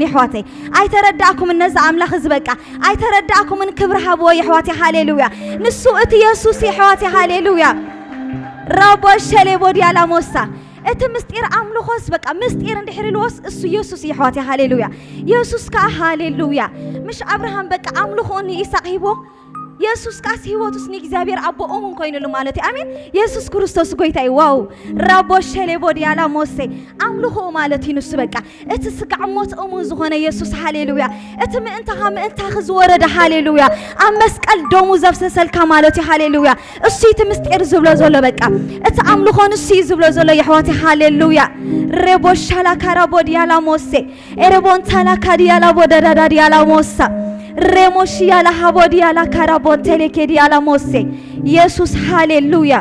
የሕዋተይ ኣይተረዳእኩምን። ነዚ ኣምላኽ እዚ በቃ ኣይተረዳእኩምን። ክብሪ ሃብዎ የሕዋተይ። ሃሌሉያ። ንሱ እቲ የሱስ የሕዋተይ። ሃሌሉያ። ራቦ ሸሌቦ ዲያላ ሞሳ። እቲ ምስጢር ኣምልኾስ በቃ ምስጢር እንድሕር ኢልዎስ እሱ የሱስ የሕዋተይ። ሃሌሉያ። የሱስ ከኣ ሃሌሉያ። ምሽ ኣብርሃም በቃ ኣምልኾ ንኢሳቅ ሂቦ። የሱስ ከኣስ ህይወቱስ ንእግዚኣብሔር ኣቦ እሙን ኮይኑሉ ማለት እዩ። ኣሜን። የሱስ ክርስቶስ ጎይታ እዩ። ዋው። ራቦ ሸሌቦ ዲያላ ሞሴ። ኣምልኾ ማለት እዩ ንሱ በቃ። እቲ ስጋዕ ሞት እሙን ዝኾነ የሱስ። ሃሌሉያ። እቲ ምእንታኻ ምእንታኺ ዝወረደ። ሃሌሉያ። ኣብ መስቀል ደሙ ዘፍሰሰልካ ማለት እዩ። ሃሌሉያ። እሱ እቲ ምስጢር ዝብሎ ዘሎ በቃ። እቲ ኣምልኾ ንሱ እዩ ዝብሎ ዘሎ የሕዋተይ። ሃሌሉያ። ሬቦ ሻላ ካራቦ ዲያላ ሞሴ። ኤረቦን ታላ ካዲያላ ቦዳዳዳ ዲያላ ሞሳ። ሬሞሽ ያላ ሃቦ ዲያላ ካራቦን ቴሌኬ ዲያላ ሞሴ። የሱስ። ሃሌሉያ።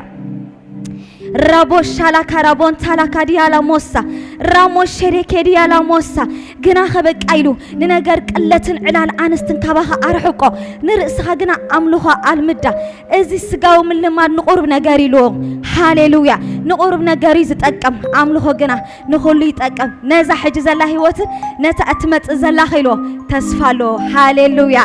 ራቦ ሻላ ካራቦን ታላ ካዲያላ ሞሳ። ራሞ ሸሬኬ ዲያላ ሞሳ። ግናኸ በቃ ኢሉ ንነገር ቅለትን ዕላል ኣንስትን ካባኻ ኣርሕቆ። ንርእስኻ ግና ኣምልኾ ኣልምዳ። እዚ ስጋዊ ምልማድ ንቑሩብ ነገር ኢልዎ። ሃሌሉያ። ንቑሩብ ነገር እዩ ዝጠቅም። ኣምልኾ ግና ንኹሉ ይጠቅም። ነዛ ሕጂ ዘላ ህይወትን ነታ እትመጽእ ዘላ ኸ ኢልዎ ተስፋ ኣለዎ። ሃሌሉያ።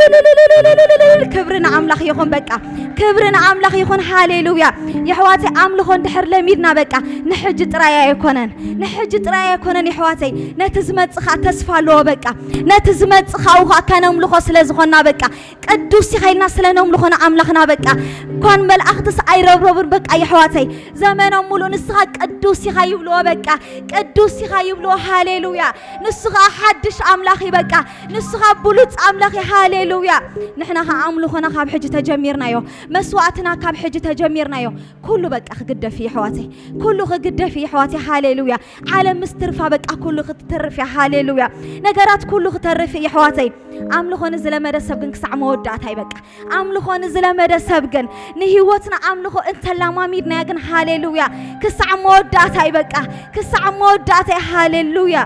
ዕልልልልልልልልልል። ክብሪ ንኣምላኽ ይኹን። በቃ ክብሪ ንኣምላኽ ይኹን። ሃሌሉያ። የሕዋተይ ኣምልኾ እንድሕር ለሚድና በቃ ንሕጂ ጥራይ ኣይኮነን። ንሕጂ ጥራይ ኣይኮነን የሕዋተይ። ነቲ ዝመጽእ ኸኣ ተስፋ ኣለዎ በቃ። ነቲ ዝመጽእ ኻብኡ ኸኣ ከነምልኾ ስለ ዝኾንና በቃ ቅዱስ ኢኻ ኢልና ስለ ነምልኾ ንኣምላኽና በቃ። እኳን መላእኽትስ ኣይረብረቡን በቃ የሕዋተይ። ዘመኖም ሙሉእ ንስኻ ቅዱስ ኢኻ ይብልዎ በቃ። ቅዱስ ኢኻ ይብልዎ። ሃሌሉያ። ንሱ ኸኣ ሓድሽ ኣምላኽ እዩ በቃ። ንሱ ኸኣ ብሉጽ ኣምላኽ እዩ። ሃሌሉያ። ንሕና ኸኣ ኣምልኾና ካብ ሕጂ ተጀሚርናዮ። መስዋዕትና ካብ ሕጂ ተጀሚርናዮ። ኩሉ በቃ ክግደፍ እዩ የሕዋተይ። ኩሉ ክግደፍ እዩ የሕዋተይ። ሃሌሉያ። ዓለም ምስ ትርፋ በቃ ኩሉ ክትተርፍ እያ። ሃሌሉያ። ነገራት ኩሉ ክተርፍ እዩ የሕዋተይ። ኣምልኾ ንዝለመደ ሰብ ግን ክሳዕ መወዳእታ እዩ በቃ። ኣምልኾ ንዝለመደ ሰብ ግን ንህይወትና ኣምልኾ እንተላማሚድናያ ግን ሃሌሉያ። ክሳዕ መወዳእታ እዩ በቃ። ክሳዕ መወዳእታ እዩ። ሃሌሉያ።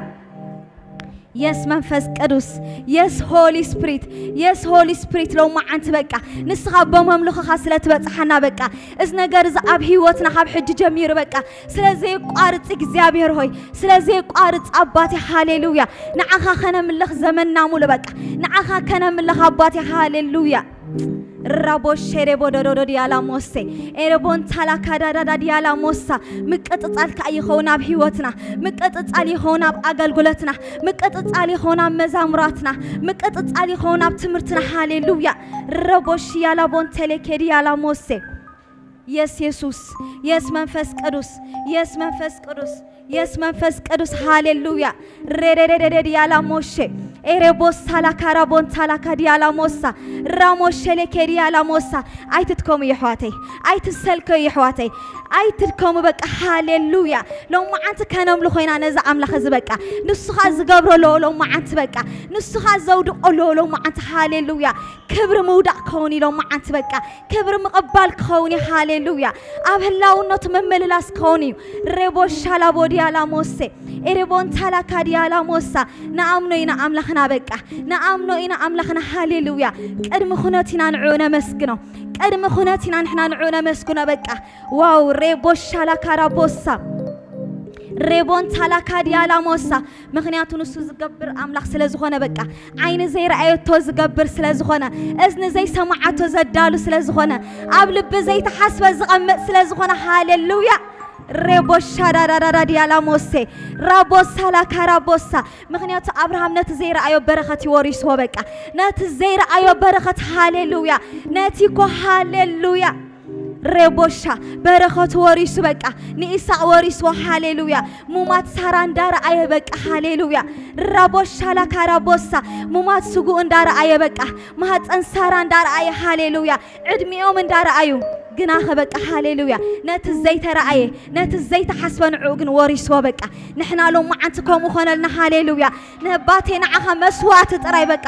የስ መንፈስ ቅዱስ። የስ ሆሊ ስፕሪት። የስ ሆሊ ስፕሪት። ሎማዓንቲ በቃ ንስኻ በመምልኾኻ ስለ ትበጽሓና በቃ እዚ ነገር እዚ ኣብ ህይወትና ካብ ሕጂ ጀሚሩ በቃ ስለ ዘየቋርጽ እግዚኣብሔር ሆይ ስለ ዘየቋርጽ ኣባቴ። ሃሌሉያ። ንዓኻ ከነምልኽ ዘመንና ሙሉ በቃ ንዓኻ ከነምልኽ ኣባቴ። ሃሌሉያ። ራቦ ሼሬቦ ዶዶዶ ዲያላ ሞሴ። ኤረቦን ታላ ካዳዳዳ ዲያላ ሞሳ። ምቅጽጻል ከኣ ይኸውን ኣብ ህይወትና። ምቅጽጻል ይኸውን ኣብ ኣገልግሎትና። ምቅጽጻል ይኸውን ኣብ መዛሙራትና። ምቅጽጻል ይኸውን ኣብ ትምህርትና። ሃሌሉያ። ረቦ ሽያላ ቦንቴሌ ኬዲያላ ሞሴ። የስ የሱስ። የስ መንፈስ ቅዱስ። የስ መንፈስ ቅዱስ። የስ መንፈስ ቅዱስ። ሃሌሉያ። ሬሬሬሬሬ ዲያላ ሞሼ። ኤሬ ቦሳ ላካራ ቦንታ ላካ ዲያላ ሞሳ። ራሞሼ ሌኬ ዲያላ ሞሳ። ኣይትድከሙ የሕዋተይ። ኣይትሰልከዩ የሕዋተይ። ኣይትድከሙ በቃ። ሃሌሉያ። ሎማዓንቲ ከነምልኾ ኢና ነዚ ኣምላኽ እዚ በቃ። ንሱ ኸኣ ዝገብሮ ኣለዎ ሎማዓንቲ በቃ። ንሱ ኸኣ ዘውድቆ ኣለዎ ሎማዓንቲ። ሃሌሉያ። ክብሪ ምውዳቕ ክኸውን እዩ ሎማዓንቲ በቃ። ክብሪ ምቕባል ክኸውን እዩ። ሃሌሉያ። ኣብ ህላውነቱ ምምልላስ ክኸውን እዩ። ሬቦ ሻላቦ ዲያላ ሞሴ። ኤሬቦን ታላካ ዲያላ ሞሳ። ንኣምኖ ኢና ኣምላኽና በቃ። ንኣምኖ ኢና ኣምላኽና። ሃሌሉያ። ቅድሚ ኩነት ኢና ንዕኡ ነመስግኖ። ቅድሚ ኩነት ኢና ንሕና ንዕኡ ነመስግኖ በቃ። ዋው። ሬቦ ሻላካ ራቦሳ። ሬቦን ታላካ ዲያላ ሞሳ። ምኽንያቱ ንሱ ዝገብር ኣምላኽ ስለ ዝኾነ በቃ። ዓይኒ ዘይረኣየቶ ዝገብር ስለ ዝኾነ፣ እዝኒ ዘይሰማዓቶ ዘዳሉ ስለ ዝኾነ፣ ኣብ ልቢ ዘይተሓስበ ዝቐመጥ ስለ ዝኾነ። ሃሌሉያ። ሬቦ ሻዳዳዳዳ ዲያላ ሞሴ። ራቦሳ ላካ ራቦሳ። ምኽንያቱ ኣብርሃም ነቲ ዘይረኣዮ በረኸት እዩ ወሪስዎ በቃ። ነቲ ዘይረኣዮ በረኸት። ሃሌሉያ። ነቲ እኮ። ሃሌሉያ። ሬቦሻ። በረኸቱ ወሪሱ በቃ። ንኢሳቅ ወሪስዎ። ሃሌሉያ። ሙማት ሳራ እንዳረኣየ በቃ። ሃሌሉያ። ራቦሻ ላካ ራቦሳ። ሙማት ስጉኡ እንዳረኣየ በቃ። ማህፀን ሳራ እንዳረኣየ። ሃሌሉያ። ዕድሚኦም እንዳረኣዩ። ግናኸ በቃ። ሃሌሉያ። ነቲ ዘይተረኣየ፣ ነቲ ዘይተሓስበ ንዕኡ ግን ወሪስዎ በቃ። ንሕና ሎማዓንቲ ከምኡ ኮነልና። ሃሌሉያ። ነባቴ ንዓኻ መስዋዕቲ ጥራይ በቃ።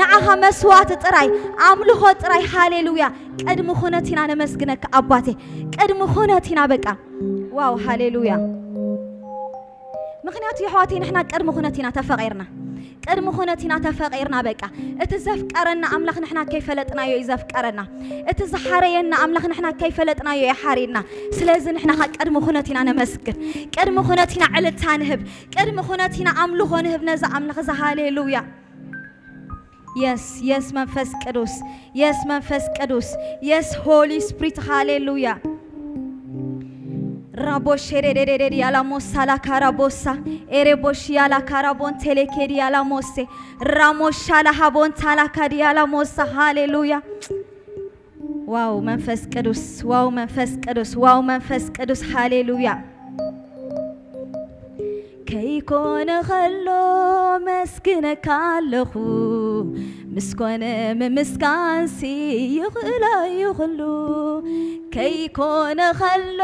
ንዓኻ መስዋዕቲ ጥራይ። ኣምልኾ ጥራይ። ሃሌሉያ። ቅድሚ ኩነት ኢና ነመስግነካ ኣባቴ። ቅድሚ ኩነት ኢና በቃ። ዋው። ሃሌሉያ። ምኽንያቱ የሕዋተይ ንሕና ቅድሚ ኩነት ኢና ተፈቒርና። ቅድሚ ኩነት ኢና ተፈቂርና። በቃ እቲ ዘፍቀረና ኣምላኽ ንሕና ከይፈለጥናዮ እዩ ዘፍቀረና። እቲ ዝሓረየና ኣምላኽ ንሕና ከይፈለጥናዮ እዩ ሓሪና። ስለዚ ንሕና ኸ ቅድሚ ኩነት ኢና ነመስግን። ቅድሚ ኩነት ኢና ዕልልታ ንህብ። ቅድሚ ኩነት ኢና ኣምልኾ ንህብ ነዚ ኣምላኽ እዚ። ሃሌሉያ። የስ የስ መንፈስ ቅዱስ፣ የስ መንፈስ ቅዱስ፣ የስ ሆሊ ስፕሪት። ሃሌሉያ። ራቦሼ ዴዴዴዴ ዲያላ ሞሳ ላካራ ቦሳ ኤሬ ቦሽ ያላ ካራ ቦን ቴሌኬ ዲያላ ሞሴ ራሞሻ ላሃቦን ታላካ ዲያላ ሞሳ። ሃሌሉያ። ዋው መንፈስ ቅዱስ፣ ዋው መንፈስ ቅዱስ፣ ዋው መንፈስ ቅዱስ። ሃሌሉያ። ከይኮነ ኸሎ መስግነካ ኣለኹ፣ ምስ ኮነ ምምስጋንሲ ይኽእሎ እዩ ኹሉ። ከይኮነ ኸሎ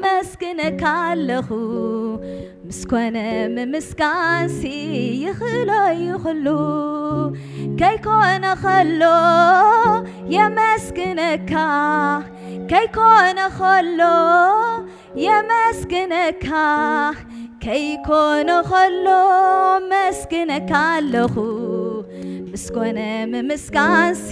መስግነካ ኣለኹ፣ ምስ ኮነ ምምስጋንሲ ይኽእሎ እዩ ኹሉ። ከይኮነ ኸሎ የመስግነካ፣ ከይኮነ ኸሎ የመስግነካ፣ ከይኮነ ኸሎ መስግነካ ኣለኹ፣ ምስ ኮነ ምምስጋንሲ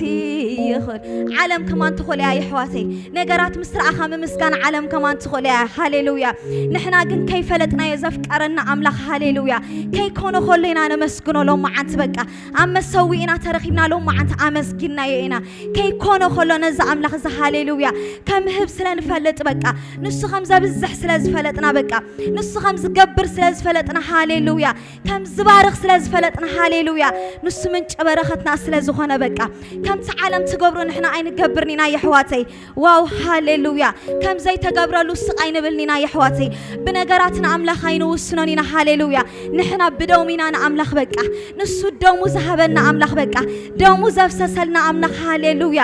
ይኽእል። ዓለም ከማን ትኽእል እያ የሕዋተይ። ነገራት ምስ ረኣኻ ምምስጋን ዓለም ከማን ትኽእል እያ። ሃሌሉያ። ንሕና ግን ከይፈለጥናዮ ዘፍቀረና ኣምላኽ፣ ሃሌሉያ፣ ከይኮነ ኸሎ ኢና ነመስግኖ። ሎመዓንቲ በቃ ኣብ መሰዊእና ተረኺብና ሎመዓንቲ ኣመስጊናዮ ኢና። ከይኮነ ኸሎ ነዚ ኣምላኽ እዚ፣ ሃሌሉያ፣ ከምህብ ስለ ንፈልጥ በቃ ንሱ ከም ዘብዝሕ ስለ ዝፈለጥና በቃ ንሱ ከም ዝገብር ስለ ዝፈለጥና፣ ሃሌሉያ፣ ከም ዝባርኽ ስለ ዝፈለጥና፣ ሃሌሉያ፣ ንሱ ምንጪ በረኸትና ስለ ዝኾነ በቃ ከምቲ ዓለም ትገብሮ ንሕና ኣይንገብርን ኢና የሕዋተይ። ዋው ሃሌሉያ። ከም ዘይተገብረሉ ስቕ ኣይንብልን ኢና የሕዋተይ። ብነገራት ንኣምላኽ ኣይንውስኖን ኢና። ሃሌሉያ። ንሕና ብደሙ ኢና ንኣምላኽ በቃ። ንሱ ደሙ ዝሃበና ኣምላኽ በቃ። ደሙ ዘፍሰሰልና ኣምላኽ። ሃሌሉያ።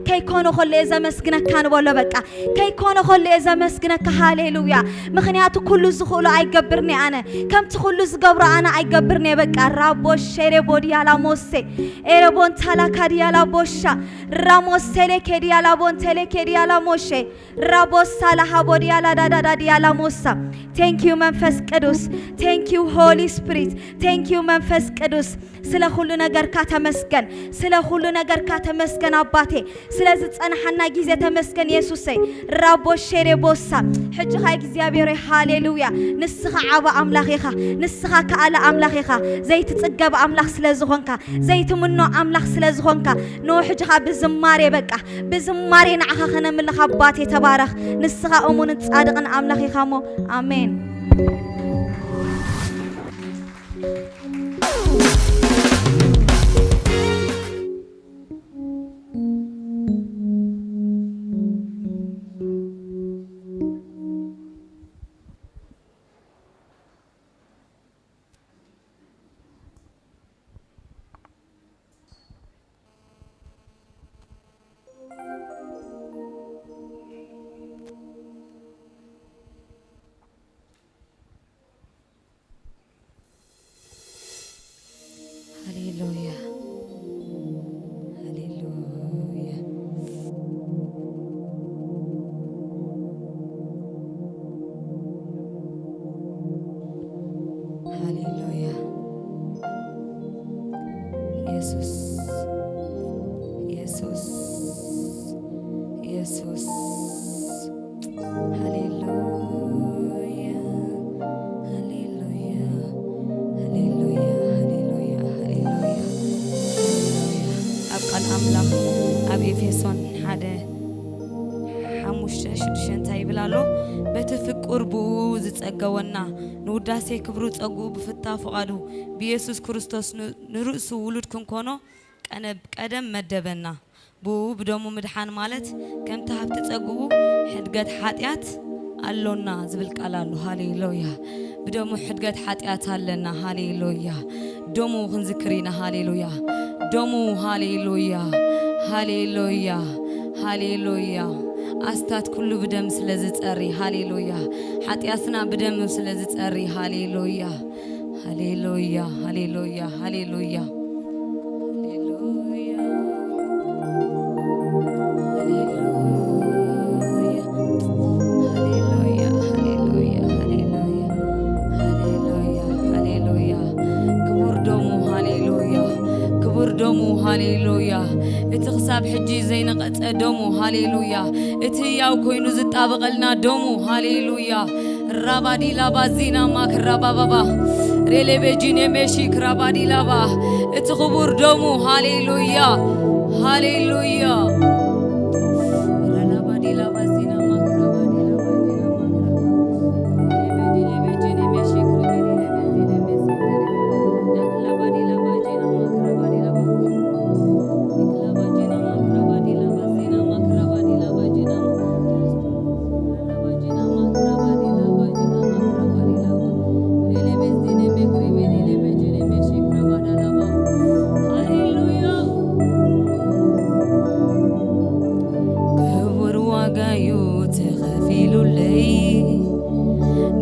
ከይኮነ ኸሎ እየ ዘመስግነካ ንበሎ በቃ። ከይኮነ ኸሎ እየ ዘመስግነካ። ሃሌሉያ። ምኽንያቱ ኩሉ ዝኽእሎ ኣይገብርኒ ኣነ። ከምቲ ኩሉ ዝገብሮ ኣነ ኣይገብርኒ እየ በቃ። ራቦ ሼሬ ቦዲያላ ሞሴ ኤረቦን ታላካ ዲያላ ቦሻ ራሞስ ቴሌኬ ዲያላ ቦን ቴሌኬ ዲያላ ሞሼ ራቦሳ ላሃቦ ዲያላ ዳዳዳ ዲያላ ሞሳ። Thank you መንፈስ ቅዱስ። Thank you Holy Spirit። Thank you መንፈስ ቅዱስ። ስለ ኩሉ ነገርካ ተመስገን። ስለ ኩሉ ነገርካ ተመስገን ኣባቴ። ስለ ዝጸናሓና ግዜ ተመስገን የሱሰይ። ራቦ ሼሬ ቦሳ። ሕጂ ኸኣ እግዚኣብሔር ሆይ፣ ሃሌሉያ። ንስኻ ዓቢ ኣምላኽ ኢኻ። ንስኻ ከኣለ ኣምላኽ ኢኻ። ዘይትጽገብ ኣምላኽ ስለ ዝኾንካ፣ ዘይትምኖ ኣምላኽ ስለ ዝኾንካ፣ ኖ ሕጂ ኸኣ ብዝማሬ በቃ፣ ብዝማሬ ንዓኻ ኸነምልኽ ኣባቴ ተባረኽ። ንስኻ እሙንን ጻድቕን ኣምላኽ ኢኻ እሞ። ኣሜን። ሃሌሉያ። ሃሌሉያ። ሃሌሉያ። የሱስ፣ የሱስ፣ የሱስ። ሃሌሉያ፣ ሃሌሉያ፣ ሃሌሉያ፣ ሃሌሉያ፣ ሃሌሉያ። ኣብ ቃል ኣምላኽ ኣብ ኤፌሶን ሓደ ሓሙሽተ ሽዱሽተ እንታይ ይብል ኣሎ? በቲ ፍቁር ብኡ ዝጸገወና ንውዳሴ ክብሩ ጸጉኡ ብፍታ ፍቓዱ ብኢየሱስ ክርስቶስ ን-፣ ንርእሱ ውሉድ ክንኮኖ ቀነ-፣ ቀደም መደበና። ብኡ ብደሙ ምድሓን ማለት ከምቲ ሃብቲ ጸጉኡ ሕድገት ሓጢኣት ኣሎና ዝብል ቃል ኣሎ። ሃሌሉያ። ብደሙ ሕድገት ሓጢኣት ኣለና። ሃሌሉያ። ደሙ ክንዝክር ኢና። ሃሌሉያ። ደሙ፣ ሃሌሉያ፣ ሃሌሉያ፣ ሃሌሉያ። ኣስታት ኩሉ ብደም ስለ ዝጸሪ፣ ሃሌሉያ። ሓጢኣትና ብደም ስለ ዝጸሪ፣ ሃሌሉያ። ሃሌሉያ፣ ሃሌሉያ፣ ሃሌሉያ። ሃሌሉያ። ሃሌሉያ። ሃሌሉያ፣ ሃሌሉያ፣ ሃሌሉያ። ሃሌሉያ፣ ሃሌሉያ። ክቡር ደሙ፣ ደሙ፣ ሃሌሉያ። እቲ ክሳብ ሕጂ ዘይነቐጸ ደሙ፣ ሃሌሉያ። እቲ ህያው ኮይኑ ዝጣበቐልና ደሙ፣ ሃሌሉያ። ራባዲ ላባ ዚና ማክ ራባባባ። ሬሌቤ ጂኔ ሜሺክ ራባዲ ላባ። እቲ ክቡር ደሙ፣ ሃሌሉያ። ሃሌሉያ። ራላባዲ ላባ ዚና ማክ ራባዲ ላባ ዚና ማክ ራባ። ሬሌቤ ዲሌቤ ጂኔ ሜሺክ ሬሌቤ ዲሌቤ ዚኔ ሜሲክ ሬሌቤ። ዳክ ላባዲ ላባ ጂና ማክ ራባዲ ላባ። ላባ ጂና ማክ ራባዲ ላባ ዚና ማክ ራባዲ ላባ ጂና ማክ። ክቡር ዋጋዩ ተኸፊሉለይ።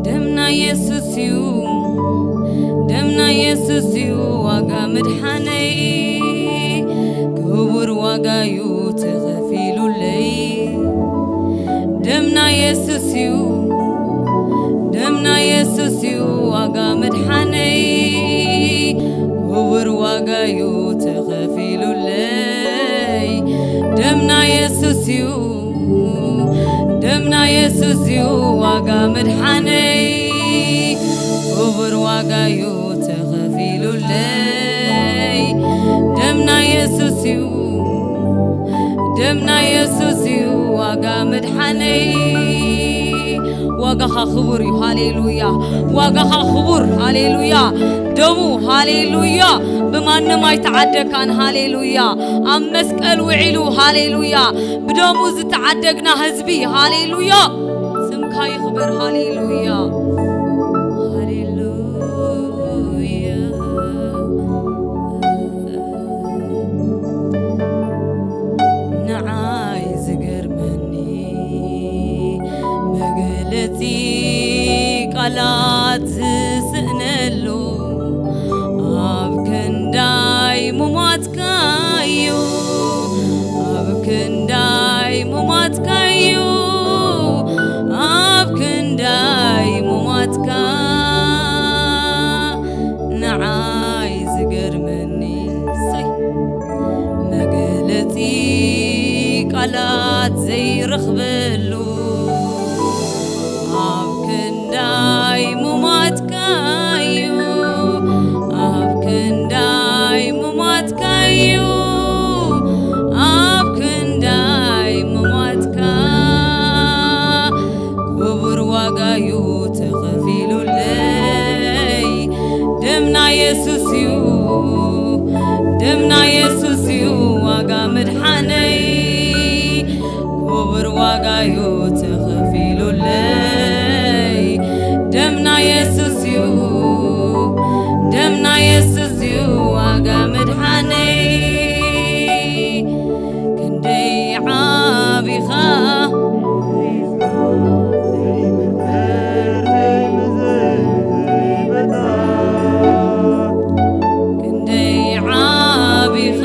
ደምና የሱስ እዩ፣ ደምና የሱስ እዩ ዋጋ ምድሓነይ። ክቡር ዋጋዩ ተኸፊሉለይ። ደምና የሱስ እዩ፣ ደምና የሱስ እዩ ዋጋ ምድሓነይ። ክቡር ዋጋዩ ተኸፊሉለይ። ደምና የሱስ እዩ፣ ደምና የሱስ እዩ ዋጋ ምድሓነይ። ክቡር ዋጋዩ ተኸፊሉለይ። ደምና የሱስ እዩ፣ ደምና የሱስ እዩ ዋጋ ምድሓነይ። ዋጋኻ ክቡር እዩ። ሃሌሉያ። ዋጋኻ ክቡር። ሃሌሉያ። ደሙ፣ ሃሌሉያ፣ ብማንም ኣይተዓደካን። ሃሌሉያ። ኣብ መስቀል ውዒሉ። ሃሌሉያ። ብደሙ ዝተዓደግና ህዝቢ። ሃሌሉያ። ስምካ ይኽበር። ሃሌሉያ። ሃሌሉያ። ንዓይ ዝገርመኒ መግለጺ ቃላት ዝስእነሉ፣ ኣብ ክንዳይ ምሟትካዩ፣ ኣብ ክንዳይ ምሟትካዩ፣ ኣብ ክንዳይ ምሟትካ። ንዓይ ዝገርመኒ ሰይ መግለጺ ቃላት ዘይረኽበሉ፣ ኣብ ክንዳይ ምሟትካዩ፣ ኣብ ክንዳይ ምሟትካዩ፣ ኣብ ክንዳይ ምሟትካ። ክቡር ዋጋዩ ተኸፊሉለይ። ደምና የሱስ እዩ፣ ደምና የሱስ እዩ ዋጋ ምድሓነይ። ክቡር ዋጋዩ ተኸፊሉለይ። ደምና የሱስ እዩ፣ ደምና የሱስ እዩ ዋጋ ምድሓነይ። ክንደይ ዓቢኻ ክንደይ ዓቢኻ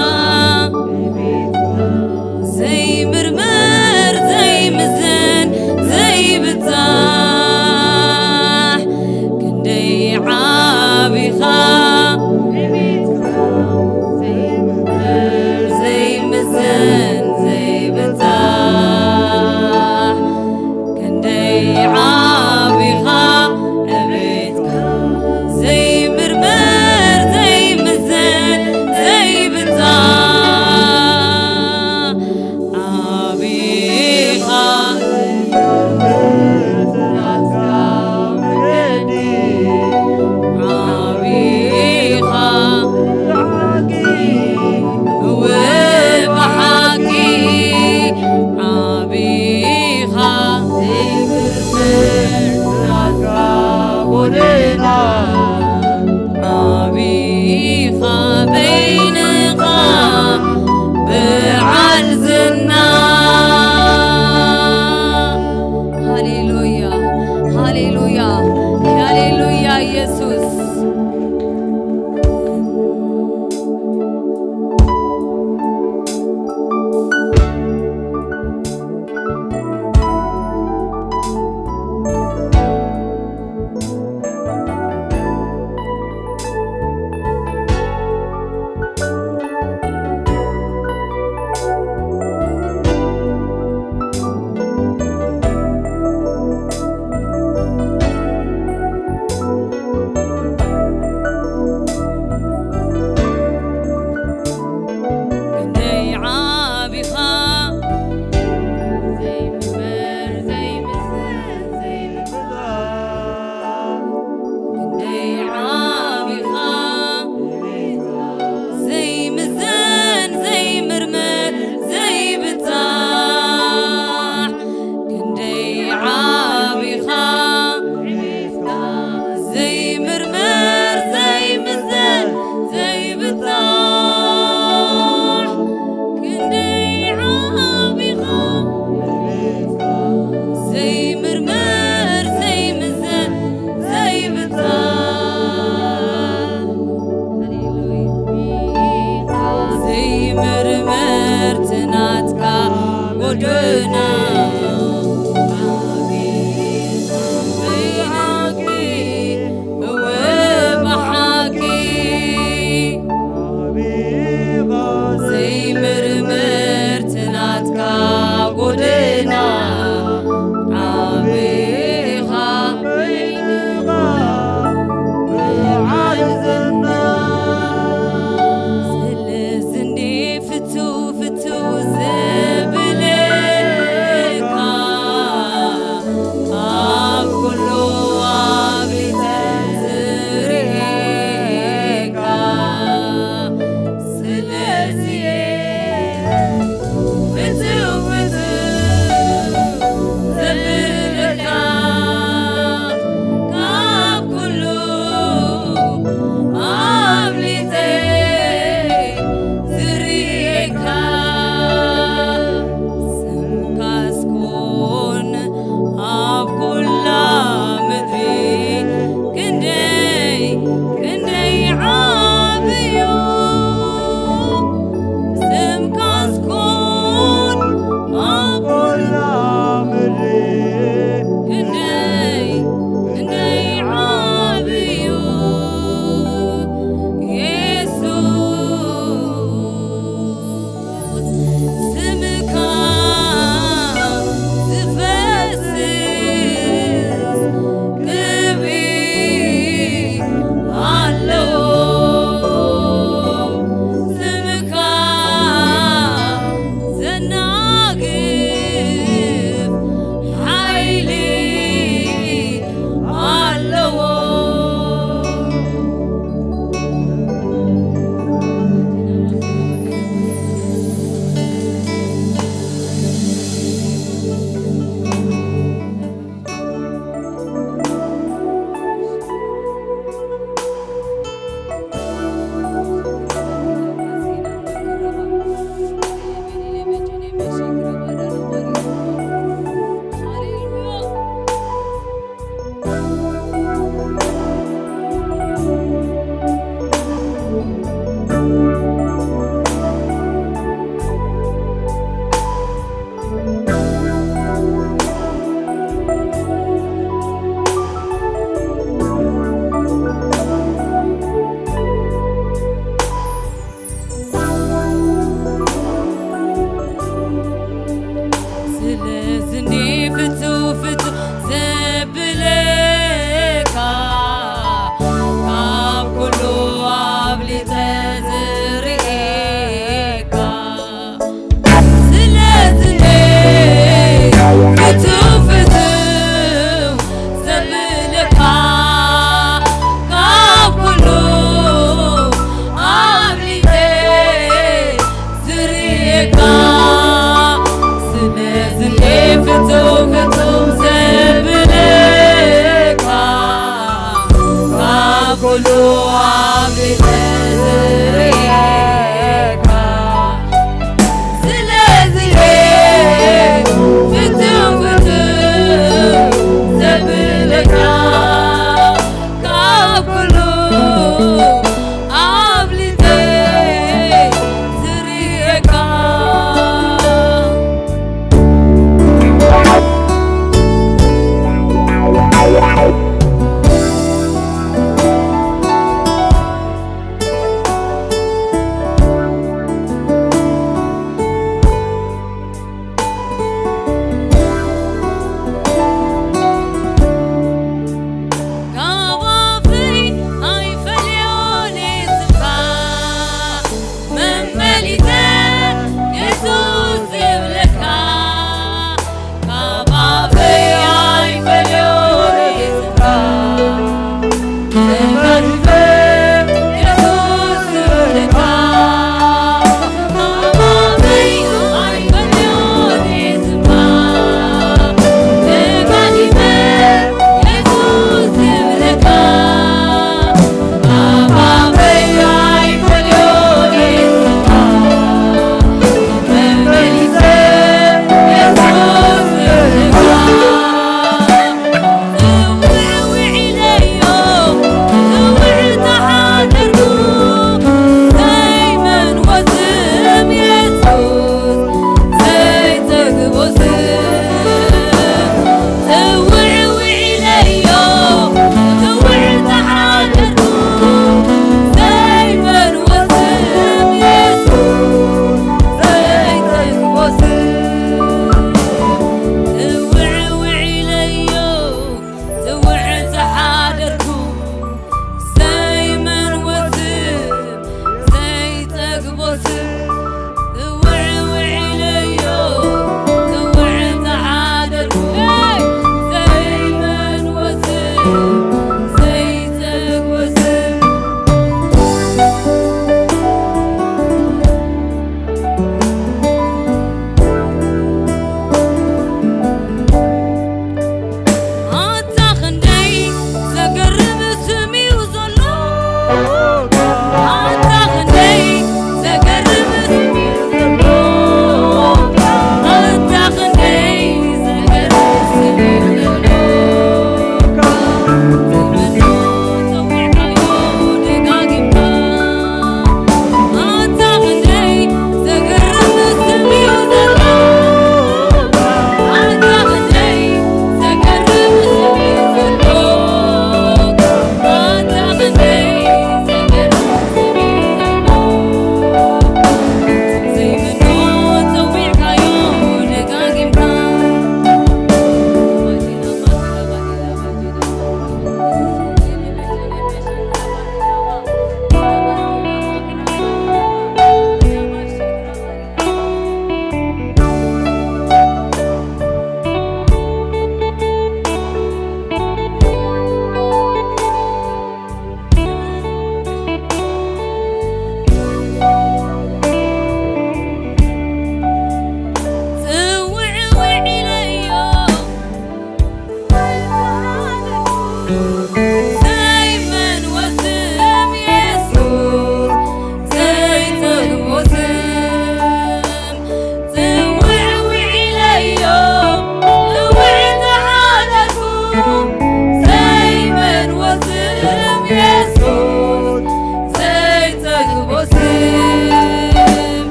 ጎደና ዓቢ ብሓቂ፣ እወ ብሓቂ ዘይምርምር ትናትካ ጎደና ዓቢ ኢኻ በይንኻ ብዓይ ዘና። ስለዚ እንዲ ፍትው ፍትው ዘብለይ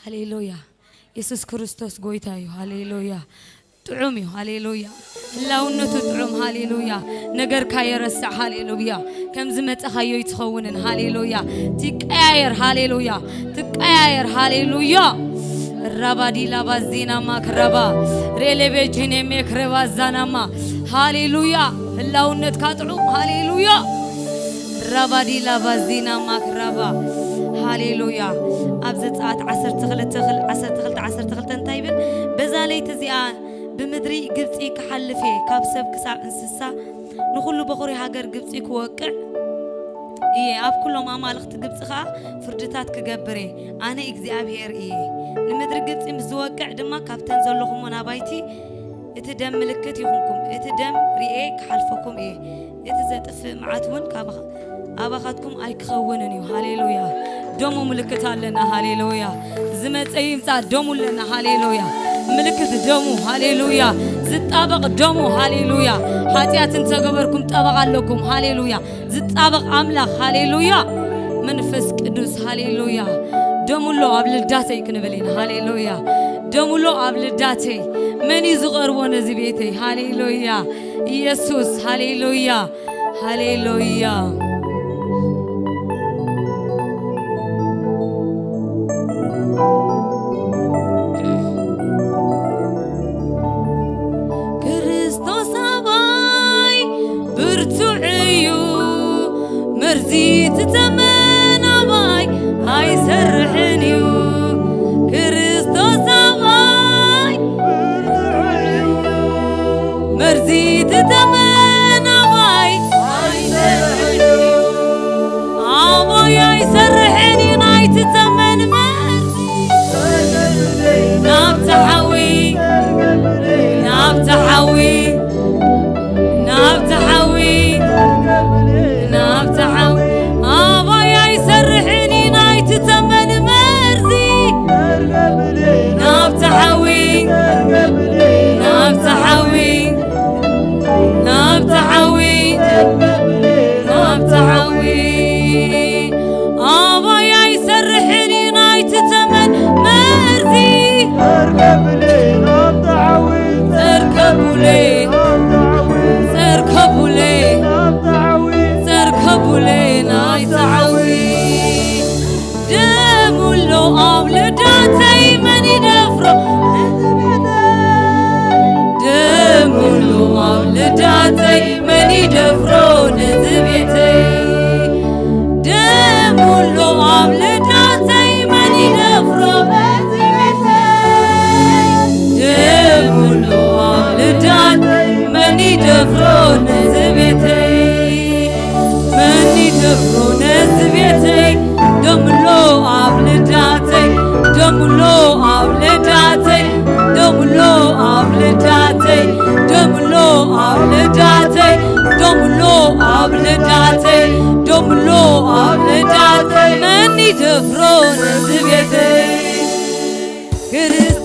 ሃሌሉያ። የሱስ ክርስቶስ ጎይታ እዩ። ሃሌሉያ። ጥዑም እዩ። ሃሌሉያ። ህላውነቱ ጥዑም። ሃሌሉያ። ነገርካ የረስዕ። ሃሌሉያ። ከም ዝመጸኻዮ ይትኸውንን። ሃሌሉያ። ትቀያየር። ሃሌሉያ። ትቀያየር። ሃሌሉያ። ራባዲ ላባ ዜና ማክረባ ሬሌቤ ጂኔ ሜክረባ ዛናማ። ሃሌሉያ። ህላውነትካ ጥዑም። ሃሌሉያ። ራባዲ ላባ ዜና ማክረባ። ሃሌሉያ። ኣብ ዘጸኣት ዓሰርተ ክልተ፣ ዓሰርተ ክልተ፣ ዓሰርተ ክልተ እንታይ ይብል? በዛ ለይቲ እዚኣ ብምድሪ ግብጺ ክሓልፍ እየ፣ ካብ ሰብ ክሳብ እንስሳ፣ ንኹሉ በኹሪ ሃገር ግብጺ ክወቅዕ እየ፣ ኣብ ኩሎም ኣማልኽቲ ግብጺ ኸኣ ፍርድታት ክገብር እየ። ኣነ እግዚኣብሄር እየ። ንምድሪ ግብጺ ምስ ዝወቅዕ ድማ ካብተን ዘለኹምወን ኣባይቲ እቲ ደም ምልክት ይኹንኩም። እቲ ደም ርኤ ክሓልፈኩም እየ። እቲ ዘጥፍእ መዓት እውን ካብ ኣባኻትኩም ኣይክኸውንን እዩ። ሃሌሉያ። ደሙ ምልክት ኣለና። ሃሌሉያ። ዝመጸ ይምጻእ ደሙ ኣለና። ሃሌሉያ። ምልክት ደሙ። ሃሌሉያ። ዝጣበቕ ደሙ። ሃሌሉያ። ሓጢኣት እንተገበርኩም ጠበቓ ኣለኩም። ሃሌሉያ። ዝጣበቕ ኣምላኽ። ሃሌሉያ። መንፈስ ቅዱስ። ሃሌሉያ። ደሙ ኣሎ ኣብ ልዳተይ ክንብል ኢና። ሃሌሉያ። ደሙ ኣሎ ኣብ ልዳተይ። መን እዩ ዝቐርቦ ነዚ ቤተይ? ሃሌሉያ። ኢየሱስ። ሃሌሉያ። ሃሌሉያ። ክርስቶስ ኣባይ ብርቱዕ እዩ፣ መርዚ ትተመን ኣባይ ኣይሰርሕን እዩ። ክርስቶስ ኣባይ መርዚ ትተመን ኣባይ ኣባይ ኣይሰርሕን እዩ ናይቲ ተመን መርዚ። ናብቲ ሓዊ፣ ናብቲ ሓዊ፣ ናብቲ ሓዊ፣ ናብቲ ሓዊ። ኣባይ ኣይሰርሕን እዩ ናይቲ ተመን መርዚ። ናብቲ ሓዊ፣ ናብቲ ሓዊ፣ ናብቲ ሓዊ፣ ናብቲ ሓዊ። ኣባይ ኣይሰርሕን እዩ ናይቲ ተመን መርዚ። ጸርከቡለይ፣ ጸርከቡለይ፣ ጸርከቡለይ ናይቲ ሓዊ። ደሙ ኣሎ ኣብ ልዳተይ መን ይደፍሮ? ደሙ ኣሎ ኣብ ልዳተይ መን ይደፍሮ ነዚ ቤተይ? ደሙ ኣሎ ኣብ ልዳተይ መን ይደፍሮ ነዚ ቤተይ? ደሙ ኣሎ ኣብ ልዳተይ መን ይደፍሮ ነዚ ቤተይ? መን ይደፍሮ ነዚ ቤተይ? ደምሎ ኣብ ልዳተይ፣ ደምሎ ኣብ ልዳተይ፣ ደምሎ ኣብ ልዳተይ፣ ደምሎ ኣብ ልዳተይ፣ ደምሎ ኣብ ልዳተይ፣ ደምሎ ኣብ ልዳተይ። መን ይደፍሮ ነዚ ቤተይ? ክርስ-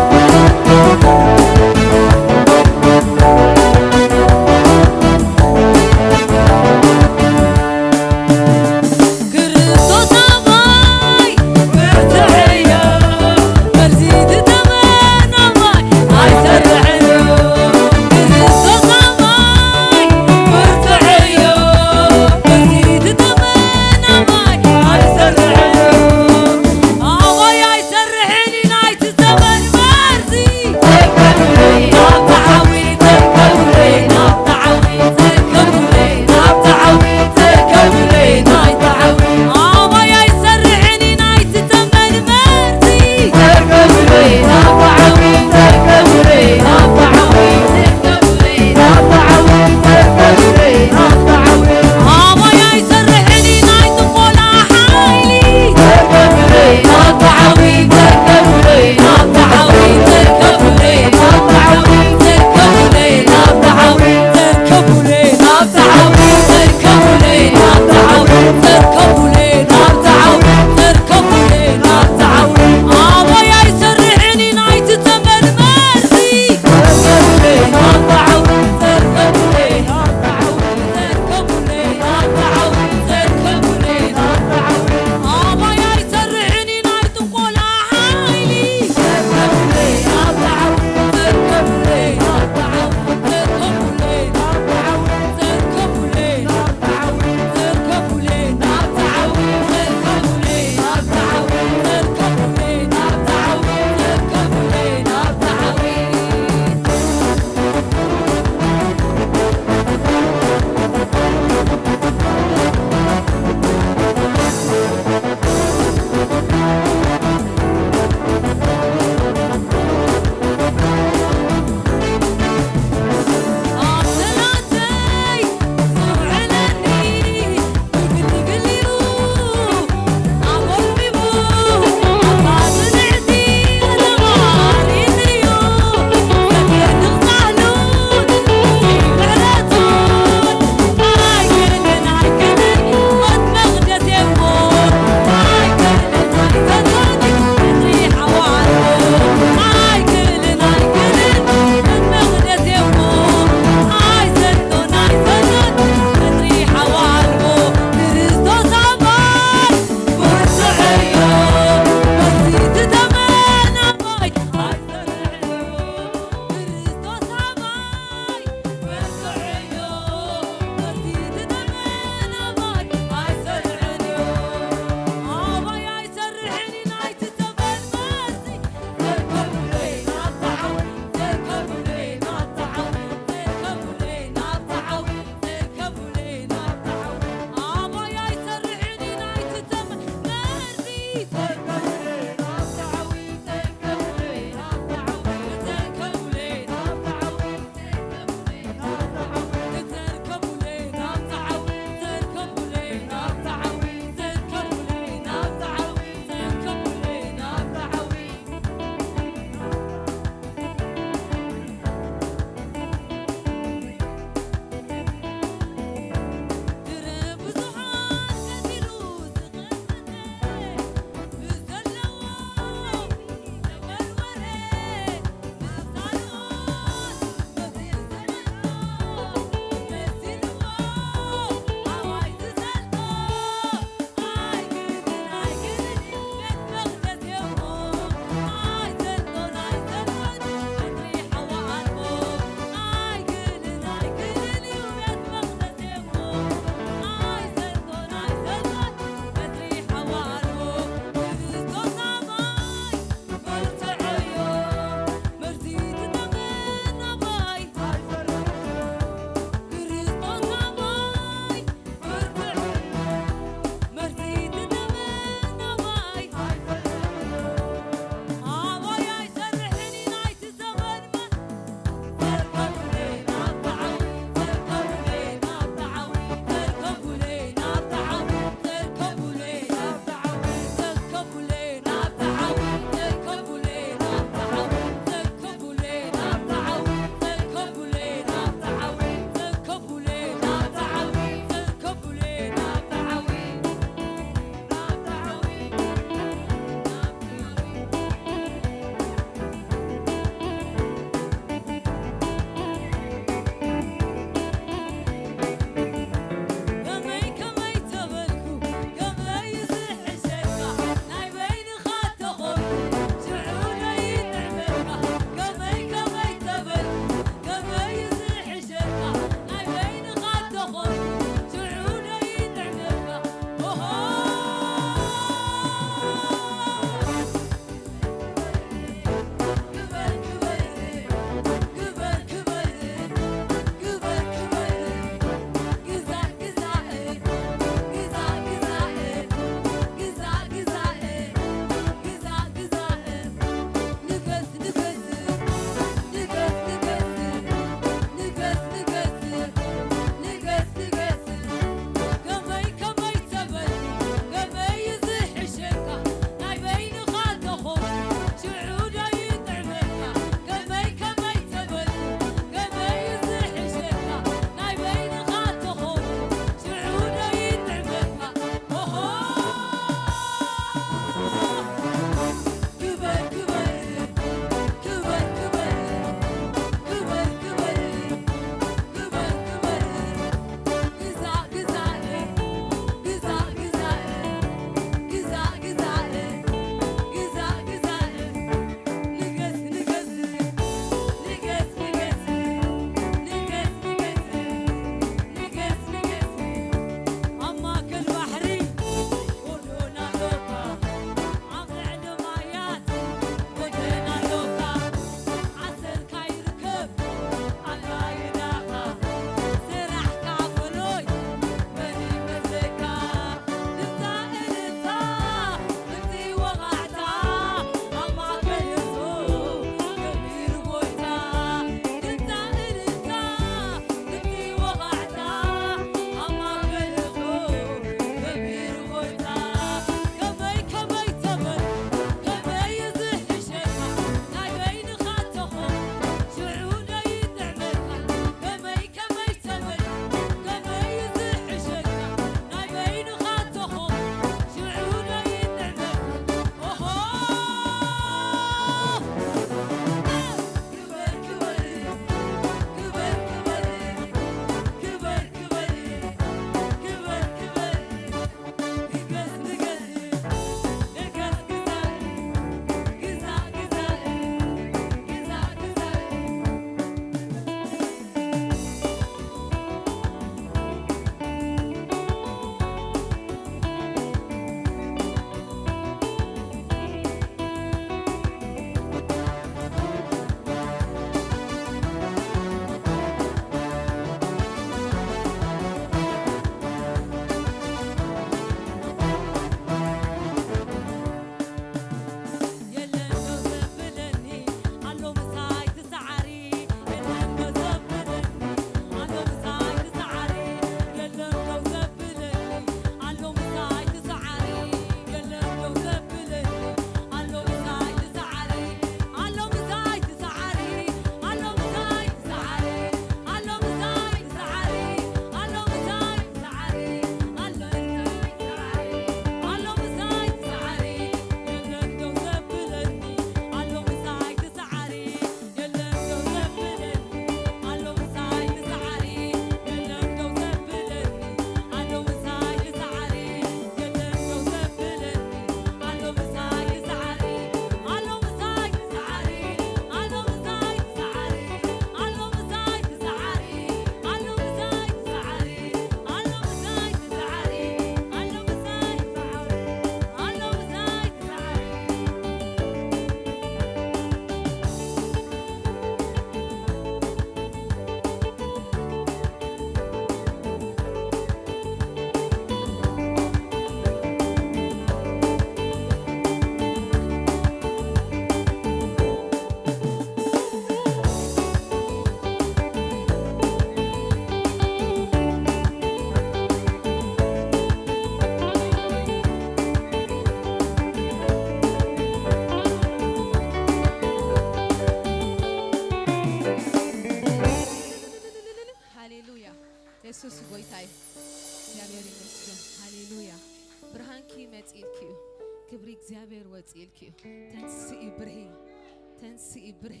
ስኢ ብርሂ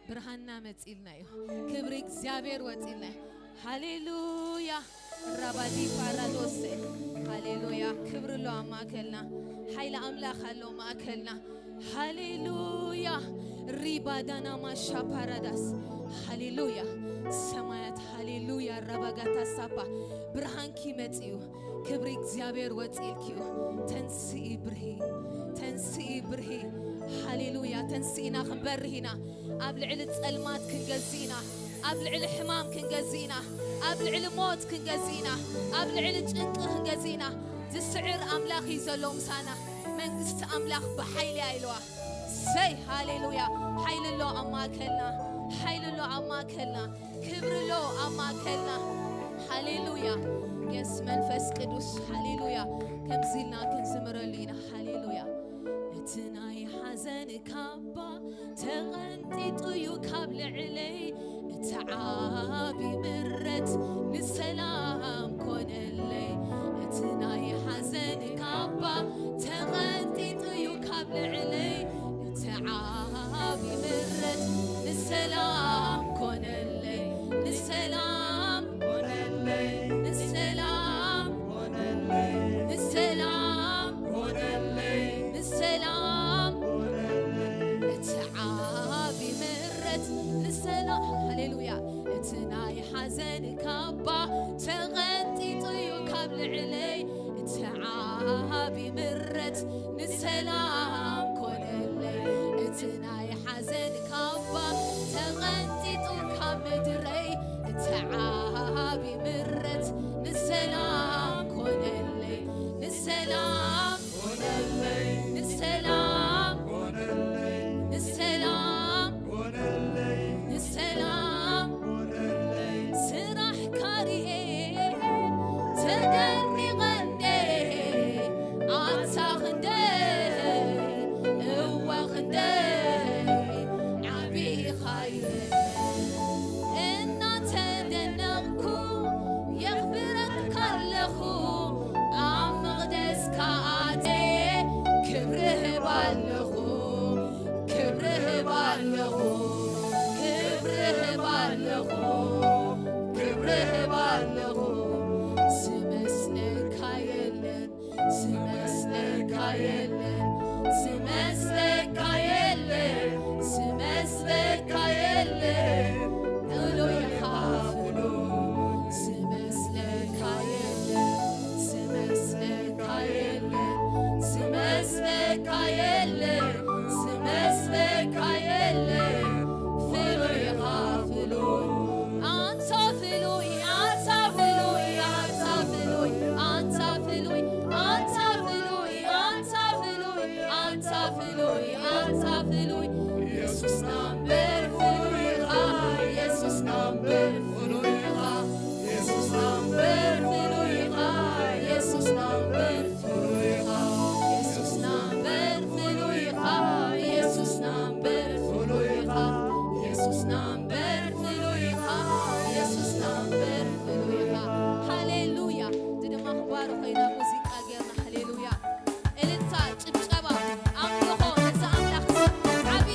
ብርሃንና መጺልና እዩ። ክብሪ እግዚኣብሔር ወጺልና እዩ። ሃሌሉያ። ራባዲ ፓራዶሴ። ሃሌሉያ። ክብሪ ኣሎ ኣብ ማእከልና። ሓይሊ ኣምላኽ ኣሎ ኣብ ማእከልና። ሃሌሉያ። ሪባዳና ማሻ ፓራዳስ። ሃሌሉያ። ሰማያት ሃሌሉያ። ራባጋታ ሳፓ። ብርሃንኪ መጺኡ። ክብሪ እግዚኣብሔር ወጺእልኪ እዩ። ተንስኢ ብርሂ። ተንስኢ ብርሂ። ሃሌሉያ። ተንስኢና ክንበርህ ኢና። ኣብ ልዕሊ ጸልማት ክንገዝእ ኢና። ኣብ ልዕሊ ሕማም ክንገዝእ ኢና። ኣብ ልዕሊ ሞት ክንገዝእ ኢና። ኣብ ልዕሊ ጭንቂ ክንገዝእ ኢና። ዝስዕር ኣምላኽ እዩ ዘሎ ምሳና። መንግስቲ ኣምላኽ ብሓይሊ እያ ኢልዋ። ሰይ ሃሌሉያ። ሓይሊ ኣሎ ኣብ ማእከልና። ሓይሊ ኣሎ ኣብ ማእከልና። ክብሪ ኣሎ ኣብ ማእከልና። ሃሌሉያ። የስ መንፈስ ቅዱስ። ሃሌሉያ። ከምዚ ኢልና ክንዝምረሉ ኢና። ሃሌሉያ። እቲ ናይ ሓዘን ካባ ተቐንጢጡ እዩ ካብ ልዕለይ። እቲ ዓቢ ምረት ንሰላም ኮነለይ። እቲ ናይ ሓዘን ካባ ተቐንጢጡ እዩ ካብ ልዕለይ። እቲ ዓቢ ምረት ንሰላም ኮነለይ። ንሰላም ኮነለይ። ንሰላም ኮነለይ። ንሰላም ኮነለይ። ንሰላም ኮነለይ። እቲ ዓቢ ምረት ንሰላም። ሃሌሉያ። እቲ ናይ ሓዘን ካባ ተቐንጢጡ እዩ ካብ ልዕለይ። እቲ ዓቢ ምረት ንሰላም ኮነለይ። እቲ ናይ ሓዘን ካባ ተቐንጢጡ ካብ ምድረይ። እቲ ዓቢ ምረት ንሰላም ኮነለይ። ንሰላም ኮነለይ። ንሰላም ኮነለይ። ንሰላም ኮነለይ። ንሰላም ኮነለይ። ስራሕካ ሪኤ ተደኒቐ እንደ ኣታ ክንደይ እወ ክንደይ ዓቢ ኢኻ ኢለ እናተደነቕኩ የኽብረካ ኣለኹ። ኣብ መቕደስካ ኣትየ ክብሪ እህብ ኣለኹ። ክብሪ እህብ ኣለኹ። ክብሪ እህብ ኣለኹ። ክብሪ እህብ ኣለኹ። ዝመስለካ የለን። ዝመስለካ የለን። ዝመስለካ የለን። ዝመስለካ የለን። ፍሉይ ኢኻ ፍሉይ። ዝመስለካ የለን። ዝመስለካ የለን። ዝመስለካ የለን። ዝመስለካ የለን። ፍሉይ ኢኻ ፍሉይ። ኣንታ ፍሉይ፣ ኣንታ ፍሉይ፣ ኣንታ ፍሉይ፣ ኣንታ ፍሉይ፣ ኣንታ ፍሉይ፣ ኣንታ ፍሉይ፣ ኣንታ ፍሉይ፣ ኣንታ ፍሉይ። የሱስና እምበር ፍሉይ ኢኻ። የሱስና እምበር ፍሉይ ኢኻ። የሱስና እምበር ፍሉይ ኢኻ። የሱስና እምበር ፍሉይ ኢኻ። የሱስና እምበር ፍሉይ ኢኻ። የሱስና እምበር ፍሉይ ኢኻ። የሱስና እምበር ፍሉይ ኢኻ። የሱስና እምበር ፍሉይ ኢኻ። ሃሌሉያ። እዚ ድማ ክባር ኮይና ሙዚቃ ጌርና። ሃሌሉያ። እልልታ፣ ጭብጨባ፣ ኣምልኾ ነዚ ኣምላኽ ዓቢ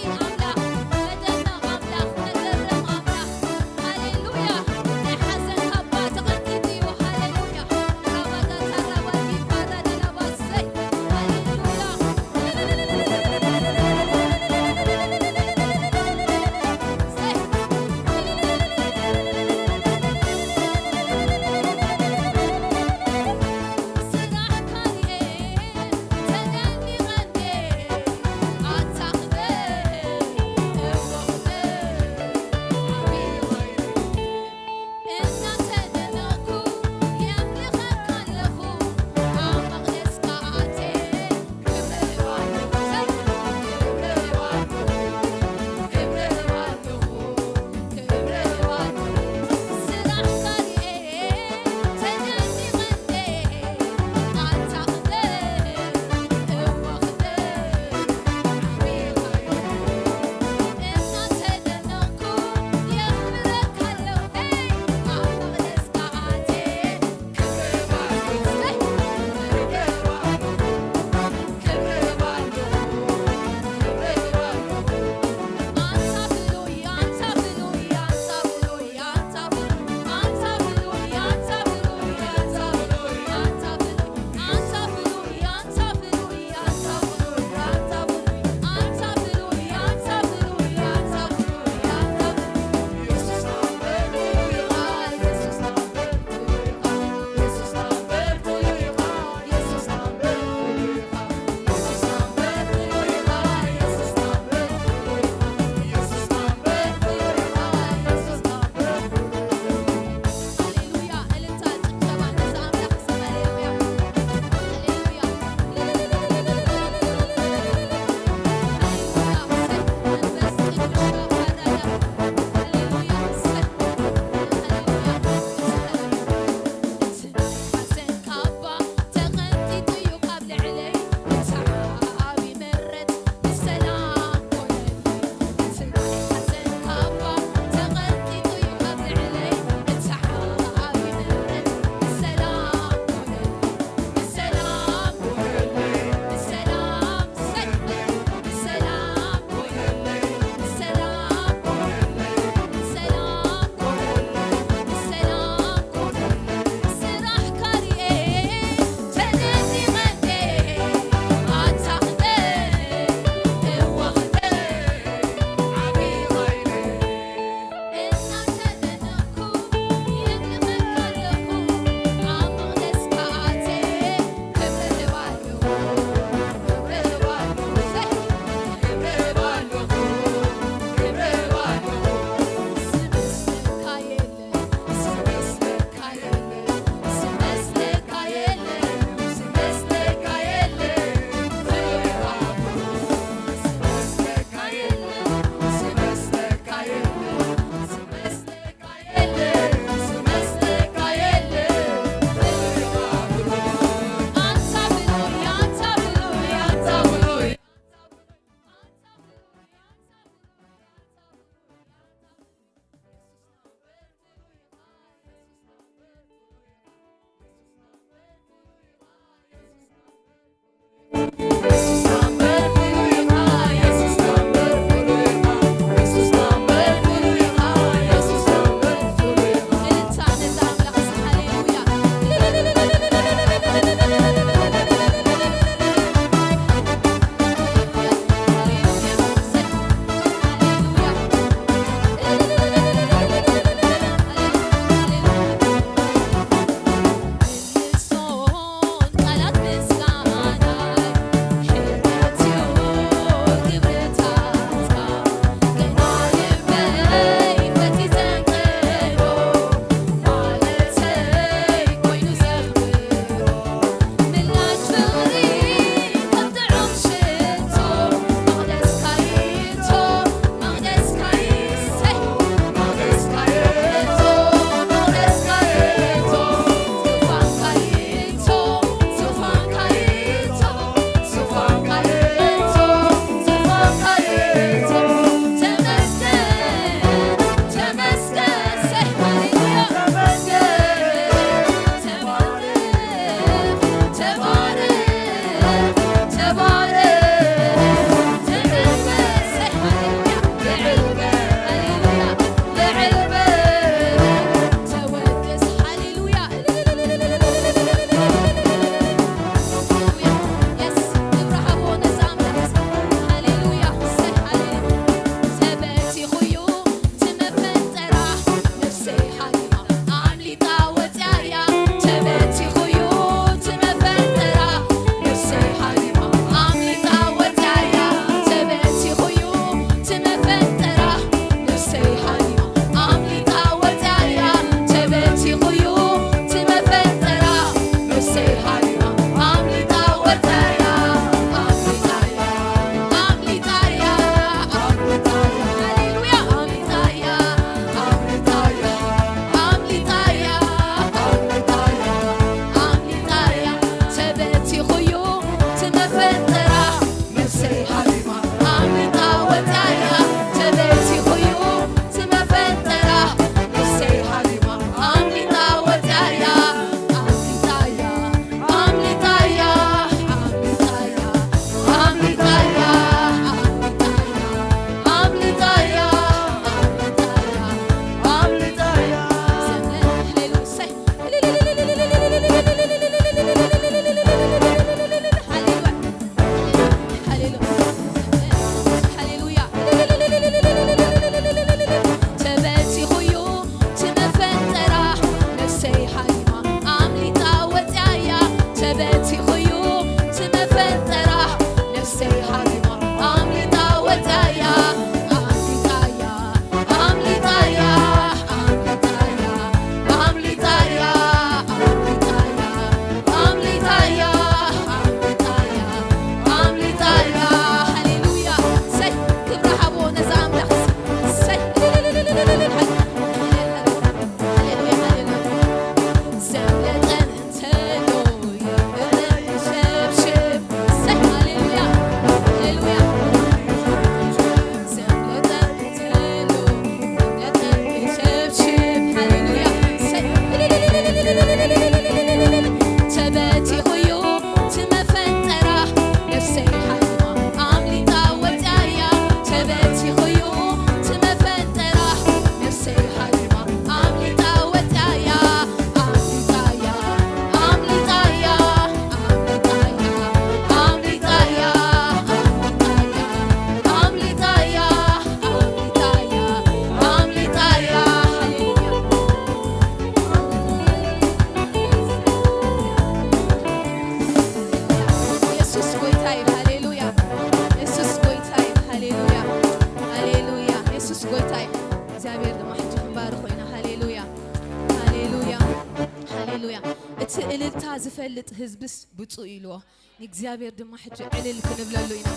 ዝፈልጥ ህዝብስ ብፁዕ ኢልዎ። ንእግዚኣብሔር ድማ ሕጂ ዕልል ክንብለሉ ኢና።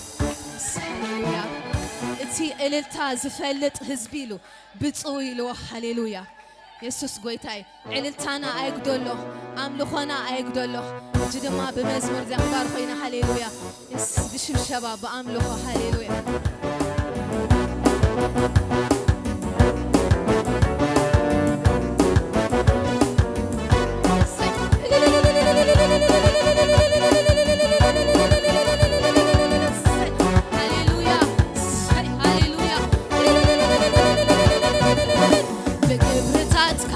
ሃሌሉያ። እቲ እልልታ ዝፈልጥ ህዝቢ ኢሉ ብፁዕ ኢልዎ። ሃሌሉያ። የሱስ ጎይታይ። ዕልልታና ኣይጉደሎ፣ ኣምልኾና ኣይጉደሎ። ሕጂ ድማ ብመዝሙር እዚኣ ክንባርኾ ኢና። ሃሌሉያ። የስ ብሽብሸባ ብኣምልኾ። ሃሌሉያ። ሃሌሉያ። ሃሌሉያ። ብግብርታትካ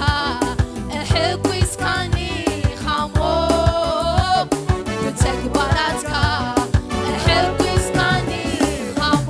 ኣሕጒስካኒ ኢኻሞ፣ ብተግባራትካ ኣሕጒስካኒ ኢኻሞ።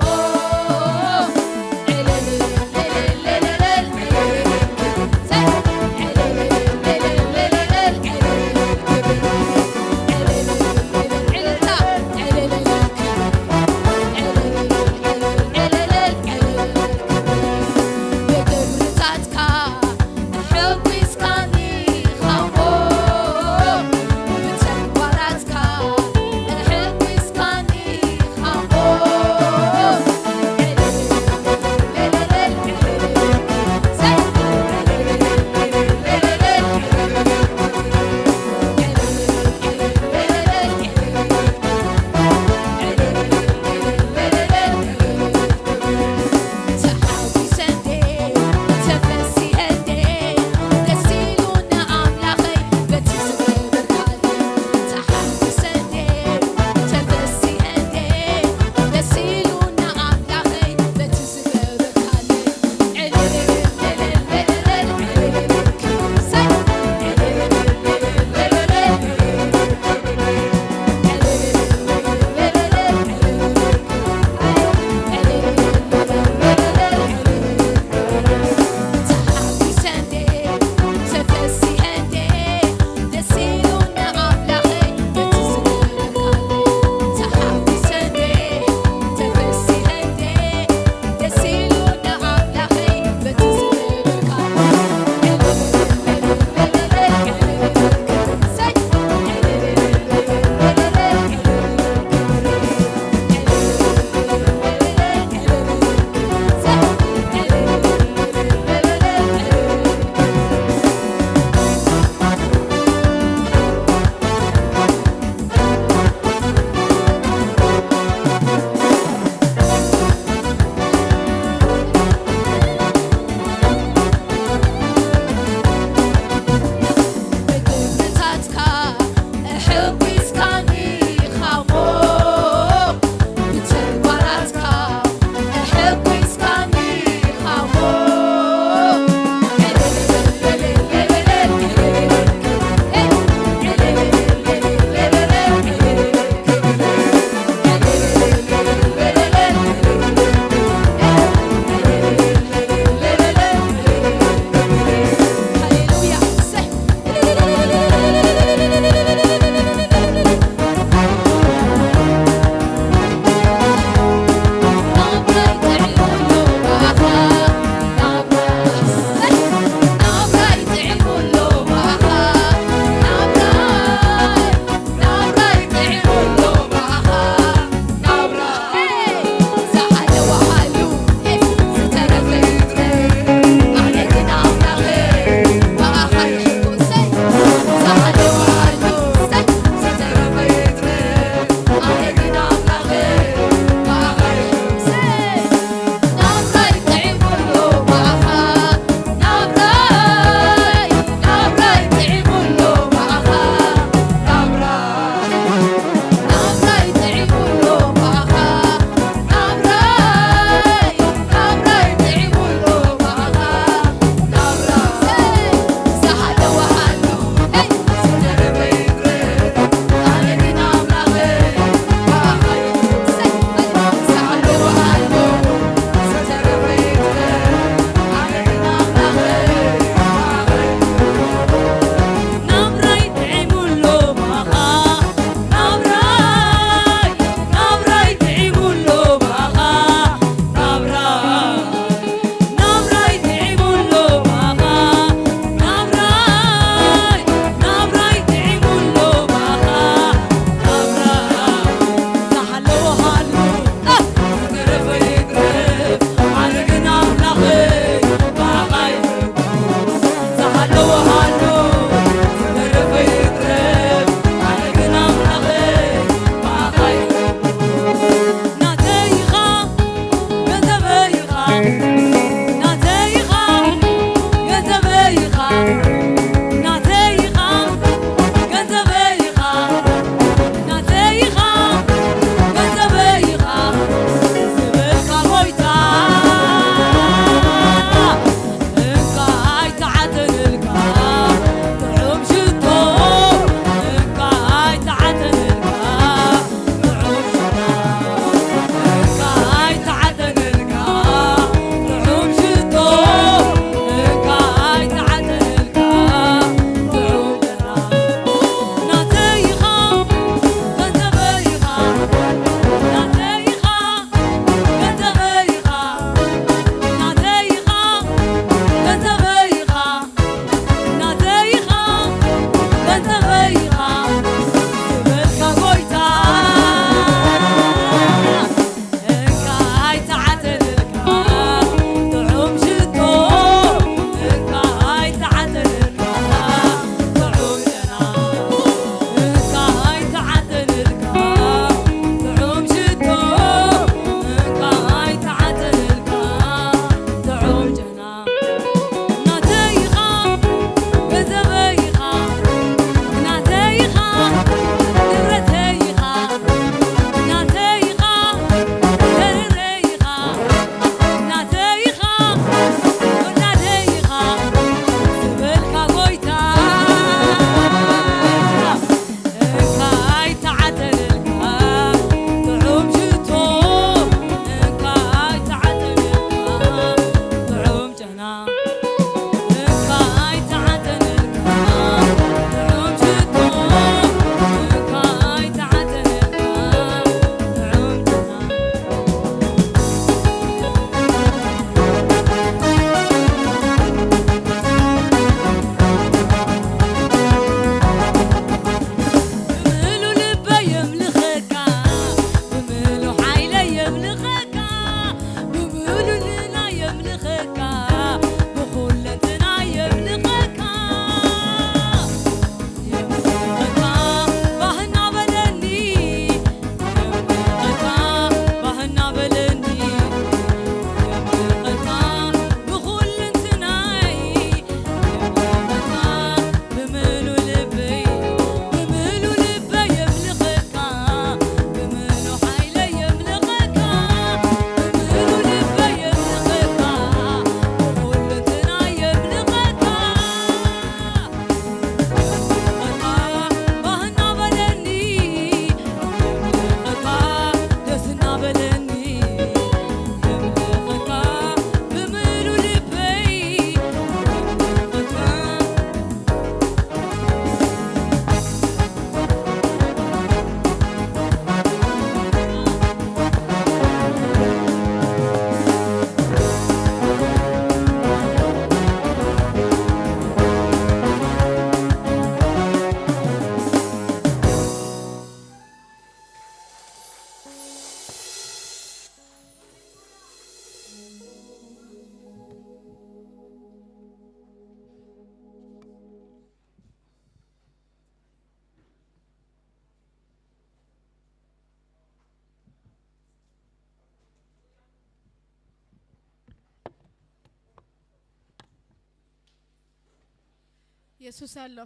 የሱስ ኣሎ።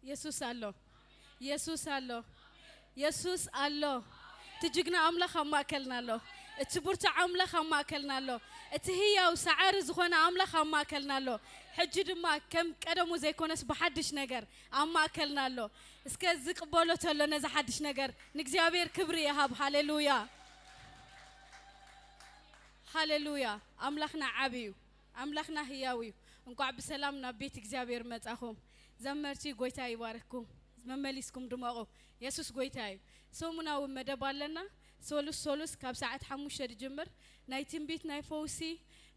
የሱስ ኣሎ። የሱስ ኣሎ። የሱስ ኣሎ። እቲ ጅግና ኣምላኽ ኣብ ማእከልና ኣሎ። እቲ ብርቱዕ ኣምላኽ ኣብ ማእከልና ኣሎ። እቲ ህያው ሰዓሪ ዝኾነ ኣምላኽ ኣብ ማእከልና ኣሎ። ሕጂ ድማ ከም ቀደሙ ዘይኮነስ ብሓድሽ ነገር ኣብ ማእከልና ኣሎ። እስከ ዝቕበሎ ተሎ ነዚ ሓድሽ ነገር ንእግዚኣብሔር ክብሪ ይሃብ። ሃሌሉያ። ሃሌሉያ። ኣምላኽና ዓቢ እዩ። ኣምላኽና ህያው እዩ። እንቋዕ ብሰላም ናብ ቤት እግዚኣብሔር መጻኹም። ዘመርቲ፣ ጎይታ ይባርክኩም። መመሊስኩም ድመቑ። የሱስ ጎይታ እዩ። ሰሙናዊ መደብ ኣለና። ሶሉስ ሶሉስ ካብ ሰዓት ሓሙሽተ ዝጅምር ናይ ትንቢት፣ ናይ ፈውሲ፣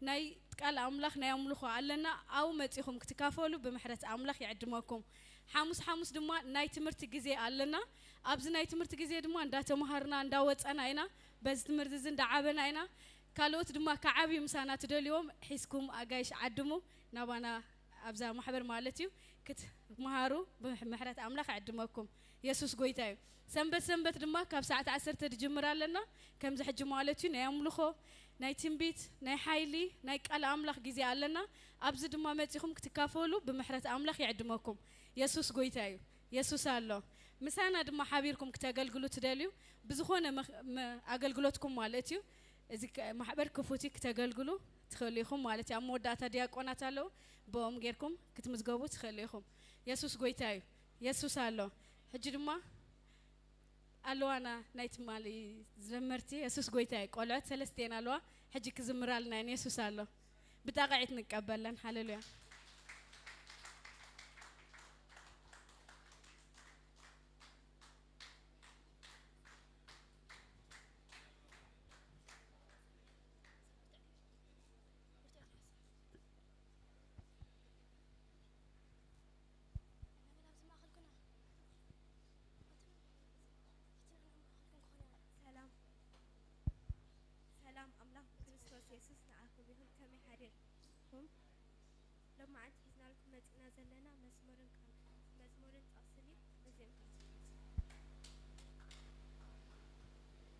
ናይ ቃል ኣምላኽ፣ ናይ ኣምልኾ ኣለና። ኣብኡ መጺኹም ክትካፈሉ ብምሕረት ኣምላኽ ይዕድመኩም። ሓሙስ ሓሙስ ድማ ናይ ትምህርቲ ግዜ ኣለና። ኣብዚ ናይ ትምህርቲ ግዜ ድማ እንዳተምሃርና እንዳወጸና ኢና። በዚ ትምህርቲ እዚ እንዳዓበና ኢና። ካልኦት ድማ ክዓብዩ ምሳና ትደልይዎም ሒዝኩም ኣጋይሽ ዓድሙ ናባና ኣብዛ ማሕበር ማለት እዩ ክትምሃሩ ብምሕረት ኣምላኽ ይዕድመኩም። የሱስ ጎይታ እዩ። ሰንበት ሰንበት ድማ ካብ ሰዓት ዓሰርተ ዝጅምር ኣለና። ከምዚ ሕጂ ማለት እዩ ናይ ኣምልኾ፣ ናይ ትንቢት፣ ናይ ሓይሊ፣ ናይ ቃል ኣምላኽ ግዜ ኣለና። ኣብዚ ድማ መጺኹም ክትካፈሉ ብምሕረት ኣምላኽ ይዕድመኩም። የሱስ ጎይታ እዩ። የሱስ ኣሎ። ምሳና ድማ ሓቢርኩም ክተገልግሉ ትደልዩ፣ ብዝኾነ መኽ-፣ መ-፣ ኣገልግሎትኩም ማለት እዩ። እዚ ከ-፣ ማሕበር ክፉት እዩ፣ ክተገልግሉ ትኽእሉ ኢኹም ማለት እዩ። ኣብ መወዳእታ ዲያቆናት ኣለዉ፣ ብኦም ጌርኩም ክትምዝገቡ ትኽእሉ ኢኹም። የሱስ ጎይታ እዩ። የሱስ ኣሎ። ሕጂ ድማ ኣለዋና ናይ ትማሊ ዘመርቲ የሱስ ጎይታ እዩ። ቆልዑት ሰለስቲኤን ኣለዋ፣ ሕጂ ክዝምራልና እየን። የሱስ ኣሎ። ብጣቕዒት ንቀበለን። ሃሌሉያ። ሰላም፣ ሰላም ኣምላኽ ብክርስቶስ የሱስ ንዓኹም ይኹን። ከመይ ሓዲርኩም? ሎም መዓልቲ ሒዝናልኩም መጺእና ዘለና መዝሙርን ቃል-፣ መዝሙርን ጥቕስን እዩ። በዚኦም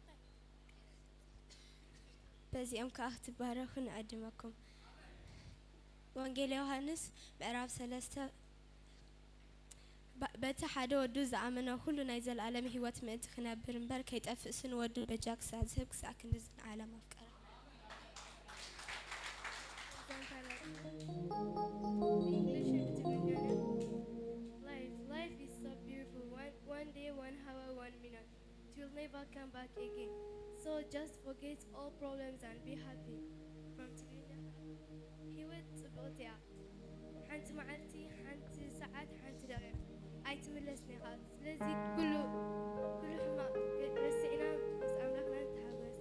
ከኣ በዚኦም ከኣ ክትባረኹ ንዕድመኩም። ወንጌል ዮሃንስ ምዕራፍ ሰለስተ፣ በ-፣ በቲ ሓደ ወዱ ዝኣመነ ኩሉ ናይ ዘለኣለም ህይወት ምእንቲ ክነብር እምበር ከይጠፍእስ ንወዱ በጃ ክሳዕ ዝህብ ክሳዕ ክንድዚ ንዓለም ኣፍቀረ። English and Tigrinya. Life, life is so beautiful. One, one day, one hour, one minute. It will never come back again. So just forget all problems and be happy. From Tigrinya. ህይወት ጽብቕቲ እያ። ሓንቲ መዓልቲ፣ ሓንቲ ሰዓት፣ ሓንቲ ደቂቕ ኣይትምለስን ኢኻ። ስለዚ ኩሉ፣ ኩሉ ሕማቕ ረሲዕና ምስ ኣምላኽና ንተሓወስ።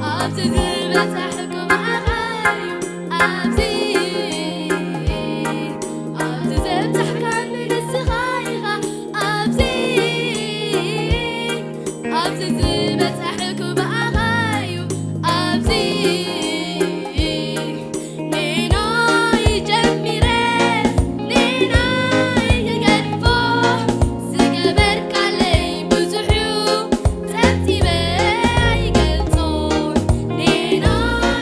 ኣብዚ ዝበጻሕኩ ብኣኻ እዩ። ኣብዚ፣ ኣብዚ ዘብጻሕካኒ ንስኻ ኢኻ። ኣብዚ፣ ኣብዚ ዝበጻሕኩ ብኣኻ እዩ። ኣብዚ ንናይ ጀሚረ ንናይ ክገድፎ ዝገበርካለይ ብዙሕ እዩ። ጸብጺበ ይገልጾ ንናይ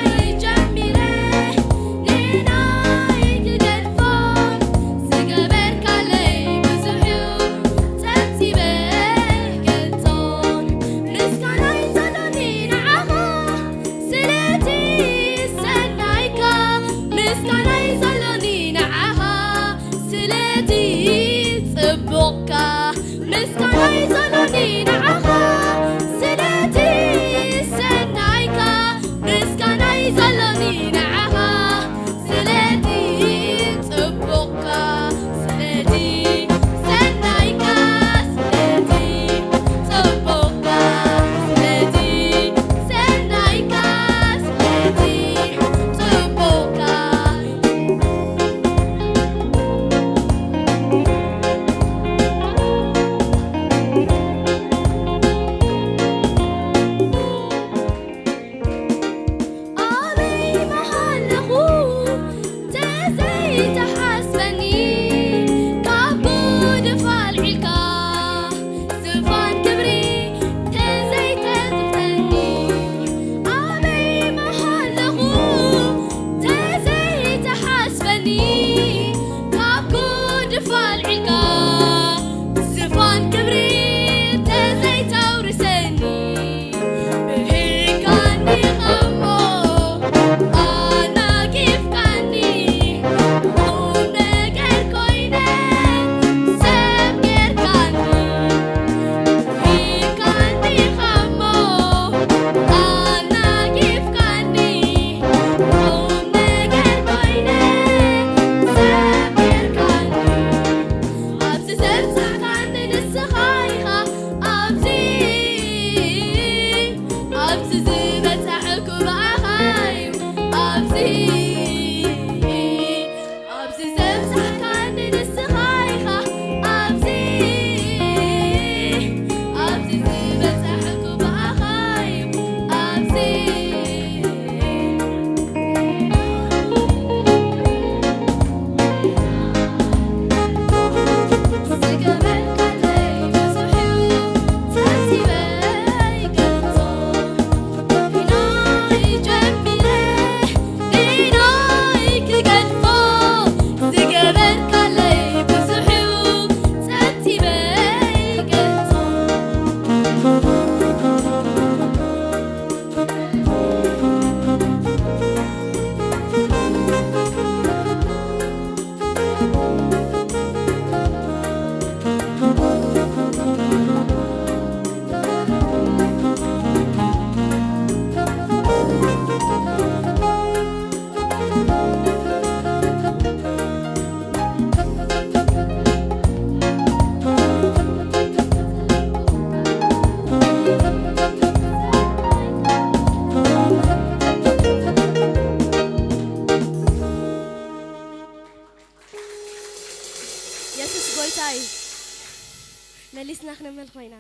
መሊስና ክነመልኾ ኢና።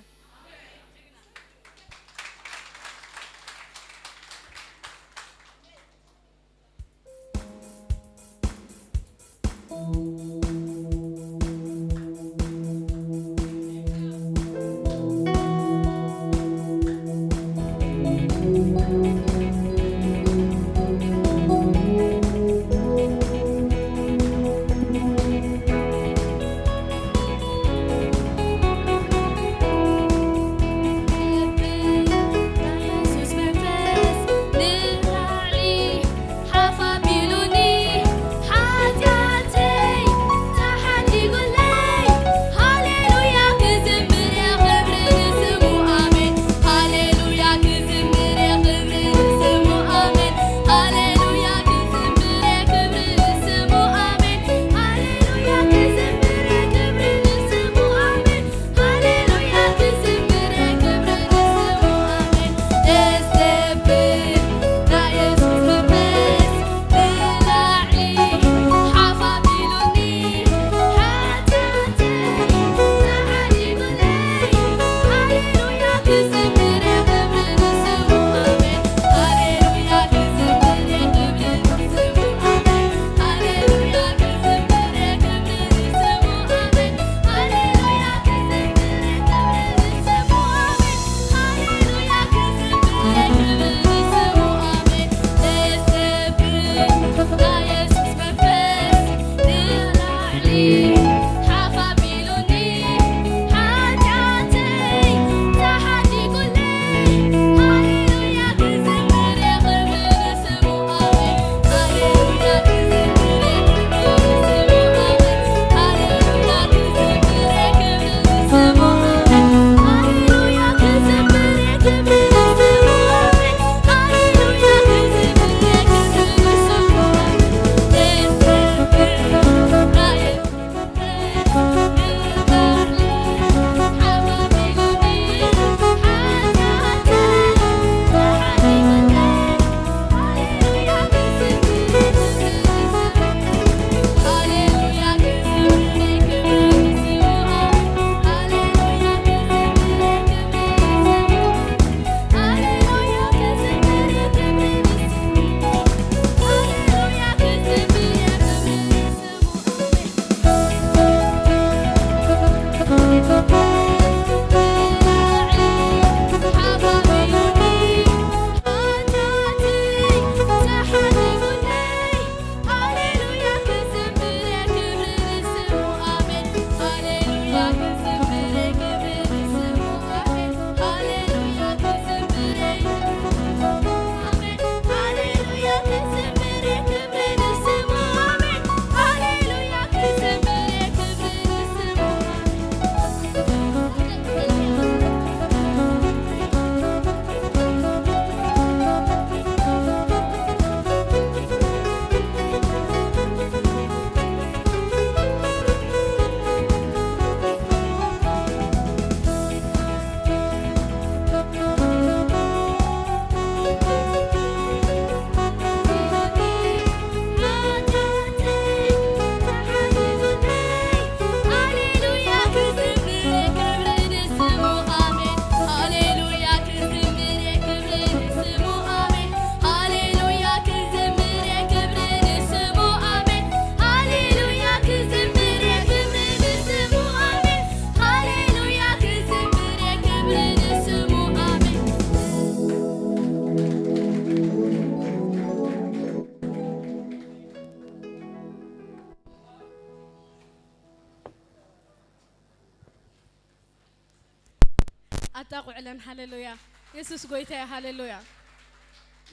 ኣጣቑዕለን። ሃሌሉያ። የሱስ ጎይታ እየ። ሃሌሉያ።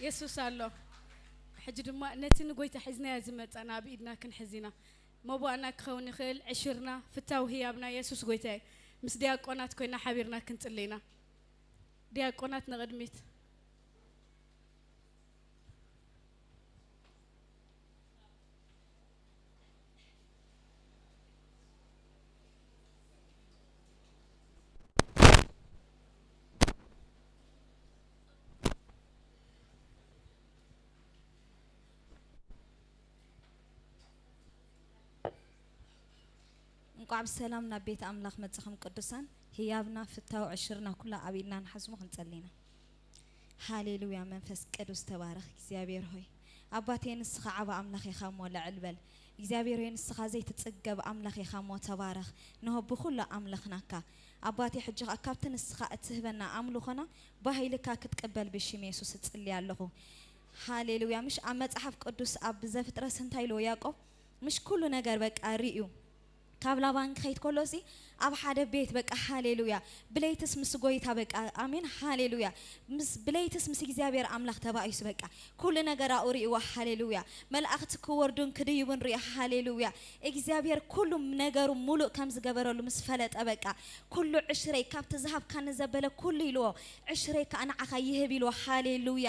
የሱስ ኣሎ። ሕጂ ድማ ነቲ ንጎይታ ሒዝናዮ ዝመጻና ኣብ ኢድና ክንሕዝ ኢና። መባእና ክኸውን ይኽእል፣ ዕሽርና፣ ፍታው ህያብና የሱስ ጎይታ እዩ። ምስ ዲያቆናት ኮይና ሓቢርና ክንጽሊ ኢና። ዲያቆናት ንቕድሚት። እንቋዕ ብሰላም ናብ ቤት ኣምላኽ መጻኹም ቅዱሳን። ህያብና፣ ፍታው፣ ዕሽርና ኩላ ኣብ ኢድና ንሓዝሞ ክንጸሊ ኢና። ሃሌሉያ፣ መንፈስ ቅዱስ ተባረኽ እግዚኣብሔር ሆይ። ኣባቴ ንስኻ ዓቢ ኣምላኽ ኢኻ እሞ ልዕል በል። እግዚኣብሔር ሆይ ንስኻ ዘይትጽገብ ኣምላኽ ኢኻ እሞ ተባረኽ። ንሆ ብኹሉ ኣምለኽናካ። ኣባቴ ሕጂ ኸኣ ካብቲ ንስኻ እትህበና ኣምልኾና ባህ ኢልካ ክትቅበል ብሽም የሱስ እጽሊ ኣለኹ። ሃሌሉያ። ምሽ ኣብ መጽሓፍ ቅዱስ ኣብ ዘፍጥረስ እንታይ ኢልዎ ያዕቆብ? ምሽ ኩሉ ነገር በቃ ርእዩ። ካብ ላባን ክኸይድ ከሎ እዚ ኣብ ሓደ ቤት በቃ ሃሌሉያ። ብለይትስ ምስ ጎይታ በቃ ኣሜን ሃሌሉያ። ምስ ብለይትስ ምስ እግዚኣብሔር ኣምላኽ ተባኢሱ በቃ ኩሉ ነገር ኣኡ ርእይዎ ሃሌሉያ። መላእኽቲ ክወርዱን ክድይቡን ርእዩ ሃሌሉያ። እግዚኣብሔር ኩሉ ነገሩ ሙሉእ ከም ዝገበረሉ ምስ ፈለጠ በቃ ኩሉ ዕሽረይ ካብቲ ዝሃብካኒ ዘበለ ኩሉ ኢልዎ ዕሽረይ ከኣ ንዓኻ ይህብ ኢልዎ ሃሌሉያ።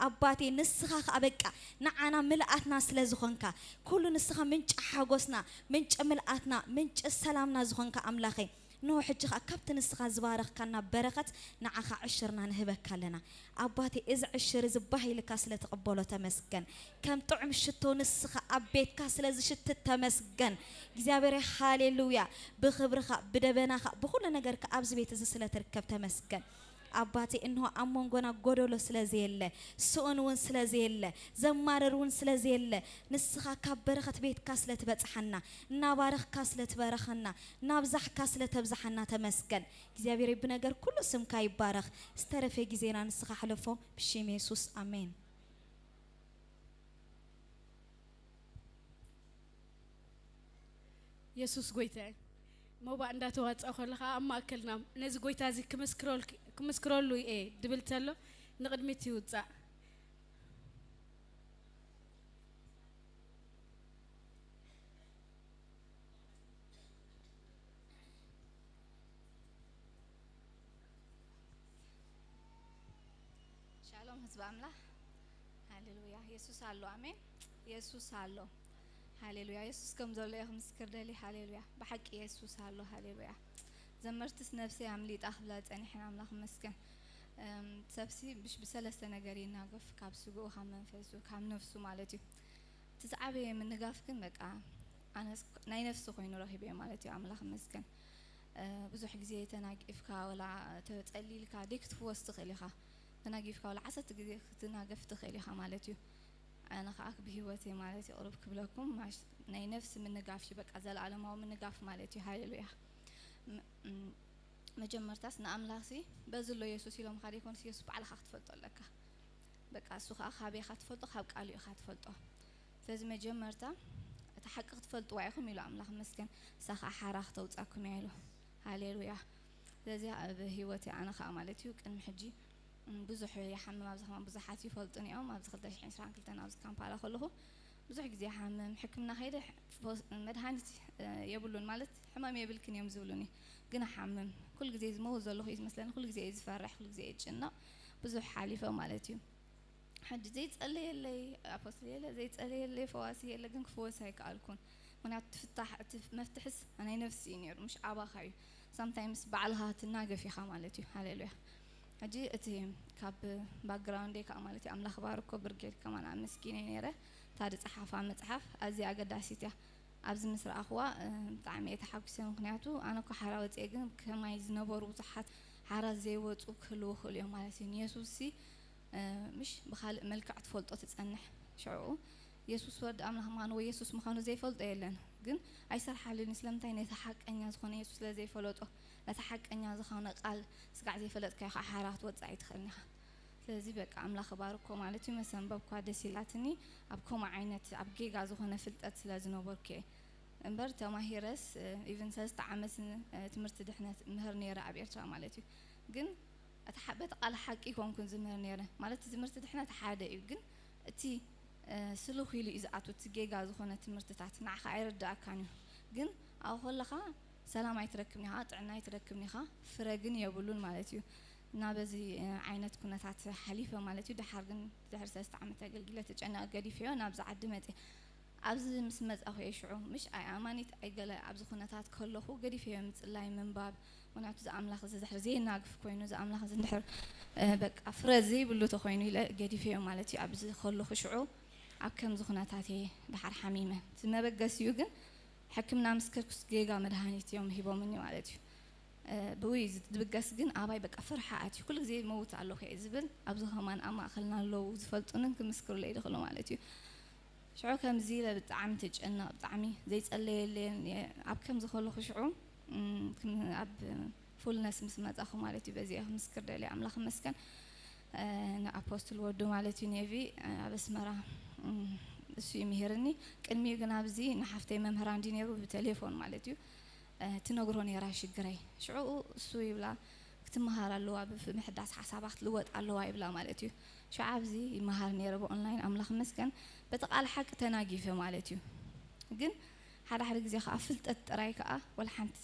ኣባቴ ንስኻ ከኣ በቃ ንዓና ምልኣትና ስለ ዝኾንካ ኩሉ ንስኻ ምንጪ ሓጎስና ምንጪ ምልኣትና፣ ምንጪ ሰላምና ዝኾንካ ኣምላኸይ፣ እንሆ ሕጂ ኸኣ ካብቲ ንስኻ ዝባረኽካና በረኸት ንዓኻ ዕሽርና ንህበካ ኣለና። ኣባቴ፣ እዚ ዕሽር እዚ ባህ ኢልካ ስለ ትቕበሎ ተመስገን። ከም ጥዑም ሽቶ ንስኻ ኣብ ቤትካ ስለ ዝሽትት ተመስገን። እግዚኣብሔር፣ ሃሌሉያ። ብኽብርኻ፣ ብደበናኻ፣ ብኹሉ ነገርካ ኣብዚ ቤት እዚ ስለ ትርከብ ተመስገን። ኣባቴ፣ እንሆ ኣብ መንጎና ጎደሎ ስለ ዘየለ፣ ስኡን እውን ስለ ዘየለ፣ ዘማርር እውን ስለ ዘየለ፣ ንስኻ ካብ በረኸት ቤትካ ስለ ትበጽሓና፣ እናባረኽካ ስለ ትባረኸና፣ እናብዛሕካ ስለ ተብዝሓና ተመስገን። እግዚኣብሔር፣ ብነገር ኩሉ ስምካ ይባረኽ። ዝተረፈ ግዜና ንስኻ ሕለፎ፣ ብሽም የሱስ፣ ኣሜን። የሱስ ጎይታ እዩ። መባእ እንዳተዋጸእ ከለኻ ኣብ ማእከልና ነዚ ጎይታ እዚ ክምስክረልክ-፣ ክምስክረሉ እየ ድብል ተሎ ንቕድሚት ይውጻእ። ሻሎም ህዝቢ ኣምላኽ። ሃሌሉያ። የሱስ ኣሎ። ኣሜን። የሱስ ኣሎ። ሃሌሉያ። የሱስ ከም ዘሎ እየ ክምስክር ደሊ። ሃሌሉያ። ብሓቂ የሱስ ኣሎ። ሃሌሉያ። ዘመርትስ ነፍሰይ ኣምሊጣ ክብላ ጸኒሐን። ኣምላኽ ይመስገን። እም፣ ሰብሲ ብሽ-፣ ብሰለስተ ነገር ይናገፍ፣ ካብ ስግኡ፣ ካብ መንፈሱ፣ ካብ ነፍሱ ማለት እዩ። እቲ ዝዓበየ ምንጋፍ ግን በቃ ኣነስ ናይ ነፍሲ ኮይኑ ረኺበዮ ማለት እዩ። ኣምላኽ ይመስገን። እ፣ ብዙሕ ግዜ ተናጊፍካ ወላ ተጸሊልካ ደይክትፍወስ ትኽእል ኢኻ። ተናጊፍካ ወላ ዓሰርተ ግዜ ክትናገፍ ትኽእል ኢኻ ማለት እዩ። ኣነ ኸኣ ብህይወተይ ማለት እዩ ቅርብ ክብለኩም ማሽ-፣ ናይ ነፍሲ ምንጋፍ እዩ በቃ ዘለኣለማዊ ምንጋፍ ማለት እዩ። ሃሌሉያ። ም-፣ ም-፣ መጀመርታስ ንኣምላኽሲ በዚ ኣሎ የሱስ ኢሎምኻ ደይኮኑስ የሱስ ባዕልኻ ክትፈልጦ ኣለካ። በቃ እሱ ኸኣ ካበይ ኢኻ ትፈልጦ? ካብ ቃሉ ኢኻ ትፈልጦ። ስለዚ መጀመርታ እታ ሓቂ ክትፈልጥዋ ኢኹም ኢሉ ኣምላኽ ይመስገን። ንሳ ኸኣ ሓራ ክተውጻኩም እያ ኢሉ። ሃሌሉያ። ስለዚ ኣብ ህይወተይ ኣነ ኸኣ ማለት እዩ ቅድሚ ሕጂ፣ እም፣ ብዙሕ ይሓምም፣ ኣብዚ ከማን ብዙሓት ይፈልጡኒ እዮም። ኣብዚ ክልተ ሽሕን ዕስራን ክልተን ኣብዚ ካምፓላ ከለኹ ብዙሕ ግዜ ይሓምም። ሕክምና ከይደ ፈውስ-፣ መድሃኒት፣ እ፣ የብሉን ማለት ሕማም የብልክን እዮም ዝብሉኒ። ግን እሓምም። ኩሉ ግዜ ዝመውት ዘለኹ እዩ ዝመስለኒ። ኩሉ ግዜ እየ ዝፈርሕ፣ ኩሉ ግዜ እየ ዝጭነቕ። ብዙሕ ሓሊፈ ማለት እዩ። ሕጂ ዘይጸለየለይ ኣፖስትል የለ፣ ዘይጸለየለይ ፈዋሲ የለ፣ ግን ክፍወስ ኣይከኣልኩን። ምኽንያቱ እቲ ፍታሕ፣ እቲ መፍትሕስ ናይ ነፍሲ እዩ ነይሩ፣ ምሽ ኣባኻ እዩ። ሳምታይምስ ባዕልኻ ትናገፍ ኢኻ ማለት እዩ። ሃሌሉያ። ሕጂ እቲ ካብ ባክግራውንደይ ከዓ ማለት እዩ፣ ኣምላኽ ባርኮ ብርጌድ ከማን ኣመስጊነ ነይረ። እታ ዝጸሓፋ መጽሓፍ ኣዝያ ኣገዳሲት እያ። ኣብዚ ምስ ረኣኽዋ፣ እ፣ ብጣዕሚ እየ ተሓጒሰ። ምኽንያቱ ኣነ እኮ ሓራ ወፅየ፣ ግን ከማይ ዝነበሩ ብዙሓት ሓራ ዘይወፁ ክህልዉ ይኽእሉ እዮም ማለት እዩ። ንየሱስ ሲ፣ እ፣ ምሽ ብኻልእ መልክዕ ትፈልጦ ትጸንሕ። ሽዑ የሱስ ወዲ ኣምላኽ ምዃኑ ወይ የሱስ ምዃኑ ዘይፈልጦ የለን። ግን ኣይሰርሓሉን እዩ። ስለምንታይ? ነቲ ሓቀኛ ዝኾነ የሱስ ስለ ዘይፈለጦ፣ ነቲ ሓቀኛ ዝኾነ ቃል ስጋዕ ዘይፈለጥካዮ ከዓ ሓራ ክትወፅእ ኣይትኽእልን ኢኻ። ስለዚ በቃ ኣምላኽ ባርኮ ማለት እዩ። መሰንበብኳ ደስ ኢላትኒ። ኣብ ከምኡ ዓይነት ኣብ ጌጋ ዝኾነ ፍልጠት ስለ ዝነበርኩ እየ። እምበር ተማሂረስ፣ እ፣ ኢቭን ሰለስተ ዓመት ን-፣ እ፣ ትምህርቲ ድሕነት ምህር ነይረ ኣብ ኤርትራ ማለት እዩ። ግን እቲ ሓ-፣ በቲ ቃል ሓቂ ይኮንኩን ዝምህር ነይረ። ማለት እቲ ትምህርቲ ድሕነት ሓደ እዩ፣ ግን እቲ፣ እ፣ ስሉኽ ኢሉ እዩ ዝኣቱ፣ እቲ ጌጋ ዝኾነ ትምህርትታት ንዓኻ ኣይርድኣካን እዩ። ግን ኣብኡ ከለኻ ሰላም ኣይትረክብን ኢኻ፣ ጥዕና ኣይትረክብን ኢኻ፣ ፍረ ግን የብሉን ማለት እዩ። እና በዚ፣ እ፣ ዓይነት ኩነታት ሓሊፈ ማለት እዩ። ደሓር ግን ድሕሪ ሰለስተ ዓመት ኣገልጊለ ተጨኒቐ ገዲፈዮ ናብዚ ዓዲ መፅየ። ኣብዚ ምስ መፃኹ እየ ሽዑ፣ ምሽ ኣይ ኣማኒት ኣይገለ ኣብዚ ኩነታት ከለኹ ገዲፈዮ ምፅላይ ምንባብ። ምኽንያቱ እዚ ኣምላኽ እዚ ድሕሪ ዘየናግፍ ኮይኑ፣ እዚ ኣምላኽ እዚ እንድሕር፣ እ፣ በቃ ፍረ ዘይብሉ ተኾይኑ ኢለ ገዲፈዮ ማለት እዩ። ኣብዚ ከለኹ ሽዑ ኣብ ከምዚ ኩነታት እየ ደሓር ሓሚመ። እዚ መበገሲኡ ግን ሕክምና ምስ ከድኩስ ጌጋ መድሃኒት እዮም ሂቦምኒ ማለት እዩ። ብውይ ዝብገስ ግን ኣባይ በቃ ፍርሓ ኣትዩ ኩሉ ግዜ መውት ኣለኹ እየ ዝብል። ኣብዚ ከማን ኣብ ማእኸልና ኣለዉ ዝፈልጡንን ክምስክሩለይ ዝኽእሉ ማለት እዩ። ሽዑ ከምዚ ኢለ ብጣዕሚ ተጨነቕ፣ ብጣዕሚ ዘይጸለየለየን እየ። ኣብ ከምዚ ከለኹ ሽዑ ኣብ ፉልነስ ምስ መጻኹ ማለት እዩ። በዚኣ ክምስክር ደልየ ኣምላኽ ይመስገን። ንኣፖስትል ወዱ ማለት እዩ ኔቪ ኣብ ኣስመራ እሱ እዩ ምሂርኒ። ቅድሚኡ ግን ኣብዚ ንሓፍተይ መምህራ እንዲ ነይሩ ብቴሌፎን ማለት እዩ ትነግሮ ነይራ ሽግረይ። ሽዑ እሱ ይብላ ክትመሃር ኣለዋ፣ ብምሕዳስ ሓሳባ ክትልወጥ ኣለዋ ይብላ ማለት እዩ። ሽዑ ኣብዚ ይመሃር ነይረ ብኦንላይን፣ ኣምላኽ ይመስገን። በቲ ቃል ሓቂ ተናጊፈ ማለት እዩ። ግን ሓደ ሓደ ግዜ ከዓ ፍልጠት ጥራይ ከዓ ወላ ሓንቲ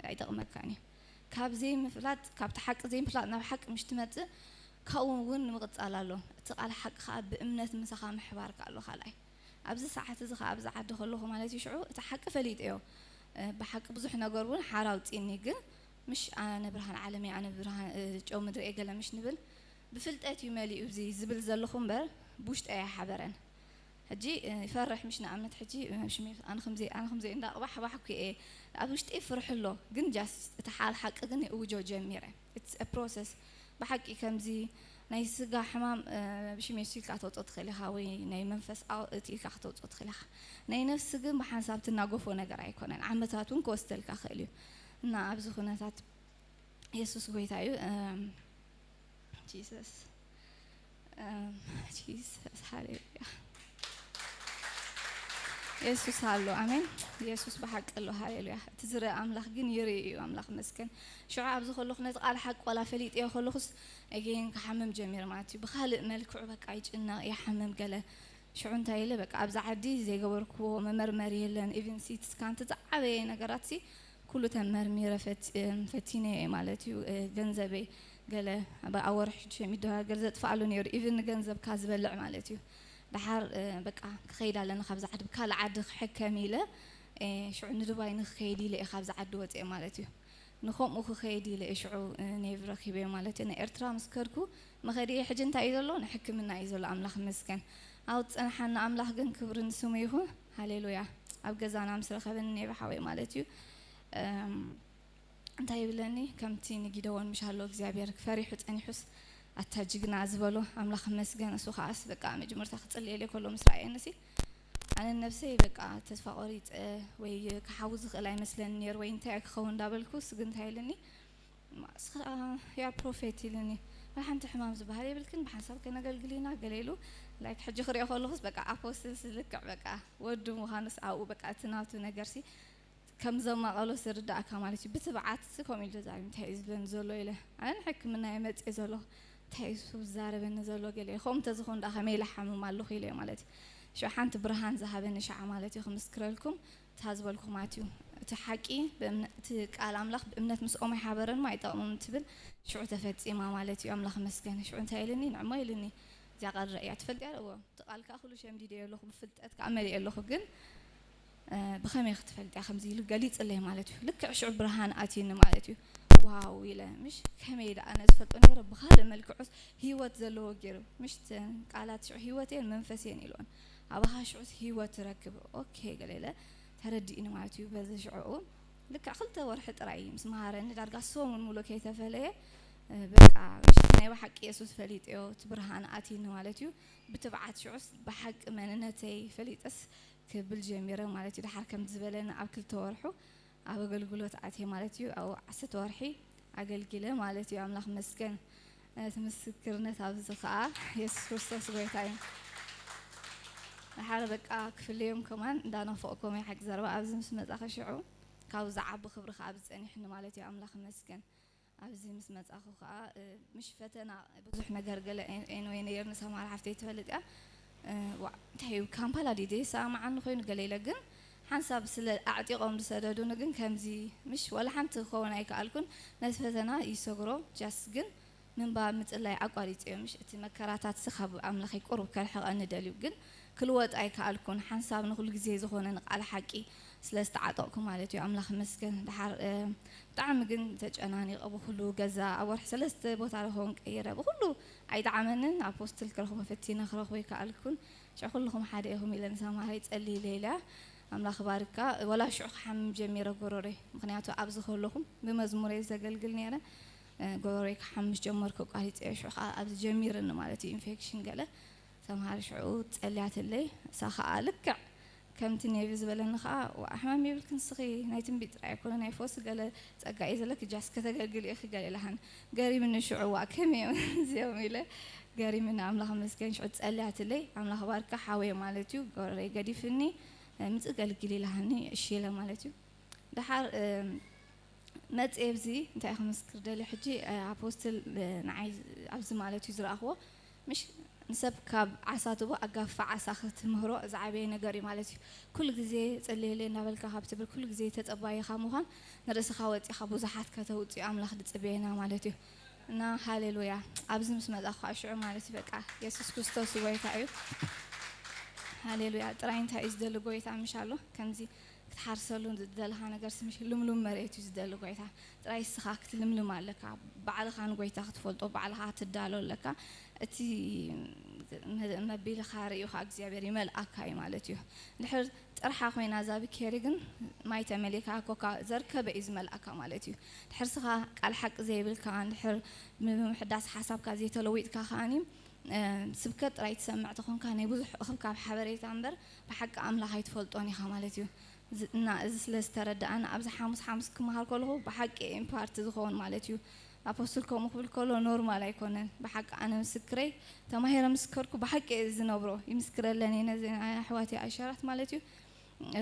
ኣይጠቕመካን እዩ። ካብ ዘይምፍላጥ፣ ካብቲ ሓቂ ዘይምፍላጥ ናብ ሓቂ ምሽ ትመጽእ፣ ካብኡ እውን ምቕጻል ኣሎ። እቲ ቃል ሓቂ ከዓ ብእምነት ምሳኻ ምሕባር ከኣ ኣሎ ካልኣይ። ኣብዚ ሰዓት እዚ ከዓ ኣብዚ ዓዲ ከለኹ ማለት እዩ፣ ሽዑ እቲ ሓቂ ፈሊጠዮ። ብሓቂ ብዙሕ ነገር እውን ሓራ ኣውጺእኒ፣ ግን ምሽ ኣነ ብርሃን ዓለም እየ፣ ኣነ ብርሃን ጨው ምድሪ እየ ገለ ምሽ ንብል፣ ብፍልጠት እዩ መሊኡ እዚ ዝብል ዘለኹ እምበር ብውሽጢ ኣይሓበረን። ሕጂ ይፈርሕ ምሽ ንኣብነት ሕጂ ኣነ ከምዚ ኣነ ከምዚ እንዳቕባሕ ባሕኩ እየ ኣብ ውሽጢ ፍርሕ ኣሎ፣ ግን ጃስ እቲ ሓል ሓቂ ግን እውጆ ጀሚረ። It's a process። ብሓቂ ከምዚ ናይ ስጋ ሕማም ብሽሜሱ ኢልካ ተውፅኦ ትኽእል ኢኻ፣ ወይ ናይ መንፈስ እቲ ኢልካ ከተውፅኦ ትኽእል ኢኻ። ናይ ነፍሲ ግን ብሓንሳብ ትናገፎ ነገር ኣይኮነን። ዓመታት እውን ክወስደልካ ክእል እዩ። እና ኣብዚ ኩነታት የሱስ ጎይታ እዩ። ጂሰስ ጂሰስ ሃሌሉያ። የሱስ ኣሎ። ኣሜን። የሱስ ብሓቂ ኣሎ። ሃሌሉያ። እቲ ዝርኢ ኣምላኽ ግን ይርኢ እዩ። ኣምላኽ መስገን። ሽዑ ኣብዚ ከለኹ ነቲ ቃል ሓቂ ቆላ ፈሊጥዮ ከለኹስ እጌን ክሓምም ጀሚር ማለት እዩ። ብኻልእ መልክዑ በቃ ይጭነቕ፣ ይሓምም ገለ። ሽዑ እንታይ ኢለ በቃ ኣብዚ ዓዲ ዘይገበርክዎ መመርመሪ የለን። ኢቭን ሲቲ ስካን እቲ ዝዓበየ ነገራት ሲ ኩሉ ተመርሚረ ፈቲነ ማለት እዩ። ገንዘበይ ገለ ኣብ ወርሒ ሽዱሽተ ሚእቲ ዶላር ገለ ዘጥፍኣሉ ነይሩ፣ ኢቭን ንገንዘብካ ዝበልዕ ማለት እዩ። ደሓር በቃ ክኸይድ ኣለና ካብዚ ዓዲ፣ ብካልእ ዓዲ ክሕከም ኢለ ሽዑ ንዱባይ ንክኸይድ ኢለ እየ ካብዚ ዓዲ ወፅኤ ማለት እዩ። ንከምኡ ክኸይድ ኢለ እየ ሽዑ ኔቭ ረኪበ ማለት እዩ። ንኤርትራ ምስ ከድኩ መኸዲ ሕጂ እንታይ እዩ ዘሎ? ንሕክምና እዩ ዘሎ። ኣምላኽ ይመስገን። ኣብ ዝፀንሓና ኣምላኽ ግን ክብሪ ንስሙ ይኹን። ሃሌሉያ። ኣብ ገዛና ምስ ረኸበኒ ኔቭ ሓወይ ማለት እዩ። እንታይ ይብለኒ? ከምቲ ንጊደዎን ምሽ ኣሎ እግዚኣብሔር ፈሪሑ ጸኒሑስ ኣታ ጅግና ዝበሎ ኣምላኽ ይመስገን። እሱ ከዓስ በቃ መጀመርታ ክጽልየለይ ከሎ ምስ ረኣየኒ ሲ ኣነ ነብሰይ በቃ ተስፋ ቆሪጸ ወይ ክሓዊ ዝኽእል ኣይመስለኒ ነይሩ ወይ እንታይ ክኸውን እንዳበልኩ እሱ ግን እንታይ ኢልኒ? እስኻ ያ ፕሮፌት ኢልኒ። ሓንቲ ሕማም ዝበሃል የብልክን ብሓንሳብ ከነገልግል ኢና ገለ ኢሉ ላይክ ሕጂ ክሪኦ ከለኹስ በቃ ኣፖስትልስ ልክዕ በቃ ወዱ ምዃኑስ ኣብኡ በቃ እቲ ናቱ ነገርሲ ከም ዘማቐሎ ዝርዳእካ ማለት እዩ። ብትብዓት ሲ ከምኡ ኢሉ ተዛሪቡ እንታይ እዩ ዝብለኒ ዘሎ ኢለ ኣነ ንሕክምና እየ መፅየ ዘለኹ እንታይ እዩ ዝዛረበኒ ዘሎ ገለ ከምኡ እንተዝኾን ደኣ ከመይ ኢለ ሓምም ኣለኹ ኢለ ማለት እዩ። ሽዑ ሓንቲ ብርሃን ዝሃበኒ ሻዓ ማለት እዩ ክምስክረልኩም እታ ዝበልኩ ማለት እዩ። እቲ ሓቂ እቲ ቃል ኣምላኽ ብእምነት ምስኦም ኣይሓበረን ኣይጠቕሞም ትብል ሽዑ ተፈፂማ ማለት እዩ። ኣምላኽ መስገን ሽዑ እንታይ ኢልኒ ንዕሞ ኢልኒ እዚኣ ቃል ረእያ ትፈልጥያ እዎ እቲ ቃል ከዓ ኩሉ ሸምዲደ ኣለኹ ብፍልጠት ከዓ መሊእ ኣለኹ ግን ብኸመይ ክትፈልጥያ ከምዚ ኢሉ ገሊፅለይ ማለት እዩ። ልክዕ ሽዑ ብርሃን ኣትዩኒ ማለት እዩ። ዋው ኢለ ምሽ ከመይ ደኣ ኣነ ዝፈልጦ ነይረ ብኻልእ መልክዑስ ህይወት ዘለዎ ገይሩ ምሽ ቃላት ሽዑ ህይወት እየን መንፈስ እየን ኢልዎን ኣባኻ ሽዑስ ህይወት ትረክብ ኦኬ ገለ ኢለ ተረዲእኒ ማለት እዩ። በዚ ሽዑ ልክዕ ክልተ ወርሒ ጥራይ ምስ መሃረኒ ዳርጋ ሰሙን ሙሉ ከይተፈለየ በቃ ምሽ ናይ ብሓቂ የሱስ ፈሊጠዮ እቲ ብርሃን ኣትዩኒ ማለት እዩ። ብትብዓት ሽዑስ ብሓቂ መንነተይ ፈሊጠስ ክብል ጀሚረ ማለት እዩ። ደሓር ከም ዝበለኒ ኣብ ክልተ ወርሑ ኣብ ኣገልግሎት ኣትየ ማለት እዩ። ኣብ ዓሰርተ ወርሒ ኣገልጊለ ማለት እዩ። ኣምላኽ መስገን እቲ ምስክርነት ኣብዚ ከዓ የሱስ ክርስቶስ ጎይታ እዩ። ደሓር በቃ ክፍለዮም ከማን እንዳናፈቕኮም እየ ሓቂ ዘረባ ኣብዚ ምስ መፃ ከሽዑ ካብ ዝዓቢ ክብሪ ከዓ ኣብዚ ፀኒሕኒ ማለት እዩ። ኣምላኽ መስገን ኣብዚ ምስ መጻኹ ከኣ ምሽ ፈተና ብዙሕ ነገር ገለ ኤንወይ ነይርኒ ሰማራ ሓፍተይ ትፈልጥ እያ። እንታይ እዩ ካምፓላ ድዩ ዘይሰማማዓኒ ኮይኑ ገለ ኢለ ግን ሓንሳብ ስለ ኣዕጢቖም ዝሰደዱኒ ግን ከምዚ ምሽ ዋላ ሓንቲ ክኸውን ኣይከኣልኩን። ነቲ ፈተና ይሰግሮ ጃስ ግን ምንባብ ምጽላይ ኣቋሪጸዮ ምሽ እቲ መከራታትሲ ካብ ኣምላኸይ ቁሩብ ከርሕቐኒ ደልዩ ግን ክልወጥ ኣይከኣልኩን። ሓንሳብ ንኹሉ ግዜ ዝኾነ ንቃል ሓቂ ስለ ዝተዓጠቕኩ ማለት እዩ። ኣምላኽ ይመስገን። ደሓር ብጣዕሚ ግን ተጨናኒቐ ብኹሉ ገዛ ኣብ ወርሒ ሰለስተ ቦታ ዝኸውን ቀይረ ብኹሉ ኣይጠዓመንን። ኣፖስትል ክረኽቦ ፈቲነ ክረኽቦ ኣይከኣልኩን። ሽዑ ኩልኹም ሓደ ኢኹም ኢለ ንሰማራይ ጸልይለ ኢለ ኣምላኽ ባርካ። ወላ ሽዑ ክሓምም ጀሚረ ጎረሮይ፣ ምኽንያቱ ኣብዚ ከለኹም ብመዝሙር እየ ዘገልግል ነይረ። እ፣ ጎረሮይ ክሓምሽ ጀመርኩ፣ ኣቋሪፀ። ሽዑ ከዓ ኣብዚ ጀሚርኒ ማለት እዩ፣ ኢንፌክሽን ገለ። ተምሃር ሽዑ ጸልያትለይ፣ እሳ ከዓ ልክዕ ከምቲ ኔቪ ዝበለኒ ከዓ፣ "ዋ፣ ሕማም የብልክን ንስኺ፣ ናይ ትንቢት ጥራይ ኣይኮነ፣ ናይ ፈውሲ ገለ ጸጋ እዩ ዘለኪ፣ ጃስ ከተገልግሊ ኢኺ" ገለ ኢላሃኒ። ገሪምኒ ሽዑ፣ "ዋ፣ ከመይ እዮም እዚኦም?" ኢለ ገሪምኒ። ኣምላኽ መስገን። ሽዑ ጸልያትለይ፣ ኣምላኽ ባርካ ሓወየ ማለት እዩ። ጎረረይ ገዲፍኒ፣ "ምጽእ ገልግሊ" ኢላሃኒ፣ እሺ ኢለ ማለት እዩ። ደሓር፣ እም፣ መጽኤ ኣብዚ እንታይ ክምስክር ደልየ ሕጂ፣ እ፣ ኣፖስትል፣ እ፣ ንዓይ ኣብዚ ማለት እዩ ዝረኣኽዎ። ምሽ ንሰብ ካብ ዓሳ ትቦ ኣጋፋ ዓሳ ክትምህሮ ዝዓበየ ነገር እዩ ማለት እዩ። ኩሉ ግዜ ጸልየለይ እናበልካ ካብ ትብል፣ ኩሉ ግዜ ተጸባይኻ ምዃን፣ ንርእስኻ ወጺኻ ብዙሓት ከተውጽኡ ኣምላኽ ዝጽበየና ማለት እዩ። እና ሃሌሉያ፣ ኣብዚ ምስ መጻኹ ከዓ ሽዑ ማለት እዩ፣ በቃ፣ የሱስ ክርስቶስ ጎይታ እዩ። ሃሌሉያ። ጥራይ እንታይ እዩ ዝደሊ ጎይታ ምሽ ኣሎ፣ ከምዚ ክትሓርሰሉ ዝደለኻ ነገር ስምሽ ልምሉም መሬት እዩ ዝደሊ ጎይታ። ጥራይ እስኻ ክትልምልም ኣለካ። ባዕልኻ ንጎይታ ክትፈልጦ፣ ባዕልኻ ክትዳሎ ኣለካ። እቲ መ-፣ መቢልኻ ርእዩኻ እግዚኣብሔር ይመልኣካ እዩ ማለት እዩ። ድሕር ጥርሓ ኮይና እዛ ብኬሪ ግን ማይ ተመሊካ ኮካ ዘርከበ እዩ ዝመልኣካ ማለት እዩ። ድሕር ስኻ ቃል ሓቂ ዘይብልካ፣ ድሕር ብምሕዳስ ሓሳብካ ዘይተለዊጥካ ከኣኒ፣ እ፣ ስብከት ጥራይ ትሰምዕ ተኾንካ ናይ ብዙሕ እኽብካብ ሓበሬታ እምበር ብሓቂ ኣምላኽ ኣይትፈልጦን ኢኻ ማለት እዩ። ዝ-፣ እና እዚ ስለ ዝተረዳእና ኣብዚ ሓሙስ ሓሙስ ክመሃር ከለኹ ብሓቂ ኢምፓርት ዝኸውን ማለት እዩ። ኣፖስትል ከምኡ ክብል ከሎ ኖርማል ኣይኮነን። ብሓቂ ኣነ ምስክረይ ተማሂረ ምስከርኩ ብሓቂ እየ ዝነብሮ። ይምስክረለን እየ ነዚ ናይ ኣሕዋተይ ኣሸራት ማለት እዩ። እ፣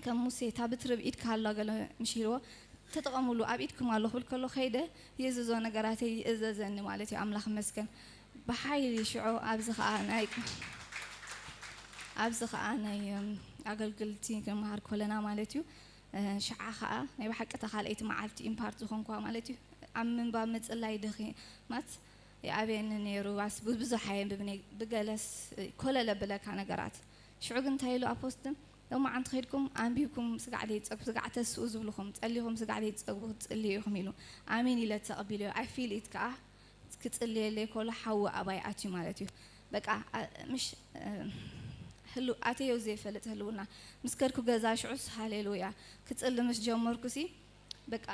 ከም ሙሴ እታ ብትሪ ኣብ ኢድካ ሃላ ገለ ምሽ ኢልዎ፣ "ተጠቐምሉ፣ ኣብ ኢድኩም ኣሎ" ክብል ከሎ ከይደ ይእዝዞ፣ ነገራተይ ይእዘዘኒ ማለት እዩ። ኣምላኽ ይመስገን። ብሓይሊ ሽዑ ኣብዚ ኸኣ ናይ፣ ኣብዚ ኸኣ ናይ፣ እም፣ ኣገልግልቲ ክንመሃር ከለና ማለት እዩ። እ፣ ሽዓ ኸኣ ናይ ብሓቂ እታ ካልኣይቲ መዓልቲ ኢምፓርት ዝኾንኩዋ ማለት እዩ። ኣብ ምንባብ ምጽላይ ደኺማት ይኣብየኒ ነይሩ። ኣስ-፣ ብብዙሕ ኣየንብብ ነይ-፣ ብገለስ ኮለል ኣብለካ ነገራት። ሽዑ ግን እንታይ ኢሉ ኣፖስትል፣ "ሎማዓንቲ ኸይድኩም ኣንቢብኩም ስጋዕ ዘይትጸግቡ፣ ስጋዕ ተስኡ ዝብልኹም፣ ጸሊኹም ስጋዕ ዘይትጸግቡ ክትጽልዩ ኢኹም" ኢሉ። ኣሜን ኢለ ተቐቢለዮ። ኣይ ፊል ኢት ከኣ ክጽልየለይ ከሎ ሓዊ ኣባይ ኣትዩ ማለት እዩ። በቃ፣ ኣ-፣ ምሽ፣ እ፣ ህሉ-፣ ኣተዮ ዘይፈልጥ ህልውና። ምስ ከድኩ ገዛ ሽዑስ ሃሌሉያ ክጽሊ ምስ ጀመርኩሲ፣ በቃ፣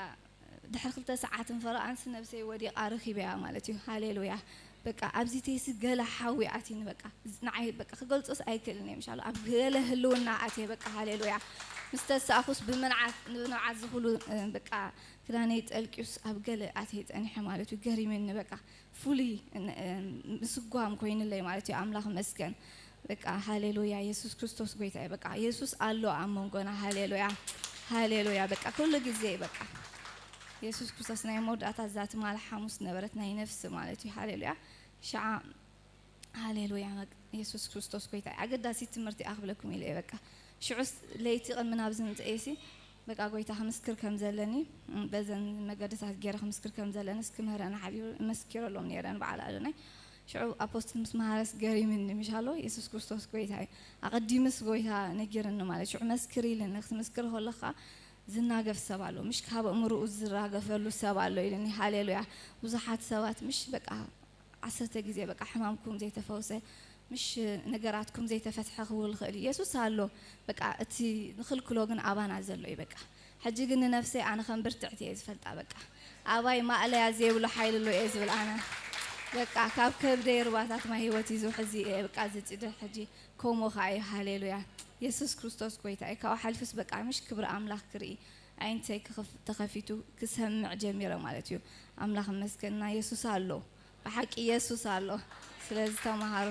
ድሕሪ ክልተ ሰዓትን ፈረቓንስ ነብሰይ ወዲቓ ረኺበያ ማለት እዩ። ሃሌሉያ። በቃ፣ ኣብዚ ተይሲ ገለ ሓዊ ኣትዩኒ፣ በቃ፣ ዝ-፣ ንዓይ፣ በቃ፣ ክገልጾስ ኣይክእልን እየ፣ ምሻሉ ኣብ ገለ ህልውና ኣትየ፣ በቃ፣ ሃሌሉያ። ምስ ተሳእኹስ ብምንዓት፣ ንብንዓት ዝኹሉ፣ እ፣ በቃ፣ ክዳነይ ጠልቅዩስ ኣብ ገለ ኣትየ ጸኒሐ ማለት እዩ። ገሪምኒ፣ በቃ፣ ፍሉይ ን-፣ እ፣ ምስጓም ኮይንለይ ማለት እዩ። ኣምላኽ መስገን። በቃ፣ ሃሌሉያ፣ የሱስ ክርስቶስ ጎይታ እዩ። በቃ፣ የሱስ ኣሎ ኣብ መንጎና። ሃሌሉያ፣ ሃሌሉያ። በቃ፣ ኩሉ ግዜ፣ በቃ፣ የሱስ ክርስቶስ ናይ መወዳእታ እዛ ትማል ሓሙስ ነበረት ናይ ነፍሲ ማለት እዩ። ሃሌሉያ። ሽዓ፣ ሃሌሉያ፣ በቃ፣ የሱስ ክርስቶስ ጎይታ እዩ። ኣገዳሲት ትምህርቲ እያ ክብለኩም ኢለ እየ። በቃ፣ ሽዑስ ለይቲ ቅድሚ ናብዚ ምምፅኤሲ፣ በቃ፣ ጎይታ ክምስክር ከም ዘለኒ፣ እም፣ በዘን መገድታት ገይረ ክምስክር ከም ዘለኒ፣ እስኪ ምህረና ሓቢሩ እመስኪረሎም ነይረ ንበዓል ኣዶናይ። ሽዑ ኣፖስትል ምስ መሃረስ ገሪምኒ፣ ምሽ ኣሎ፣ የሱስ ክርስቶስ ጎይታ እዩ። ኣቐዲምስ ጎይታ ነጊርኒ ማለት፣ ሽዑ መስክር ኢልኒ፣ ክትምስክር ከለኻ ዝናገፍ ሰብ ኣሎ፣ ምሽ ካብ ኣእምሮኡ ዝራገፈሉ ሰብ ኣሎ ኢልኒ። ሃሌሉያ። ብዙሓት ሰባት፣ ምሽ፣ በቃ፣ ዓሰርተ ግዜ፣ በቃ፣ ሕማምኩም ዘይተፈውሰ፣ ምሽ፣ ነገራትኩም ዘይተፈትሐ ክብል ይኽእል እዩ። የሱስ ኣሎ። በቃ፣ እቲ ንኽልክሎ ግን ኣባና ዘሎ እዩ። በቃ፣ ሕጂ ግን ንነፍሰይ ኣነ ከም ብርትዕቲ እየ ዝፈልጣ። በቃ፣ ኣባይ ማእለያ ዘይብሉ ሓይሊ ኣሎ እየ ዝብል ኣነ። በቃ፣ ካብ ከብደይ ሩባታት ማይ ህይወት ይዝውሕ እዚ እየ። በቃ፣ ዝጭድር ሕጂ ከምኡ ኸዓ እዩ። ሃሌሉያ። የሱስ ክርስቶስ ጎይታ እዩ። ካብኡ ሓልፍስ በቃ፣ ምሽ፣ ክብሪ ኣምላኽ ክርኢ፣ ኣዒንተይ ክኽፍ-፣ ተኸፊቱ ክሰምዕ ጀሚረ ማለት እዩ። ኣምላኽ ይመስገን፣ እና የሱስ ኣሎ። ብሓቂ የሱስ ኣሎ። ስለዚ ተማሃሩ።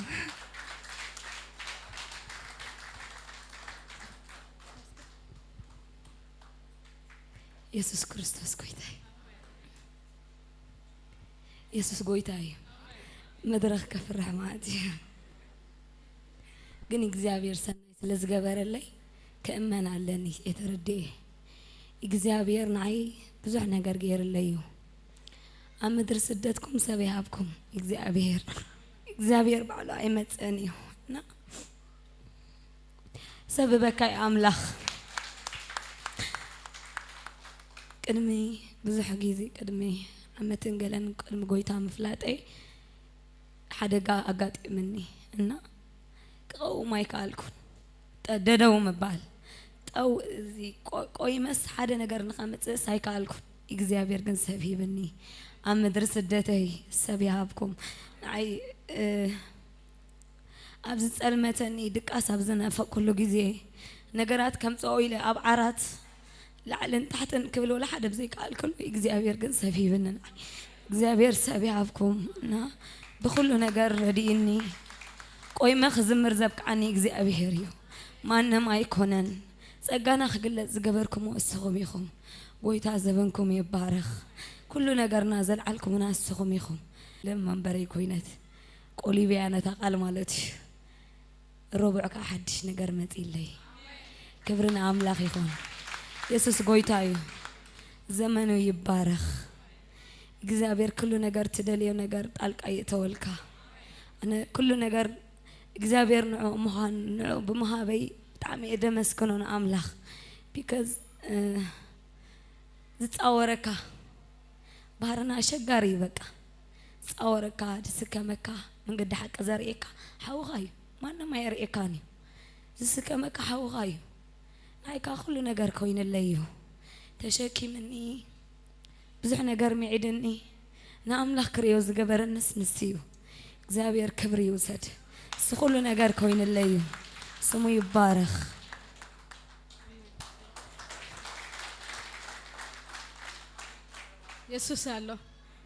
የሱስ ክርስቶስ ጎይታ እዩ። የሱስ ጎይታ እዩ። መድረኽ ከፍርሕ ማለት እዩ። ግን እግዚኣብሔር ሰናይ ስለ ዝገበረለይ ክእመን ኣለኒ እየ ተረዲኤ። እግዚኣብሔር ንዓይ ብዙሕ ነገር ገይርለይ እዩ። ኣብ ምድሪ ስደትኩም ሰብ ይሃብኩም እግዚኣብሔር። እግዚኣብሔር ባዕሉ ኣይመጽእን እዩ። እና ሰብ በካይ ኣምላኽ። ቅድሚ ብዙሕ ግዜ፣ ቅድሚ ዓመትን ገለን ቅድሚ ጎይታ ምፍላጠይ ሓደጋ ኣጋጢምኒ እና ክቐውም ኣይከኣልኩን። ደደው ምባል። ጠው እዚ ቆ-፣ ቆይመስ ሓደ ነገር ንኸምጽእስ ኣይከኣልኩን። እግዚኣብሔር ግን ሰብ ሂብኒ። ኣብ ምድሪ ስደተይ ሰብ ይሃብኩም። ንዓይ፣ እ፣ ኣብ ዝጸልመተኒ ድቃስ ኣብ ዝነፈቅኩሉ ግዜ ነገራት ከምጽኦ ኢለ ኣብ ዓራት ላዕልን ታሕትን ክብል ወላ ሓደ ብዘይከኣልኩሉ እግዚኣብሔር ግን ሰብ ሂብኒ። ንዓይ እግዚኣብሔር ሰብ ይሃብኩም እና ብኹሉ ነገር ረድእኒ። ቆይመ ክዝምር ዘብቅዓኒ እግዚኣብሔር እዩ፣ ማንም ኣይኮነን። ጸጋና ክግለጽ ዝገበርኩምዎ እስኹም ኢኹም። ጎይታ ዘበንኩም ይባረኽ። ኩሉ ነገርና ዘልዓልኩምና እስኹም ኢኹም። ለመንበረይ ኮይነት ቆሊበያ ነታ ቃል ማለት እዩ። ረቡዕ ከዓ ሓድሽ ነገር መጺለይ። ክብሪ ንኣምላኽ ይኹን። የሱስ ጎይታ እዩ። ዘመኑ ይባረኽ። እግዚኣብሔር ኩሉ ነገር ትደልዮ ነገር ጣልቃ ይእተወልካ። ኣነ ኩሉ ነገር እግዚኣብሔር ንዑ ምዃን ንዑ ብምሃበይ ብጣዕሚ እየ ደመስግኖ ንኣምላኽ። ቢካዝ፣ እ፣ ዝጻወረካ ባህርና ኣሸጋሪ እዩ። በቃ ዝጻወረካ፣ ዝስከመካ፣ መንገዲ ሓቂ ዘርእየካ ሓውኻ እዩ። ማንም ኣየርእየካን እዩ። ዝስከመካ ሓውኻ እዩ። ናይካ ኩሉ ነገር ኮይንለይ እዩ። ተሸኪምኒ፣ ብዙሕ ነገር ምዒድኒ። ንኣምላኽ ክርእዮ ዝገበረንስ ንሱ እዩ። እግዚኣብሔር ክብሪ ይውሰድ። እሱ ኩሉ ነገር ኮይንለይ እዩ። ስሙ ይባረኽ። የሱስ ኣሎ።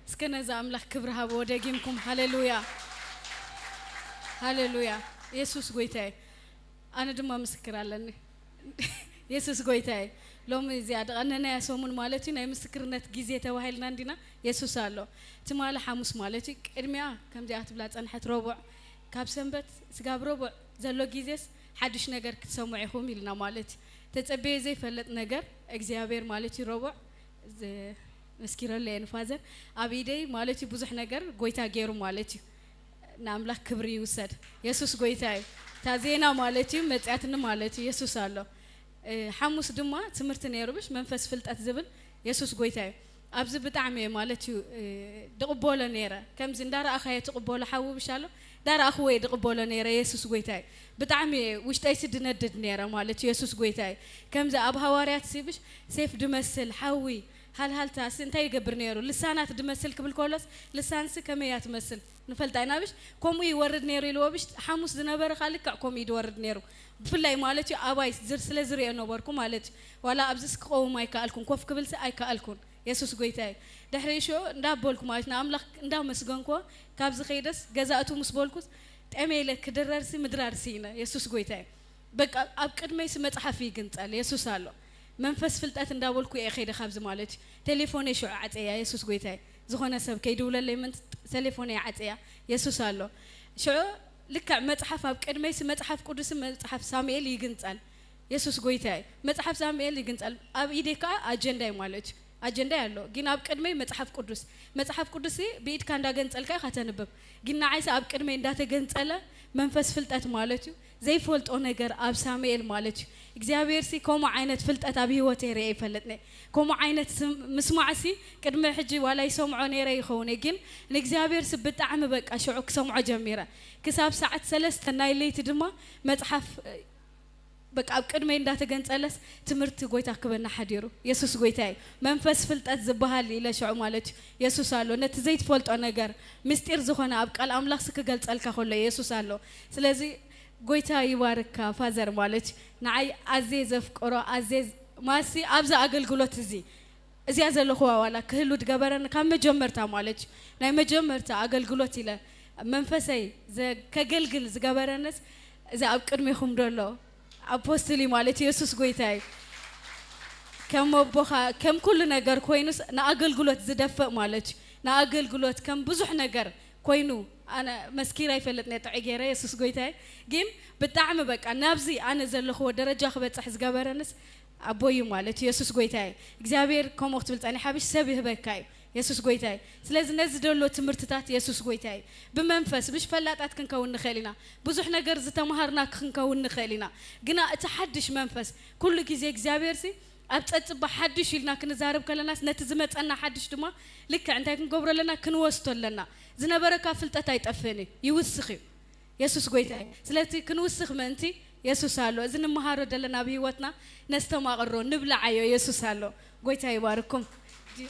እስከ ነዚ ኣምላኽ ክብሪ ሃብዎ ደጊምኩም። ሃሌሉያ፣ ሃሌሉያ። የሱስ ጎይታ እዩ። ኣነ ድማ ምስክር ኣለኒ። የሱስ ጎይታ እዩ። ሎሚ እዚኣ ድቐነናያ ሰሙን ማለት እዩ ናይ ምስክርነት ግዜ ተባሂልና እንዲና። የሱስ ኣሎ። ትማሊ ሓሙስ ማለት እዩ። ቅድሚያ ከምዚኣ ትብላ ጸንሐት ረቡዕ፣ ካብ ሰንበት ስጋብ ረቡዕ ዘሎ ግዜስ ሓድሽ ነገር ክትሰምዑ ኢኹም ኢልና ማለት እዩ። ተጸበየ ዘይፈልጥ ነገር እግዚኣብሔር ማለት እዩ ረቡዕ ዝ-፣ መስኪረሉ እየ ንፋዘር ኣብ ኢደይ ማለት እዩ ብዙሕ ነገር ጎይታ ገይሩ ማለት እዩ። ንኣምላኽ ክብሪ ይውሰድ። የሱስ ጎይታ እዩ። እታ ዜና ማለት እዩ መጽያትኒ ማለት እዩ። የሱስ ኣሎ። እ፣ ሓሙስ ድማ ትምህርቲ ነይሩ ብሽ መንፈስ ፍልጠት ዝብል የሱስ ጎይታ እዩ። ኣብዚ ብጣዕሚ እየ ማለት እዩ፣ እ፣ ድቕበሎ ነይረ። ከምዚ እንዳረኣኻዮ ትቕበሎ ሓዊ ብሽ ኣሎ፣ እንዳረኣኽዎ እየ ድቕበሎ ነይረ። የሱስ ጎይታ እዩ። ብጣዕሚ እየ ውሽጠይሲ ድነድድ ነይረ ማለት እዩ። የሱስ ጎይታ እዩ። ከምዚ ኣብ ሃዋርያት ሲ ብሽ ሴፍ ድመስል ሓዊ ሃልሃልታ ሲ እንታይ ይገብር ነይሩ? ልሳናት ድመስል ክብል ከሎስ ልሳንሲ ከመይ እያ ትመስል? ንፈልጣ ኢና ብሽ። ከምኡ ይወርድ ነይሩ ኢልዎ ብሽ። ሓሙስ ዝነበረ ኸኣ ልክዕ ከምኡ እዩ ድወርድ ነይሩ። ብፍላይ ማለት እዩ ኣባይ ዝር-፣ ስለ ዝሪኦ ነበርኩ ማለት እዩ። ዋላ ኣብዚስ ክቐውም ኣይከኣልኩን፣ ኮፍ ክብልሲ ኣይከኣልኩን። የሱስ ጎይታ እዩ። ድሕሪ ሽዑ እንዳበልኩ ማለት ንኣምላኽ እንዳመስገንኩዎ ካብዚ ከይደስ ገዛ እቱ ምስ በልኩስ ጠመ ኢለ ክድረርሲ ምድራርሲ ኢነ። የሱስ ጎይታ እዩ። በቃ ኣብ ቅድመይሲ መጽሓፍ ይግንጸል። የሱስ ኣሎ። መንፈስ ፍልጠት እንዳበልኩ እየ ከይደ ካብዚ ማለት እዩ። ቴሌፎነይ ሽዑ ዓጸያ። የሱስ ጎይታ እዩ። ዝኾነ ሰብ ከይድውለለይ ምንት ቴሌፎነይ ዓጸያ። የሱስ ኣሎ። ሽዑ ልክዕ መጽሓፍ ኣብ ቅድመይሲ መጽሓፍ ቅዱስን መጽሓፍ ሳሙኤል ይግንጸል። የሱስ ጎይታ እዩ። መጽሓፍ ሳሙኤል ይግንጸል። ኣብ ኢደይ ከኣ ኣጀንዳይ ማለት እዩ። ኣጀንዳይ ኣሎ። ግን ኣብ ቅድመይ መጽሓፍ ቅዱስ። መጽሓፍ ቅዱስ ብኢድካ እንዳገንጸልካ ኢኻ ተንብብ። ግን ንዓይሲ ኣብ ቅድመይ እንዳተገንጸለ መንፈስ ፍልጠት ማለት እዩ። ዘይፈልጦ ነገር ኣብ ሳሙኤል ማለት እዩ። እግዚኣብሔር ሲ ከምኡ ዓይነት ፍልጠት ኣብ ህይወተይ ርእየ ይፈልጥኒ። ከምኡ ዓይነት ስም-፣ ምስማዕ ሲ ቅድሚ ሕጂ ዋላ ይሰምዖ ነይረ ይኸውን እየ፣ ግን ንእግዚኣብሔር ሲ ብጣዕሚ በቃ ሽዑ ክሰምዖ ጀሚረ። ክሳብ ሰዓት ሰለስተ ናይ ለይቲ ድማ መጽሓፍ በቃ ኣብ ቅድመይ እንዳተገንጸለስ ትምህርቲ ጎይታ ክበና ሓዲሩ። የሱስ ጎይታ እዩ። መንፈስ ፍልጠት ዝበሃል ኢለ ሽዑ ማለት እዩ። የሱስ ኣሎ። ነቲ ዘይትፈልጦ ነገር ምስጢር ዝኾነ ኣብ ቃል ኣምላኽ ሲ ክገልጸልካ ከሎ የሱስ ኣሎ። ስለዚ ጎይታ ይባርካ ፋዘር ማለት እዩ። ንዓይ ኣዝየ ዘፍቅሮ ኣዝየ ዝ-፣ ማሲ ኣብዚ ኣገልግሎት እዚ እዚኣ ዘለኹዋ ዋላ ክህሉ ድገበረኒ ካብ መጀመርታ ማለት እዩ። ናይ መጀመርታ ኣገልግሎት ኢለ መንፈሰይ ዘ-፣ ከገልግል ዝገበረንስ እዚ ኣብ ቅድሜኹም ደሎ ኣፖስትል እዩ ማለት እዩ። የሱስ ጎይታ እዩ። ከም ኣቦኻ ከም ኩሉ ነገር ኮይኑስ ንኣገልግሎት ዝደፍእ ማለት እዩ። ንኣገልግሎት ከም ብዙሕ ነገር ኮይኑ ኣነ መስኪረ ኣይፈልጥን እየ ጥዑይ ገይረ የሱስ ጎይታ እዩ። ግን ብጣዕሚ በቃ ናብዚ ኣነ ዘለኽዎ ደረጃ ክበጽሕ ዝገበረንስ ኣቦይ እዩ ማለት እዩ። የሱስ ጎይታ እዩ። እግዚኣብሔር ከምኡ ክትብል ጸኒሓ ብሽ ሰብ ይህበካ እዩ። የሱስ ጎይታ እዩ። ስለዚ ነዚ ደሎ ትምህርትታት የሱስ ጎይታ እዩ። ብመንፈስ ብሽ ፈላጣት ክንከውን ንኽእል ኢና። ብዙሕ ነገር ዝተምሃርና ክንከውን ንኽእል ኢና። ግና እቲ ሓድሽ መንፈስ ኩሉ ግዜ እግዚኣብሔር ሲ ኣብ ጸጽባ ሓድሽ ኢልና ክንዛረብ ከለናስ ነቲ ዝመጸና ሓድሽ ድማ ልክዕ እንታይ ክንገብሮ ኣለና? ክንወስዶ ኣለና። ዝነበረካ ፍልጠት ኣይጠፍእን እዩ፣ ይውስኽ እዩ። የሱስ ጎይታ እዩ። ስለዚ ክንውስኽ ምእንቲ የሱስ ኣሎ። እዚ ንመሃሮ ዘለና ኣብ ህይወትና ነስተማቕሮ፣ ንብልዓዮ። የሱስ ኣሎ። ጎይታ ይባርኩም። ጂ-፣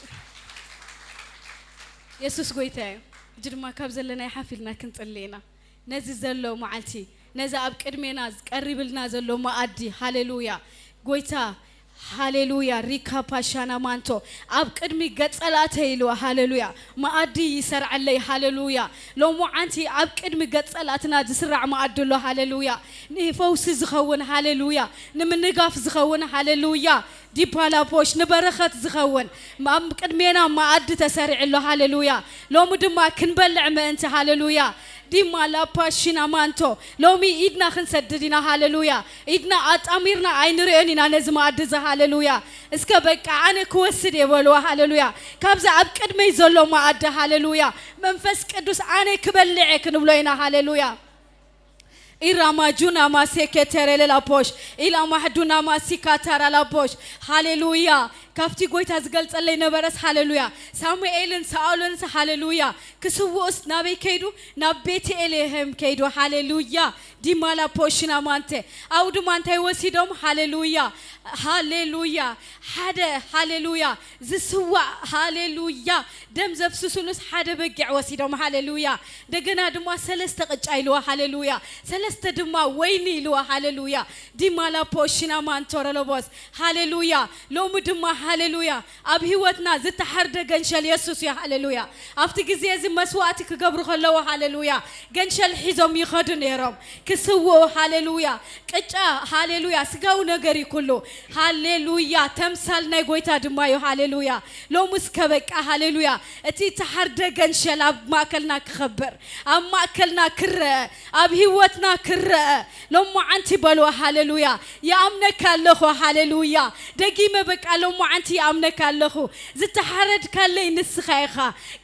የሱስ ጎይታ እዩ። እጂ ድማ ካብ ዘለናዮ ሓፍ ኢልና ክንጽሊ ኢና። ነዚ ዘሎ መዓልቲ፣ ነዚ ኣብ ቅድሜና ቀሪብልና ዘሎ መኣዲ፣ ሃሌሉያ። ጎይታ፣ ሃሌሉያ። ሪካ ፓሻና ማንቶ፣ ኣብ ቅድሚ ገጸላተይ ኢልዋ፣ ሃሌሉያ። መኣዲ ይሰርዐለይ፣ ሃሌሉያ። ሎሙዓንቲ ኣብ ቅድሚ ገጸላትና ዝስራዕ መኣዲ ኣሎ፣ ሃሌሉያ። ንፈውሲ ዝኸውን፣ ሃሌሉያ። ንምንጋፍ ዝኸውን፣ ሃሌሉያ። ዲባላፖሽ ንበረኸት ዝኸውን፣ ኣብ ቅድሜና መኣዲ ተሰሪዑ ኣሎ፣ ሃሌሉያ። ሎሚ ድማ ክንበልዕ ምእንቲ፣ ሃሌሉያ። ዲማ ላፓ ሽና ማንቶ፣ ሎሚ ኢድና ክንሰድድ ኢና፣ ሃሌሉያ። ኢድና ኣጣሚርና ኣይንርእዮን ኢና ነዚ መኣዲ እዚ፣ ሃሌሉያ። እስከ በቃ ኣነ ክወስድ እየ በልዋ፣ ሃሌሉያ። ካብዚ ኣብ ቅድመይ ዘሎ መኣዲ፣ ሃሌሉያ። መንፈስ ቅዱስ ኣነ ክበልዕ እየ ክንብሎ ኢና፣ ሃሌሉያ። ኢራማጁና ማሴኬ ተረለላፖሽ፣ ኢላ ማሕዱና ማሲካ ተራላፖሽ። ሃሌሉያ። ካብቲ ጎይታ ዝገልጸለይ ነበረስ፣ ሃሌሉያ። ሳሙኤልን ሳኦልንስ፣ ሃሌሉያ። ክስውኡስ ናበይ ከይዱ? ናብ ቤትኤልሄም ከይዱ። ሃሌሉያ። ዲማላ ፖሽና ማንተ። ኣብኡ ድማ እንታይ ወሲዶም? ሃሌሉያ። ሃሌሉያ። ሓደ፣ ሃሌሉያ። ዝስዋእ፣ ሃሌሉያ። ደም ዘፍስሱሉስ ሓደ በጊዕ ወሲዶም። ሃሌሉያ። እንደገና ድማ ሰለስተ ቅጫ ኢልዋ። ሃሌሉያ። ሰለስተ ድማ ወይኒ ኢልዋ። ሃሌሉያ። ዲማላ ፖሽና ማንቶረሎቦስ። ሃሌሉያ። ሎሚ ድማ፣ ሃሌሉያ፣ ኣብ ህይወትና ዝተሓርደ ገንሸል የሱስ እዩ። ሃሌሉያ። ኣብቲ ግዜ እዚ መስዋዕቲ ክገብሩ ከለዉ፣ ሃሌሉያ፣ ገንሸል ሒዞም ይኸዱ ነይሮም ክስውኡ። ሃሌሉያ። ቅጫ፣ ሃሌሉያ፣ ስጋዊ ነገር እዩ ኩሉ። ሃሌሉያ። ተምሳል ናይ ጎይታ ድማ እዩ። ሃሌሉያ። ሎሚ እስከ በቃ፣ ሃሌሉያ፣ እቲ ተሓርደ ገንሸል ኣብ ማእከልና ክኸብር፣ ኣብ ማእከልና ክረአ፣ ኣብ ህይወትና ክረአ። ሎማዓንቲ በልዋ፣ ሃሌሉያ። ይኣምነካ ኣለኹ፣ ሃሌሉያ። ደጊመ በቃ ሎማዓንቲ ይኣምነካ ኣለኹ። ዝተሓረድካለይ ንስኻ ኢኻ።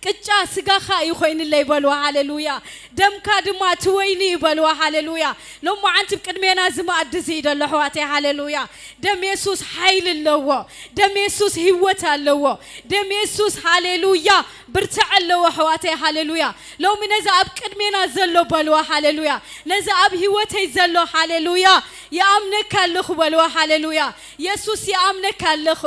ቅጫ ስጋኻ እዩ ኮይንለይ በልዋ፣ ሃሌሉያ። ደምካ ድማ እቲ ወይኒ እዩ በልዋ፣ ሃሌሉያ። ሎማዓንቲ ኣብ ቅድሜና እዚ መኣዲ እዚ እዩ ዘሎ፣ ኣሕዋተይ፣ ሃሌሉያ። ደም የሱስ ሓይሊ ኣለዎ። ደም የሱስ ህይወት ኣለዎ። ደም የሱስ፣ ሃሌሉያ፣ ብርትዕ ኣለዎ፣ ኣሕዋተይ፣ ሃሌሉያ። ሎሚ ነዚ ኣብ ቅድሜና ዘሎ በልዋ፣ ሃሌሉያ። ነዚ ኣብ ህይወተይ ዘሎ፣ ሃሌሉያ፣ ይኣምነካ ኣለኹ በልዋ፣ ሃሌሉያ። የሱስ፣ ይኣምነካ ኣለኹ።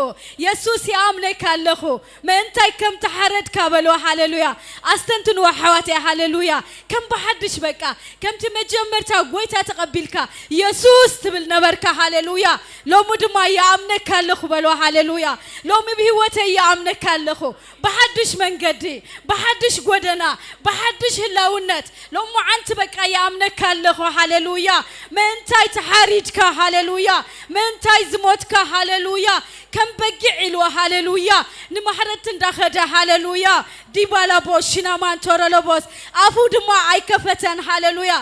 የሱስ፣ ይኣምነካ ኣለኹ። ምእንታይ ከም ተሓረድካ በልዋ፣ ሃሌሉያ። ኣስተንትንዋ፣ ኣሕዋተይ፣ ሃሌሉያ። ከም ብሓድሽ በቃ፣ ከምቲ መጀመርታ ጎይታ ተቐቢልካ የሱስ ትብል ነበርካ፣ ሃሌሉያ። ሎሚ ድማ ይኣምነካ ኣለኹ በልዋ፣ ሃሌሉያ። ሎሚ ብህይወተይ ይኣምነካ ኣለኹ። ብሓድሽ መንገዲ፣ ብሓድሽ ጎደና፣ ብሓድሽ ህላውነት፣ ሎማዓንቲ በቃ ይኣምነካ ኣለኹ፣ ሃሌሉያ። ምእንታይ ተሓሪድካ፣ ሃሌሉያ። ምእንታይ ዝሞትካ፣ ሃሌሉያ። ከም በጊዕ ኢልዋ፣ ሃሌሉያ። ንማሕረድቲ እንዳኸደ፣ ሃሌሉያ። ዲባላ ቦሽና ማንቶረሎቦስ፣ ኣፉ ድማ ኣይከፈተን፣ ሃሌሉያ።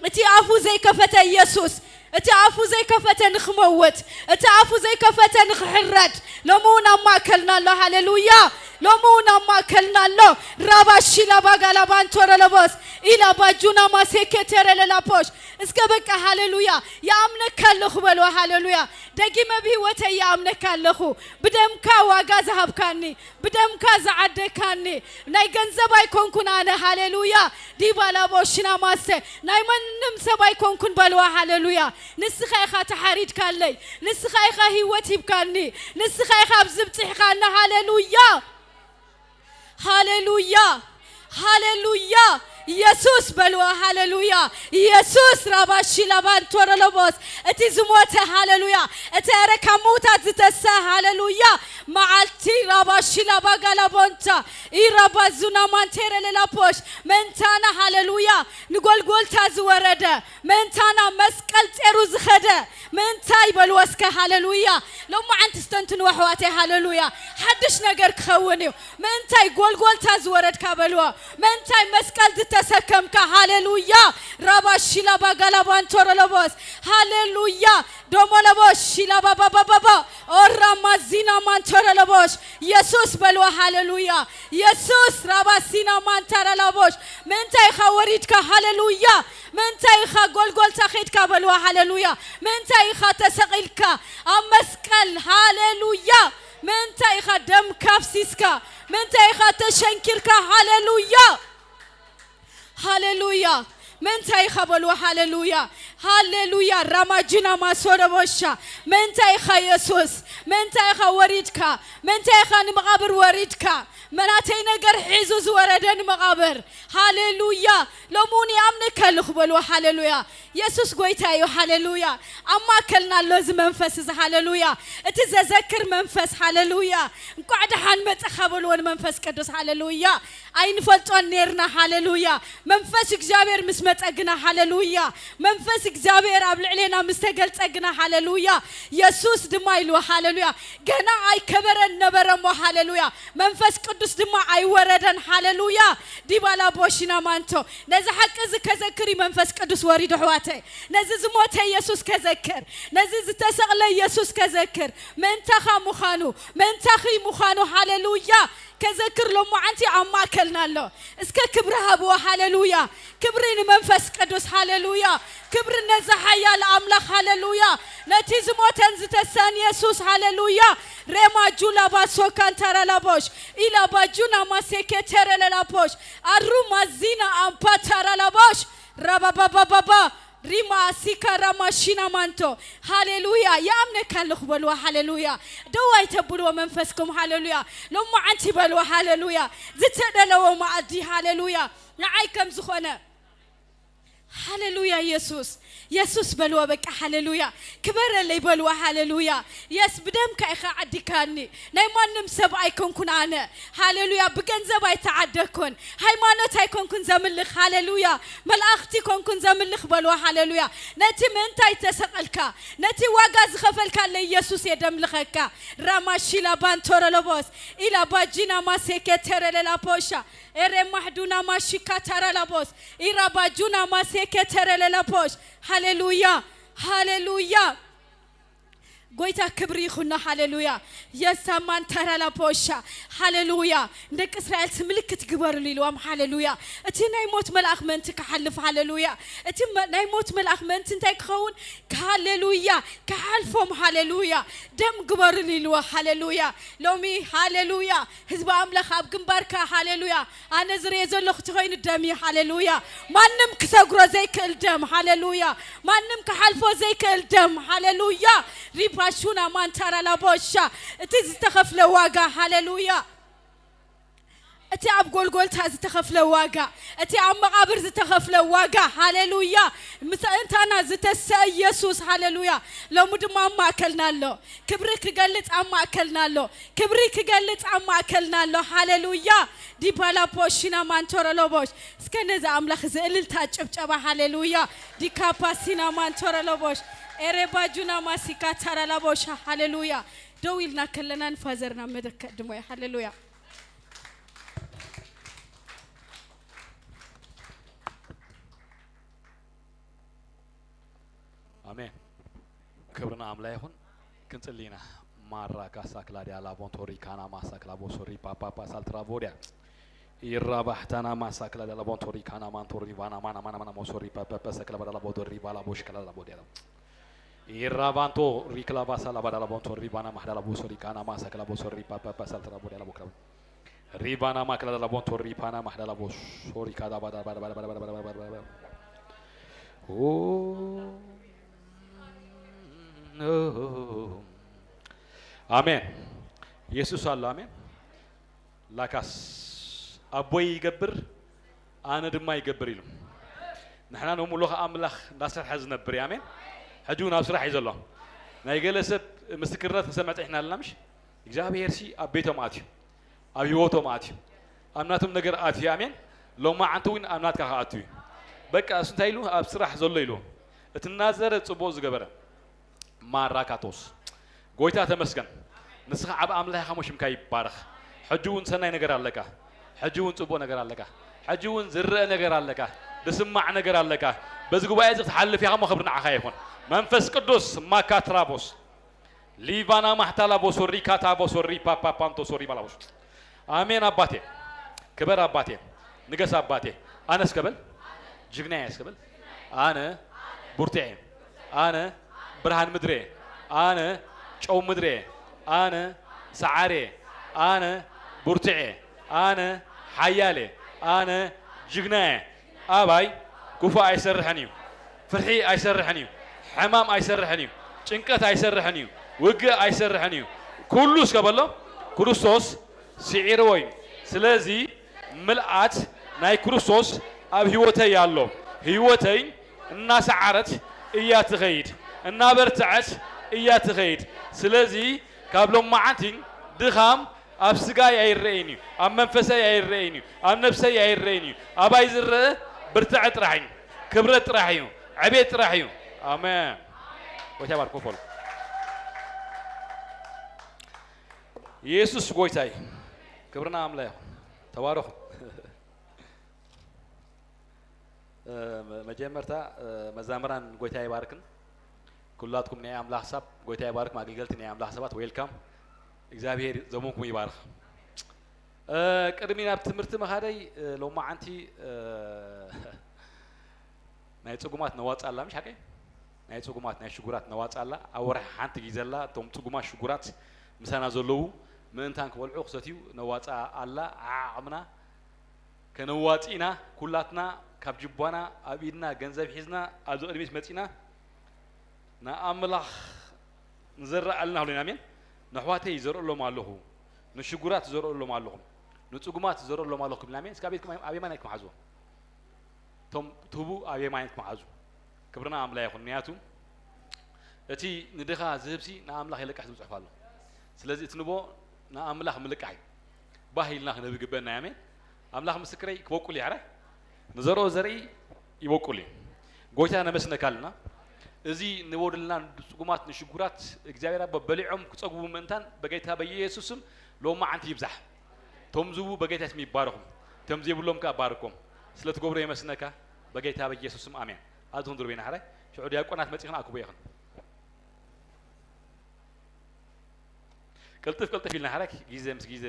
እቲ ኣፉ ዘይከፈተ የሱስ፣ እቲ ኣፉ ዘይከፈተ ንኽመውት፣ እቲ ኣፉ ዘይከፈተ ንኽሕረድ፣ ሎሚ እውን ኣብ ማእከልና ኣሎ። ሃሌሉያ። ሎሚ እውን ኣብ ማእከልና ኣሎ። ራባሺላ ባጋላ ባንቶረሎቦስ፣ ኢላ ባጁና ማሴኬ ተረለላፖሽ። እስከ በቃ፣ ሃሌሉያ። ይኣምነካ ኣለኹ በልዋ፣ ሃሌሉያ። ደጊመ ብህይወተይ ይኣምነካ ኣለኹ። ብደምካ ዋጋ ዝሃብካኒ፣ ብደምካ ዝዓደካኒ፣ ናይ ገንዘብ ኣይኮንኩን ኣነ። ሃሌሉያ። ዲባላ ቦሽና ማስተ፣ ናይ ማንም ሰብ ኣይኮንኩን በልዋ። ሃሌሉያ። ንስኻ ኢኻ ተሓሪድካለይ። ንስኻ ኢኻ ህይወት ሂብካኒ። ንስኻ ኢኻ ኣብዚ ብጽሕኻኒ። ሃሌሉያ። ሃሌሉያ። ሃሌሉያ። የሱስ በልዋ፣ ሃሌሉያ። የሱስ ራባሺ ላባን ቶረሎቦስ፣ እቲ ዝሞተ፣ ሃሌሉያ። እቲ ኧረ ካብ ምውታት ዝተሳ፣ ሃሌሉያ። መዓልቲ ራባሺ ላባ ጋላቦንታ፣ ኢራባ ዙና ማንቴረ ለላፖሽ፣ ምእንታና፣ ሃሌሉያ። ንጎልጎልታ ዝወረደ፣ ምእንታና መስቀል ጼሩ ዝኸደ፣ ምእንታይ በልዎ እስከ፣ ሃሌሉያ። ሎማዓንቲ ስተንትንዎ ኣሕዋተይ፣ ሃሌሉያ። ሓድሽ ነገር ክኸውን እዩ። ምእንታይ ጎልጎልታ ዝወረድካ በልዎ። ምእንታይ መስቀል ዝተሰከምካ፣ ሃሌሉያ። ራባ ሺላ ባጋላ ባንቶረሎቦስ፣ ሃሌሉያ። ዶሞሎቦስ ሺላ ባባባባባ፣ ኦራ ማዚና ማንቶረሎቦስ፣ የሱስ በልዎ፣ ሃሌሉያ። የሱስ ራባ ሲና ማንታረሎቦስ፣ ምእንታይ ኢኻ ወሪድካ፣ ሃሌሉያ። ምእንታይ ኢኻ ጎልጎልታ ኸይድካ በልዋ፣ ሃሌሉያ። ምእንታይ ኢኻ ተሰቒልካ ኣብ መስቀል፣ ሃሌሉያ። ምእንታይ ኢኻ ደምካ ኣፍሲስካ፣ ምእንታይ ኢኻ ተሸንኪርካ፣ ሃሌሉያ። ሃሌሉያ። ምእንታይ ኢኻ በልዋ፣ ሃሌሉያ። ሃሌሉያ። ራማጂና ማሶረቦሻ። ምእንታይ ኢኻ የሱስ? ምእንታይ ኢኻ ወሪድካ? ምእንታይ ኢኻ ንመቓብር ወሪድካ? መናተይ ነገር ሒዙ ዝወረደ ንመቓብር። ሃሌሉያ። ሎሚ እውን ይኣምነካ ኣለኹ በልዎ። ሃሌሉያ። የሱስ ጎይታ እዩ። ሃሌሉያ። ኣብ ማእከልና ኣሎ እዚ መንፈስ እዚ። ሃሌሉያ። እቲ ዘዘክር መንፈስ። ሃሌሉያ። እንቋዕ ደሓን መጸኻ በልዎ ንመንፈስ ቅዱስ። ሃሌሉያ። ኣይንፈልጦን ኔርና። ሃሌሉያ። መንፈስ እግዚኣብሔር ምስ መጸ ግና። ሃሌሉያ። መንፈስ እግዚኣብሔር ኣብ ልዕሌና ምስ ተገልጸ ግና። ሃሌሉያ። የሱስ ድማ ኢልዎ። ሃሌሉያ። ገና ኣይከበረን ነበረ እሞ። ሃሌሉያ። መንፈስ ቅዱስ ድማ ኣይወረደን። ሃሌሉያ። ዲባላ ቦሺና ማንቶ። ነዚ ሓቂ እዚ ከዘክር እዩ መንፈስ ቅዱስ ወሪዱ ኣሕዋተይ። ነዚ ዝሞተ የሱስ ከዘክር፣ ነዚ ዝተሰቕለ የሱስ ከዘክር፣ ምእንታኻ ምዃኑ፣ ምእንታኺ ምዃኑ። ሃሌሉያ። ከዘክር ሎማዓንቲ ኣብ ማእከልና ኣሎ። እስከ ክብሪ ሃብዎ። ሃሌሉያ። ክብሪ ንመንፈስ ቅዱስ። ሃሌሉያ። ክብሪ ነዚ ሓያል ኣምላኽ። ሃሌሉያ። ነቲ ዝሞተን ዝተሳን የሱስ። ሃሌሉያ። ሬማ ጁላ ባሶ ካንታራ ላቦሽ ኢላ ባጁና ማሴኬ ተረለላቦሽ ኣሩ ማዚና ኣምፓታራ ላቦሽ ራባባባባባ ሪማ ሲካ ራማ ሺና ማንቶ። ሃሌሉያ። ይኣምነካ ኣለኹ በልዋ። ሃሌሉያ። ደው ኣይተብልዎ መንፈስኩም። ሃሌሉያ። ሎማዓንቲ በልዋ። ሃሌሉያ። ዝተደለወ መኣዲ። ሃሌሉያ። ንዓይ ከም ዝኾነ። ሃሌሉያ። የሱስ የሱስ በልዋ። በቃ ሃሌሉያ። ክበረለይ በልዋ። ሃሌሉያ። የስ ብደምካ ኢኻ ዓዲካኒ። ናይ ማንም ሰብ ኣይኮንኩን ኣነ። ሃሌሉያ። ብገንዘብ ኣይተዓደግኩን። ሃይማኖት ኣይኮንኩን ዘምልኽ። ሃሌሉያ። መላእኽቲ ኮንኩን ዘምልኽ በልዋ። ሃሌሉያ። ነቲ ምእንታይ ተሰቐልካ፣ ነቲ ዋጋ ዝኸፈልካለይ የሱስ የደምልኸካ። ራማሺላ ባንቶረሎቦስ ኢላ ባጂና ማሴኬ ተረለላ ፖሻ ኤሬ ማሕዱና ማሺካ ታራላቦስ ኢራ ባጁና ማሴኬ ተረለላ ፖሽ። ሃሌሉያ። ሃሌሉያ። ጎይታ ክብሪ ይኹኖ። ሃሌሉያ። የሳማን ተራላ ፖሻ። ሃሌሉያ። ንደቂ እስራኤል ምልክት ግበሩሉ ኢልዎም። ሃሌሉያ። እቲ ናይ ሞት መልኣኽ ምእንቲ ክሓልፍ። ሃሌሉያ። እቲ መ-፣ ናይ ሞት መልኣኽ ምእንቲ እንታይ ክኸውን? ሃሌሉያ። ክሓልፎም። ሃሌሉያ። ደም ግበሩሉ ኢልዎ። ሃሌሉያ። ሎሚ ሃሌሉያ። ህዝቢ ኣምላኽ ኣብ ግንባርካ። ሃሌሉያ። ኣነ ዝርኤ ዘለኹ እቲ ኮይኑ ደም እዩ። ሃሌሉያ። ማንም ክሰግሮ ዘይክእል ደም። ሃሌሉያ። ማንም ክሓልፎ ዘይክእል ደም። ሃሌሉያ። ሪፓሹና ማንታራ ላቦሻ። እቲ ዝተኸፍለ ዋጋ። ሃሌሉያ። እቲ ኣብ ጎልጎልታ ዝተኸፍለ ዋጋ፣ እቲ ኣብ መቓብር ዝተኸፍለ ዋጋ። ሃሌሉያ። ምስ እንታና ዝተሰአ ኢየሱስ። ሃሌሉያ። ሎሚ ድማ ኣብ ማእከልና ኣሎ። ክብሪ ክገልጽ ኣብ ማእከልና ኣሎ። ክብሪ ክገልጽ ኣብ ማእከልና ኣሎ። ሃሌሉያ። ዲባላ ፖሺና ማንቶረሎቦሽ። እስከ ነዚ ኣምላኽ እዚ እልልታ ጭብጨባ። ሃሌሉያ። ዲካፓ ሲና ማንቶረሎቦሽ። ኤሬባጁና ማሲካ ታራላቦሻ። ሃሌሉያ። ደው ኢልና ከለና ንፋዘርና መድረክ ከድሞ እዩ። ሃሌሉያ። ኣሜን። ክብሪ ንኣምላኽ ይኹን። ክንጽሊ ኢና። ማራ ካሳ ክላዲያ ላቦንቶሪ ካና ማሳ ክላቦሶሪ ፓፓፓ ሳልትራ ቦዲያ። ኢራ ባሕታና ማሳ ክላዲያ ላቦንቶሪ ካና ማንቶሪ ቫና ማና ማና ማና ሞሶሪ ፓፓፓ ሰክላ ባዳ ላቦዶሪ ባላ ቦሽ ክላ ላቦዲያ ላቦ። ኢራ ባንቶ ሪክላ ባሳ ላባዳ ላቦንቶሪ ቫና ማሕዳ ላቦሶሪ ካና ማሳ ክላቦሶሪ ፓፓፓ ሳልትራ ቦዲያ ላቦ ክላ። ሪባና ማክላዳ ላቦንቶ ሪፓና ማሕዳ ላቦ ሶሪ ካዳ ባዳ ባዳ ባዳ ባዳ ባዳ ባዳ ባዳ ባዳ። ኦ፣ ኦ። ኣሜን። የሱስ ኣሎ። ኣሜን። ላካስ ኣቦይ ይገብር ኣነ ድማ ይገብር ኢሉ። ንሕና ንምሉኽ ኣምላኽ እንዳሰርሐ ዝነብር እዩ። ኣሜን። ሕጂ እውን ኣብ ስራሕ እዩ ዘሎ። ናይ ገለ ሰብ ምስክርነት ክሰምዕ ጸኒሕና ኣለና ምሽ? እግዚኣብሔር ሲ ኣብ ቤቶም ኣትዩ፣ ኣብ ህይወቶም ኣትዩ፣ ኣብ ናቶም ነገር ኣትዩ። ኣሜን። ሎማዓንቲ እውን ኣብ ናትካ ክኣቱ እዩ። በቃ እሱ እንታይ ኢሉ? ኣብ ስራሕ ዘሎ ኢሉ። እቲ ናዘረ ጽቡቕ ዝገበረ ማራካቶስ። ጎይታ ተመስገን። ንስኻ ዓብ ኣምላኽ ኢኻ፣ እሞ ሽምካ ይባረኽ። ሕጂ እውን ሰናይ ነገር ኣለካ። ሕጂ እውን ጽቡቕ ነገር ኣለካ። ሕጂ እውን ዝረአ ነገር ኣለካ። ዝስማዕ ነገር ኣለካ። በዚ ጉባኤ እዚ ክትሓልፍ ኢኻ፣ እሞ ክብሪ ንዓኻ ይኹን። መንፈስ ቅዱስ ማካትራቦስ ሊቫና ማህታላ ቦሶሪ ካታ ቦሶሪ ፓፓ ፓንቶ ሶሪ ባላቦስ። ኣሜን ኣባቴ፣ ክበር ኣባቴ፣ ንገስ ኣባቴ። ኣነ እስከ በል፣ ጅግናዬ እስከ በል። ኣነ ቡርቴ፣ ኣነ ብርሃን ምድሬ፣ ኣነ ጨው ምድሬ፣ ኣነ ሰዓሬ፣ ኣነ ቡርትዔ፣ ኣነ ሓያሌ፣ ኣነ ጅግናዬ። ኣባይ ክፉእ ኣይሰርሕን እዩ። ፍርሒ ኣይሰርሕን እዩ። ሕማም ኣይሰርሕን እዩ። ጭንቀት ኣይሰርሕን እዩ። ውግእ ኣይሰርሕን እዩ። ኩሉ እስከ በሎ፣ ክርስቶስ ስዒርዎ እዩ። ስለዚ ምልኣት ናይ ክርስቶስ ኣብ ህይወተይ ኣሎ። ህይወተይ እናሰዓረት እያ ትኸይድ፣ እናበርትዐት እያ ትኸይድ። ስለዚ ካብ ሎማዓንቲ ድኻም ኣብ ስጋይ ኣይረኣይን እዩ፣ ኣብ መንፈሰይ ኣይረኣይን እዩ፣ ኣብ ነፍሰይ ኣይረኣይን እዩ። ኣባይ ዝረአ ብርትዐት ጥራሕ እዩ፣ ክብረት ጥራሕ እዩ፣ ዕቤት ጥራሕ እዩ። ኣሜን። ጎይታ ይባርኮ ፎል። ኢየሱስ ጎይታይ። ክብርና ኣምላ ይኹን። ተባረኹ። እ፣ መ-፣ መጀመርታ፣ እ፣ መዛምራን ጎይታ ይባርክን። ኩላትኩም ናይ ኣምላኽ ሰብ ጎይታ ይባርክ፣ ኣገልገልቲ ናይ ኣምላኽ ሰባት፣ ዌልካም። እግዚኣብሔር ዘመንኩም ይባርክ። እ፣ ቅድሚ ናብ ትምህርቲ ምኻደይ፣ እ፣ ሎማዓንቲ፣ እ፣ ናይ ጽጉማት ነዋጽእ ኣላ፣ ምሽ ሓቀይ? ናይ ጽጉማት፣ ናይ ሽጉራት ነዋጽእ ኣላ። ኣብ ወርሒ ሓንቲ ግዜ ኣላ፣ እቶም ጽጉማት ሽጉራት ምሳና ዘለዉ ምእንታን ክበልዑ ክሰትዩ ነዋጽእ ኣላ። ዓዓቕምና ከነዋጽእ ኢና። ኩላትና ካብ ጅቧና ኣብ ኢድና ገንዘብ ሒዝና ኣብዚ ቅድሚት መጺና ንኣምላኽ ንዘረኣልና ኣሎ ኢና። ኣሜን። ነሕዋተይ ዘርእሎም ኣለኹ፣ ንሽጉራት ዘርእሎም ኣለኹ፣ ንጽጉማት ዘርእሎም ኣለኹ ክብል። ኣሜን። እስከ ኣብ ቤትኩም ኣብ የማናይ ኢድኩም ሓዝዎ። እቶም ትህቡ ኣብ የማናይ ኢድኩም ሓዙ። ክብርና ኣምላኽ ይኹን። ምክንያቱ እቲ ንድኻ ዝህብሲ ንኣምላኽ ይልቃሕ ዝብል ጽሑፍ ኣሎ። ስለዚ እቲ ንቦ ንኣምላኽ ምልቃሕ እዩ። ባህ ኢልና ክንህብ ይግበአና እዩ። ኣሜን። ኣምላኽ ምስክረይ ክበቁል እዩ። ሕራይ ንዘርኦ ዘርኢ ይበቁል እዩ። ጎይታ ነመስነካ ኣለና። እዚ ንቦ ድልና ንጽጉማት ንሽጉራት እግዚኣብሔር ኣቦ በሊዖም ክጸግቡ ምእንታን በጌታ በኢየሱስ ስም ሎማዓንቲ ይብዛሕ። ቶም ዝህቡ በጌታ ስም ይባረኹ። ቶም ዘይብሎም ከኣ ባርኮም። ስለ ትገብሮ የመስነካ በጌታ በኢየሱስ ስም ኣሜን። ኣብዚ ክንድሩ ቤና ሕራይ ሽዑ ዲያቆናት መጺኽን ኣክቡ ኢኽን። ቅልጥፍ ቅልጥፍ ኢልና ሕራይ ግዜ ምስ ግዜ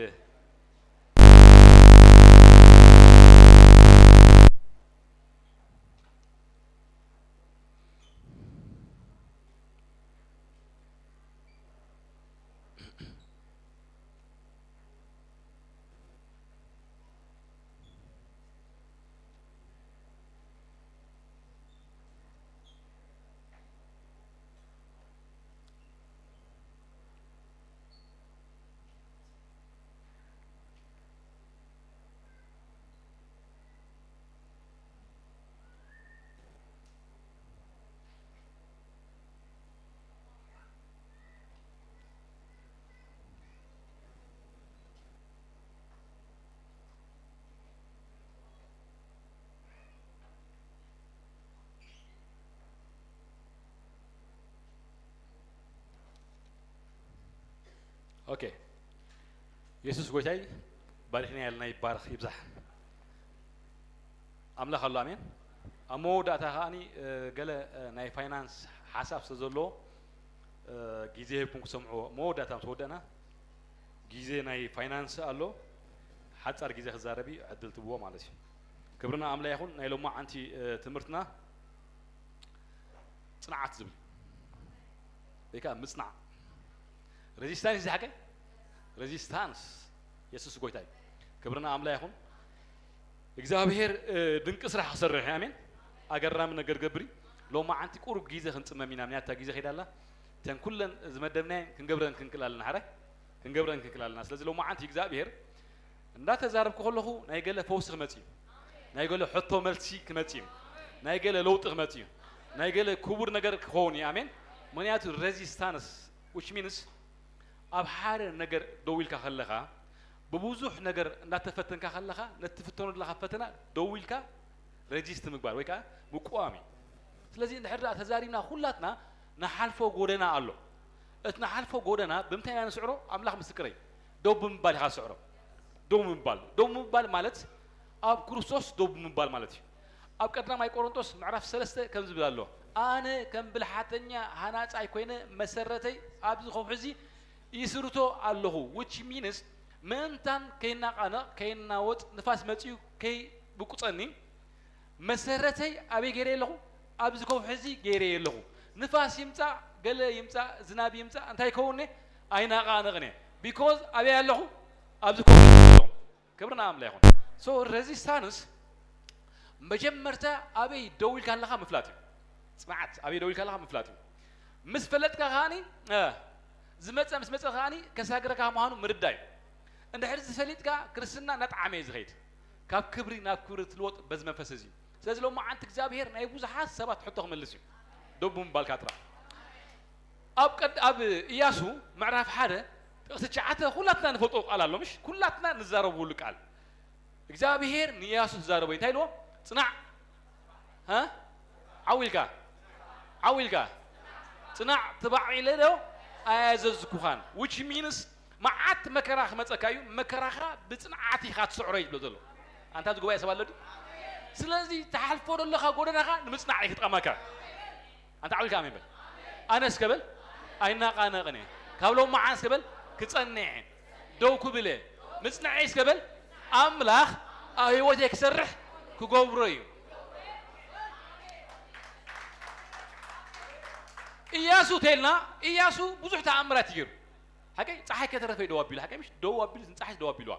ኦኬ። የሱስ ጎይታይ ባሪኽና ያልና ይባረኽ ይብዛሕ። ኣምላኽ ኣሎ። ኣሜን። ኣብ መወዳእታ ከኣኒ፣ እ፣ ገለ፣ እ፣ ናይ ፋይናንስ ሓሳብ ስለ ዘለዎ፣ እ፣ ግዜ ሂብኩም ክሰምዕዎ። መወዳእታ ምስ ወደእና ግዜ ናይ ፋይናንስ ኣሎ። ሓጻር ግዜ ክዛረብ እዩ፣ ዕድል ትብዎ ማለት እዩ። ክብርና ኣምላ ይኹን። ናይ ሎማዓንቲ፣ እ፣ ትምህርትና ጽንዓት ዝብል ወይ ከዓ ምጽናዕ። ሬዚስታንስ እዚ ሓቀ ሬዚስታንስ የሱስ ጎይታ እዩ። ክብርና ኣምላ ይኹን። እግዚኣብሔር፣ እ፣ ድንቂ ስራሕ ክሰርሕ እዩ። ኣሜን። ኣገራሚ ነገር ገብር እዩ። ሎማዓንቲ ቁሩብ ግዜ ክንጽመም ኢና። ምክንያቱ እታ ግዜ ከይዳ ኣላ። እተን ኩለን ዝመደብናየን ክንገብረን ክንክእል ኣለና። ሓራይ ክንገብረን ክንክእል ኣለና። ስለዚ ሎማዓንቲ እግዚኣብሔር እንዳተዛረብኩ ከለኹ ናይ ገለ ፈውሲ ክመጽእ እዩ። ናይ ገለ ሕቶ መልሲ ክመጽእ እዩ። ናይ ገለ ለውጢ ክመጽእ እዩ። ናይ ገለ ክቡር ነገር ክኸውን እዩ። ኣሜን። ምክንያቱ ሬዚስታንስ፣ which means ኣብ ሓደ ነገር ደው ኢልካ ከለኻ፣ ብብዙሕ ነገር እንዳተፈተንካ ከለኻ፣ ነቲ ትፍተኖ ዘለኻ ፈተና ደው ኢልካ ሬዚስት ምግባር ወይ ከዓ ምቁዋም እዩ። ስለዚ እንድሕር ደኣ ተዛሪብና ኩላትና ንሓልፎ ጎደና ኣሎ። እቲ ንሓልፎ ጎደና ብምንታይ ኢና ንስዕሮ? ኣምላኽ ምስክረይ፣ ደው ብምባል ኢኻ ትስዕሮ። ደው ምባል፣ ደው ምባል ማለት ኣብ ክርስቶስ ደው ብምባል ማለት እዩ። ኣብ ቀዳማይ ቆሮንቶስ ምዕራፍ ሰለስተ ከምዚ ዝብል ኣሎ፣ ኣነ ከም ብልሓተኛ ሃናጻይ ኮይነ መሰረተይ ኣብዚ ከውሒ እዚ ይስርቶ ኣለኹ። Which means ምእንታን ከይናቃነቕ ከይናወጥ ንፋስ መጺኡ ከይብቁጸኒ መሰረተይ ኣበይ ገይረ ኣለኹ? ኣብዚ ከውሒ እዚ ገይረ ኣለኹ። ንፋስ ይምጻእ፣ ገለ ይምጻእ፣ ዝናብ ይምጻእ፣ እንታይ ይከውን? ኣይናቃነቕን እየ። ቢኮዝ ኣበይ ኣለኹ? ኣብዚ ከውሒ እዚ ኣለኹ። ክብርና ኣምላ ይኹን። ሶ ሬዚስታንስ መጀመርታ ኣበይ ደው ኢልካ ኣለኻ ምፍላጥ እዩ። ጽንዓት ኣበይ ደው ኢልካ ኣለኻ ምፍላጥ እዩ። ምስ ፈለጥካ ከኣኒ ዝመፀ ምስ መፀ ከኣኒ ከሳግረካ ምዃኑ ምርዳእ እዩ። እንድሕር ዝፈሊጥካ ክርስትና እናጠዓመ እዩ ዝኸይድ። ካብ ክብሪ ናብ ክብሪ ትልወጥ በዚ መንፈስ እዚ እዩ። ስለዚ ሎማዓንቲ እግዚኣብሄር ናይ ብዙሓት ሰባት ሕቶ ክመልስ እዩ። ደቡ ምባልካ ጥራሕ ኣብ ቀድ ኣብ ኢያሱ ምዕራፍ ሓደ ጥቕሲ ትሽዓተ ኩላትና ንፈልጦ ቃል ኣሎ ምሽ ኩላትና ንዛረብሉ ቃል እግዚኣብሄር ንኢያሱ ተዛረቦ እንታይ ኢልዎ? ጽናዕ እ? ዓው ኢልካ ዓው ኢልካ ጽናዕ ትባዕ ኢለ ዶ ኣያዘዝኩኻን which means መዓት መከራ ክመፀካ እዩ መከራኻ ብፅንዓት ኢኻ ትስዕሮ እዩ ዝብሎ ዘሎ ኣንታ እዚ ጉባኤ ሰብ ኣሎ ድዩ ስለዚ ትሓልፎ ዘለኻ ጎደናኻ ንምፅናዕ እዩ ክጥቀመካ ኣንታ ዓው ኢልካ ኣሜን በል ኣነ እስከ በል ኣይናቓነቕን እየ ካብ ሎም መዓን እስከ በል ክፀንዕ እየ ደው ክብል እየ ምፅንዐይ እስከ በል ኣምላኽ ኣብ ህይወተይ ክሰርሕ ክገብሮ እዩ ኢያሱ ተልና ኢያሱ ብዙሕ ተኣምራት ይገይሩ ሓቀይ ፀሓይ ከተረፈ ደው ኣቢሉ ሓቀይ ምሽ ደው ኣቢሉ ንፀሓይ ደው ኣቢልዋ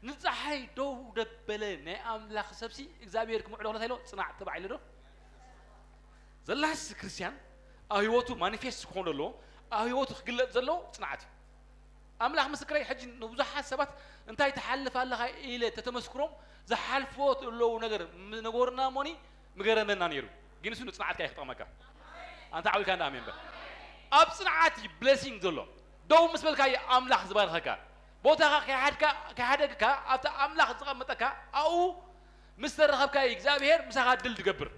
ንፀሓይ ደው ደበለ ናይ ኣምላኽ ሰብሲ እግዚኣብሔር ክምዕዶ ክለት ኢሎ ፅናዕ ተባዕ ኢለ ዶ ዘላስ ክርስቲያን ኣብ ህይወቱ ማኒፌስት ክኾን ዘለዎ ኣብ ህይወቱ ክግለጥ ዘለዎ ፅንዓት እዩ ኣምላኽ ምስክረይ ሕጂ ንብዙሓት ሰባት እንታይ ትሓልፍ ኣለኻ ኢለ ተተመስክሮም ዝሓልፍዎ ዘለዉ ነገር ምነገሩና እሞኒ ምገረመና ነይሩ ግን እሱ ንፅንዓትካ ይክጠቕመካ ኣንታ ዓዊልካ እንዳ ኣሜን በል ኣብ ፅንዓት እዩ ብሌሲንግ ዘሎ ደው ምስ በልካ እዩ ኣምላኽ ዝባርኸካ ቦታኻ ከይሓድካ ከይሓደግካ ኣብቲ ኣምላኽ ዝቐመጠካ ኣብኡ ምስ ተረኸብካ እዩ እግዚኣብሄር ምሳኻ ድል ዝገብር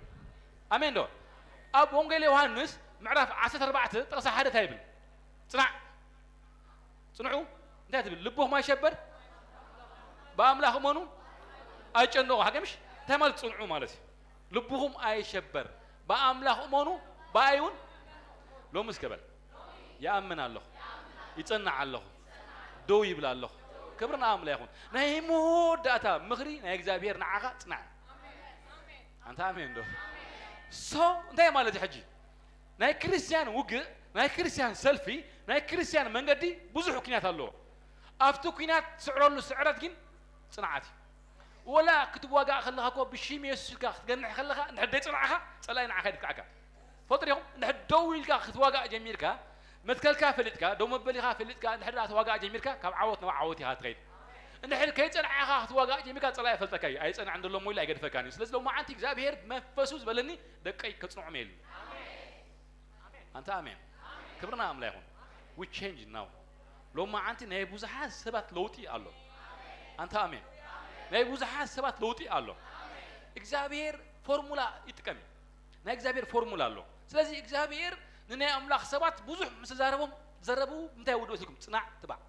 ኣሜን ዶ ኣብ ወንጌል ዮሃንስ ምዕራፍ ዓሰርተ ኣርባዕተ ጥቕሲ ሓደ እንታይ ይብል ፅናዕ ፅንዑ እንታይ ትብል ልብኹም ኣይሸበር ብኣምላኽ እመኑ ኣይጨነቑ ሓገምሽ እንታይ ማለት ፅንዑ ማለት እዩ ልብኹም ኣይሸበር ብኣምላኽ እመኑ ብኣይ እውን ሎሚ እስከ በል ይኣምን ኣለኹ ይፀናዕ ኣለኹ ደው ይብል ኣለኹ ክብሪ ንኣምላ ይኹን ናይ መወዳእታ ምኽሪ ናይ እግዚኣብሔር ንዓኻ ፅናዕ ኣንታ ኣሜን ዶ ሶ እንታይ ማለት እዩ ሕጂ ናይ ክርስትያን ውግእ ናይ ክርስትያን ሰልፊ ናይ ክርስትያን መንገዲ ብዙሕ ኩናት ኣለዎ ኣብቲ ኩናት ትስዕረሉ ስዕረት ግን ፅንዓት እዩ ወላ ክትዋጋእ ከለኻ ኮ ብሽም የሱስ ኢልካ ክትገንሕ ከለኻ እንድሕር ደይ ፅናዕኻ ፀላኢ ንዓኻ ይድቅዓካ ፈልጡ ዲኹም እንድሕር ደው ኢልካ ክትዋጋእ ጀሚርካ መትከልካ ፈሊጥካ ደው መበሊኻ ፈሊጥካ እንድሕር ተዋጋእ ጀሚርካ ካብ ዓወት ናብ ዓወት ኢኻ ትኸይድ እንድሕር ከይፀንዓኻ ክትዋጋእ ጀሚርካ ፀላኢ ይፈልጠካ እዩ ኣይፀንዕን ዘሎ ሞ ኢሉ ኣይገድፈካን እዩ ስለዚ ሎማዓንቲ እግዚኣብሄር መንፈሱ ዝበለኒ ደቀይ ከፅንዖም የሉ ኣንታ ኣሜን ክብርና ኣምላ ይኹን we change now ሎማዓንቲ ናይ ብዙሓት ሰባት ለውጢ ኣሎ ኣንታ ኣሜን ናይ ብዙሓት ሰባት ለውጢ ኣሎ እግዚኣብሄር ፎርሙላ ይጥቀም እዩ ናይ እግዚኣብሄር ፎርሙላ ኣሎ ስለዚ እግዚኣብሄር ንናይ ኣምላኽ ሰባት ብዙሕ ምስ ተዛረቦም ዘረቡ እንታይ ውድኦ ሲልኩም ፅናዕ ትባዕ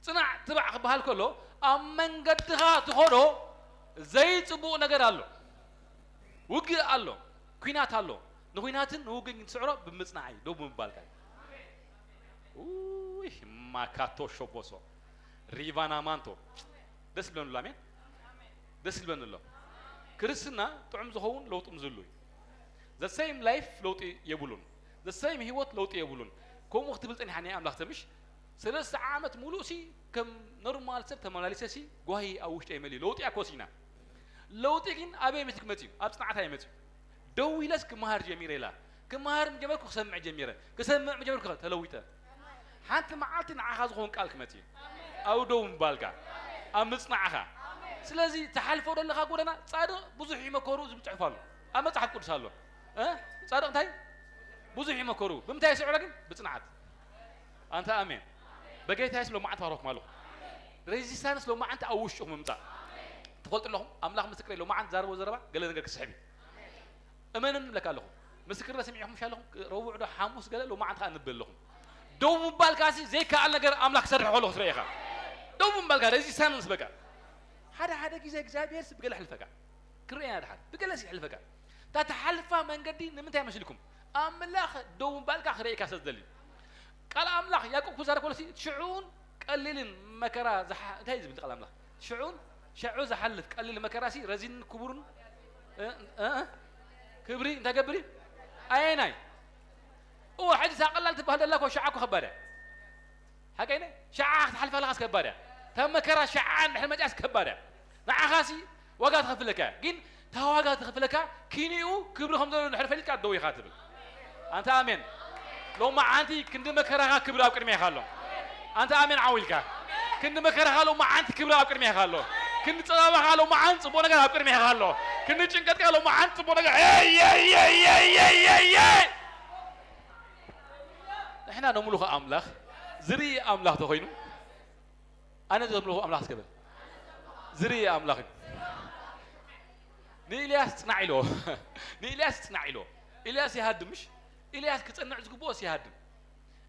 ፅናዕ ትባዕ ክበሃል ከሎ ኣብ መንገድኻ ትኸዶ ዘይፅቡቕ ነገር ኣሎ ውግእ ኣሎ ኲናት ኣሎ ንኹናትን ንውግእን ትስዕሮ ብምፅናዕ እዩ ደው ብምባልካ እዩ ማካቶ ሾቦሶ ሪቫና ማንቶ ደስ ብለንሉ ኣሜን ደስ ይብለኒ ኣሎ ክርስትና ጥዑም ዝኸውን ለውጢ ምዝሉ እዩ the same life ለውጢ የብሉን the same ህይወት ለውጢ የብሉን ከምኡ ክትብል ጸኒሓ ናይ ኣምላኽ ተምሽ ሰለስተ ዓመት ሙሉእ ሲ ከም ኖርማል ሰብ ተመላሊሰ ሲ ጓሂ ኣብ ውሽጢ ኣይመልእ ለውጢ ኣኮሲና ለውጢ ግን ኣበይ መሲ ክመጽእ እዩ ኣብ ጽንዓት ኣይመጽእ ደው ኢለስ ክመሃር ጀሚረ ኢላ ክመሃር ጀመርኩ ክሰምዕ ጀሚረ ክሰምዕ ጀመርኩ ተለዊጠ ሓንቲ መዓልቲ ንዓኻ ዝኾን ቃል ክመጽእ እዩ ኣብ ደው ምባልካ ኣብ ምጽናዕኻ ስለዚ ትሓልፎ ዘለኻ ጎደና ጻድቕ ብዙሕ ይመከሩ ዝብል ጽሑፍ ኣሎ ኣብ መጽሓፍ ቅዱስ ኣሎ እ? ጻድቕ እንታይ ብዙሕ ይመከሩ ብምንታይ ይስዕሮ ግን ብጽንዓት ኣንታ ኣሜን በጌታ የሱስ ሎማዓንቲ ባረኩም ኣለኹ ሬዚስታንስ ሎማዓንቲ ኣብ ውሽጥኹም ምምጻእ ትፈልጡ ኣለኹም ኣምላኽ ምስክረይ ሎማዓንቲ ዛረቦ ዘረባ ገለ ነገር ክስሕብ እዩ እመንን እብለካ ኣለኹ ምስክርነት ሰሚዕኹም ሻለኹም ረቡዕ ዶ ሓሙስ ገለ ሎማዓንቲ ከዓ ንብል ኣለኹም ደው ምባልካ ሲ ዘይከኣል ነገር ኣምላኽ ክሰርሕ ከሎ ክትርኢ ኢኻ ደው ምባልካ ሬዚስታንስ በቃ ሓደ ሓደ ግዜ እግዚኣብሔር ሲ ብገለ ሕልፈካ ክርእየና ድሓር ብገለ ሲ ሕልፈካ እታ ትሓልፋ መንገዲ ንምንታይ መሲልኩም ኣምላኽ ደው ምባልካ ክርእየካ ስለ ዝደሊ ቃል ኣምላኽ ያዕቆብ ክዛረብ ከሎ ሲ ሽዑን ቀሊልን መከራ እንታይ ዝብል ቃል ኣምላኽ ሽዑን ሸዑ ዝሓልፍ ቀሊል መከራ ሲ ረዚን ክቡርን ክብሪ እንታይ ገብር እዩ ኣየናይ እወ ሕጂ እዛ ቀላል ትበሃል ዘላ ኮ ሸዓ ኮ ከባድ እያ ሓቀይነ ሸዓ ክትሓልፋ ኣለኻስ ከባድ እያ እታ መከራ ሸዓ እንድሕር መፅያስ ከባድ እያ ንዓኻሲ ዋጋ ትኸፍለካ እያ ግን እታ ዋጋ ትኽፍለካ ኪንኡ ክብሪ ከም ዘሎ ድሕሪ ፈሊጥካ ደው ኢኻ ትብል። ኣንታ ኣሜን። ሎማዓንቲ ክንዲ መከራኻ ክብሪ ኣብ ቅድሜኻ ኣሎ። ኣንታ ኣሜን ዓው ኢልካ። ክንዲ መከራኻ ሎማዓንቲ ክብሪ ኣብ ቅድሜኻ ኣሎ። ክንዲ ጸበባኻ ሎማዓንቲ ጽቡቕ ነገር ኣብ ቅድሜኻ ኣሎ። ክንዲ ጭንቀትካ ሎማዓንቲ ጽቡቕ ነገር። ኤይ፣ ኤይ፣ ኤይ፣ ኤይ፣ ኤይ፣ ኤይ፣ ኤይ። ንሕና ነምልኾ ኣምላኽ ዝርኢ ኣምላኽ ተኾይኑ፣ ኣነ ዘምልኾ ኣምላኽ እስከ በል። ዝርኢ ኣምላኽ እዩ። ንኤልያስ ጽናዕ ኢልዎ። ንኤልያስ ጽናዕ ኢልዎ። ኤልያስ ይሃድም፣ ምሽ? ኤልያስ ክጸንዕ ዝግብኦስ ይሃድም።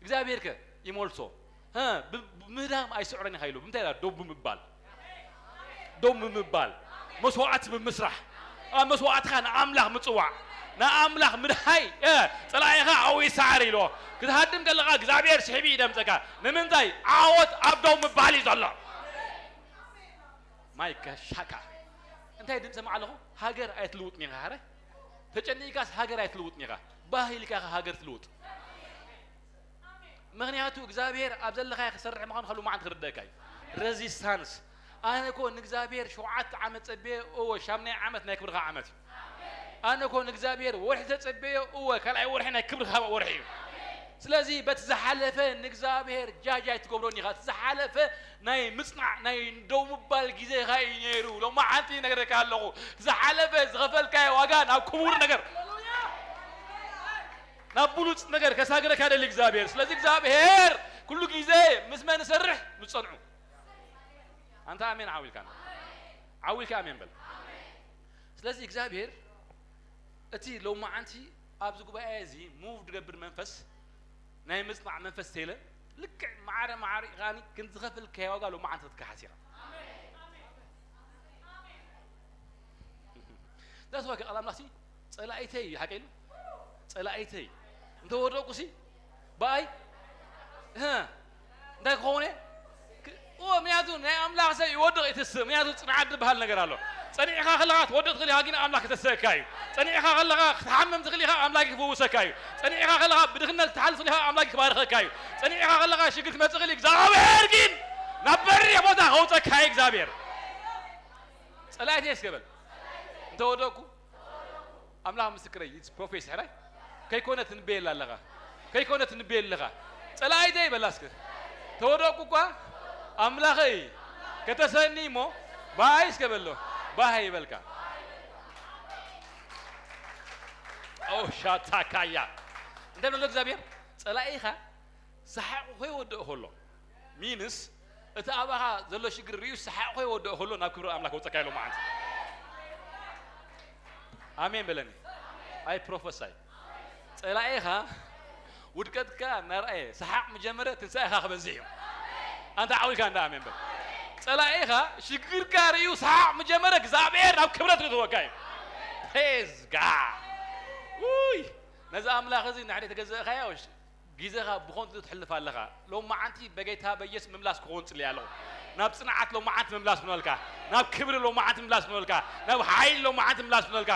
እግዚኣብሔር ከ ይመልሶ። ሀ፣ ብ-፣ ብምህዳም ኣይስዕረን ኢኻ ኢሉ። ብምንታይ ኢላ? ደው ብምባል። ደው ብምባል። መስዋዕቲ ብምስራሕ። ኣብ መስዋዕትኻ ንኣምላኽ ምጽዋዕ። ንኣምላኽ ምድሃይ። እ፣ ጸላኢኻ ኣብኡ ይሰዓር ኢልዎ። ክትሃድም ከለኻ እግዚኣብሔር ስሒቡ ይደምጸካ። ንምንታይ? ዓወት ኣብ ደው ምባል እዩ ዘሎ። ማይ ከሻካ። እንታይ ድምፂ ሰማዕ ኣለኹ? ሃገር ኣይትልውጥን ኢኻ። ሃረ ተጨኒቃስ ሃገር ኣይትልውጥን ኢኻ። ባህ ኢልካ ኢኻ ሃገር ትልውጥ። ምኽንያቱ እግዚኣብሔር ኣብ ዘለኻዮ ክሰርሕ ምዃኑ ካብ ሎማዓንቲ ክርደእካ እዩ። ረዚስታንስ። ኣነ እኮ ንእግዚኣብሔር ሸውዓተ ዓመት ጸበየ፣ እወ፣ ሻምናይ ዓመት ናይ ክብርኻ ዓመት እዩ። ኣነ እኮ ንእግዚኣብሔር ወርሒ ተጸበየ፣ እወ፣ ካልኣይ ወርሒ ናይ ክብርኻ ወርሒ እዩ። ስለዚ በቲ ዝሓለፈ ንእግዚኣብሔር ጃጅ ኣይትገብሮን ኢኻ። እቲ ዝሓለፈ ናይ ምጽናዕ፣ ናይ ደው ምባል ግዜኻ እዩ ነይሩ። ሎማዓንቲ ይነግረካ ኣለኹ፣ እቲ ዝሓለፈ ዝኸፈልካዮ ዋጋ ናብ ክቡር ነገር፣ ናብ ብሉጽ ነገር ከሳግረካ ደሊ እግዚኣብሔር። ስለዚ እግዚኣብሔር ኩሉ ግዜ ምስ መን ይሰርሕ? ምስ ጸንዑ። ኣንታ ኣሜን ዓው ኢልካ፣ ዓው ኢልካ ኣሜን በል። ስለዚ እግዚኣብሔር እቲ ሎማዓንቲ ኣብዚ ጉባኤ እዚ ሙቭ ዝገብር መንፈስ፣ ናይ ምጽናዕ መንፈስ ተይለ፣ ልክዕ ማዕረ ማዕረ ኢኻኒ፣ ግን ዝኸፍልካዮ ዋጋ ሎማዓንቲ ክትከሓስ ኢኻ። That's why ቃል ኣምላኽሲ ጸላኢተይ እዩ፣ ሓቀይ ኢሉ። ጸላኢተይ እንተወደቁሲ ብኣይ፣ እ፣ እንታይ ክኸውን እየ? ክ-፣ እዎ፣ ምክንያቱ ናይ ኣምላኽ ሰብ ይወድቕ ይትስእ። ምክንያቱ ጽንዓት ዝበሃል ነገር ኣሎ። ጸኒዕኻ ከለኻ ክትወድቕ ትኽእል ኢኻ፣ ግን ኣምላኽ ክተስእካ እዩ። ጸኒዕኻ ከለኻ ክትሓምም ትኽእል ኢኻ፣ ኣምላኽ ክፍውሰካ እዩ። ጸኒዕኻ ከለኻ ብድኽነት ክትሓልፍ ትኽእል ኢኻ፣ ኣምላኽ ክባርኸካ እዩ። ጸኒዕኻ ከለኻ ሽግር ክመጽእ ይኽእል እዩ፣ እግዚኣብሔር ግን ናብ በሪኽ ቦታ ከውጸካ እዩ እግዚኣብሔር። ጸላኢተይ እስከ በል። እንተወደቅኩ ኣምላኽ ምስክረይ፣ it's ፕሮፌሲ ሕራይ። ከይኮነ ትንበየላ ኣለኻ። ከይኮነ ትንበየላ ኣለኻ። ጸላኢተይ በላ እስከ። ተወደቅኩ እኳ ኣምላኸይ ከተሰኒ እሞ ባይ እስከ በሎ። ባይ ይበልካ። ኦ ሻታካያ። እንታይ በሎ እግዚኣብሔር? ጸላኢኻ ሰሓቕ ከይወድእ ከሎ፣ ሚንስ እቲ ኣባኻ ዘሎ ሽግር ርእዩ ሰሓቕ ከይወድእ ከሎ ናብ ክብሪ ኣምላኽ ከውጸካ ኢሎ መዓንቲ። ኣሜን በለኒ። ኣይ ፕሮፈሳይ። ጸላኢኻ ውድቀትካ እናርኣየ ሰሓቕ ምጀመረ ትንሳኤኻ ክበዝሕ እዩ። ኣንታ ዓዊልካ እንዳ ኣሜን በል። ጸላኢኻ ሽግርካ ርእዩ ሰሓቕ ምጀመረ እግዚኣብሔር ናብ ክብረት ክትወካ እዩ። ፕሬዝ ጋድ። ውይ፣ ነዚ ኣምላኽ እዚ ንሕደ ተገዘእኻዮ ግዜኻ ብኾንቱ ትሕልፍ ኣለኻ። ሎማዓንቲ በጌታ በየስ ምምላስ ክኸውን ጽልያ ኣለኹ። ናብ ጽንዓት ሎማዓንቲ ምምላስ ክኖልካ፣ ናብ ክብሪ ሎማዓንቲ ምምላስ ክኖልካ፣ ናብ ሓይሊ ሎማዓንቲ ምምላስ ክኖልካ።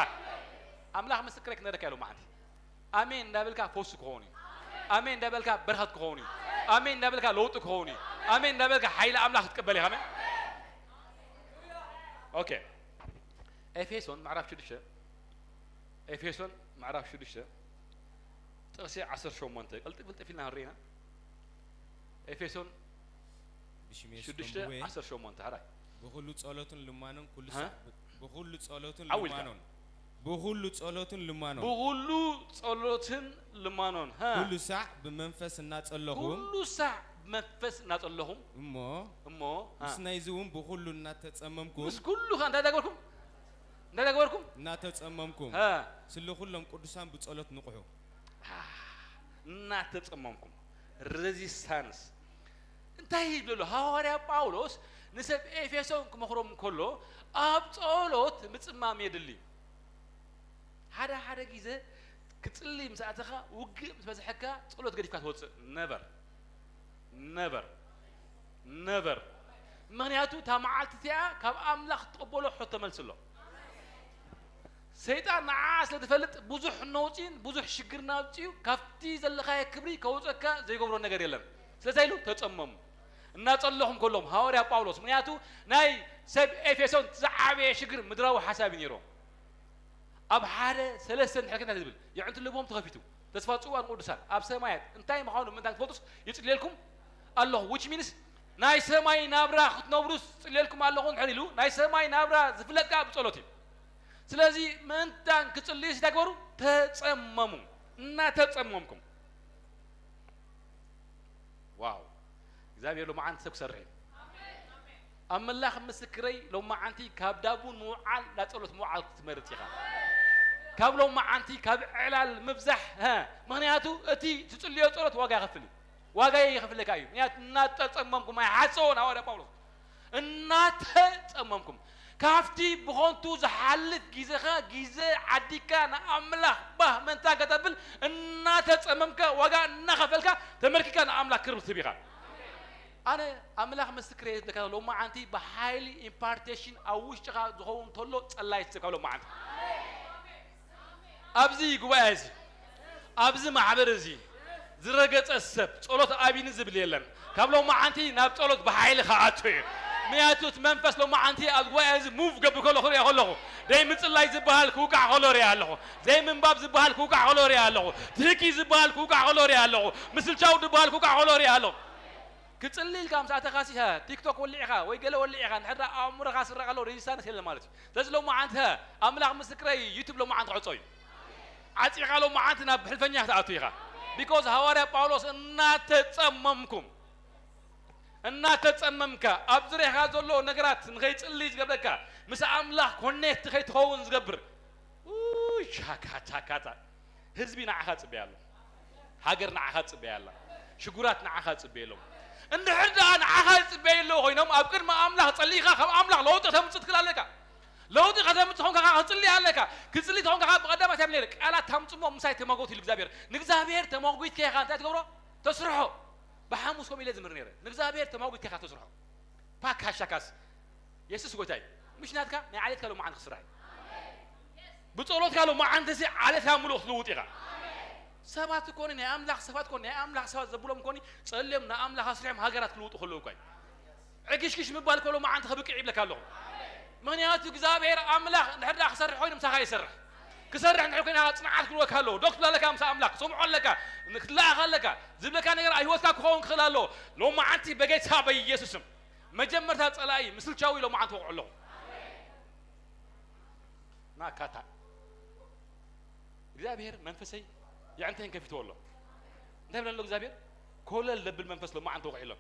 ኣምላኽ ምስክረይ ክነረካ ሎማዓንቲ። ኣሜን እንዳበልካ ፈውሲ ክኸውን እዩ። ኣሜን እንዳበልካ በረኸት ክኸውን እዩ። ኣሜን እንዳበልካ ለውጢ ክኸውን እዩ። ኣሜን እንዳበልካ ሓይሊ ኣምላኽ ክትቅበል ኢኻ። ኣሜን። ኦኬ። ኤፌሶን ምዕራፍ ሽዱሽተ፣ ኤፌሶን ምዕራፍ ሽዱሽተ ጥቕሲ ዓሰርተ ሸሞንተ፣ ቅልጥፍ ቅልጥፍ ኢልና ክንርኢ ኢና። ኤፌሶን ብሽም የሱስ ሽዱሽተ ተንብወ። ዓሰርተ ሸሞንተ፣ ሕራይ። ብኹሉ ጸሎትን ልማኖን ኩሉ ሃ? ሳዕ ብ-፣ ብኹሉ ጸሎትን ዓው ኢልካ። ልማኖን፣ ብኹሉ ጸሎትን ልማኖን፣ ብኹሉ ጸሎትን ልማኖን፣ ሃ? ኩሉ ሳዕ ብመንፈስ እናጸለኹም፣ ኩሉ ሳዕ ብመንፈስ እናጸለኹም፣ እሞ እሞ፣ ሃ? ምስ ናይዚ እውን ብኹሉ እናተጸመምኩም፣ ምስ ኩሉ ከ እንታይ ዳግበርኩም? እንታይ ዳግበርኩም? እናተጸመምኩም፣ ሃ? ስለ ኩሎም ቅዱሳን ብጸሎት ንቕሑ። እናተጸመምኩም። ሬዚስታንስ። እንታይ ይብል ኣሎ? ሃዋርያ ጳውሎስ ንሰብ ኤፌሶን ክመኽሮም እንከሎ፣ ኣብ ጸሎት ምጽማም የድሊ። ሓደ ሓደ ግዜ ክጽሊ ምስ ኣተኻ፣ ውግእ ምስ በዝሐካ፣ ጸሎት ገዲፍካ ትወጽእ። ነቨር። ነቨር። ነቨር። ምኽንያቱ እታ መዓልቲ እቲኣ ካብ ኣምላኽ ትቕበሎ ሕቶ መልሲ ኣሎ። ሰይጣን ንዓ ስለ ዝፈልጥ ብዙሕ ነውጺን ብዙሕ ሽግርን ኣውጺኡ ካብቲ ዘለኻዮ ክብሪ ከውጸካ ዘይገብሮ ነገር የለን። ስለዚ ኢሉ ተጸመሙ። እናጸለኹም ከሎም ሃዋርያ ጳውሎስ፣ ምኽንያቱ ናይ ሰብ ኤፌሶን ዝዓበየ ሽግር ምድራዊ ሓሳብ እዩ ነይሮም። ኣብ ሓደ ሰለስተ እንድሕር ከይድና ዝብል የዕንቲ ልቦም ተኸፊቱ ተስፋ ጽዋን ቅዱሳን ኣብ ሰማያት እንታይ ምዃኑ ምእንታን ክትፈልጡስ ይጽልየልኩም ኣለኹ። Which means ናይ ሰማይ ናብራ ክትነብሩስ ጽልየልኩም ኣለኹ እንድሕር ኢሉ ናይ ሰማይ ናብራ ዝፍለጥ ከኣ ብጸሎት እዩ። ስለዚ ምእንታን ክጽልዩ እንታይ ግበሩ? ተጸመሙ። እናተጸመምኩም ዋው እግዚኣብሔር ሎመዓንቲ ሰብ ክሰርሕ እዩ። ኣምላኽ ምስክረይ ሎመዓንቲ ካብ ዳቡን ምውዓል ናብ ጸሎት ምውዓል ክትመርጽ ኢኻ። ካብ ሎመዓንቲ ካብ ዕላል ምብዛሕ ሀ፣ ምኽንያቱ እቲ ትጽልዮ ጸሎት ዋጋ ይኸፍል እዩ። ዋጋ ይኸፍለካ እዩ። ምኽንያቱ እናተጸመምኩም ኣይሓሰቦን ሃዋርያ ጳውሎስ እናተጸመምኩም ካብቲ ብኾንቱ ዝሓልፍ ግዜኻ ግዜ ዓዲካ ንኣምላኽ ባህ መንታ ከተብል እናተጸመምካ ዋጋ እናኸፈልካ ተመልኪካ ንኣምላኽ ክርብ ትህብ ኢኻ። ኣነ ኣምላኽ ምስክረ እየ ዝብለካ ሎማዓንቲ ብሓይሊ ኢምፓርቴሽን ኣብ ውሽጥኻ ዝኸውን እንተሎ ጸላይ ትስብ ካብ ሎማዓንቲ ኣብዚ ጉባኤ እዚ ኣብዚ ማሕበር እዚ ዝረገጸ ሰብ ጸሎት ኣቢኒ ዝብል የለን። ካብ ሎማዓንቲ ናብ ጸሎት ብሓይሊ ክኣቱ እዩ። ምክንያቱ እቲ መንፈስ ሎማዓንቲ ኣብ ጉባኤ እዚ ሙቭ ገብር ከሎ ክሪኦ ከለኹ ደይ ምጽላይ ዝበሃል ክውቃዕ ከሎ ሪኣ ኣለኹ። ደይ ምንባብ ዝበሃል ክውቃዕ ከሎ ሪኣ ኣለኹ። ትህኪ ዝበሃል ክውቃዕ ከሎ ሪኣ ኣለኹ። ምስልቻው ዝበሃል ክውቃዕ ከሎ ሪኣ ኣለኹ። ክጽሊ ኢልካ ምስ ኣተኻሲ ቲክቶክ ወሊዕኻ ወይ ገለ ወሊዕኻ እንድሕር ደኣ ኣእምሮኻ ስረቕ ኣሎ ሬዚስታንስ የለን ማለት እዩ። ስለዚ ሎማዓንቲ ኣምላኽ ምስክረይ ዩቱብ ሎማዓንቲ ክዕጾ እዩ። ዓጺኻ ሎማዓንቲ ናብ ሕልፈኛ ክትኣቱ ኢኻ። ቢኮዝ ሃዋርያ ጳውሎስ እናተጸመምኩም እናተጸመምካ ኣብ ዙርያኻ ዘሎ ነገራት ንኸይጽሊ ዝገብረካ ምስ ኣምላኽ ኮኔክት ከይትኸውን ዝገብር ውይ ቻካ ቻካታ ህዝቢ ንዓኻ ጽበያ ኣሎ። ሃገር ንዓኻ ጽበያ ኣላ። ሽጉራት ንዓኻ ጽበየ ኣለዉ። እንድሕር ደኣ ንዓኻ ዝጽበዩ ኣለዉ ኮይኖም ኣብ ቅድሚ ኣምላኽ ጸሊኻ ካብ ኣምላኽ ለውጢ ከተምጽእ ትክእል ኣለካ። ለውጢ ከተምጽእ ኾንካ ከዓ ክትጽሊ ኣለካ። ክትጽሊ ተኾንካ ከዓ ብቐዳማት ኣብ ነይረ ቃላት ታምጽሞ ምሳይ ተማጎት ኢሉ እግዚኣብሔር ንእግዚኣብሔር ተማጒትካ ኢኻ እንታይ ትገብሮ ተስርሖ። ብሓሙስ ከምኡ ኢለ ዝምህር ነይረ ንእግዚኣብሔር ተማጒትካ ኢኻ ተስርሖ። ፓካሻካስ የሱስ ጎይታ እዩ። ምሽ ናትካ ናይ ዓሌትካ ሎማዓንቲ ክስራሕ እዩ። ብጸሎትካ ሎማዓንቲ ሲ ዓሌትካ ምሉእ ክትልውጥ ኢኻ። ሰባት እኮ ናይ ኣምላኽ ሰባት እኮ ናይ ኣምላኽ ሰባት ዘብሎም እኮ ጸልዮም ንኣምላኽ ኣስሪሖም ሃገራት ክልውጡ ከለዉ እኮ እዩ። ዕግሽግሽ ምባል እኮ ሎማዓንቲ ከብቅዕ ይብለካ ኣለኹ። ምኽንያቱ እግዚኣብሔር ኣምላኽ እንድሕር ደኣ ክሰርሕ ኮይኑ ምሳኻ ይሰርሕ። ክሰርሕ እንድሕር ኮይና ጽንዓት ክህልወካ ኣለዎ። ዶ ክትብላ ኣለካ ምስ ኣምላኽ ክትሰምዖ ኣለካ ክትለኣኽ ኣለካ ዝብለካ ነገር ኣብ ህይወትካ ክኸውን ክኽእል ኣለዎ። ሎማዓንቲ በጌታ በኢየሱስም መጀመርታ ጸላኢ ምስልቻዊ ሎማዓንቲ ወቕዖ ኣለኹ። ናካታ እግዚኣብሔር መንፈሰይ የዕንተይን ከፊትዎ ኣሎ። እንታይ ብለ ኣሎ እግዚኣብሔር? ኮለል ለብል መንፈስ ሎማዓንቲ ወቕዒ ኣሎ።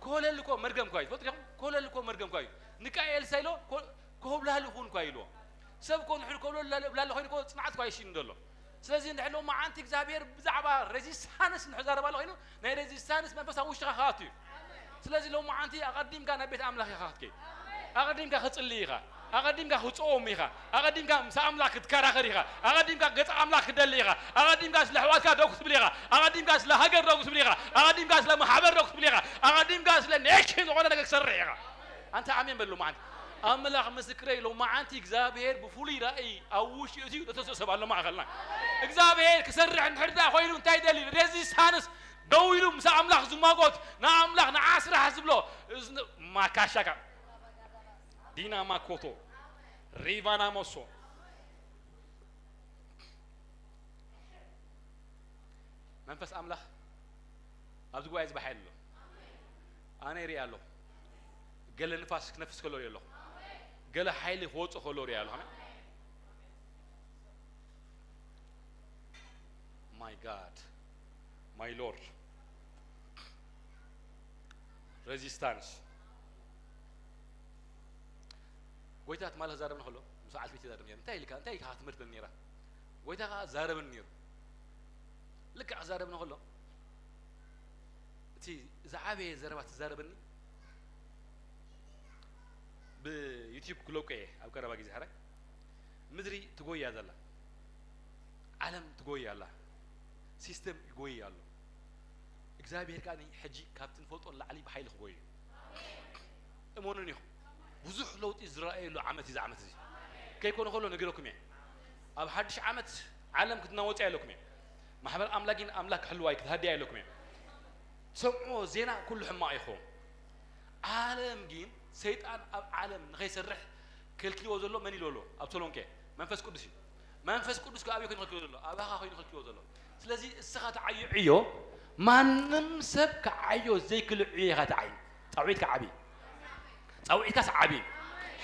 ኮለል እኮ መርገም እኳ እዩ ትፈልጡ ዲኹም? ኮለል እኮ መርገም እኳ እዩ። ንቃኤል ሳይሎ ኮ- ኮብላል ይኹን እኳ ኢልዎ። ሰብ እኮ ንሕድ ኮለል ብላለ ኮይኑ እኮ ጽንዓት እኳ ይሽን ዘሎ። ስለዚ እንድሕር ሎማዓንቲ እግዚኣብሔር ብዛዕባ ሬዚስታንስ እንድሕር ዛረባ ኣሎ ኮይኑ ናይ ሬዚስታንስ መንፈስ ኣብ ውሽጥኻ ክኣቱ እዩ። ስለዚ ሎማዓንቲ ኣቐዲምካ ናብ ቤት ኣምላኽ ኢኻ ክትከይድ። ኣቐዲምካ ክጽሊ ኢኻ። ኣቐዲምካ ክጾም ኢኻ። ኣቐዲምካ ምስ ኣምላኽ ክትከራኸር ኢኻ። ኣቐዲምካ ገጽ ኣምላኽ ክደሊ ኢኻ። ኣቐዲምካ ስለ ኣሕዋትካ ደው ክትብል ኢኻ። ኣቐዲምካ ስለ ሃገር ደው ክትብል ኢኻ። ኣቐዲምካ ስለ ማሕበር ደው ክትብል ኢኻ። ኣቐዲምካ ስለ ኔሽን ዝኾነ ነገር ክሰርሕ ኢኻ። ኣንታ ኣሜን በል ሎማዓንቲ። ኣምላኽ ምስክረይ ሎማዓንቲ እግዚኣብሔር ብፍሉይ ራእይ ኣብ ውሽጢ እቲ ለተስኦ ሰብ ኣሎ ማእኸልና። እግዚኣብሔር ክሰርሕ እንድሕር ደኣ ኮይኑ እንታይ ደሊ ሬዚስታንስ ደው ኢሉ ምስ ኣምላኽ ዝማጎት ንኣምላኽ ንዓ ስራሕ ዝብሎ እዝን- ማካሻካ ዲና ማኮቶ ሪቫና ሞሶ መንፈስ ኣምላኽ ኣብዚ ጉባኤ እዚ ብሓይሊ ኣሎ። ኣነ ይርኢ ኣለኹ። ገለ ንፋስ ክነፍስ ከሎ ይርኢ ኣለኹ። ገለ ሓይሊ ክወፅእ ከሎ ይርኢ ኣለኹ። ኣሜን። My God, my Lord. ሬዚስታንስ ጎይታ ትማሊ ክዛረብኒ ከሎ ምስ በዓልቲ ቤት ይዛረብ ነይሩ። እንታይ ኢልካ እንታይ ኢልካ ክትምህር ትብል ነይራ? ጎይታ ከዓ ዛረብኒ ነይሩ። ልክዕ ክዛረብኒ ከሎ እቲ ዝዓበየ ዘረባ ትዛረበኒ ብዩቲዩብ ክለቆ እየ ኣብ ቀረባ ግዜ ሕራይ ምድሪ ትጎይ እያ ዘላ ዓለም ትጎይ ኣላ ሲስተም ይጎይ ኣሎ እግዚኣብሔር ከዓ ሕጂ ካብቲ ንፈልጦ ንላዕሊ ብሓይሊ ክጎይ እዩ እመኑን ኢኹም ብዙሕ ለውጢ ዝረኣየሉ ዓመት እዩ ዓመት እዚ ከይኮነ ከሎ ነጊረኩም እየ ኣብ ሓድሽ ዓመት ዓለም ክትናወፅ እያ ኢለኩም እየ ማሕበር ኣምላጊን ኣምላክ ክሕልዋ ክትሃድያ ኢለኩም እየ ትሰምዕዎ ዜና ኩሉ ሕማቕ ይኸውን ዓለም ግን ሰይጣን ኣብ ዓለም ንኸይሰርሕ ከልኪልዎ ዘሎ መን ኢሉ ኣሎ ኣብ ተሰሎንቄ መንፈስ ቅዱስ እዩ መንፈስ ቅዱስ ከኣበይ ኮይኑ ከልክሎ ዘሎ? ኣባኻ ኮይኑ ከልክሎ ዘሎ። ስለዚ እስኻ ተዓዮ ዕዮ፣ ማንም ሰብ ክዓዮ ዘይክእል ዕዮ ኢኻ ተዓዩ። ጻውዒት ክዓቢ። ጻውዒትካስ ዓቢ።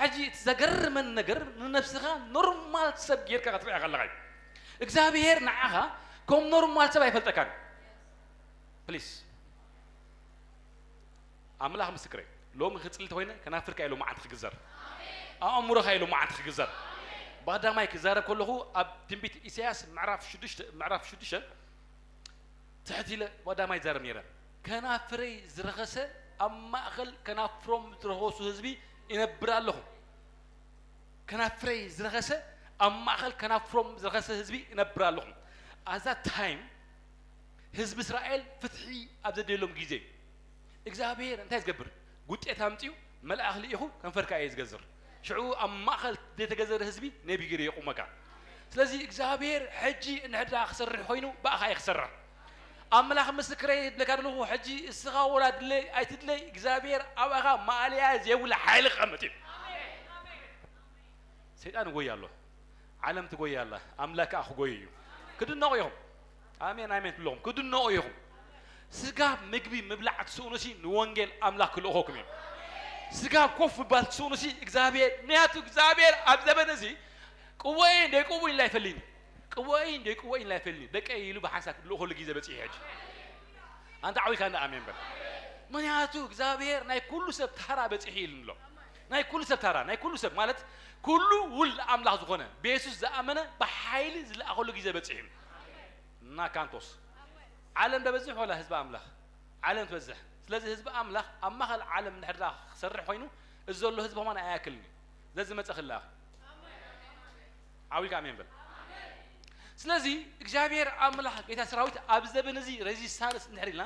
ሕጂ እቲ ዘገርመን ነገር ንነብስኻ ኖርማል ሰብ ጌርካ ክትሪኣ ከለኻ እዩ። እግዚኣብሔር ንዓኻ ከም ኖርማል ሰብ ኣይፈልጠካን። ፕሊስ ኣምላኽ ምስክረይ፣ ሎሚ ክጽሊ ተኾይነ ከናፍርካ ኢሉ መዓንቲ ክግዘር፣ ኣእምሮኻ ኢሉ መዓንቲ ክግዘር። ብቐዳማይ ክዛረብ ከለኹ ኣብ ትንቢት ኢሳያስ ምዕራፍ ሽዱሽተ ምዕራፍ ሽዱሽተ ትሕት ኢለ ብቐዳማይ ይዛረብ ነይረ። ከናፍረይ ዝረኸሰ ኣብ ማእኸል ከናፍሮም ዝረኸሱ ህዝቢ ይነብር ኣለኹ። ከናፍረይ ዝረኸሰ ኣብ ማእኸል ከናፍሮም ዝረኸሰ ህዝቢ ይነብር ኣለኹ። ኣዛ ታይም ህዝቢ እስራኤል ፍትሒ ኣብ ዘደልዮም ግዜ እግዚኣብሔር እንታይ ዝገብር? ጉጤት ኣምፅኡ መልኣኽ ልኢኹ ከንፈርካ እየ ዝገዝር። ሽዑ ኣብ ማእኸል ዘይተገዘረ ህዝቢ ነቢ ገይሩ የቑመካ። ስለዚ እግዚኣብሔር ሕጂ እንድሕር ደኣ ክሰርሕ ኮይኑ ብኣኻ እዩ ክሰርሕ። ኣምላኽ ምስክረይ ይብለካ ዘለኹ ሕጂ እስኻ ወላ ድለይ ኣይትድለይ እግዚኣብሔር ኣብኣኻ ማእለያ ዘይብሉ ሓይሊ ክቐምጥ እዩ። ሰይጣን ይጎይ ኣሎ፣ ዓለም ትጎይ ኣላ፣ ኣምላክ ከዓ ክጎይ እዩ። ክድነቑ ኢኹም። ኣሜን ኣሜን ትብለኹም ክድነቑ ኢኹም። ስጋ ምግቢ ምብላዕ ትስእኑሲ ንወንጌል ኣምላኽ ክልእኾኩም እዩ። ስጋ ኮፍ ምባል ትስእኑሲ እግዚኣብሔር ምክንያቱ እግዚኣብሔር ኣብ ዘበን እዚ ቅወይን ደይቅውይን ላይፈልኒ ቅወይን ደይቅወይን ላይፈልኒ ደቀይ ኢሉ ብሓንሳብ ክልእኾሉ ግዜ በፂሑ ሕጂ። ኣንተ ዓዊካ እንዳ ኣሜን በል። ምክንያቱ እግዚኣብሔር ናይ ኩሉ ሰብ ታራ በፂሑ ኢሉ ኣሎ። ናይ ኩሉ ሰብ ታራ ናይ ኩሉ ሰብ ማለት ኩሉ ውልድ ኣምላኽ ዝኾነ ብየሱስ ዝኣመነ ብሓይሊ ዝለኣኸሉ ግዜ በፂሑ እዩ። ናካንቶስ ዓለም ደበዝሕ ወላ ህዝቢ ኣምላኽ? ዓለም ትበዝሕ። ስለዚ ህዝቢ ኣምላኽ ኣብ ማእኸል ዓለም እንድሕር ደኣ ክሰርሕ ኮይኑ እዚ ዘሎ ህዝቢ ከማን ኣያክልን እዩ። ዘዝመፀ ክለኣኽ ዓዊልካ ኣሜን በል። ስለዚ እግዚኣብሔር ኣምላኽ ጌታ ሰራዊት ኣብ ዘበን እዚ ሬዚስታንስ እንድሕር ኢልና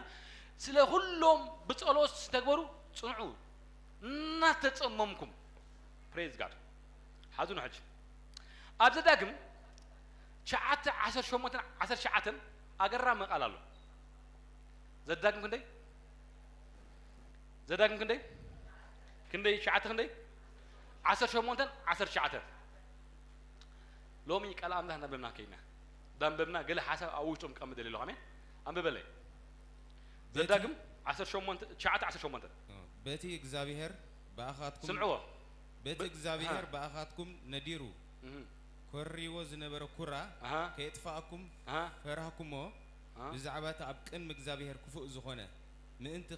ስለ ኩሎም ብጸሎት ዝተግበሩ ጽንዑ እናተጸመምኩም ፕሬዝ ጋድ ሓዙ ንሕጂ ኣብ ዘዳግም ትሽዓተ ዓሰርተ ሸሞንተን ዓሰርተ ትሽዓተን ኣገራሚ ቃል ኣሎ። ዘዳግም ክንደይ ዘዳግም ክንደይ ክንደይ ትሽዓተ ክንደይ ዓሰርተ ሸሞንተን ዓሰርተ ትሽዓተን ሎሚ ቃል ኣምላኽ እናንበብና ከይና ዳንበብና ገለ ሓሳብ ኣብ ውሽጦም ቀምጥ ደሊ ኣለኹ ኣሜን። ኣንብበለይ። ዘዳግም ዓሰርተ ሸሞንተ ትሽዓተ ዓሰርተ ሸሞንተ በቲ እግዚኣብሔር ብኣኻትኩም ስምዕዎ። በቲ እግዚኣብሔር ብኣኻትኩም ነዲሩ ኮሪዎ ዝነበረ ኩራ ከየጥፍኣኩም ፈራህኩሞ። ብዛዕባ እቲ ኣብ ቅድሚ እግዚኣብሔር ክፉእ ዝኾነ ምእንቲ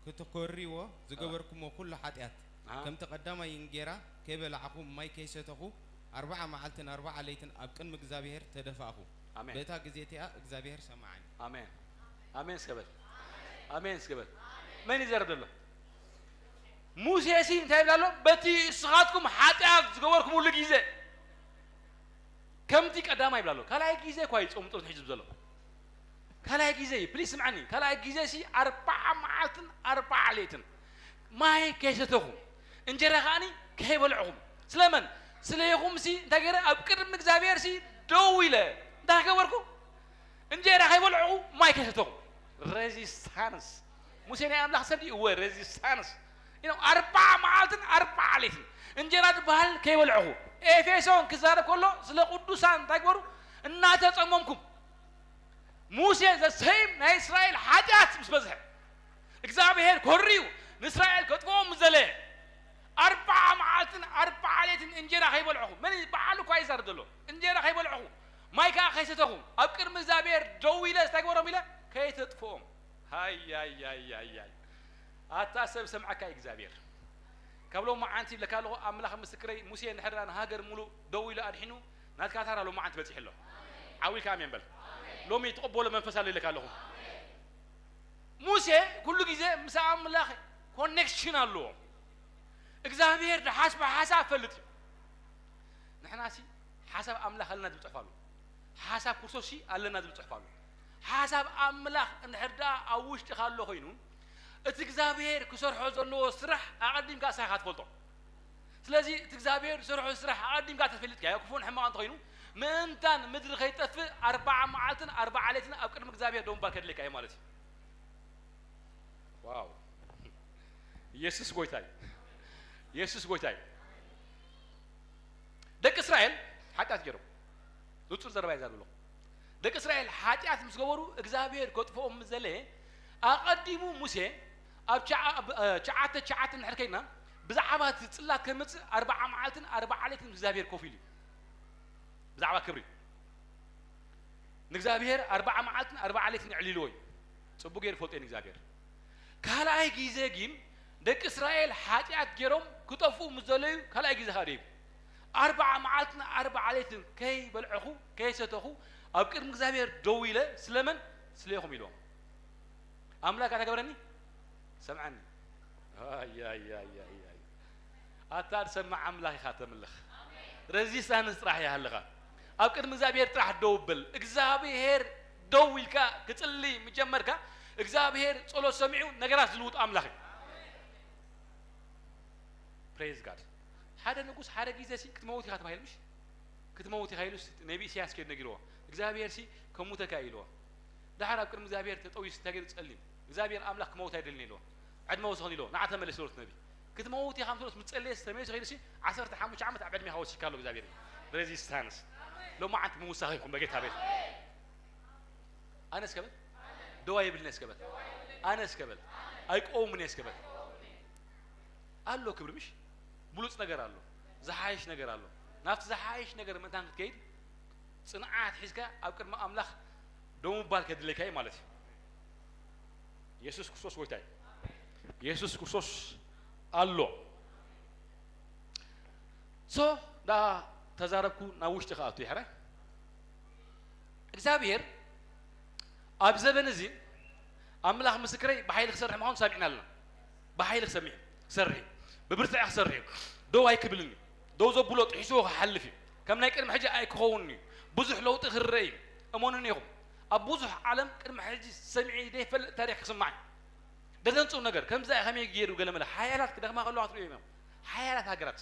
ክትኮሪዎ ዝገበርኩሞ ኩሉ ሓጢኣት ከምቲ ቀዳማይ እንጌራ ከይበላዕኹ ማይ ከይሰተኹ ኣርብዓ መዓልትን ኣርብዓ ለይትን ኣብ ቅድሚ እግዚኣብሔር ተደፋእኹ። ኣሜን። በታ ግዜ እቲኣ እግዚኣብሔር ሰማዓኒ። ኣሜን ኣሜን እስከ በል። ኣሜን እስከ በል። መን ይዘርብ ዘሎ? ሙሴ ሲ እንታይ ይብላ ኣሎ? በቲ እስኻትኩም ሓጢኣት ዝገበርኩምሉ ግዜ ከምቲ ቀዳማይ ይብላ ኣሎ። ካልኣይ ግዜ እኳ እዩ ጾም ጸሎት ሒዙ ዘሎ። ካልኣይ ግዜ እዩ ፕሊስ ስምዓኒ። ካልኣይ ግዜ ሲ ኣርባዓ መዓልትን ኣርባዓ ለይትን ማይ ከይሰተኹ እንጀራ ከዓኒ ከይበልዕኹም ስለመን ስለይኹም ሲ እንታይ ገይረ ኣብ ቅድሚ እግዚኣብሔር ሲ ደው ኢለ እንታይ ገበርኩ? እንጀራ ከይበልዕኹ ማይ ከይሰተኹ። ሬዚስታንስ ሙሴ ናይ ኣምላኽ ሰብ ድዩ? እወ ሬዚስታንስ። You know ኣርባዓ መዓልትን ኣርባዓ ለይትን እንጀራ ዝበሃል ከይበልዕኹ። ኤፌሶን ክዛረብ ከሎ ስለ ቅዱሳን እንታይ ግበሩ? እናተጸመምኩም። ሙሴ ዘሰይም ናይ እስራኤል ሓጢኣት ምስ በዝሐ እግዚኣብሔር ኮርዩ ንእስራኤል ከጥፍኦም ምስ ደለየ ኣርባዓ መዓልትን ኣርባዓ ለይትን እንጀራ ከይበልዕኹ። መን በዓሉ እኳ ይዛረብ ዘሎ እንጀራ ከይበልዕኹ ማይ ከዓ ከይሰተኹ ኣብ ቅድሚ እግዚኣብሔር ደው ኢለ እንታይ ግበሮም ኢለ ከይተጥፍኦም። ሃያያያያይ ኣታ ሰብ ሰምዓካ እዩ እግዚኣብሔር። ካብ ሎሚ መዓንቲ ይብለካ ኣለኹ ኣምላኽ ምስክረይ ሙሴ እንድሕር ደኣ ንሃገር ሙሉእ ደው ኢሉ ኣድሒኑ ናትካ ታራ ሎሚ መዓንቲ በፂሑ ኣሎ። ዓው ኢልካ ኣሜን በል። ሎሚ ትቕበሎ መንፈስ ኣሎ ኢለካ ኣለኹ። ሙሴ ኩሉ ግዜ ምስ ኣምላኽ ኮኔክሽን ኣለዎ። እግዚኣብሔር ዝሓስቦ ሓሳብ ፈልጥ እዩ። ንሕናሲ ሓሳብ ኣምላኽ ኣለና ዝብል ፅሑፍ ኣሎ። ሓሳብ ክርስቶስ ሲ ኣለና ዝብል ፅሑፍ ኣሎ። ሓሳብ ኣምላኽ እንድሕር ደኣ ኣብ ውሽጥኻ ኣሎ ኮይኑ እቲ እግዚኣብሔር ክሰርሖ ዘለዎ ስራሕ ኣቐዲምካ ንስኻ ኢኻ ትፈልጦ። ስለዚ እቲ እግዚኣብሔር ዝሰርሖ ስራሕ ኣቐዲምካ ተፈሊጥካዮ ክፉእን ሕማቕ እንተኾይኑ ምእንታን ምድሪ ከይጠፍእ ኣርባዓ መዓልትን ኣርባዓ ለይትን ኣብ ቅድሚ እግዚኣብሔር ደው ምባል ከድልየካ እዩ ማለት እዩ። ዋው ኢየሱስ ጎይታ እዩ። ኢየሱስ ጎይታ እዩ። ደቂ እስራኤል ሓጢኣት ገይሮም ንጹር ዘረባ ይዛረብ ኣለኹ። ደቂ እስራኤል ሓጢኣት ምስ ገበሩ እግዚኣብሔር ከጥፍኦም ምስ ዘለ ኣቐዲሙ ሙሴ ኣብ ቸዓ- ኣብ፣ እ፣ ቸዓተ ቸዓተ እንድሕር ከይድና ብዛዕባ እቲ ጽላት ከመጽእ ኣርባዓ መዓልትን ኣርባዓ ለይትን ምስ እግዚኣብሔር ኮፍ ኢሉ እዩ። ብዛዕባ ክብሪ ንእግዚኣብሔር ኣርባዓ መዓልትን ኣርባዓ ለይትን ኣዕሊልዎ እዩ። ጽቡቅ ገይሩ ፈልጦ እዩ ንእግዚኣብሔር። ካልኣይ ግዜ ግን ደቂ እስራኤል ሓጢኣት ገይሮም ክጠፍኡ ምስ ዘለዩ ካልኣይ ግዜ ከኣ ደይቡ ኣርባዓ መዓልትን ኣርባዓ ለይትን ከይበልዐኹ ከይሰተኹ ኣብ ቅድሚ እግዚኣብሔር ደው ኢለ ስለመን ስለኹም ኢልዎም። ኣምላክ ኣታ ገበረኒ ሰምዓኒ። ኣያያያያ ኣታ ትሰምዕ ኣምላኽ ኢኻ ተምልኽ። ረዚስታንስ ጥራሕ ይሃልኻ። ኣብ ቅድሚ እግዚኣብሔር ጥራሕ ደው በል። እግዚኣብሔር ደው ኢልካ ክጽሊ ምጀመርካ እግዚኣብሔር ጸሎት ሰሚዑ ነገራት ዝልውጥ ኣምላኽ እዩ። ፕሬዝ ጋድ። ሓደ ንጉስ ሓደ ግዜ ሲ ክትመውት ኢኻ ተባሂሉ ምሽ ክትመውት ኢኻ ኢሉስ ነቢ ኢሳያስ ከይዱ ነጊርዎ እግዚኣብሔር ሲ ከሙተካ ኢልዎ። ደሓር ኣብ ቅድሚ እግዚኣብሔር ተጠውዩ እንታይ ገይሩ ጸልዩ እግዚኣብሔር ኣምላኽ ክመውት ኣይደልን ኢልዎ። ዕድመ ወሰኹን ኢልዎ ንዓ ተመለስ ኢልዎ ነቢ ክትመውት ኢኻ ምትሎስ ምጸለየስ ተመይሱ ከይዱ ሲ ዓሰርተ ሓሙሽተ ዓመት ኣብ ዕድሜኻ ወሲካ ኣሎ እግዚኣብሔር። ሬዚስታንስ ሎማዓንቲ ምውሳኽ ይኹን በጌታ ቤት ኣነ እስከበል ደዋ የብልን እስከበል ኣነ እስከበል ኣይቆውምን እስከበል ኣሎ ክብሪ ምሽ ብሉጽ ነገር ኣሎ ዝሓይሽ ነገር ኣሎ ናብቲ ዝሓይሽ ነገር ምእንታን ክትከይድ ጽንዓት ሒዝካ ኣብ ቅድሚ ኣምላኽ ደው ምባል ከድለካ እዩ ማለት እዩ። የሱስ ክርስቶስ ጎይታ እዩ። የሱስ ክርስቶስ ኣሎ። ሶ ዳ ተዛረብኩ ናብ ውሽጢ ክኣቱ ይሕራይ እግዚኣብሔር ኣብ ዘበን እዚ ኣምላኽ ምስክረይ ብሓይሊ ክሰርሕ ምዃኑ ሰሚዕና ኣለና። ብሓይሊ ክሰሚዕ ክሰርሕ እዩ። ብብርትዐ ክሰርሕ እዩ። ደው ኣይክብልን እዩ። ደው ዘብሎ ጥሒስዎ ክሓልፍ እዩ። ከም ናይ ቅድሚ ሕጂ ኣይክኸውን እዩ። ብዙሕ ለውጢ ክረአ እዩ። እመኑኒ ኢኹም ኣብ ብዙሕ ዓለም ቅድሚ ሕጂ ሰሚዐ ዘይፈልጥ ታሪክ ክስማዕ እዩ። ደደንፅው ነገር ከምዚ ከመይ ገይሩ ገለመለ ሓያላት ክደኽማ ከለዋ ክትርእዩ እዮም። ሓያላት ሃገራት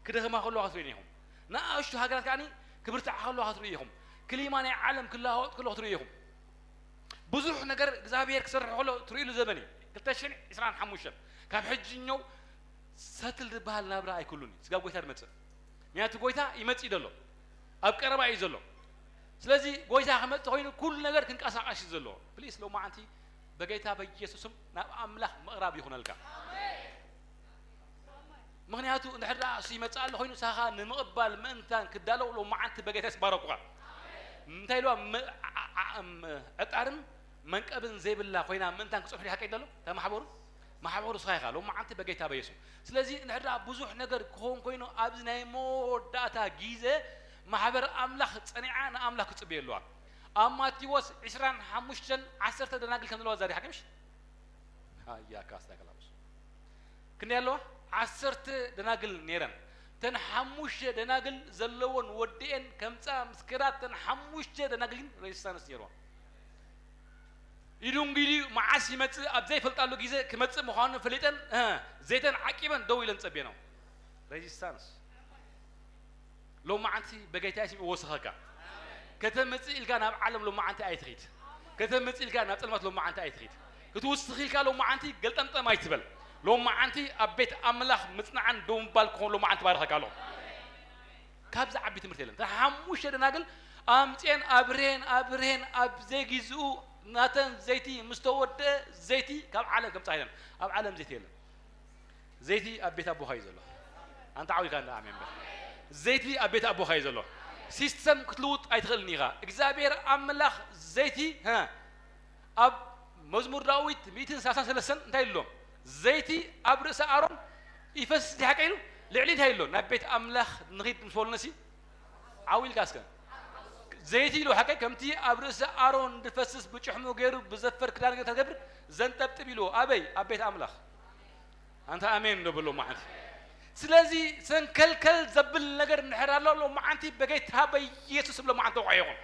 ክደኽማ ከለዋ ክትርእዩ ኢኹም። ንኣሽቱ ሃገራት ከዓኒ ክብርትዓ ከለዋ ክትርእዩ ኢኹም። ክሊማ ናይ ዓለም ክለዋወጥ ከለዋ ክትርእዩ ኢኹም። ብዙሕ ነገር እግዚኣብሔር ክሰርሕ ከሎ ትርእሉ ዘበን እዩ። ክልተ ሽሕን ዕስራን ሓሙሽተን ካብ ሕጂ እኛው ሰትል ዝበሃል ናብራ ኣይክሉን እዩ። ስጋብ ጎይታ ዝመጽእ ምክንያቱ ጎይታ ይመጽእ ዘሎ ኣብ ቀረባ እዩ ዘሎ። ስለዚ ጎይታ ክመጽእ ኮይኑ ኩሉ ነገር ክንቀሳቀስ እዩ ዘለዎ። ፕሊስ ሎማዓንቲ በጌታ በኢየሱስም ናብ ኣምላኽ ምቕራብ ይኹነልካ። ምኽንያቱ እንድሕር ደኣ እሱ ይመጽእ ኣሎ ኮይኑ ሳኻ ንምቕባል ምእንታን ክዳለው ሎማዓንቲ በጌታ ይስባረኩኻ። እንታይ ኢልዋ ዕጣርን መንቀብን ዘይብላ ኮይና ምእንታን ክጽንሑ ዲኻ ቀይድ ኣሎ ተማሕበሩ ማሕበሩ ስኻ ኢኻ ሎማዓንቲ በጌታ በየሱ። ስለዚ እንድሕር ደኣ ብዙሕ ነገር ክኸውን ኮይኑ ኣብዚ ናይ መወዳእታ ግዜ ማሕበር ኣምላኽ ጸኒዓ ንኣምላኽ ክጽበየ ኣለዋ። ኣብ ማቴዎስ ዕስራን ሓሙሽተን ዓሰርተ ደናግል ከም ዘለዋ ዛሪ ሓቂምሽ ኣያ ካስታ ከላብሱ ክንደይ ኣለዋ ዓሰርተ ደናግል ነይረን። ተን ሓሙሽተ ደናግል ዘለዎን ወዲኤን ከምፃ ምስክራት ተን ሓሙሽተ ደናግል ግን ሬዚስታንስ ነይርዋ። ኢዱ እንግዲህ መዓስ ይመፅእ ኣብ ዘይፈልጣሉ ግዜ ክመፅእ ምዃኑ ፈሊጠን ዘይተን ዓቂበን ደው ኢለን ፀቤ ነው። ሬዚስታንስ ሎማዓንቲ በጌታ ስም እወስኸካ። ከተምጽእ ኢልካ ናብ ዓለም ሎማዓንቲ ኣይትኺድ። ከተምጽእ ኢልካ ናብ ጸልማት ሎማዓንቲ ኣይትኺድ። ክትውስኽ ኢልካ ሎማዓንቲ ገልጠምጠም ኣይትበል። ሎማዓንቲ ኣብ ቤት ኣምላኽ ምጽናዕን ደው ምባል ክኾን ሎማዓንቲ ባረኸካ ኣለኹ። ካብዚ ዓቢ ትምህርቲ የለን። እተን ሓሙሽተ ደናግል ኣምጽኤን ኣብርሄን ኣብርሄን ኣብ ዘይግዝኡ ናተን ዘይቲ ምስ ተወደአ ዘይቲ ካብ ዓለም ከምጽኣ ኢለን። ኣብ ዓለም ዘይቲ የለን። ዘይቲ ኣብ ቤት ኣቦኻ እዩ ዘሎ። ኣንታ ዓው ኢልካ እንዳ ኣሜን በል። ዘይቲ ኣብ ቤት ኣቦኻ እዩ ዘሎ። ሲስተም ክትልውጥ ኣይትኽእልን ኢኻ። እግዚኣብሔር ኣምላኽ ዘይቲ ሀ፣ ኣብ መዝሙር ዳዊት ሚእትን ሰላሳን ሰለስተን እንታይ ኢሉ ኣሎ? ዘይቲ ኣብ ርእሲ ኣሮን ይፈስስ ድሓቀ ኢሉ ልዕሊ እንታይ ኢሉ ኣሎ? ናብ ቤት ኣምላኽ ንኺድ ምስ በሉነሲ ዓው ኢልካ እስከ ዘይቲ ኢሉ ሓቀይ ከምቲ ኣብ ርእሲ ኣሮን ዝፈስስ ብጭሕሙ ገይሩ ብዘፈር ክዳን ገይሩ ተገብር ዘንጠብጥብ ኢሉ ኣበይ ኣብ ቤት ኣምላኽ ኣንታ ኣሜን ዶ ብሎ መዓንቲ ስለዚ ሰንከልከል ዘብል ነገር እንድሕር ኣሎ ሎመዓንቲ በጌታ በኢየሱስ ሎመዓንቲ ወቕዓ ይኹን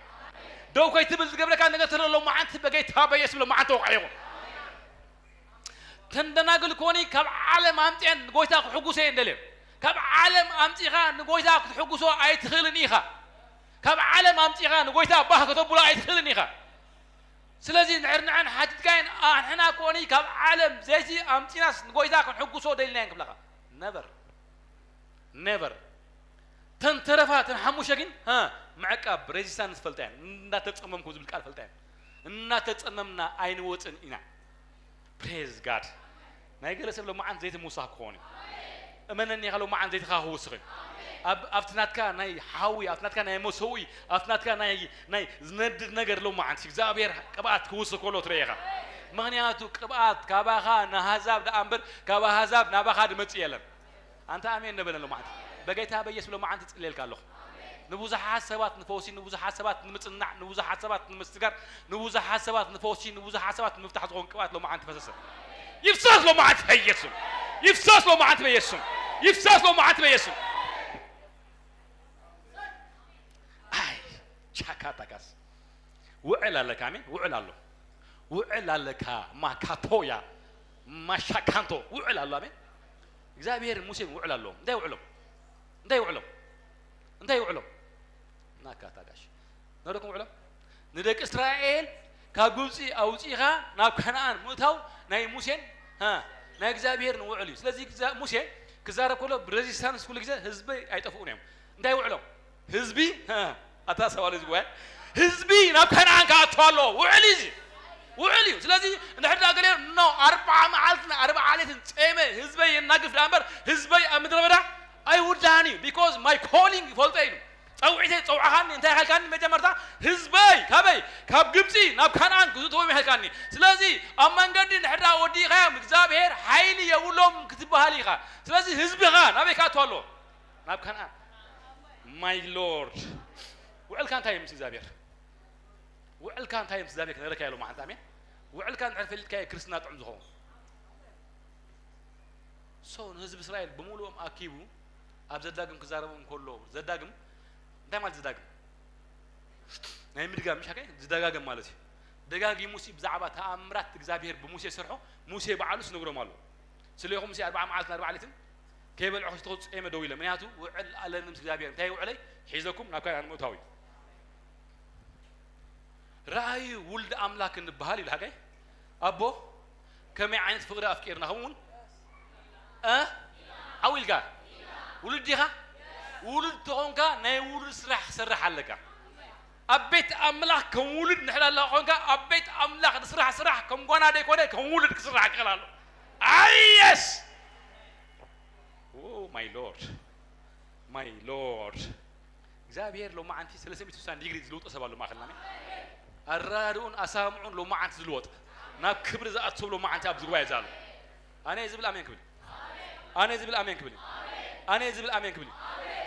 ደው ከይትብል ዝገብረካ ነገር ተሎ ሎመዓንቲ በጌታ በኢየሱስ ሎመዓንቲ ወቕዓ ይኹን ተንደናግል ኮኒ ካብ ዓለም ኣምፅአን ንጎይታ ክሕጉሶ እየን ደልየን ካብ ዓለም ኣምፂኻ ንጎይታ ክትሕጉሶ ኣይትኽእልን ኢኻ ካብ ዓለም ኣምፂኻ ንጎይታ ባህ ከተብሎ ኣይትኽእልን ኢኻ ስለዚ ንዕርንዐን ሓቲትካየን ኣንሕና ኮኒ ካብ ዓለም ዘይቲ ኣምፂናስ ንጎይታ ክንሕጉሶ ደሊናየን ክብለኻ ነበር ነበር ተን ተረፋ ተን ሓሙሽተ ግን ምዕቃብ፣ ሬዚስታንስ ፈልጣ እያ። እናተጸመምኩ ዝብል ቃል ፈልጣ እያ። እናተጸመምና ኣይንወጽን ኢና። ፕሬዝ ጋድ። ናይ ገለ ሰብ ሎማዓንቲ ዘይትምውሳኽ ክኾን እዩ። እመነኒ ኢኻ፣ ሎማዓንቲ ዘይትኻ ክውስኽ እዩ። ኣብ ኣብቲ ናትካ ናይ ሓዊ፣ ኣብቲ ናትካ ናይ መሰውኢ፣ ኣብቲ ናትካ ናይ ናይ ዝነድድ ነገር ሎማዓንቲ እግዚኣብሔር ቅብኣት ክውስኽ ከሎ ትርኢ ኢኻ። ምኽንያቱ ቅብኣት ካባኻ ንኣህዛብ ደኣ እምበር ካብ ኣህዛብ ናባኻ ዝመጽእ የለን። ኣንታ ኣሜን ንበለን ሎማዓንቲ። በጌታ በኢየሱስ ሎማዓንቲ እጽልየልካ ኣለኹ። ንብዙሓት ሰባት ንፈውሲ፣ ንብዙሓት ሰባት ንምጽናዕ፣ ንብዙሓት ሰባት ንምስጋር፣ ንብዙሓት ሰባት ንፈውሲ፣ ንብዙሓት ሰባት ንምፍታሕ ዝኾን ቅብኣት ሎማዓንቲ ፈሰሰ። ይፍሰስ ሎማዓንቲ በኢየሱስ። ይፍሰስ ሎማዓንቲ በኢየሱስ። ይፍሰስ ሎማዓንቲ በኢየሱስ። ኣይ ቻካታካስ ውዕል ኣለካ። ኣሜን። ውዕል ኣሎ። ውዕል ኣለካ። ማካቶያ ማሻካንቶ ውዕል ኣሎ። ኣሜን። እግዚኣብሔር ሙሴን ውዕል ኣለዎም። እንታይ ውዕሎም? እንታይ ውዕሎም? እንታይ ውዕሎም? ናካታጋሽ ነረኩም ውዕሎም። ንደቂ እስራኤል ካብ ግብፂ ኣውፂኻ ናብ ከነኣን ምእታው ናይ ሙሴን፣ ሃ፣ ናይ እግዚኣብሔርን ውዕል እዩ። ስለዚ ግዛ-፣ ሙሴ ክዛረብ ከሎ ብሬዚስታንስ ኩሉ ግዜ ህዝቢ ኣይጠፍኡን እዮም። እንታይ ውዕሎም? ህዝቢ፣ ሃ፣ ኣታ ሰባሉ እዚ ጉባኤ፣ ህዝቢ ናብ ከነኣን ክኣቱ ኣለዎ። ውዕል እዩ እዚ። ውዕል እዩ። ስለዚ እንድሕር ደኣ ገለ ኖ፣ ኣርብዓ መዓልትን ኣርብዓ ሌትን ጸመ ህዝበይ የናግፍ ደኣ እምበር ህዝበይ ኣብ ምድረ በዳ ኣይውዳእን እዩ። Because my calling ይፈልጦ ኢሉ። ጸውዒተይ ጸውዓኻኒ፣ እንታይ ኢኻ ኢልካኒ? መጀመርታ ህዝበይ ካበይ? ካብ ግብጺ ናብ ከነኣን ክዝእትዎም ኢኻ ኢልካኒ። ስለዚ ኣብ መንገዲ እንድሕር ደኣ ወዲእኻዮም እግዚኣብሔር ሓይሊ የብሎም ክትበሃል ኢኻ። ስለዚ ህዝብኻ ናበይ ክኣቱ ኣለዎ? ናብ ከነኣን። My Lord። ውዕልካ እንታይ እዩ ምስ እግዚኣብሔር? ውዕልካ እንታይ እዩ ምስ እግዚኣብሔር ክነግረካ ኢሉ መዓልቲ። ኣሜን። ውዕልካ እንድሕር ፈሊጥካዮ ክርስትና ጥዑም ዝኸውን። So ንህዝቢ እስራኤል ብምሉኦም ኣኪቡ ኣብ ዘዳግም ክዛረቦም እንከሎ፣ ዘዳግም እንታይ ማለት ዘዳግም? ናይ ምድጋም ምሽ ኣከይ ዝደጋገም ማለት እዩ። ደጋጊሙ ሲ ብዛዕባ ተኣምራት እግዚኣብሔር ብሙሴ ዝሰርሖ ሙሴ ባዕሉ ስነግሮም ኣሎ። ስሌኹም ሲ ኣርብዓ መዓልትን ኣርብዓ ሌትን ከይበልዑ ክስተኹ ጸመ ደው ኢለ። ምክንያቱ ውዕል ኣለኒ ምስ እግዚኣብሔር። እንታይ ውዕለይ? ሒዘኩም ናብ ካናን ምእታው እዩ። ረኣዩ ውልድ ኣምላክ እንበሃል ኢሉ ሓቀይ ኣቦ ከመይ ዓይነት ፍቕሪ ኣፍቂርና ከምኡ እውን እ ዓው ኢልካ ውሉድ ዲኻ? ውሉድ ተኾንካ ናይ ውሉድ ስራሕ ክሰርሕ ኣለካ። ኣብ ቤት ኣምላኽ ከም ውሉድ ንሕላላ ኮንካ ኣብ ቤት ኣምላኽ ዝስራሕ ስራሕ ከም ጓና ደይኮነ ከም ውሉድ ክስራሕ ክኽእል ኣሎ። ኣየስ ማይ ሎርድ ማይ ሎርድ እግዚኣብሔር ሎማዓንቲ ሰለስተ ሚእቲ ስሳን ዲግሪ ዝልውጦ ሰብ ኣሎ ማእኸልና። ኣረዳድኡን ኣሳምዑን ሎማዓንቲ ዝልወጥ ናብ ክብሪ ዝኣቱ ሰብ ሎማዓንቲ ኣብዚ ጉባኤ እዚ ኣሎ። ኣነ ዝብል ኣሜን ክብል ኣነ ዝብል ኣሜን ክብል ኣነ ዝብል ኣሜን ክብል።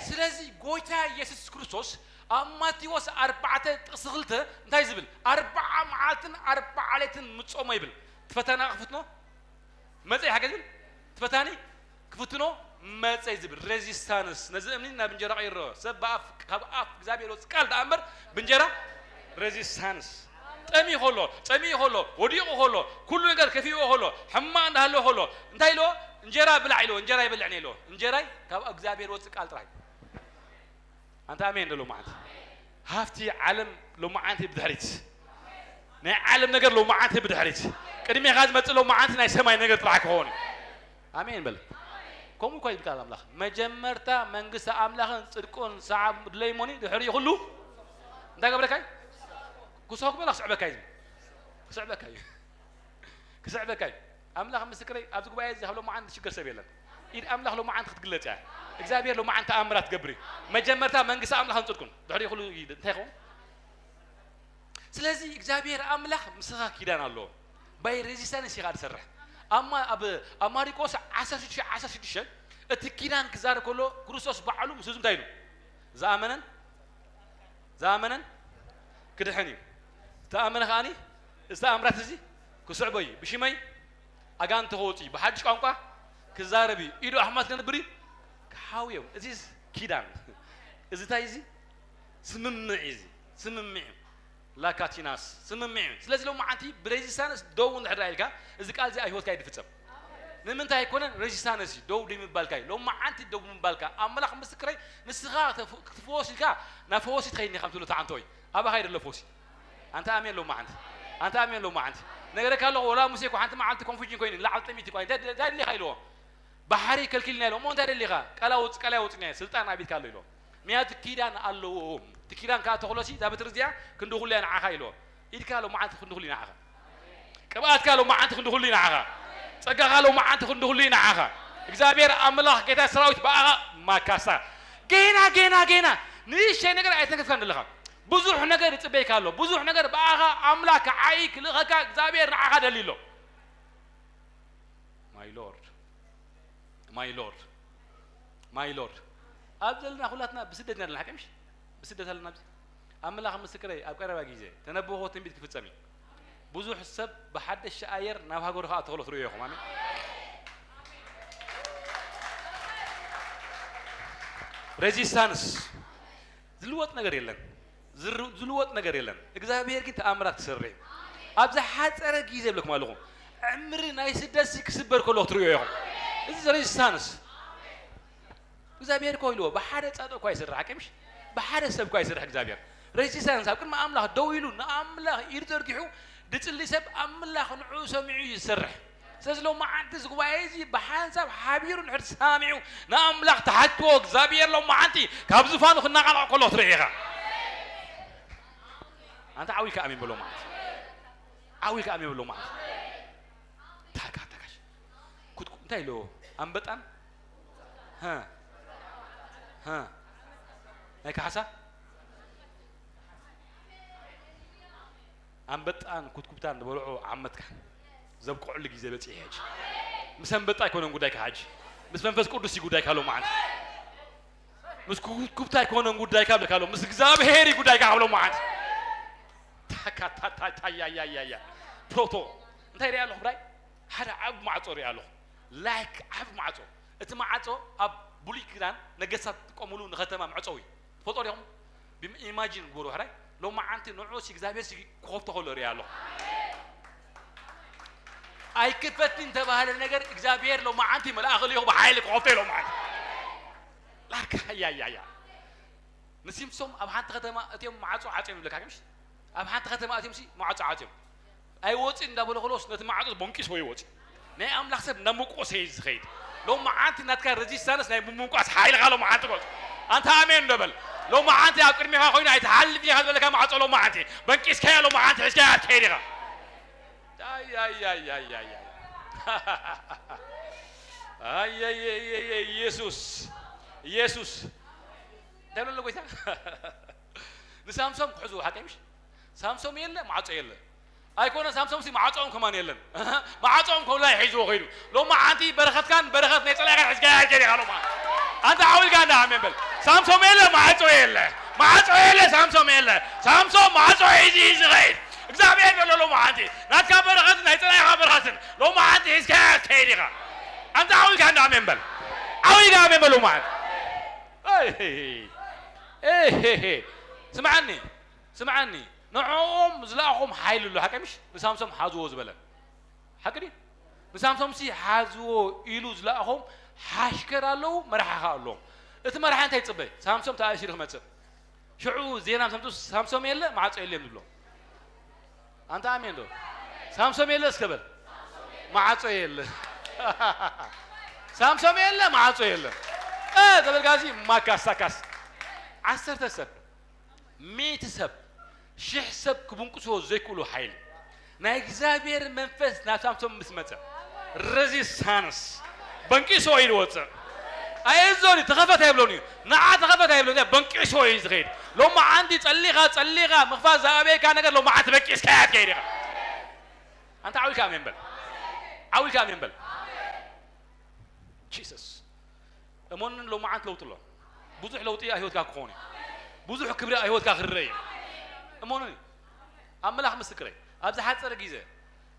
ስለዚ ጎይታ ኢየሱስ ክርስቶስ ኣብ ማቴዎስ ኣርባዕተ ጥቕሲ ክልተ እንታይ ዝብል? ኣርብዓ መዓልትን ኣርብዓ ሌትን ምጾሞ ይብል። ትፈተና ክፍትኖ መጸ ይሓገዝን ትፈታኒ ክፍትኖ መጸ ዝብል ሬዚስታንስ ነዚ እምኒ ናብ እንጀራ ቀይሮ። ሰብ ብኣፍ ካብ ኣፍ እግዚኣብሔር ወጽእ ቃል ደኣ እምበር ብእንጀራ ሬዚስታንስ ጠሚ ከሎ ጸሚኡ ከሎ ወዲቑ ከሎ ኩሉ ነገር ከፊዎ ከሎ ሕማቕ እንዳሃለዎ ከሎ እንታይ ኢልዎ? እንጀራ ብላዕ ኢልዎ። እንጀራ ይበልዕ ነው ኢልዎ። እንጀራይ ካብ እግዚኣብሔር ወጽእ ቃል ጥራይ። ኣንታ ኣሜን ዶ ሎማዓንቲ? ሃፍቲ ዓለም ሎማዓንቲ ብድሕሪት ናይ ዓለም ነገር ሎማዓንቲ ብድሕሪት ቅድሜኻ ዝመጽእ ሎማዓንቲ ናይ ሰማይ ነገር ጥራሕ ክኸውን እዩ። ኣሜን በል። ከምኡ እኳ ይብል ቃል ኣምላኽ መጀመርታ መንግስቲ ኣምላኽን ጽድቁን ሰዓብ ድለይሞኒ ድሕሪ ኩሉ እንታይ ገብረካይ? ክሶክ በላ ክስዕበካ እዩ። ክስዕበካ እዩ። ክስዕበካ እዩ። ኣምላኽ ምስክረይ ኣብዚ ጉባኤ እዚ ካብ ሎማዓንቲ ዝሽገር ሰብ የለን። ኢድ ኣምላኽ ሎማዓንቲ ክትግለጽ እያ። እግዚኣብሔር ሎማዓንቲ ተኣምራት ትገብር እዩ። መጀመርታ መንግስቲ ኣምላኽን ጽድቁን ድሕሪ ኩሉ እንታይ ይኸውን? ስለዚ እግዚኣብሔር ኣምላኽ ምስኻ ኪዳን ኣለዎ። ባይ ሬዚስታንስ ኢኻ ትሰርሕ። ኣብ ማ- ኣብ ኣብ ማሪቆስ ዓሰርተ ሽዱሽተ ዓሰርተ ሽዱሽተ እቲ ኪዳን ክዛረብ ከሎ ክርስቶስ ባዕሉ ምስ ህዝቡ እንታይ ኢሉ? ዝኣመነን ዝኣመነን ክድሕን እዩ። ዝተኣመነ ከኣኒ እዚ ተኣምራት እዚ ክስዕቦ እዩ። ብሽመይ ኣጋንንቲ ከወፅእ እዩ። ብሓድሽ ቋንቋ ክዛረብ እዩ። ኢዱ ኣሕማት ከንብር እዩ። ክሓውዮም እዚ ኪዳን እዚ እንታይ እዚ ስምምዕ እዩ። እዚ ስምምዕ እዩ። ላካቲናስ ስምምዕ እዩ። ስለዚ ሎማዓንቲ ብሬዚስታንስ ደው እንድሕር ኢልካ እዚ ቃል እዚ ኣብ ህይወትካ ይድፍጸም። ንምንታይ ኣይኮነን ሬዚስታንስ እዩ ደው ደይ ምባልካ እዩ። ሎማዓንቲ ደው ምባልካ ኣምላኽ ምስክረይ ንስኻ ክትፈወስ ኢልካ ናብ ፈወሲ ትኸይድ ኢኻ ትብሎ ተዓንቶ እዩ። ኣባኻ ይደሎ ፈወሲ። ኣንታ ኣሜን ሎማዓንቲ ኣንታ ኣሜን ሎማዓንቲ ነገረካ ኣለኹ። ወላ ሙሴ እኮ ሓንቲ መዓልቲ ኮንፊዥን ኮይኑ ላዕሊ ጥሚት እኳ እንታይ እንታይ ደሊኻ ኢልዎ። ባሕሪ ከልኪልና ኢልዎ። እሞ እንታይ ደሊኻ? ቃል ኣውጽ ቃል ኣውጽኛ ስልጣን ኣቢትካ ኣሎ ኢልዎ። ምክንያቱ ኪዳን ኣለዎም። እቲ ኪዳን ከኣ ተኽሎሲ እዛ በትሪ እዚኣ ክንዲ ኩሉ እያ ንዓኻ ኢልዎ። ኢድካ ሎመዓንቲ ክንዲ ኩሉ እዩ ንዓኻ። ቅብኣትካ ሎመዓንቲ ክንዲ ኩሉ እዩ ንዓኻ። ጸጋኻ ሎመዓንቲ ክንዲ ኩሉ እዩ ንዓኻ። እግዚኣብሔር ኣምላኽ ጌታ ሰራዊት ብኣኻ ማካሳ። ጌና፣ ጌና፣ ጌና። ንእሽተይ ነገር ኣይተንከፍካን ዘለኻ። ብዙሕ ነገር ይጽበይካ ኣሎ። ብዙሕ ነገር ብኣኻ ኣምላኽ ክዓዪ ክልእኸካ እግዚኣብሔር ንዓኻ ደልዩ ኣሎ። My Lord, my Lord, my Lord። ኣብ ዘለና ኩላትና ብስደት ኢና ዘለና፣ ሓቂ ምሽ? ብስደት ኣለና ኣብዚ። ኣምላኽ ምስክረይ፣ ኣብ ቀረባ ግዜ ተነብኾ ትንቢት ክፍጸም እዩ። ብዙሕ ሰብ ብሓደሽ ኣየር ናብ ሃገሩ ከኣ ተኽሎ ትርእዩ ኢኹም። ኣሜን። ሬዚስታንስ ዝልወጥ ነገር የለን። ዝር-፣ ዝልወጥ ነገር የለን። እግዚኣብሔር ግን ተኣምራት ክሰርሕ እዩ። ኣብ ዝሓጸረ ግዜ ይብለኩም ኣለኹ። ዕምሪ ናይ ስደት ሲ ክስበር ከሎ ክትርእዮ ኢኹም። እዚ ሬዚስታንስ እግዚኣብሔር እኮ ኢልዎ፣ ብሓደ ጻድቕ እኳ ይስራሕ፣ ሓቂ ምሽ? ብሓደ ሰብ እኳ ይስራሕ እግዚኣብሔር። ሬዚስታንስ ኣብ ቅድሚ ኣምላኽ ደው ኢሉ ንኣምላኽ ኢዱ ዘርጊሑ ድጽሊ ሰብ ኣምላኽ ንዕኡ ሰሚዑ እዩ ዝሰርሕ። ስለዚ ሎመዓንቲ እዚ ጉባኤ እዚ ብሓንሳብ ሓቢሩ እንድሕር ሰሚዑ ንኣምላኽ ተሓትዎ እግዚኣብሔር ሎመዓንቲ ካብ ዝፋኑ ክናቓነቕ ከሎ ትርኢ ኢኻ። ኣንታ ዓው ኢልካ ኣሜን በሎ ማለት። ዓው ኢልካ ኣሜን በሎ ማለት። ታካ ታካሽ። ኩት-፣ እንታይ ኢሎ? ኣንበጣን? ሃ። ሃ። ናይ ካሕሳ? ኣንበጣን ኩትኩታን ዝበልዑ ዓመትካ ዘብቅዕሉ ግዜ በጺሑ ሕጂ። ምስ ኣንበጣ ኣይኮነን ጉዳይካ ሕጂ። ምስ መንፈስ ቅዱስ እዩ ጉዳይካ ሎመዓንቲ። ምስ ኩትኩታ ኣይኮነን ጉዳይካ ብለካ ኣሎ። ምስ እግዚኣብሔር እዩ ጉዳይካ ካብ ሎመዓንቲ። ታካ ታታ ታያ ያ ያ ያ። ፕሮቶ። እንታይ ሪኣ ኣለኹ ብራይ? ሓደ ዓቢ ማዕጾ ሪኣ ኣለኹ። ላይክ ዓቢ ማዕጾ። እቲ ማዕጾ ኣብ ብሉይ ኪዳን ነገስታት ዝጥቀሙሉ ንከተማ መዕጸዊ። ትፈልጦ ዲኹም? ብም-፣ ኢማጂን ግበሩ ሕራይ። ሎመዓንቲ ንዑ ሲ እግዚኣብሔር ሲ ክኸፍቶ ከሎ ሪኣ ኣለኹ። ኣይክፈትን ተባህለ ነገር እግዚኣብሔር ሎመዓንቲ መልኣኽ ልኢኹ ብሓይሊ ክኸፍቶ እዩ ሎመዓንቲ። ላካ ያ ያ ያ። ንሲምሶም ኣብ ሓንቲ ከተማ እትዮም ማዕጾ ዓጽዮም ይብለካ፣ ከምሽ? ኣብ ሓንቲ ከተማ እትዮም ሲ ማዕጾ ዓጽዮም። ኣይወጽእን እንዳበለ ከሎስ ነቲ ማዕጾ ቦንቂስዎ ይወጽእ። ናይ ኣምላኽ ሰብ ናብ ምቆሰ እዩ ዝኸይድ። ሎመዓንቲ ናትካ ሬዚስታንስ ናይ ምምንቋስ ሓይልኻ ሎመዓንቲ ገልጾ። ኣንታ ኣሜን እንዶ በል። ሎመዓንቲ ኣብ ቅድሜኻ ኮይኑ ኣይትሓልፍን ኢኻ ዝበለካ ማዕጾ ሎመዓንቲ በንቂስካዮ ሎመዓንቲ ሒዝካዮ ኣትከይድ ኢኻ። ኣይ፣ ኣይ፣ ኣይ፣ ኣይ፣ ኣይ፣ ኣይ። ኣይ፣ ኣይ፣ ኣይ፣ ኣይ፣ ኣይ፣ ኢየሱስ፣ ኢየሱስ። እንታይ ብሎ ኣሎ ጎይታ? ንሳምሶም ክሕዝዎ ሓቀይ ምሽ? ሳምሶም የለ፣ ማዕጾ የለ። ኣይኮነ ሳምሶም ሲ ማዕጾኦም ከማን የለን። ማዕጾኦም ኮላ ይሒዝዎ ከይዱ። ሎማ ዓንቲ በረኸትካን በረኸት ናይ ጸላኢኻን ሒዝካ ያርከ ዲኻ ሎማ? ኣንታ ዓው ኢልካ እንዳ ኣሜን በል። ሳምሶም የለ፣ ማዕጾ የለ። ማዕጾ የለ፣ ሳምሶም የለ። ሳምሶም ማዕጾ ሒዙ እዩ ዝኸይድ። እግዚኣብሔር ዘሎ ሎማ ዓንቲ ናትካ በረኸትን ናይ ጸላኢኻ በረኸትን ሎማ ዓንቲ ሒዝካ ያርከ ዲኻ? ኣንታ ዓው ኢልካ እንዳ ኣሜን በል። ዓው ኢልካ ኣሜን በል ሎማ ዓንቲ። ኤይ፣ ኤይ፣ ኤይ፣ ስምዓኒ፣ ስምዓኒ። ንዕኦም ዝለኣኾም ሓይሊ ኣሎ፣ ሓቂ ምሽ? ንሳምሶም ሓዝዎ ዝበለ። ሓቂ ድዩ? ንሳምሶም ሲ ሓዝዎ ኢሉ ዝለኣኾም ሓሽከር ኣለዉ፣ መራሒ ኸኣ ኣለዎም። እቲ መራሒ እንታይ ይጽበ? ሳምሶም ተኣሲሩ ክመጽእ። ሽዑ ዜና ምስ ኣምጽኡ ሳምሶም የለ፣ ማዕጾ የለ እዮም ዝብሎ። ኣንታ ኣሜን ዶ? ሳምሶም የለ እስከ በል። ማዕጾ የለ። ሳምሶም የለ፣ ማዕጾ የለ። እ፣ ተበልካሲ ማካስ ታካስ። ዓሰርተ ሰብ፣ ሚእቲ ሰብ፣ ሽሕ ሰብ ክብንቁስዎ ዘይክእሉ ሓይሊ ናይ እግዚኣብሔር መንፈስ ናብ ሳምሶም ምስ መጸ፣ ሬዚስታንስ በንቂሶ እዩ ዝወጽእ። ኣየዞን እዩ፣ ተኸፈት ኣይብሎን እዩ። ንዓ ተኸፈት ኣይብሎን እዩ። በንቂሶ እዩ ዝኸይድ። ሎማ ዓንቲ ጸሊኻ፣ ጸሊኻ፣ ምኽፋት ዝኣበየካ ነገር ሎማ ዓንቲ በቂስካያ ትከይድ ኢኻ። ኣንታ ዓው ኢልካ ኣሜን በል። ዓው ኢልካ ኣሜን በል። ጂሰስ። እሞንን ሎማ ዓንቲ ለውጢ ኣሎ። ብዙሕ ለውጢ ኣብ ህይወትካ ክኸውን እዩ። ብዙሕ ክብሪ ኣብ ህይወትካ ክረአ እዩ። እሞንን። ኣምላኽ ምስክረይ፣ ኣብ ዝሓጸረ ግዜ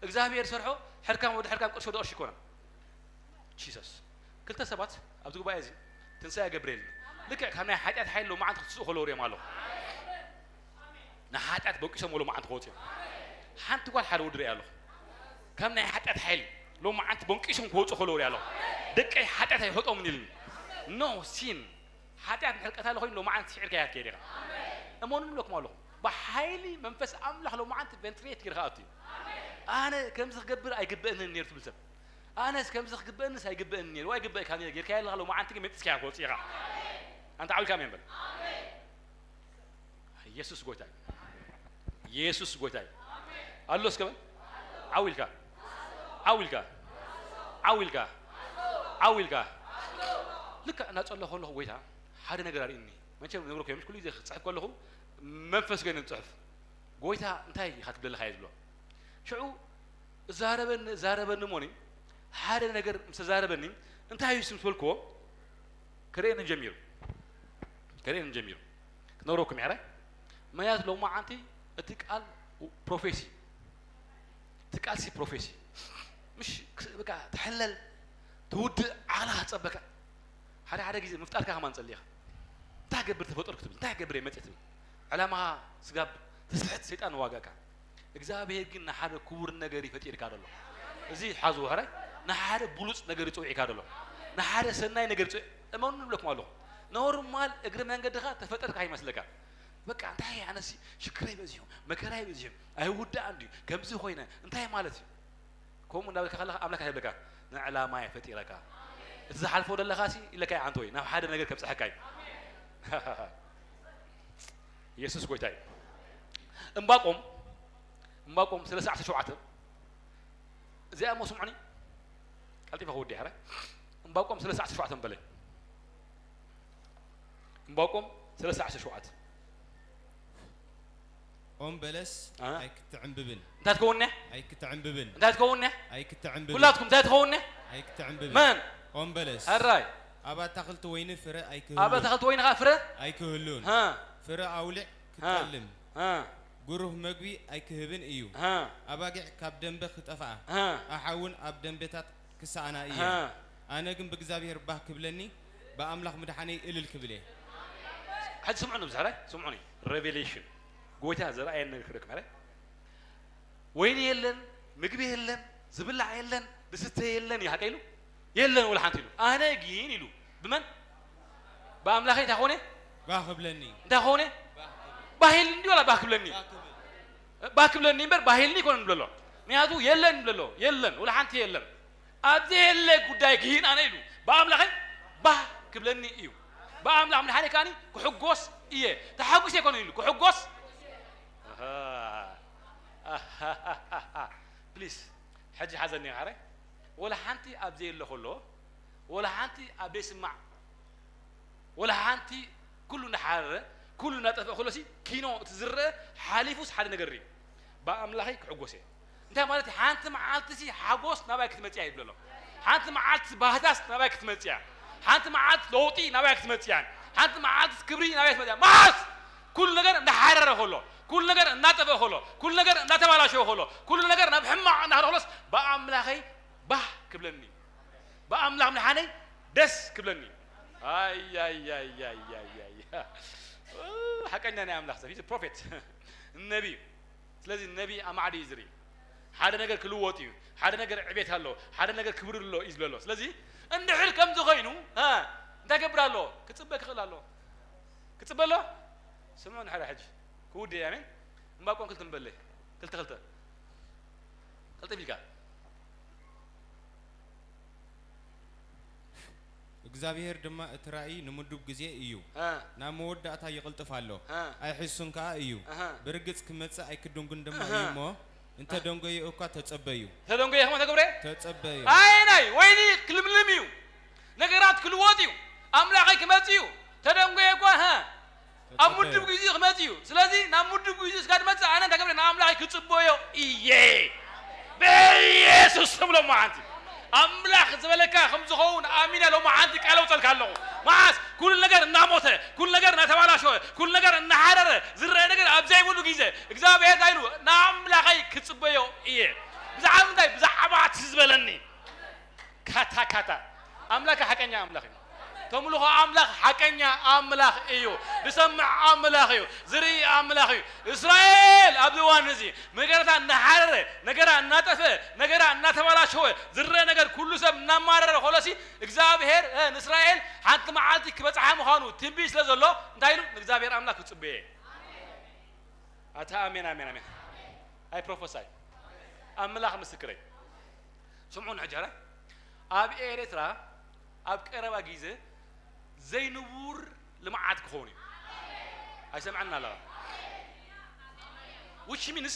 እግዚኣብሔር ሰርሖ ሕርካም ወዲ ሕርካም ቅርሺ ወዲ ቅርሺ ይኮነን። ጂሰስ። ክልተ ሰባት ኣብዚ ጉባኤ እዚ ትንሳኤ ገብረ ኢልና። ልክዕ ካብ ናይ ሓጢኣት ሓይሊ ሎማ ዓንቲ ክትስኡ ከለዉ ሪኦም ኣለኹ። ንሓጢኣት በቂሶም ሎማ ዓንቲ ክወፁ እዮም። ሓንቲ ጓል ሓደ ወዲ ሪኣ ኣለኹ። ካብ ናይ ሓጢኣት ሓይሊ ሎማ ዓንቲ በንቂሶም ክወፁ ከለዉ ሪኣ ኣለኹ። ደቀይ ሓጢኣት ኣይፈልጦምን ኢልኒ። ኖ ሲን። ሓጢኣት እንድሕር ቀታሊ ኮይኑ ሎማ ዓንቲ ስዒርካ እያ ትከይድ ኢኻ። እመኑኒ እብለኩም ኣለኹ። ብሓይሊ መንፈስ ኣምላኽ ሎማ ዓንቲ ቬንትሌት ጌርካ ኣቱ እዩ። ኣነ ከምዚ ክገብር ኣይግበእንን ነይሩ ትብል ሰብ። ኣነስ ከምዚ ክግበእንስ ኣይግበእንን ነይሩ። ኣይግበእካ ነይሩ። ጌርካዮ ኣለኻ ሎማ ዓንቲ ግን መጢስካ ክትወፅእ ኢኻ። ኣንታ ዓው ኢልካ ኣሜን በል። ኢየሱስ ጎይታ እዩ። ኢየሱስ ጎይታ እዩ። ኣሎ እስከ በል። ዓው ኢልካ፣ ዓው ኢልካ፣ ዓው ኢልካ፣ ዓው ኢልካ። ልክዕ እናጸለኹ ከለኹ ጎይታ ሓደ ነገር ኣርእኒ። መቸም ነግረኩም እዮም፣ ኩሉ ግዜ ክጽሕፍ ከለኹ መንፈስ ገይረ ዝጽሕፍ። ጎይታ እንታይ ኢኻ ትብለለኻ እየ ዝብሎ። ሽዑ እዛረበኒ፣ እዛረበኒ እሞኒ ሓደ ነገር ምስ ተዛረበኒ እንታይ እዩ ምስ በልክዎ፣ ክርእየኒ ጀሚሩ። ክርእየኒ ጀሚሩ። ክነግረኩም እየ ሕራይ። ምኽንያቱ ሎማዓንቲ እቲ ቃል ፕሮፌሲ፣ እቲ ቃል ሲ ፕሮፌሲ። ምሽ ክስ-፣ በቃ ትሕለል፣ ትውድእ፣ ዓቕልኻ ክጸበካ። ሓደ ሓደ ግዜ ምፍጣርካ ከማን ጸሊኻ። እንታይ ገብር ተፈጠርኩ ትብል፣ እንታይ ገብር እየ መጽእ ትብል። ዕላማኻ ስጋብ ትስሕት ሰይጣን ዋጋእካ። እግዚኣብሔር ግን ንሓደ ክቡር ነገር እዩ ፈጢርካ ዘሎ። እዚ ሓዝዎ ሕራይ፣ ንሓደ ብሉጽ ነገር እዩ ጸዊዕካ ዘሎ። ንሓደ ሰናይ ነገር ጸዊ-፣ እመኑ ንብለኩም ኣለኹ። ኖርማል እግሪ መንገድኻ ተፈጠርካ ይመስለካ። በቃ እንታይ ኣነሲ ሽግረይ በዚሑ፣ መከራይ በዚሑ፣ ኣይውዳእን ድዩ፣ ከምዚ ኮይነ፣ እንታይ ማለት እዩ? ከምኡ እንዳበልካ ከለኻ ኣምላኽ ኣይብለካ፣ ንዕላማ እየ ፈጢረካ። እቲ ዝሓልፎ ዘለኻሲ ኢለካ እየ፣ ዓንተወይ፣ ናብ ሓደ ነገር ከብጽሐካ እዩ። ኢየሱስ ጎይታ እዩ። እምባቆም፣ እምባቆም ሰለስተ ዓሰርተ ሸውዓተ፣ እዚኣ እሞ ስምዑኒ፣ ቀልጢፈ ክውዲ ሕራይ። እምባቆም ሰለስተ ዓሰርተ ሸውዓተ በለ። እምባቆም ሰለስተ ዓሰርተ ሸውዓተ። ኦም በለስ አ? ኣይክትዕምብብን። እንታይ ትኸውን እያ? ኣይክትዕምብብን። እንታይ ትኸውን እያ? ኣይክትዕምብብን። ኩላትኩም እንታይ ትኸውን እያ? ኣይክትዕምብብን። መን? ኦም በለስ። ሕራይ። ኣብ ኣታኽልቲ ወይኒ ፍረ ኣይክህሉን። ኣብ ኣታኽልቲ ወይኒ ኸዓ ፍረ? ኣይክህሉን። ሃ። ፍረ ኣውሊዕ ሃ። ክትጠልም። ሃ። ግሩህ መግቢ ኣይክህብን እዩ። ሃ። ኣባጊዕ ካብ ደንበ ክጠፍኣ። ሃ። ኣሓውን ኣብ ደንበታት ክሰኣና እየ። ሃ። ኣነ ግን ብእግዚኣብሔር ባህ ክብለኒ፣ ብኣምላኽ ምድሓነይ እልል ክብል እየ። ሕጂ ስምዑኒ፣ ብዙሕ ሕራይ ስምዑኒ። ሬቬሌሽን፣ ጎይታ ዘርኣየኒ ነገር ክረክብ ሕራይ። ወይኒ የለን፣ ምግቢ የለን፣ ዝብላዕ የለን፣ ዝስተ የለን፣ ይሓቀ ኢሉ የለን፣ ወላ ሓንቲ ኢሉ። ኣነ ግን ኢሉ፣ ብመን? ብኣምላኸይ እንታይ ኾነ? ባህ ክብለኒ። እንታይ ኾነ? ባህ ክብል። ባህ ኢልኒ እንዲ ወላ ባህ ክብለኒ? ባህ ክብል። ባህ ክብለኒ እምበር ባህ ኢልኒ ኣይኮነን ንብለሎ። ምክንያቱ የለን ንብለሎ፣ የለን፣ ወላ ሓንቲ የለን። ኣብ ዘየለ ጉዳይ ክሂን ኣነ ኢሉ ብኣምላኸይ ባህ ክብለኒ እዩ። ብኣምላኽ ምድሓነይ ከኣኒ ክሕጎስ እየ። ተሓጒሰ ኣይኮነን ኢሉ ክሕጎስ። ኣሃ። ኣሃ። ፕሊስ፣ ሕጂ ሓዘኒ ኢኻ ረ። ወላ ሓንቲ ኣብ ዘየለ ከሎ፣ ወላ ሓንቲ ኣብ ዘይስማዕ፣ ወላ ሓንቲ ኩሉ እናሓረረ፣ ኩሉ እናጠፍአ ከሎሲ ኪኖ እቲ ዝረአ ሓሊፉስ ሓደ ነገር እዩ። ብኣምላኸይ ክሕጎስ እየ። እንታይ ማለት እዩ? ሓንቲ መዓልቲ ሲ ሓጎስ ናባይ ክትመጽእ እያ ይብለሎም። ሓንቲ መዓልቲ ባህታስ ናባይ ክትመጽእ እያ። ሓንቲ መዓልቲ ለውጢ ናባይ ክትመጽእ እያ። ሓንቲ መዓልቲ ክብሪ ናባይ ክትመጽእ እያ። መዓስ? ኩሉ ነገር እናሓረረ ከሎ፣ ኩሉ ነገር እናጠፍአ ከሎ፣ ኩሉ ነገር እናተባላሸወ ከሎ፣ ኩሉ ነገር ናብ ሕማቕ እናኸደ ከሎስ ብኣምላኸይ ባህ ክብለኒ፣ ብኣምላኽ ምድሓነይ ደስ ክብለኒ። ኣይ፣ ኣይ፣ ኣይ። ሓቀኛ ናይ ኣምላኽ ሰብ፣ he's a prophet። ነቢ እዩ። ስለዚ ነቢ ኣማዕዲ እዩ ዝርኢ። ሓደ ነገር ክልወጥ እዩ። ሓደ ነገር ዕቤት ኣሎ። ሓደ ነገር ክብሪ ኣሎ እዩ ዝብለሎ። ስለዚ እንድሕር ከምዚ ኮይኑ፣ እ፣ እንታይ ገብር ኣሎ? ክጽበ ክኽእል ኣሎ። ክጽበ ኣሎ? ስምዑ ንሓደ ሕጂ። ክውዲ እየ፣ ኣሜን። እምባቆም ክልተ ንበለ። ክልተ ክልተ። ቀልጥፍ ኢልካ። እግዚኣብሄር ድማ እቲ ራእይ ንምዱብ ግዜ እዩ። እ። ናብ መወዳእታ ይቕልጥፍ ኣሎ። እ። ኣይሕሱን ከኣ እዩ። ኣሃ። ብርግጽ ክመጽእ ኣይክድንጉን ድማ ኣሃ። እዩ እሞ፣ እንተ እ። ደንጎየ እኳ ተጸበዩ። ተደንጎየ ከመ ተገብረ? ተጸበዩ። ኣየናይ? ወይኒ ክልምልም እዩ። ነገራት ክልወጥ እዩ። ኣምላኸይ ክመጽእ እዩ። ተደንጎየ እኳ፣ ሃ? ኣብ ተጸበዩ። ምዱብ ግዜ ክመጽእ እዩ። ስለዚ ናብ ምዱብ ግዜ ስጋ ድመጽእ ኣነ እንታይ ገብረ? ንኣምላኸይ ክጽበዮ እየ። በኢየሱስ ስም ሎማዓንቲ ኣምላኽ ዝበለካ ከም ዝኸውን ኣሚነ ሎማዓንቲ ቃል ኣውጸልካ ኣለኹ። መዓስ? ኩሉ ነገር እናሞተ፣ ኩሉ ነገር እናተባላሸወ፣ ኩሉ ነገር እናሓረረ ዝረአ ነገር ኣብ ዘይብሉ ግዜ እግዚኣብሔር እንታይ ኢሉ? ንኣምላኸይ ክጽበዮ እየ። ብዛዕባ ምንታይ? ብዛዕባ እቲ ዝበለኒ። ካታ ካታ። ኣምላኽ ሓቀኛ ኣምላኽ እዩ። ተምልኾ ኣምላኽ ሓቀኛ ኣምላኽ እዩ። ዝሰምዕ ኣምላኽ እዩ። ዝርኢ ኣምላኽ እዩ። እስራኤል ኣብዚ እዋን እዚ ነገራታ እናሓረረ፣ ነገራ እናጠፈ፣ ነገራ እናተባላሸወ ዝረአ ነገር ኩሉ ሰብ እናማረረ ከሎሲ እግዚኣብሔር፣ እ፣ ንእስራኤል ሓንቲ መዓልቲ ክበጽሓ ምዃኑ ትንቢት ስለ ዘሎ እንታይ ኢሉ? ንእግዚኣብሔር ኣምላኽ ክጽበየ። ኣታ ኣሜን፣ ኣሜን፣ ኣሜን። ኣይ ፕሮፈሳይ። ኣምላኽ ምስክረይ። ስምዑኒ ሕጂ ሕራይ። ኣብ ኤርትራ ኣብ ቀረባ ግዜ ዘይንቡር ልምዓት ክኸውን እዩ። ኣይሰምዐና ኣለኻ? Which means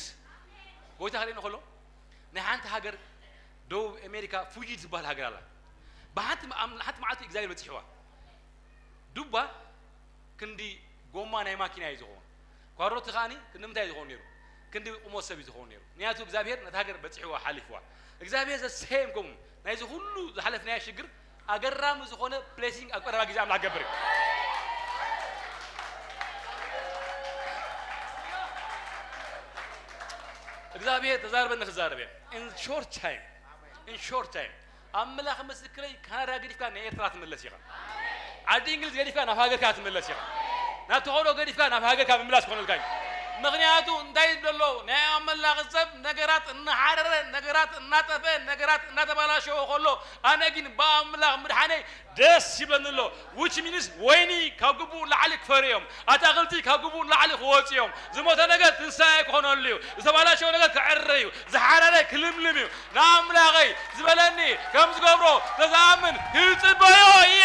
ጎይታ ክርእየና ከሎ ናይ ሓንቲ ሃገር ደቡብ ኣሜሪካ ፉጂ ትበሃል ሃገር ኣላ። ብሓንቲ መ- ሓንቲ መዓልቲ እግዚኣብሔር በፂሕዋ። ዱባ ክንዲ ጎማ ናይ ማኪና እዩ ዝኸውን። ኳሮቲ ከዓኒ ክንዲ ምንታይ እዩ ዝኸውን ነይሩ? ክንዲ ቁሞት ሰብ እዩ ዝኸውን ነይሩ። ምክንያቱ እግዚኣብሔር ነታ ሃገር በፂሕዋ ሓሊፍዋ። እግዚኣብሔር ዘሰየም ከምኡ ናይዚ ኩሉ ዝሓለፍናዮ ሽግር ኣገራሚ ዝኾነ ብሌሲንግ ኣብ ቀረባ ግዜ ኣምላኽ ክገብር እዩ። እግዚኣብሔር ተዛርበኒ ክዛረብ እየ። In short time, in short time ኣምላኽ ምስክረይ፣ ካናዳ ገዲፍካ ንኤርትራ ትምለስ ኢኻ። ዓዲ እንግሊዝ ገዲፍካ ናብ ሃገርካ ትምለስ ኢኻ። ናብ ተኸእሎ ገዲፍካ ናብ ሃገርካ ምምላስ ክኾነልካ እዩ። ምኽንያቱ እንታይ ዘሎ ናይ ኣምላኽ ሰብ ነገራት እናሓረረ፣ ነገራት እናጠፈ፣ ነገራት እናተባላሸወ ከሎ፣ ኣነ ግን ብኣምላኽ ምድሓነይ ደስ ይብለኒ ኣሎ። Which means ወይኒ ካብ ግቡእ ላዕሊ ክፈርዮም፣ ኣታኽልቲ ካብ ግቡእ ላዕሊ ክወፅዮም፣ ዝሞተ ነገር ትንሳኤ ክኾነሉ እዩ። ዝተባላሸወ ነገር ክዕረ እዩ። ዝሓረረ ክልምልም እዩ። ንኣምላኸይ ዝበለኒ ከም ዝገብሮ ተዝኣምን ክጽበዮ እየ።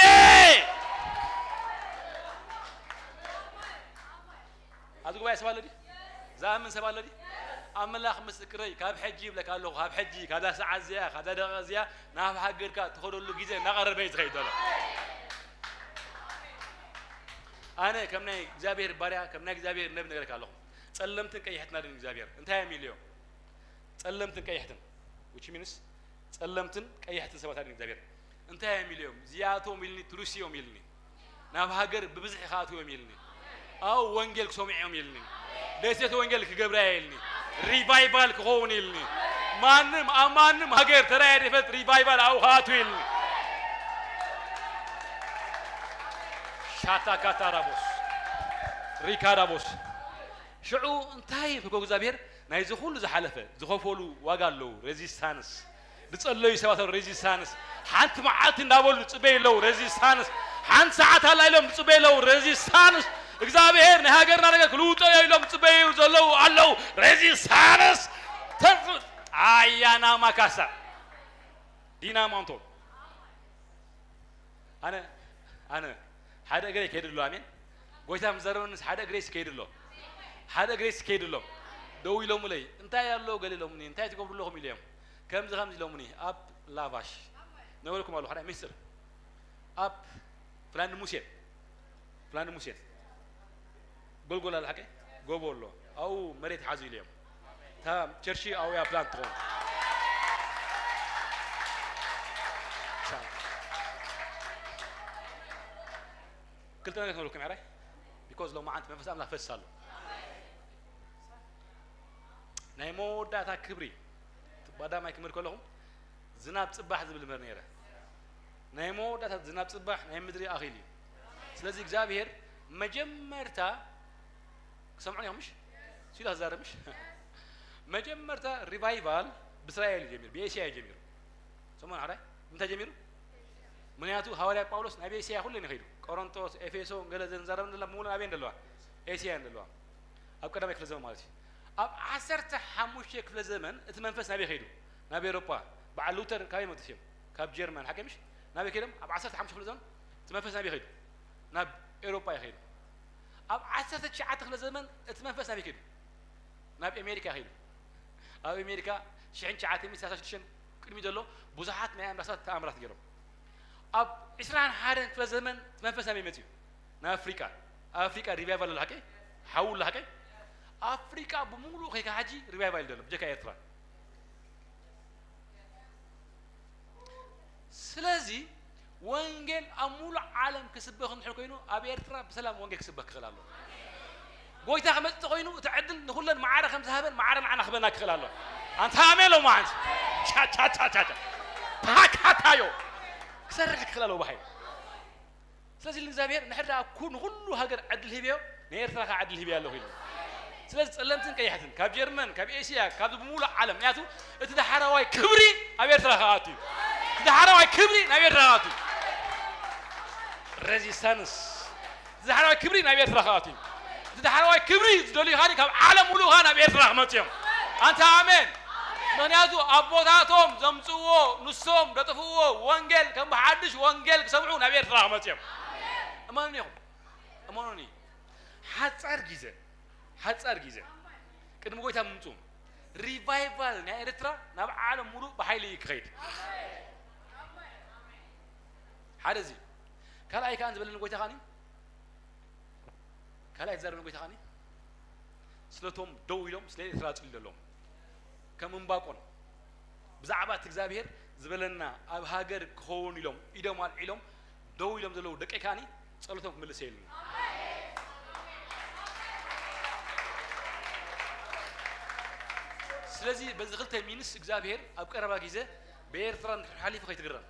ኣብዚ ጉባኤ ሰብ ኣሎ ድዩ? ዝኣምን ሰብ ኣሎ ድዩ? ኣምላኽ ምስክረይ፣ ካብ ሕጂ ይብለካ ኣለኹ፣ ካብ ሕጂ፣ ካብዛ ሰዓት እዚኣ፣ ካብዛ ደቂቕ እዚኣ ናብ ሃገርካ ትኸደሉ ግዜ እናቐረበ እዩ ዝኸይድ ዘሎ። ኣነ ከም ናይ እግዚኣብሔር ባርያ፣ ከም ናይ እግዚኣብሔር ነቢ ነገረካ ኣለኹ። ጸለምትን ቀይሕትን ኣድን እግዚኣብሔር እንታይ እዮም ኢልዮም? ጸለምትን ቀይሕትን፣ which means ጸለምትን ቀይሕትን ሰባት ኣድን እግዚኣብሔር እንታይ እዮም ኢልዮም? እዚኣቶም ኢልኒ ትሩስ እዮም ኢልኒ። ናብ ሃገር ብብዝሒ ክኣትዎም ኢልኒ። ኣብ ወንጌል ክሰምዑ እዮም ኢልኒ። ደሴት ወንጌል ክገብራ ኢልኒ። ሪቫይቫል ክኸውን ኢልኒ። ማንም ኣብ ማንም ሃገር ተራየ ደፈት ሪቫይቫል ኣብኡ ክኣትው ኢልኒ። ሻታ ካታራቦስ ሪካራቦስ ሽዑ እንታይ ይብልኮ እግዚኣብሔር ናይዚ ኩሉ ዝሓለፈ ዝኸፈሉ ዋጋ ኣለዉ። ሬዚስታንስ ዝጸለዩ ሰባት ኣለዉ። ሬዚስታንስ ሓንቲ መዓልቲ እንዳበሉ ዝጽበዩ ኣለዉ። ሬዚስታንስ ሓንቲ ሰዓት ኣላ ኢሎም ዝጽበዩ ኣለዉ። ሬዚስታንስ እግዚኣብሔር ናይ ሃገርና ነገር ክልውጦ እዮ ኢሎም ዝጽበዩ ዘለዉ ኣለዉ። ሬዚስታንስ ተፍ ኣያና ማካሳ ዲና ማንቶ ኣነ ኣነ ሓደ እግረይ ከይዱ ኣሎ። ኣሜን። ጎይታ ምስ ዘረበንስ ሓደ እግረይስ ከይዱ ኣሎ። ሓደ እግረይስ ከይዱ ኣሎ። ደው ኢሎምለይ እንታይ ኣሎ ገለ ኢሎምኒ እንታይ ትገብሩ ኣለኹም ኢለዮም። ከምዚ ከምዚ ኢሎምኒ ኣብ ላቫሽ ነበርኩም ኣለኹ ሓደ ሚስጥር ኣብ ፍላንድ ሙሴን ፍላንድ ሙሴን ጎልጎል ኣለ ሓቀይ ጎቦ ኣሎ ኣብኡ መሬት ሓዙ ኢለዮም። እታ ቸርች ኣብኡ እያ ፕላን ትኸውን። ክልተ ነገር ክነግረኩም ያራይ ቢኮዝ ሎማዓንቲ መንፈስ ኣምላኽ ፈስስ ኣሎ። ናይ መወዳእታ ክብሪ ባዳማይ ክምህር ከለኹም ዝናብ ጽባሕ ዝብል ምህር ነይረ። ናይ መወዳእታ ዝናብ ጽባሕ ናይ ምድሪ ኣኺል እዩ። ስለዚ እግዚኣብሔር መጀመርታ ክሰምዑን እዮም ምሽ ሲላ ክዛረብ ምሽ መጀመርታ ሪቫይቫል ብእስራኤል እዩ ጀሚሩ ብኤስያ እዩ ጀሚሩ። ሰሞን ሓራይ እንታይ ጀሚሩ? ምክንያቱ ሃዋርያ ጳውሎስ ናብ ኤስያ ኩለን ይኸይዱ። ቆሮንቶስ፣ ኤፌሶ፣ ገለ ዘንዛረብ እንደላ ምሙሉ ኣበይ እንደለዋ? ኤስያ እንደለዋ። ኣብ ቀዳማይ ክፍለ ዘመን ማለት እዩ። ኣብ ዓሰርተ ሓሙሽተ ክፍለ ዘመን እቲ መንፈስ ናበይ ከይዱ? ናብ ኤሮጳ። በዓል ሉተር ካበይ መጥስ እዮም? ካብ ጀርመን ሓቂ ምሽ? ናበይ ከይዶም? ኣብ ዓሰርተ ሓሙሽተ ክፍለ ዘመን እቲ መንፈስ ናበይ ከይዱ? ናብ ኤሮጳ ይኸይዱ። ኣብ ዓሰርተ ትሽዓተ ክፍለ ዘመን እቲ መንፈስ ናበይ ከይዱ? ናብ ኣሜሪካ ከይዱ። ኣብ ኣሜሪካ ሽሕን ትሽዓተ ሚእትን ሰላሳ ሽዱሽተን ቅድሚ ዘሎ ብዙሓት ናይ ኣምባሳት ተኣምራት ገይሮም። ኣብ ዕስራን ሓደን ክፍለ ዘመን እቲ መንፈስ ናበይ መፅዩ? ናብ ኣፍሪቃ። ኣብ ኣፍሪቃ ሪቫይቫል ኣሎ ሓቀይ? ሓው ኣሎ ሓቀይ? ኣፍሪቃ ብምሉእ ከይካ ሕጂ ሪቫይቫል ኣሎ ብጀካ ኤርትራ። ስለዚ ወንጌል ኣብ ሙሉእ ዓለም ክስበኽ እንድሕር ኮይኑ ኣብ ኤርትራ ብሰላም ወንጌል ክስበኽ ክኽእል ኣሎ። ጎይታ ክመጽእ ኮይኑ እቲ ዕድል ንኹለን ማዕረ ከም ዝሃበን ማዕረ ንዓና ክበና ክኽእል ኣሎ። ኣንታ ኣሜን ሎ ማዓንት ቻቻቻቻቻ ፓካታዮ ክሰርሕ ክኽእል ኣለዎ ብሓይል። ስለዚ እግዚኣብሔር ንሕር ደኣ ኩ ንኹሉ ሃገር ዕድል ሂብዮ ንኤርትራ ከዓ ዕድል ሂብያ ኣለኹ ኢሉ። ስለዚ ጸለምትን ቀያሕትን ካብ ጀርመን ካብ ኤስያ ካብ ብሙሉእ ዓለም ምክንያቱ እቲ ዳሕራዋይ ክብሪ ኣብ ኤርትራ ክኣቱ እዩ። እቲ ዳሕራዋይ ክብሪ ናብ ኤርትራ ክኣቱ እዩ። ሬዚስታንስ እቲ ዳሕራዋይ ክብሪ ናብ ኤርትራ ክኣቱ እዩ። እቲ ዳሕራዋይ ክብሪ ዝደልዩ ካኒ ካብ ዓለም ሙሉእ ከዓ ናብ ኤርትራ ክመፁ እዮም። ኣንታ ኣሜን። ምክንያቱ ኣቦታቶም ዘምፅዎ ንሶም ደጥፍዎ ወንጌል ከም ብሓድሽ ወንጌል ክሰምዑ ናብ ኤርትራ ክመፁ እዮም። እመኑኒ ኢኹም። እመኑኒ፣ ሓጻር ግዜ፣ ሓጻር ግዜ ቅድሚ ጎይታ ምምጽኡ፣ ሪቫይቫል ናይ ኤርትራ ናብ ዓለም ሙሉእ ብሓይሊ እዩ ክኸይድ። ሓደ እዚ። ካልኣይ ከኣ ዝበለኒ ጎይታ ከኣኒ፣ ካልኣይ ዝዛረበኒ ጎይታ ከኣኒ፣ ስለቶም ደው ኢሎም ስለ ኤርትራ ጽልዩ ዘለዎም፣ ከም እምባቆን ብዛዕባ እቲ እግዚኣብሔር ዝበለና ኣብ ሃገር ክኸውን ኢሎም ኢዶም ኣልዒሎም ደው ኢሎም ዘለዉ ደቀይ ከኣኒ ጸሎቶም ክምልስ እየ ኢሉኒ። ስለዚ በዚ ክልተ ሚንስ እግዚኣብሔር ኣብ ቀረባ ግዜ ብኤርትራ እንድሕር ሓሊፉ ከይትግረም፣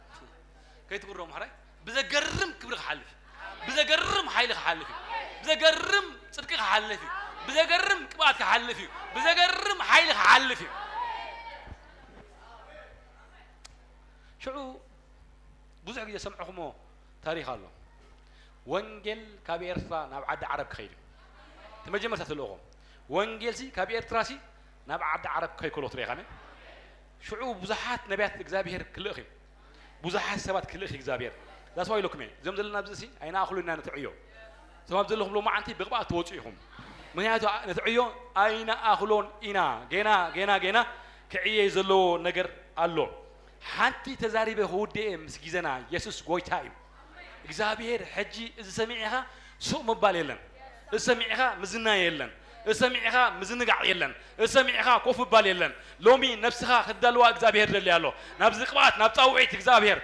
ከይትግረሙ ሕራይ ብዘገርም ክብሪ ክሓልፍ እዩ። ብዘገርም ሓይሊ ክሓልፍ እዩ። ብዘገርም ጽድቂ ክሓልፍ እዩ። ብዘገርም ቅብኣት ክሓልፍ እዩ። ብዘገርም ሓይሊ ክሓልፍ እዩ። ሽዑ ብዙሕ ግዜ ሰምዕኹሞ ታሪኽ ኣሎ። ወንጌል ካብ ኤርትራ ናብ ዓዲ ዓረብ ክኸይድ እዩ። እቲ መጀመርታ ተልእኾ ወንጌልሲ ካብ ኤርትራሲ ናብ ዓዲ ዓረብ ክኸይድ ከሎ ትርኢ ኢኻ። ኣሜን። ሽዑ ብዙሓት ነቢያት እግዚኣብሔር ክልእኽ እዩ። ብዙሓት ሰባት ክልእኽ እግዚኣብሔር። ዛስዋ ኢለኩም እየ። እዞም ዘለና ኣብዚ ሲ ኣይንኣኽሉ ኢና ነቲ ዕዮ። እዞም ኣብ ዘለኹም ሎማዓንቲ ብቕብኣት ትወፁ ኢኹም። ምክንያቱ ነቲ ዕዮ ኣይንኣኽሎን ኢና። ጌና ጌና ጌና ክዕየ ዘለዎ ነገር ኣሎ። ሓንቲ ተዛሪበ ክውድኤ ምስ ግዜና የሱስ ጎይታ እዩ። እግዚኣብሔር ሕጂ እዚ ሰሚዕኻ ሱቕ ምባል የለን። እዚ ሰሚዕኻ ምዝናይ የለን። እዚ ሰሚዕኻ ምዝንጋዕ የለን። እዚ ሰሚዕኻ ኮፍ ምባል የለን። ሎሚ ነብስኻ ክዳልዋ እግዚኣብሔር ደሊ ኣሎ። ናብዚ ቅብኣት ናብ ጻውዒት እግዚኣብሔር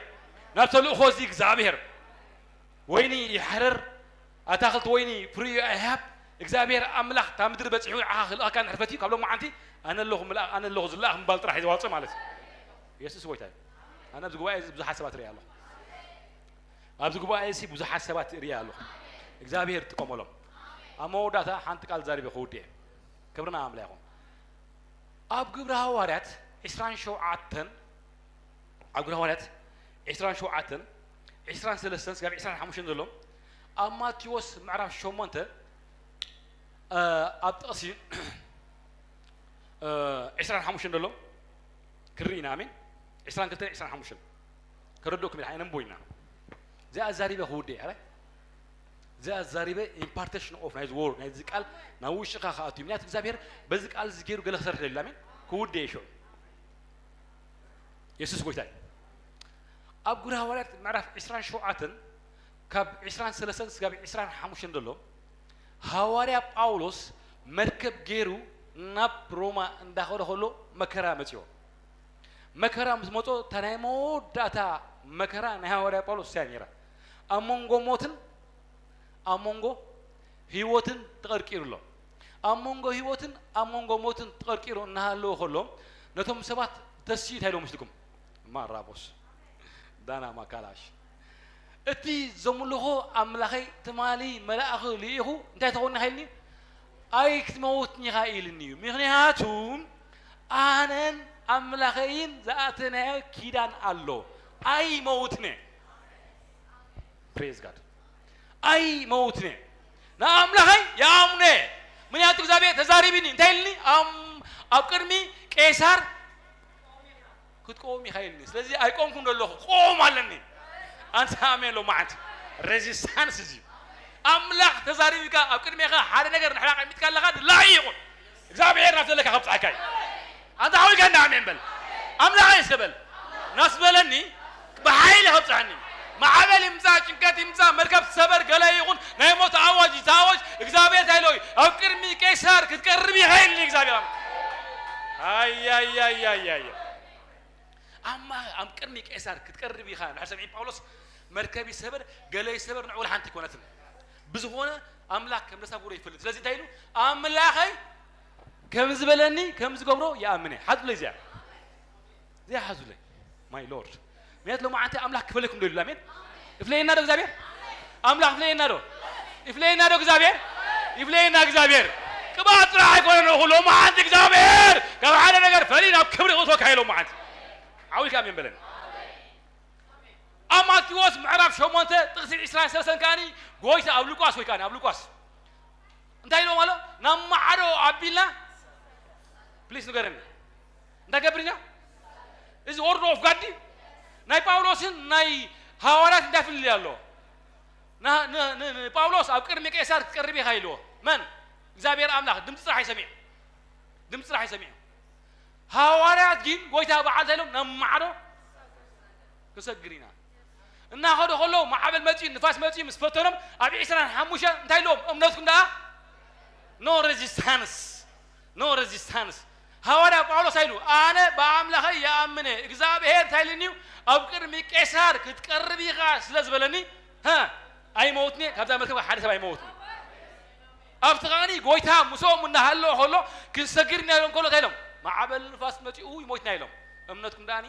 ናብ ተልእኾ እዚ እግዚኣብሔር ወይኒ ይሕረር ኣታኽልቲ ወይኒ ፍርዩ ኣይሃብ እግዚኣብሔር ኣምላኽ እታ ምድሪ በጺሑ ንዓኻ ክልእኸካ ንሕርፈት እዩ ካብ ሎሚ ዓንቲ ኣነ ኣለኹ ምልኣኽ ኣነ ኣለኹ ዝለኣኽ ምባል ጥራሕ እዩ ዘዋፅእ ማለት እዩ። የሱስ ጎይታ እዩ። ኣነ ኣብዚ ጉባኤ እዚ ብዙሓት ሰባት ርኢ ኣለኹ። ኣብዚ ጉባኤ እዚ ብዙሓት ሰባት ርኢ ኣለኹ። እግዚኣብሔር ጥቀመሎም። ኣብ መወዳእታ ሓንቲ ቃል ዛሪበ ክውድእ እየ። ክብርና ኣምላኽ ይኹን። ኣብ ግብሪ ሃዋርያት ዕስራን ሸውዓተን ኣብ ግብሪ ሃዋርያት ዕስራን ሸውዓተን ዕስራን ሰለስተን ስጋብ ዕስራን ሓሙሽተን ዘሎ ኣብ ማቴዎስ ምዕራፍ ሸሞንተ ኣብ ጥቕሲ ዕስራን ሓሙሽተን ዘሎ ክርኢ ኢና። ኣሜን። ዕስራን ክልተን ዕስራን ሓሙሽተን ከረድኦኩም ኢና። ኣይነንቦ ኢና። እዚኣ ኣዛሪበ ክውድእ እያ። እዚኣ ኣዛሪበ ኢምፓርቴሽን ኦፍ ናይዚ ወርድ ናይዚ ቃል ናብ ውሽጥኻ ክኣቱ እዩ። ምክንያቱ እግዚኣብሔር በዚ ቃል እዚ ገይሩ ገለ ክሰርሕ ደሊ። ኣሜን። ክውድእ እዩ ሽዑ። የሱስ ጎይታ እዩ። ኣብ ግብሪ ሃዋርያት ምዕራፍ ዕስራን ሸውዓተን ካብ ዕስራን ሰለስተን ስጋብ ዕስራን ሓሙሽተን ዘሎ ሃዋርያ ጳውሎስ መርከብ ገይሩ ናብ ሮማ እንዳኸደ ከሎ መከራ መፅዮ። መከራ ምስ መፆ እታ ናይ መወዳእታ መከራ ናይ ሃዋርያ ጳውሎስ እያ ነይራ። ኣብ መንጎ ሞትን ኣብ መንጎ ህይወትን ተቐርቂሩ ኣሎ። ኣብ መንጎ ህይወትን ኣብ መንጎ ሞትን ተቐርቂሩ እናሃለወ ከሎ ነቶም ሰባት ተስዩ እንታይ ኢሎም መስልኩም? ማራቦስ ዳና ማካላሽ እቲ ዘምልኾ ኣምላኸይ ትማሊ መልኣኺ ልኢኹ እንታይ ተኾኒ ኢልኒ? ኣይክትመውትኒ ኢኻ ኢልኒ እዩ። ምኽንያቱ ኣነን ኣምላኸይን ዝኣተናዮ ኪዳን ኣሎ። ኣይመውትነ። ፕሬዝ ጋድ። ኣይመውትነ። ንኣምላኸይ ይኣምነ። ምክንያቱ እግዚኣብሔር ተዛሪብኒ እንታይ ኢልኒ? ኣብ ቅድሚ ቄሳር ክትቆም ኢኻ ኢልኒ። ስለዚ ኣይቆምኩን ዘለኹ ክቆም ኣለኒ። ኣንተ ኣሜን ሎ መዓንቲ ሬዚስታንስ እዚ ኣምላኽ ተዛሪብካ ኣብ ቅድሜኻ ሓደ ነገር ንሕና ቀሚጥካ ኣለኻ ድላዩ ይኹን እግዚኣብሔር ናብ ዘለካ ከብፅዓካ እዩ። ኣንተ ሓዊካ እንዳ ኣሜን በል። ኣምላኸይ እስከ በል ናስ በለኒ ብሓይሊ ከብፅሐኒ። ማዕበል ይምፃእ፣ ጭንቀት ይምፃእ፣ መርከብ ትሰበር፣ ገለ ይኹን ናይ ሞት ኣዋጅ ይታወጅ፣ እግዚኣብሔር እንታይ ኢሎ እዩ? ኣብ ቅድሚ ቄሳር ክትቀርብ ኢኻ ኢልኒ እግዚኣብሔር ኣምላኽ። ኣያያያያያ ኣማ ኣብ ቅድሚ ቄሳር ክትቀርብ ኢኻ። ንድሕር ሰሚዒ ጳውሎስ መርከብ ይሰበር ገለ ይሰበር ንዑ ሓንቲ ኣይኮነትን። ብዝኾነ ኣምላኽ ከም ደሳጉሮ ይፈልጥ። ስለዚ እንታይ ኢሉ? ኣምላኸይ ከም ዝበለኒ ከም ዝገብሮ ይኣምን እየ። ሓዙለይ እዚኣ እዚኣ ሓዙለይ ማይ ሎርድ። ምክንያቱ ሎማዓንቲ ኣምላኽ ክፈለኩም ዶ ይብሉ? ኣሜን። ይፍለየና ዶ እግዚኣብሔር? ኣምላኽ ይፍለየና ዶ? ይፍለየና ዶ እግዚኣብሔር? ይፍለየና እግዚኣብሔር። ቅብኣት ጥራሕ ኣይኮነን እኹ ሎማዓንቲ እግዚኣብሔር ካብ ሓደ ነገር ፈሊ ናብ ክብሪ ክእትወካ እዩ ሎማዓንቲ። ዓዊልካ ኣሜን በለኒ። ኣብ ማቴዎስ ምዕራፍ ሸሞንተ ጥቕሲ ዕስራን ሰለስተን ከኣኒ ጎይታ ኣብ ሉቃስ ወይ ከኣኒ ኣብ ሉቃስ እንታይ ኢልዎም ኣሎ? ናብ ማዕዶ ኣቢልና ፕሊስ ንገረኒ እንታይ ገብርኛ እዚ ወርድ ኦፍ ጋድ ናይ ጳውሎስን ናይ ሃዋርያት እንታይ ፍልልይ ኣሎ? ንጳውሎስ ኣብ ቅድሚ ቄሳር ክትቀርብ ኢኻ ኢልዎ። መን እግዚኣብሔር ኣምላኽ ድምፂ ጥራሕ ይሰሚዕ። ድምፂ ጥራሕ ይሰሚዕ። ሃዋርያት ግን ጎይታ በዓል እንታይ ኢሎም ናብ ማዕዶ ክሰግር ኢና እናኸዱ ከለዉ ማዕበል መፂኡ ንፋስ መፂኡ ምስ ፈተኖም ኣብ ዒስራን ሓሙሽተን እንታይ ኢልዎም እምነትኩም ደኣ? No resistance. No resistance. ሃዋርያ ጳውሎስ ኣይሉ ኣነ ብኣምላኸይ ይኣምነ እግዚኣብሔር እንታይ ኢልኒ እዩ ኣብ ቅድሚ ቄሳር ክትቀርብ ኢኻ ስለ ዝበለኒ ኣይመውትኒ። ካብዛ መርከብ ሓደ ሰብ ኣይመውትኒ። ኣብቲ ኸዓኒ ጎይታ ምስኦም እናሃለወ ከሎ ክንሰግር ኢና ኢሎም ከሎ እንታይ ኢሎም? ማዕበል ንፋስ መፂኡ ይሞትና ኢሎም። እምነትኩም ደኣኒ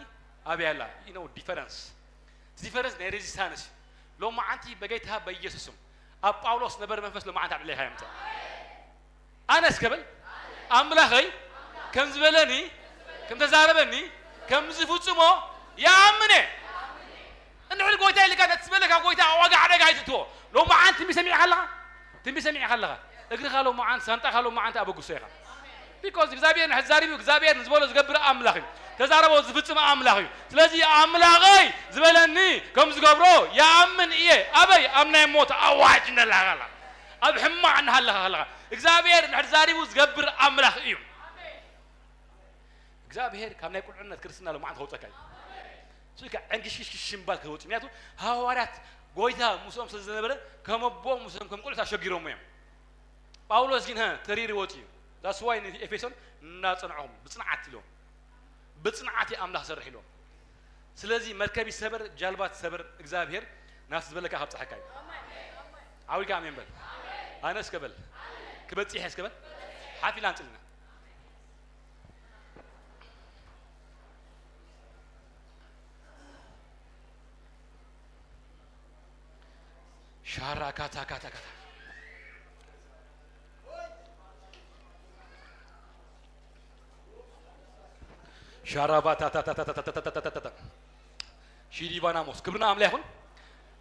ኣበይ ኣላ? You know difference. Difference ናይ resistance እዩ። ሎማዓንቲ በጌታ በኢየሱስም ኣብ ጳውሎስ ነበረ መንፈስ ሎማዓንቲ ኣብ ዕሌኻ የምፅእ። ኣነ እስከ በል ኣምላኸይ ከም ዝበለኒ ከም ተዛረበኒ ከም ዝፍፅሞ ይኣምነ። እንድሕር ጎይታ ኢልካ ነቲ ዝበለካ ጎይታ ዋጋ ሓደጋ ኣይትእትዎ። ሎማዓንቲ ትንቢት ሰሚዕካ ኣለኻ? ትንቢት ሰሚዕካ ኣለኻ? እግርኻ ሎማዓንቲ ሳንጣኻ ሎማዓንቲ ኣበግሶ ኢኻ። ቢኮዝ እግዚኣብሔር ንሕዛሪቡ እግዚኣብሔር ንዝበሎ ዝገብር ኣምላኽ እዩ። ተዛረቦ ዝፍጽም ኣምላኽ እዩ። ስለዚ ኣምላኸይ ዝበለኒ ከም ዝገብሮ ይኣምን እየ። ኣበይ ኣብ ናይ ሞት ኣዋጅ እንደላኻ ኣለኻ ኣብ ሕማቕ እናሃለኻ ከለኻ እግዚኣብሔር ንሕድ ዛሪቡ ዝገብር ኣምላኽ እዩ። እግዚኣብሔር ካብ ናይ ቁልዕነት ክርስትና ሎማዓንቲ ከውፀካ እዩ። ስልካ ዕንግሽሽሽ ሽምባል ከወፅ ምክንያቱ ሃዋርያት ጎይታ ምስኦም ስለ ዝነበረ ከም ኣቦ ምስኦም ከም ቁልዕት ኣሸጊሮሞ እዮም። ጳውሎስ ግን ተሪሪ ወፂ እዩ። ዛስዋይ ንኤፌሶን እናፀንዖም ብፅንዓት ኢሎም ብፅንዓት ኣምላኽ ሰርሕ ኢሎም። ስለዚ መርከብ ይሰበር ጃልባ ትሰበር እግዚኣብሔር ናብቲ ዝበለካ ካብ ፀሓካ እዩ። ዓዊልካ ኣሜን በል። ኣነ እስከ በል ክበፅሕ እስከ በል ሓፊላ ኣንፅልና ሻራ ካታ ካታ ካታ ሻራባ ታታታታታታታታታ ሺዲባናሞስ ክብርና ኣምላ ይኹን።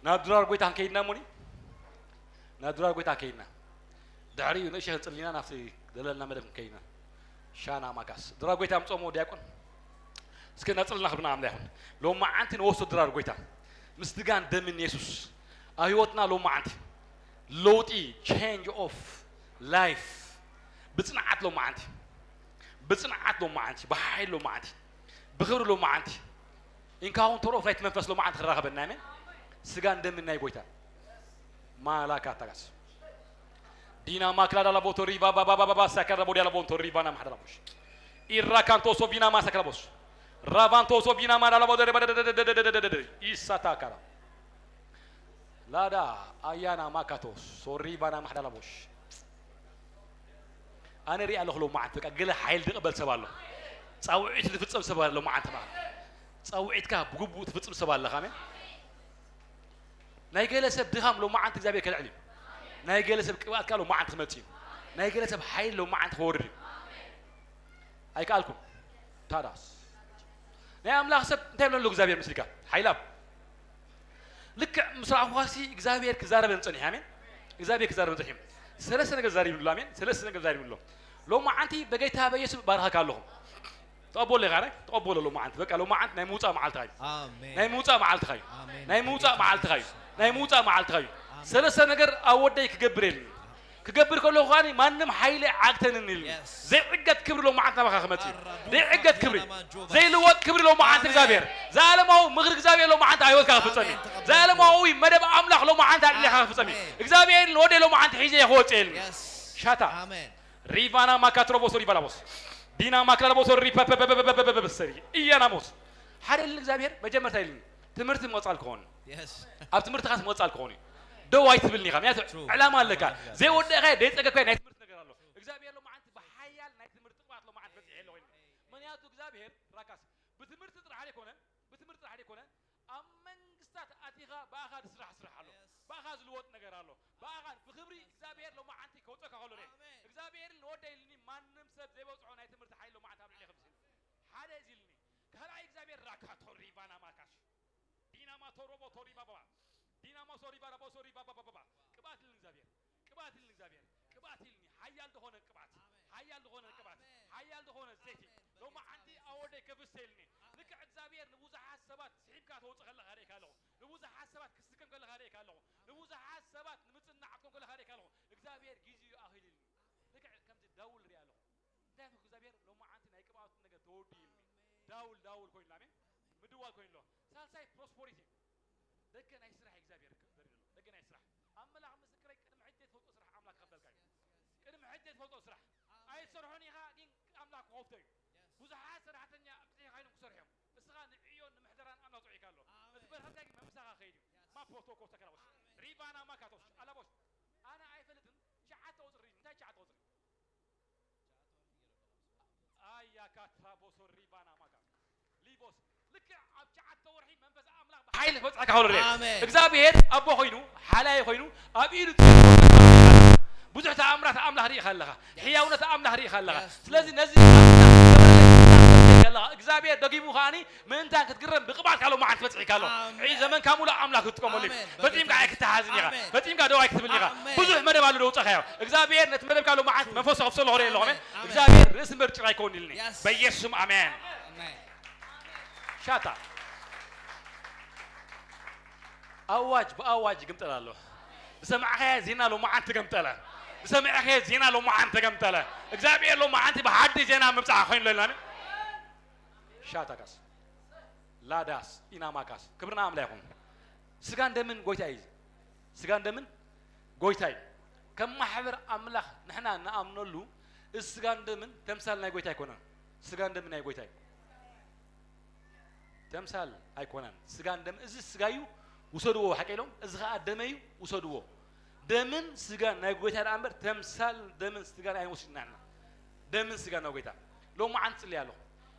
ናብ ድራር ጎይታ ከይድና እሞኒ ናብ ድራር ጎይታ ከይድና ድሕሪኡ ንእሽተይ ክንጽሊና ናብቲ ዘለና መደብ ከይድና ሻና ማካስ ድራር ጎይታ ምጾሞ ዲያቆን እስከ ናጽልና ክብርና ኣምላ ይኹን። ሎማዓንቲ ንወስዶ ድራር ጎይታ ምስ ድጋን ደምን የሱስ ኣብ ህይወትና ሎማዓንቲ ለውጢ change of life ብጽንዓት ሎማዓንቲ ብጽንዓት ሎማዓንቲ ብሓይል ሎማዓንቲ ብኽብሪ ሎማዓንቲ ኢንካውንተር ኦፍ ናይቲ መንፈስ ሎማዓንቲ ክራኸበና ኣሜን። ስጋን ደምን ናይ ጎይታ ማላካ ታጋስ ዲና ማክላ ዳላ ቦቶ ሪቫ ባባ ባባ ሳካራ ቦዲያ ቦንቶ ሪቫ ና ማሕደራ ቦሽ ኢራካንቶ ሶቪና ማሳክራ ቦስ ራቫንቶ ሶቪና ማዳላ ቦ ኢሳታ ካራ ላዳ ኣያና ማካቶ ሶሪቫ ና ማሕደራ ቦሽ ኣነ ሪኣ ኣለኹ ሎማዓንቲ በቃ ገለ ሓይል ዝቕበል ሰብ ኣሎ። ፃውዒት ዝፍፅም ሰብ ኣሎ ሎማዓንቲ ማለት ፃውዒትካ ብግቡእ ትፍፅም ሰብ ኣለኻ ኣሜን። ናይ ገለ ሰብ ድኻም ሎማዓንቲ እግዚኣብሔር ከልዕል እዩ። ናይ ገለ ሰብ ቅብኣት ከዓ ሎማዓንቲ ክመፅእ እዩ። ናይ ገለ ሰብ ሓይል ሎማዓንቲ ክወርድ እዩ። ኣይከኣልኩም ታዳስ ናይ ኣምላኽ ሰብ እንታይ ብለሉ እግዚኣብሔር ምስልካ ሓይላብ ልክዕ ምስ ረኣኹኻሲ እግዚኣብሔር ክዛረበን ጸኒሑ ኣሜን። እግዚኣብሔር ክዛረበን ጸኒሑ ሰለስተ ነገር ዛሪብሉ ኣሜን። ሰለስተ ነገር ዛሪብሉ ሎማዓንቲ በጌታ በኢየሱስ ባርኸካ ኣለኹ። ተቐበሎ ኢኻ ረ ተቐበሎ ሎማዓንቲ በቃ ሎማዓንቲ ናይ ምውፃእ መዓልትኻ እዩ። ኣሜን። ናይ ምውፃእ መዓልትኻ እዩ። ኣሜን። ናይ ምውፃእ በጌታ መዓልትኻ እዩ። በኢየሱስ። ናይ ምውፃእ መዓልትኻ እዩ። ኣሜን። ሰለስተ ነገር ኣብ ወደይ ክገብር የልኒ ክገብር ከለኹ ከዓኒ ማንም ሓይሊ ዓግተንን ኢልኒ። የስ። ዘይዕገት ክብሪ ሎማዓንቲ ናባኻ ክመጽእ እዩ። ኣራዱ ዘይዕገት ክብሪ ፋቲያና ማጆቫ። ዘይልወጥ ክብሪ ሎማዓንቲ ኣሜን። እግዚኣብሔር ዘላለማዊ ምኽሪ እግዚኣብሔር ሎማዓንቲ ኣብ ህይወትካ ክፍጸም እዩ። ኣሜን። ተቐበልኩ። ዘላለማዊ መደብ ኣምላኽ ሎማዓንቲ ኣብ ልዕሌኻ ክፍጸም እዩ። ኣሜን። እግዚኣብሔር ንወደይ ሎማዓንቲ ሒዘ እየ ክወጽእ ኢልኒ። የስ። ሻታ። ኣሜን። ሪቫና ማካትሮቦሶ ሪቫላቦስ ዲና ማክላላቦሶ ሪፐፐፐፐፐፐፐፐሰሪ እያናሞስ ሓደ ኢልኒ እግዚኣብሔር መጀመርታ ኢልኒ ትምህርቲ ምቕጻል ክኸውን የስ። ኣብ ትምህርትኻስ ምቕጻል ክኾን እዩ። ደው ኣይትብልኒ ኢኻ ምክንያቱ True. ዕላማ ኣለካ። Praise God. ዘይወደእካ ዘይፀገካ ናይ ትምህርቲ ነገር ኣሎ። እግዚኣብሔር ሎማዓንቲ ብሓያል ናይ ትምህርቲ ቅባት ሎማዓንቲ በፂሐ ኣለኹ ኢልኒ። ምክንያቱ እግዚኣብሔር ራካስ ብትምህርቲ ጥራሕ ዘይኮነ ብትምህርቲ ጥራሕ ዘይኮነ ኣብ መንግስታት ኣቲኻ ብኣኻ ዝስራሕ ስራሕ ኣሎ። Yes. ብኣኻ ዝልወጥ ነገር ኣሎ። ብኣኻ ብክብሪ እግዚኣብሔር ሎማዓንቲ ከውፀካ ከሎ ርኤ ኣሜን። እግዚኣብሔር ንወደ ኢልኒ ማንም ሰብ ዘይበፅዖ ናይ ትምህርቲ ሓይሊ ሎማዓንቲ ኣብ ልዕሊ ከምስል ሓደ እዚ ኢልኒ ካልኣይ እግዚኣብሔር ራካቶ ሪቫና ማካሽ ዲናማ ቶሮቦ ቶሪባ ባባ ዲናማ ሶሪባ ረቦ ሶሪባ ባባ ባባ ቅባት ኢልኒ እግዚኣብሔር ቅባት ኢልኒ እግዚኣብሔር ቅባት ኢልኒ ሓያል ዝኾነ ቅባት ሓያል ዝኾነ ቅባት ሓያል ዝኾነ ዘይቲ ሎማዓንቲ ኣወደይ ከፍሰ ኢልኒ ልክዕ እግዚኣብሔር ንብዙሓት ሰባት ስሒብካ ተውፅእ ከለኻ ርእካ ኣለኹ ንብዙሓት ሰባት ክስከም ከለኻ ርእካ ኣለኹ ንብዙሓት ሰባት ንምጽናዕ ክትኮን ከለኻ ርኢካ ኣለኹ። እግዚኣብሔር ግዜኡ ኣኺሉ ኢሉኒ። ልክዕ ከምዚ ዳውል ሪኣ ኣለኹ። እንታይ ኢልኩ እግዚኣብሔር ሎማዓንቲ ናይ ቅብኣቱ ነገር ተወዲኡ ኢሉኒ። ዳውል፣ ዳውል ኮይኑ ኣሎ፣ ኣሜን። ምድዋል ኮይኑ ኣሎ። ሳልሳይ ፕሮስፖሪቲ። ደገ ናይ ስራሕ እግዚኣብሔር ዘርኢ ዘሎ። ደገ ናይ ስራሕ። ኣምላኽ ምስክረይ ቅድሚ ሕጂ ዘይትፈልጦ ስራሕ ኣምላኽ ክኸፍለልካ እዩ። ቅድሚ ሕጂ ዘይትፈልጦ ስራሕ። ኣይትሰርሖን ኢኻ፣ ግን ኣምላኽ ክኸፍቶ እዩ። ብዙሓት ሰራሕተኛ ኣብፅሒኻ ኢሎም ክሰርሑ እዮም። እስኻ ንዕዮን ንምሕደራን ኣምላኽ ፅዒካ ኣሎ። እቲ በረኸት ግን መምሳኻ ከይድ እዩ። ማፖቶ ኮታ ከላቦስ። ሪባና ማካቶስ። ኣላቦስ። ኣነ ኣይፈልጥን። ሸዓተ ቁፅሪ። እንታይ ሸዓተ ቁፅሪ? ኣያ ካትራቦሶ ሪባና ማካ። ሊቦስ። ልክዕ ኣብ ሸዓተ ወርሒ መንፈስ ኣምላኽ ብሓይሊ ክበፅሐካ ከሎ ርኤ። ኣሜን። እግዚኣብሔር ኣቦ ኮይኑ፣ ሓላይ ኮይኑ፣ ኣብ ኢዱ ብዙሕ ተኣምራት ኣምላኽ ርኢኻ ኣለኻ። ሕያውነት ኣምላኽ ርኢኻ ኣለኻ። Yes. ስለዚ ነዚ ኣምላኽ ዝገበረለይ ኣለኻ። እግዚኣብሔር ደጊሙ ከኣኒ ምእንታን ክትግረም ብቕብኣት ካሎ መዓልቲ በፂሕካ ኣሎ። ኣሜን። ዕይ ዘመንካ ሙሉእ ኣምላኽ ክትጥቀመሉ እዩ። ኣሜን። ፈጺምካ ኣይክትሓዝን ኢኻ። ኣሜን። ፈጺምካ ደው ኣይክትብል ኢኻ። ኣሜን። ብዙሕ መደብ ኣሎ ደውፀኻዮ። እግዚኣብሔር ነቲ መደብ ካሎ መዓልቲ መንፈሱ ከፍሰሎ ኽርኢ ኣለኹ። ኣሜን። ኣሜን። እግዚኣብሔር ርእሲ እምበር ጭራ ኣይኮን ኢልኒ። Yes. በኢየሱስ ስም ኣሜን። ኣሜን። ሻታ። ኣዋጅ ብኣዋጅ ይግምጠል ኣሎ። ዝሰማዕኻዮ ዜና ሎማዓንቲ ተገምጠለ። ዝሰማዕኻዮ ዜና ሎማዓንቲ ተገምጠለ። እግዚኣብሔር ሎማዓንቲ ብሓድሽ ዜና ምብጻሕ ኮይኑ ለና። ሻታካስ ላዳስ ኢናማካስ ክብርና ኣምላኽ ይኹን። ስጋን ደምን ጎይታ እዩ። ስጋን ደምን ጎይታ እዩ። ከም ማሕበር ኣምላኽ ንሕና ንኣምነሉ እዚ ስጋን ደምን ተምሳል ናይ ጎይታ ኣይኮነን። ስጋን ደምን ናይ ጎይታ እዩ። ተምሳል ኣይኮነን። ስጋን ደምን፣ እዚ ስጋ እዩ ውሰድዎ፣ ሓቂ ኢሎም፣ እዚ ኸኣ ደመ እዩ ውሰድዎ። ደምን ስጋን ናይ ጎይታ ደኣ እምበር ተምሳል ደምን ስጋን ኣይንወስድን ኢና። ደምን ስጋን ናይ ጎይታ። ሎማዓንቲ ጽልይ ኣለኹ።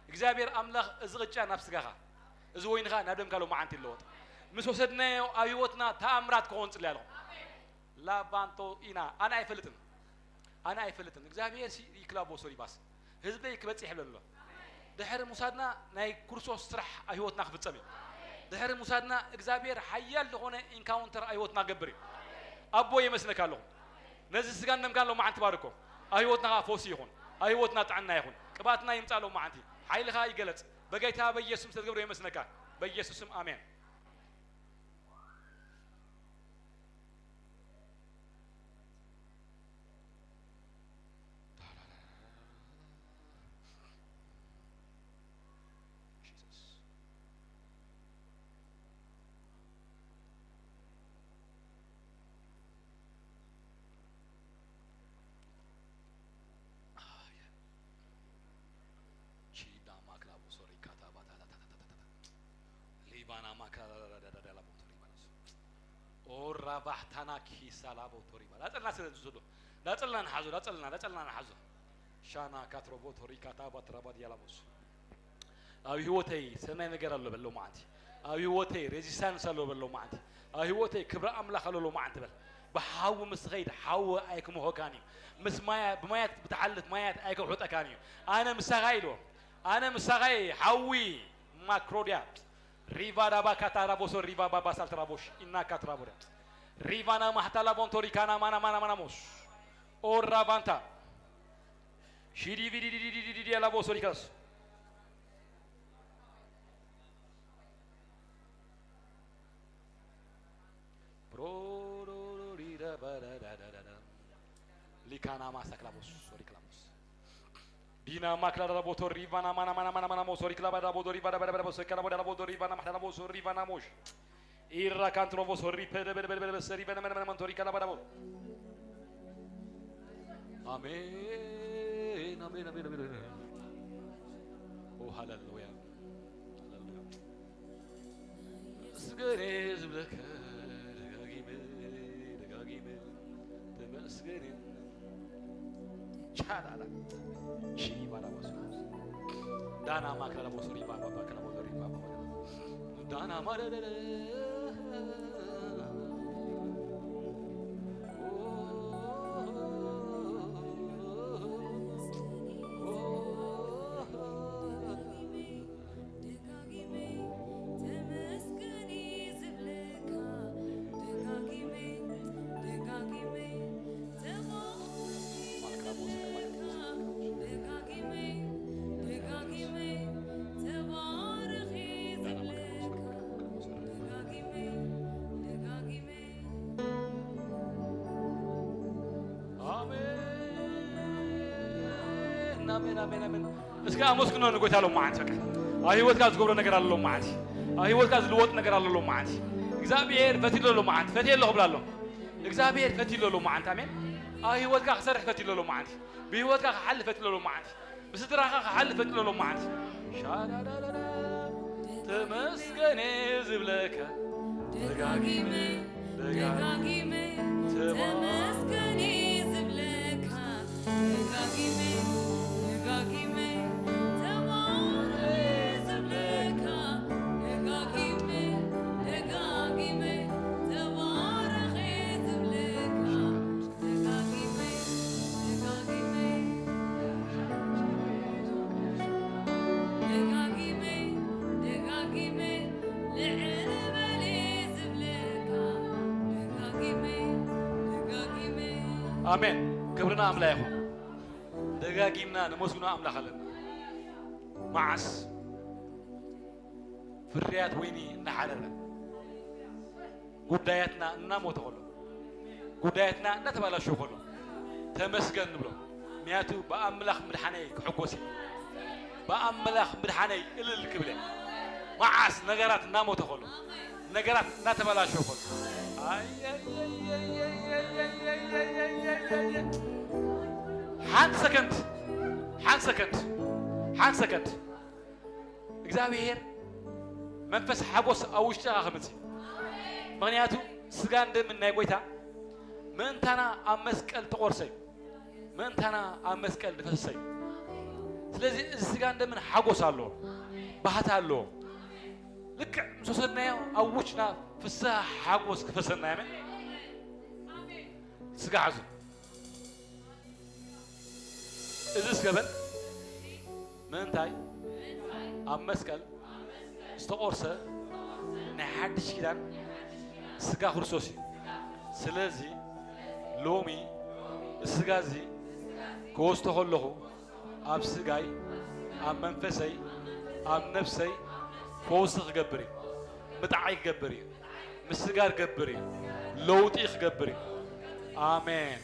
እግዚኣብሔር ኣምላኽ እዚ ቅጫ ናብ ስጋኻ፣ እዚ ወይንኻ ናብ ደምካ ሎማዓንቲ ይለወጥ። ምስ ወሰድናዮ ኣብ ህይወትና ተኣምራት ክኸውን ጽልይ ኣለኹ። ላባንቶ ኢና። ኣነ ኣይፈልጥን። ኣነ ኣይፈልጥን። እግዚኣብሔር ሲ ይክላቦ ሶሪባስ። ህዝበይ ክበጽሕ ይብል ኣሎ። ድሕሪ ምውሳድና ናይ ክርስቶስ ስራሕ ኣብ ህይወትና ክፍጸም እዩ። ድሕሪ ምውሳድና እግዚኣብሔር ሓያል ዝኾነ ኢንካውንተር ኣብ ህይወትና ክገብር እዩ። ኣቦ የመስግነካ ኣለኹ። ነዚ ስጋን ደምካን ሎማዓንቲ ባርኮ። ኣብ ህይወትና ኸኣ ፈውሲ ይኹን። ኣብ ህይወትና ጥዕና ይኹን። ቅብኣትና ይምጻእ ሎማዓንቲ። ሓይልኻ ይገለጽ። በጌታ በኢየሱስ ስም ተዝገብሮ የመስግነካ። በኢየሱስ ስም ኣሜን። ቺዳ ማክላቡ ሶሪ ካታ ባታ ታ ታ ታ ታ ታ። ሊባና ማክላ ዳ ዳ ዳ ዳ ዳ ላቦ ቶሪ ባላስ። ኦራ ባሕታና ኪሳ ላቦ ቶሪ ባላ። ዳጸልና ስለ ዝስዶ። ዳጸልና ንሓዞ፣ ዳጸልና፣ ዳጸልና ንሓዞ። ሻና ካትሮቦ ቶሪ ካታ ባትራባ ዲያላቦስ። ኣብ ህይወተይ ሰናይ ነገር ኣሎ በሎ መዓንቲ። ኣብ ህይወተይ ሬዚስታንስ ኣሎ በሎ መዓንቲ። ኣብ ህይወተይ ክብሪ ኣምላኽ ኣሎ ሎ መዓንቲ በል። ብሓዊ ምስ ትኸይድ ሓዊ ኣይክምሆካን እዩ። ምስ ማያ-፣ ብማያት ብትሓልፍ ማያት ኣይክውሕጠካን እዩ። ኣነ ምሳኻ ኢልዎ። ኣነ ምሳኻ እየ። ሓዊ ማክሮድያ ሪቫ ዳባ ካታራቦሶ ሪቫ ባባ ሳልትራቦሽ ኢናካ ትራቦዳ ሪቫና ማህታላ ቦንቶሪካና ማና ማና ማና ሞስ ኦራ ቫንታ ሺዲ ቪዲ ዲዲ ዲዲ ዲዲ ያላ ቦሶ ሪካስ ሊካና ማሳክላቦስ ሪክላቦስ ዲና ማክላዳ ቦቶ ሪቫና ማና ማና ማና ማና ሞሶ ሪክላባዳ ቦዶ ሪቫዳ ባዳ ባዳ ቦሶ ካላቦዳ ቦዶ ሪቫና ማክላዳ ቦሶ ሪቫና ሞሽ ኢራ ካንትሮ ቦሶ ሪፐደ በደ በደ በደ በሰ ሪቨነ መነ መነ መንቶ ሪካላባዳ ቦ አሜን አሜን አሜን አሜን። ኦ ሃሌሉያ ሃሌሉያ። ተመስገን ዝብለካ ደጋጊመ ደጋጊመ ተመስገን። ቻላላ ቺባላ ቦሶ ዳና ማክላላ ቦሶ ሪባ ባባ ክላ ቦሶ ሪባ ባባ ዳና ማለለለ ኣሜን፣ ኣሜን፣ ኣሜን። እስከ ኣመስግኖ ንጎይታ ሎማዓንቲ። በቃ ኣብ ህይወትካ ዝገብሮ ነገር ኣሎ ሎማዓንቲ። ኣብ ህይወትካ ዝልወጥ ነገር ኣሎ ሎማዓንቲ። እግዚኣብሔር ፈትዩ ኣሎ ሎማዓንቲ። ፈትየ ኣለኹ ብላ ኣሎ። እግዚኣብሔር ፈትዩ ኣሎ ሎማዓንቲ። ኣሜን። ኣብ ህይወትካ ክሰርሕ ፈትዩ ኣሎ ሎማዓንቲ። ብህይወትካ ክሓልፍ ፈትዩ ኣሎ ሎማዓንቲ። ብስድራኻ ክሓልፍ ፈትዩ ኣሎ ሎማዓንቲ። ሻዳዳዳዳ፣ ተመስገን ዝብለካ ደጋጊመ ደጋጊመ ተመስገን ዝብለካ ደጋጊመ ደጋጊመ ተባረኽ ዝብለካ ደጋጊመ ደጋጊመ ተባረኽ ዝብለካ ደጋጊመ ደጋጊመ ደጋጊመ ደጋጊመ ልዕል በል ዝብለካ ደጋጊመ ደጋጊመ ኣሜን። ክብርና ኣምላኽ ይኹን። ደጋጊምና ነመስግኖ ኣምላኽ ኣለና። መዓስ ፍርያት ወይኒ እናሓረረ ጉዳያትና እናሞተ ከሎ ጉዳያትና እናተባላሸው ከሎ ተመስገን ንብሎ። ምክንያቱ ብኣምላኽ ምድሓነይ ክሕጎስ እየ። ብኣምላኽ ምድሓነይ እልል ክብል እየ። መዓስ ነገራት እናሞተ ከሎ ነገራት እናተባላሸው ከሎ ሓንቲ ሰከንድ ሓንቲ ሰከንድ ሓንቲ ሰከንድ እግዚኣብሔር መንፈስ ሓጎስ ኣብ ውሽጥኻ ከምጽእ። ምኽንያቱ ስጋን ደምን ናይ ጎይታ ምእንታና ኣብ መስቀል ተቖርሰ እዩ። ምእንታና ኣብ መስቀል ዝፈሰሰ እዩ። ስለዚ እዚ ስጋን ደምን ሓጎስ ኣለዎ፣ ባህታ ኣለዎ። ልክዕ ምስ ወሰድናዮ ኣብ ውሽጥና ፍስሃ ሓጎስ ክፈሰና። ኣሜን። ስጋ ሓዙ እዚ ስገበን ምእንታይ ኣብ መስቀል ዝተቖርሰ ናይ ሓድሽ ኪዳን ስጋ ክርስቶስ እዩ። ስለዚ ሎሚ እዚ ስጋ እዚ ክወስዶ ከለኹ ኣብ ስጋይ ኣብ መንፈሰይ ኣብ ነፍሰይ ፈውሲ ክገብር እዩ። ምጥዓይ ክገብር እዩ። ምስጋር ክገብር እዩ። ለውጢ ክገብር እዩ። ኣሜን።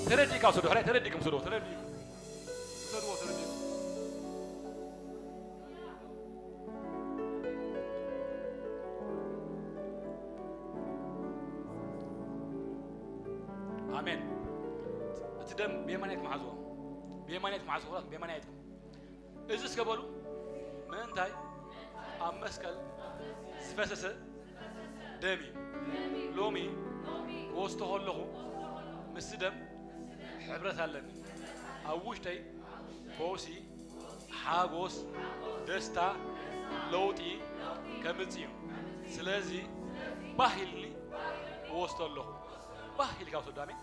ተረዲእካ ውሰዶ። ሕራይ ተረዲእኩም ውሰዶ። ተረዲእኩም ውሰድዎ። ተረዲእኩም። ኣሜን። እቲ ደም ብየማናይት መሓዝዎ። ብየማናይት መሓዝዎ። ብየማናይት እዚ እስከ በሉ ምእንታይ ኣብ መስቀል ዝፈሰሰ ደም እዩ። ሎሚ ክወስዶ ከለኹ ምስ ደም ሕብረት ኣለኒ። ኣብ ውሽጠይ ፈውሲ፣ ሓጎስ፣ ደስታ፣ ለውጢ ከምጽእ እዩ። ስለዚ ባህ ኢልኒ እወስዶ ኣለኹ። ባህ ኢልካ ውሰዶ። ኣሜን።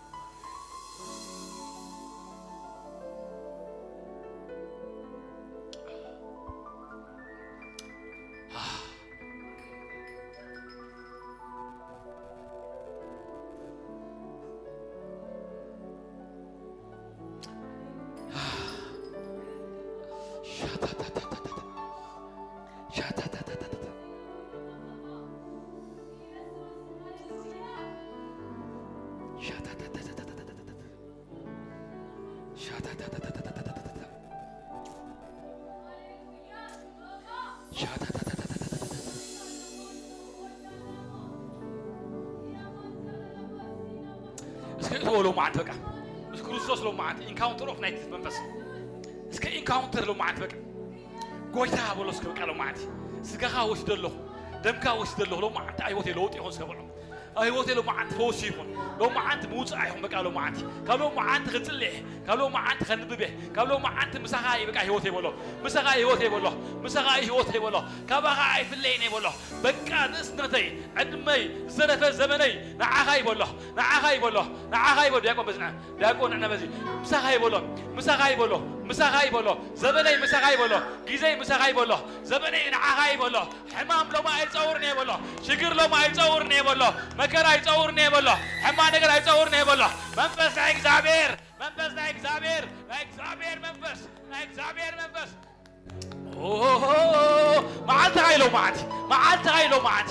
እስከ እትዎ ሎማዓንቲ በቃ ምስ ክርስቶስ ሎማዓንቲ ኢንካውንተር ኦፍ ናይት መንፈስ እስከ ኢንካውንተር ሎማዓንቲ በቃ ጎይታ በሎ እስከ በቃ ሎማዓንቲ ስጋኻ ወስደ ኣለኹ ደምካ ወስደ ኣለኹ ሎማዓንቲ ኣይወት ለውጥ ይኾን እስከ በሎ ኣይወት ሎማዓንቲ ፈውሲ ይኹን ሎማዓንቲ ምውፃእ ይኹን በቃ ሎማዓንቲ ካብ ሎማዓንቲ ክፅልሕ ካብ ሎማዓንቲ ከንብብ ካብ ሎማዓንቲ ምሳኻ በቃ ህይወት ይበሎ ምሳኻ ህይወት ይበሎ ምሳኻ ህይወት ይበሎ ካባኻ ኣይፍለይን ይበሎ በቃ ንእስነተይ ዕድመይ ዝተረፈ ዘመነይ ንዓኻ ይበሎ ንዓኻ ይበሎ ንዓኻ ይበሎ ዲያቆን በዝና ዲያቆን ንዕና በዚ ምሳኻ ይበሎ ምሳኻ ይበሎ ምሳኻ ይበሎ ዘመነይ ምሳኻ ይበሎ ግዜይ ምሳኻ ይበሎ ዘመነይ ንዓኻ ይበሎ ሕማም ሎማ ኣይፀውርን እየ በሎ ሽግር ሎማ ኣይፀውርን እየ በሎ መከራ ኣይፀውርን እየ በሎ ሕማ ነገር ኣይፀውርን እየ በሎ መንፈስ ናይ እግዚኣብሔር መንፈስ ናይ እግዚኣብሔር ናይ እግዚኣብሔር መንፈስ ናይ እግዚኣብሔር መንፈስ መዓልትኻ ኢሎ መዓልቲ መዓልትኻ ኢሎ መዓልቲ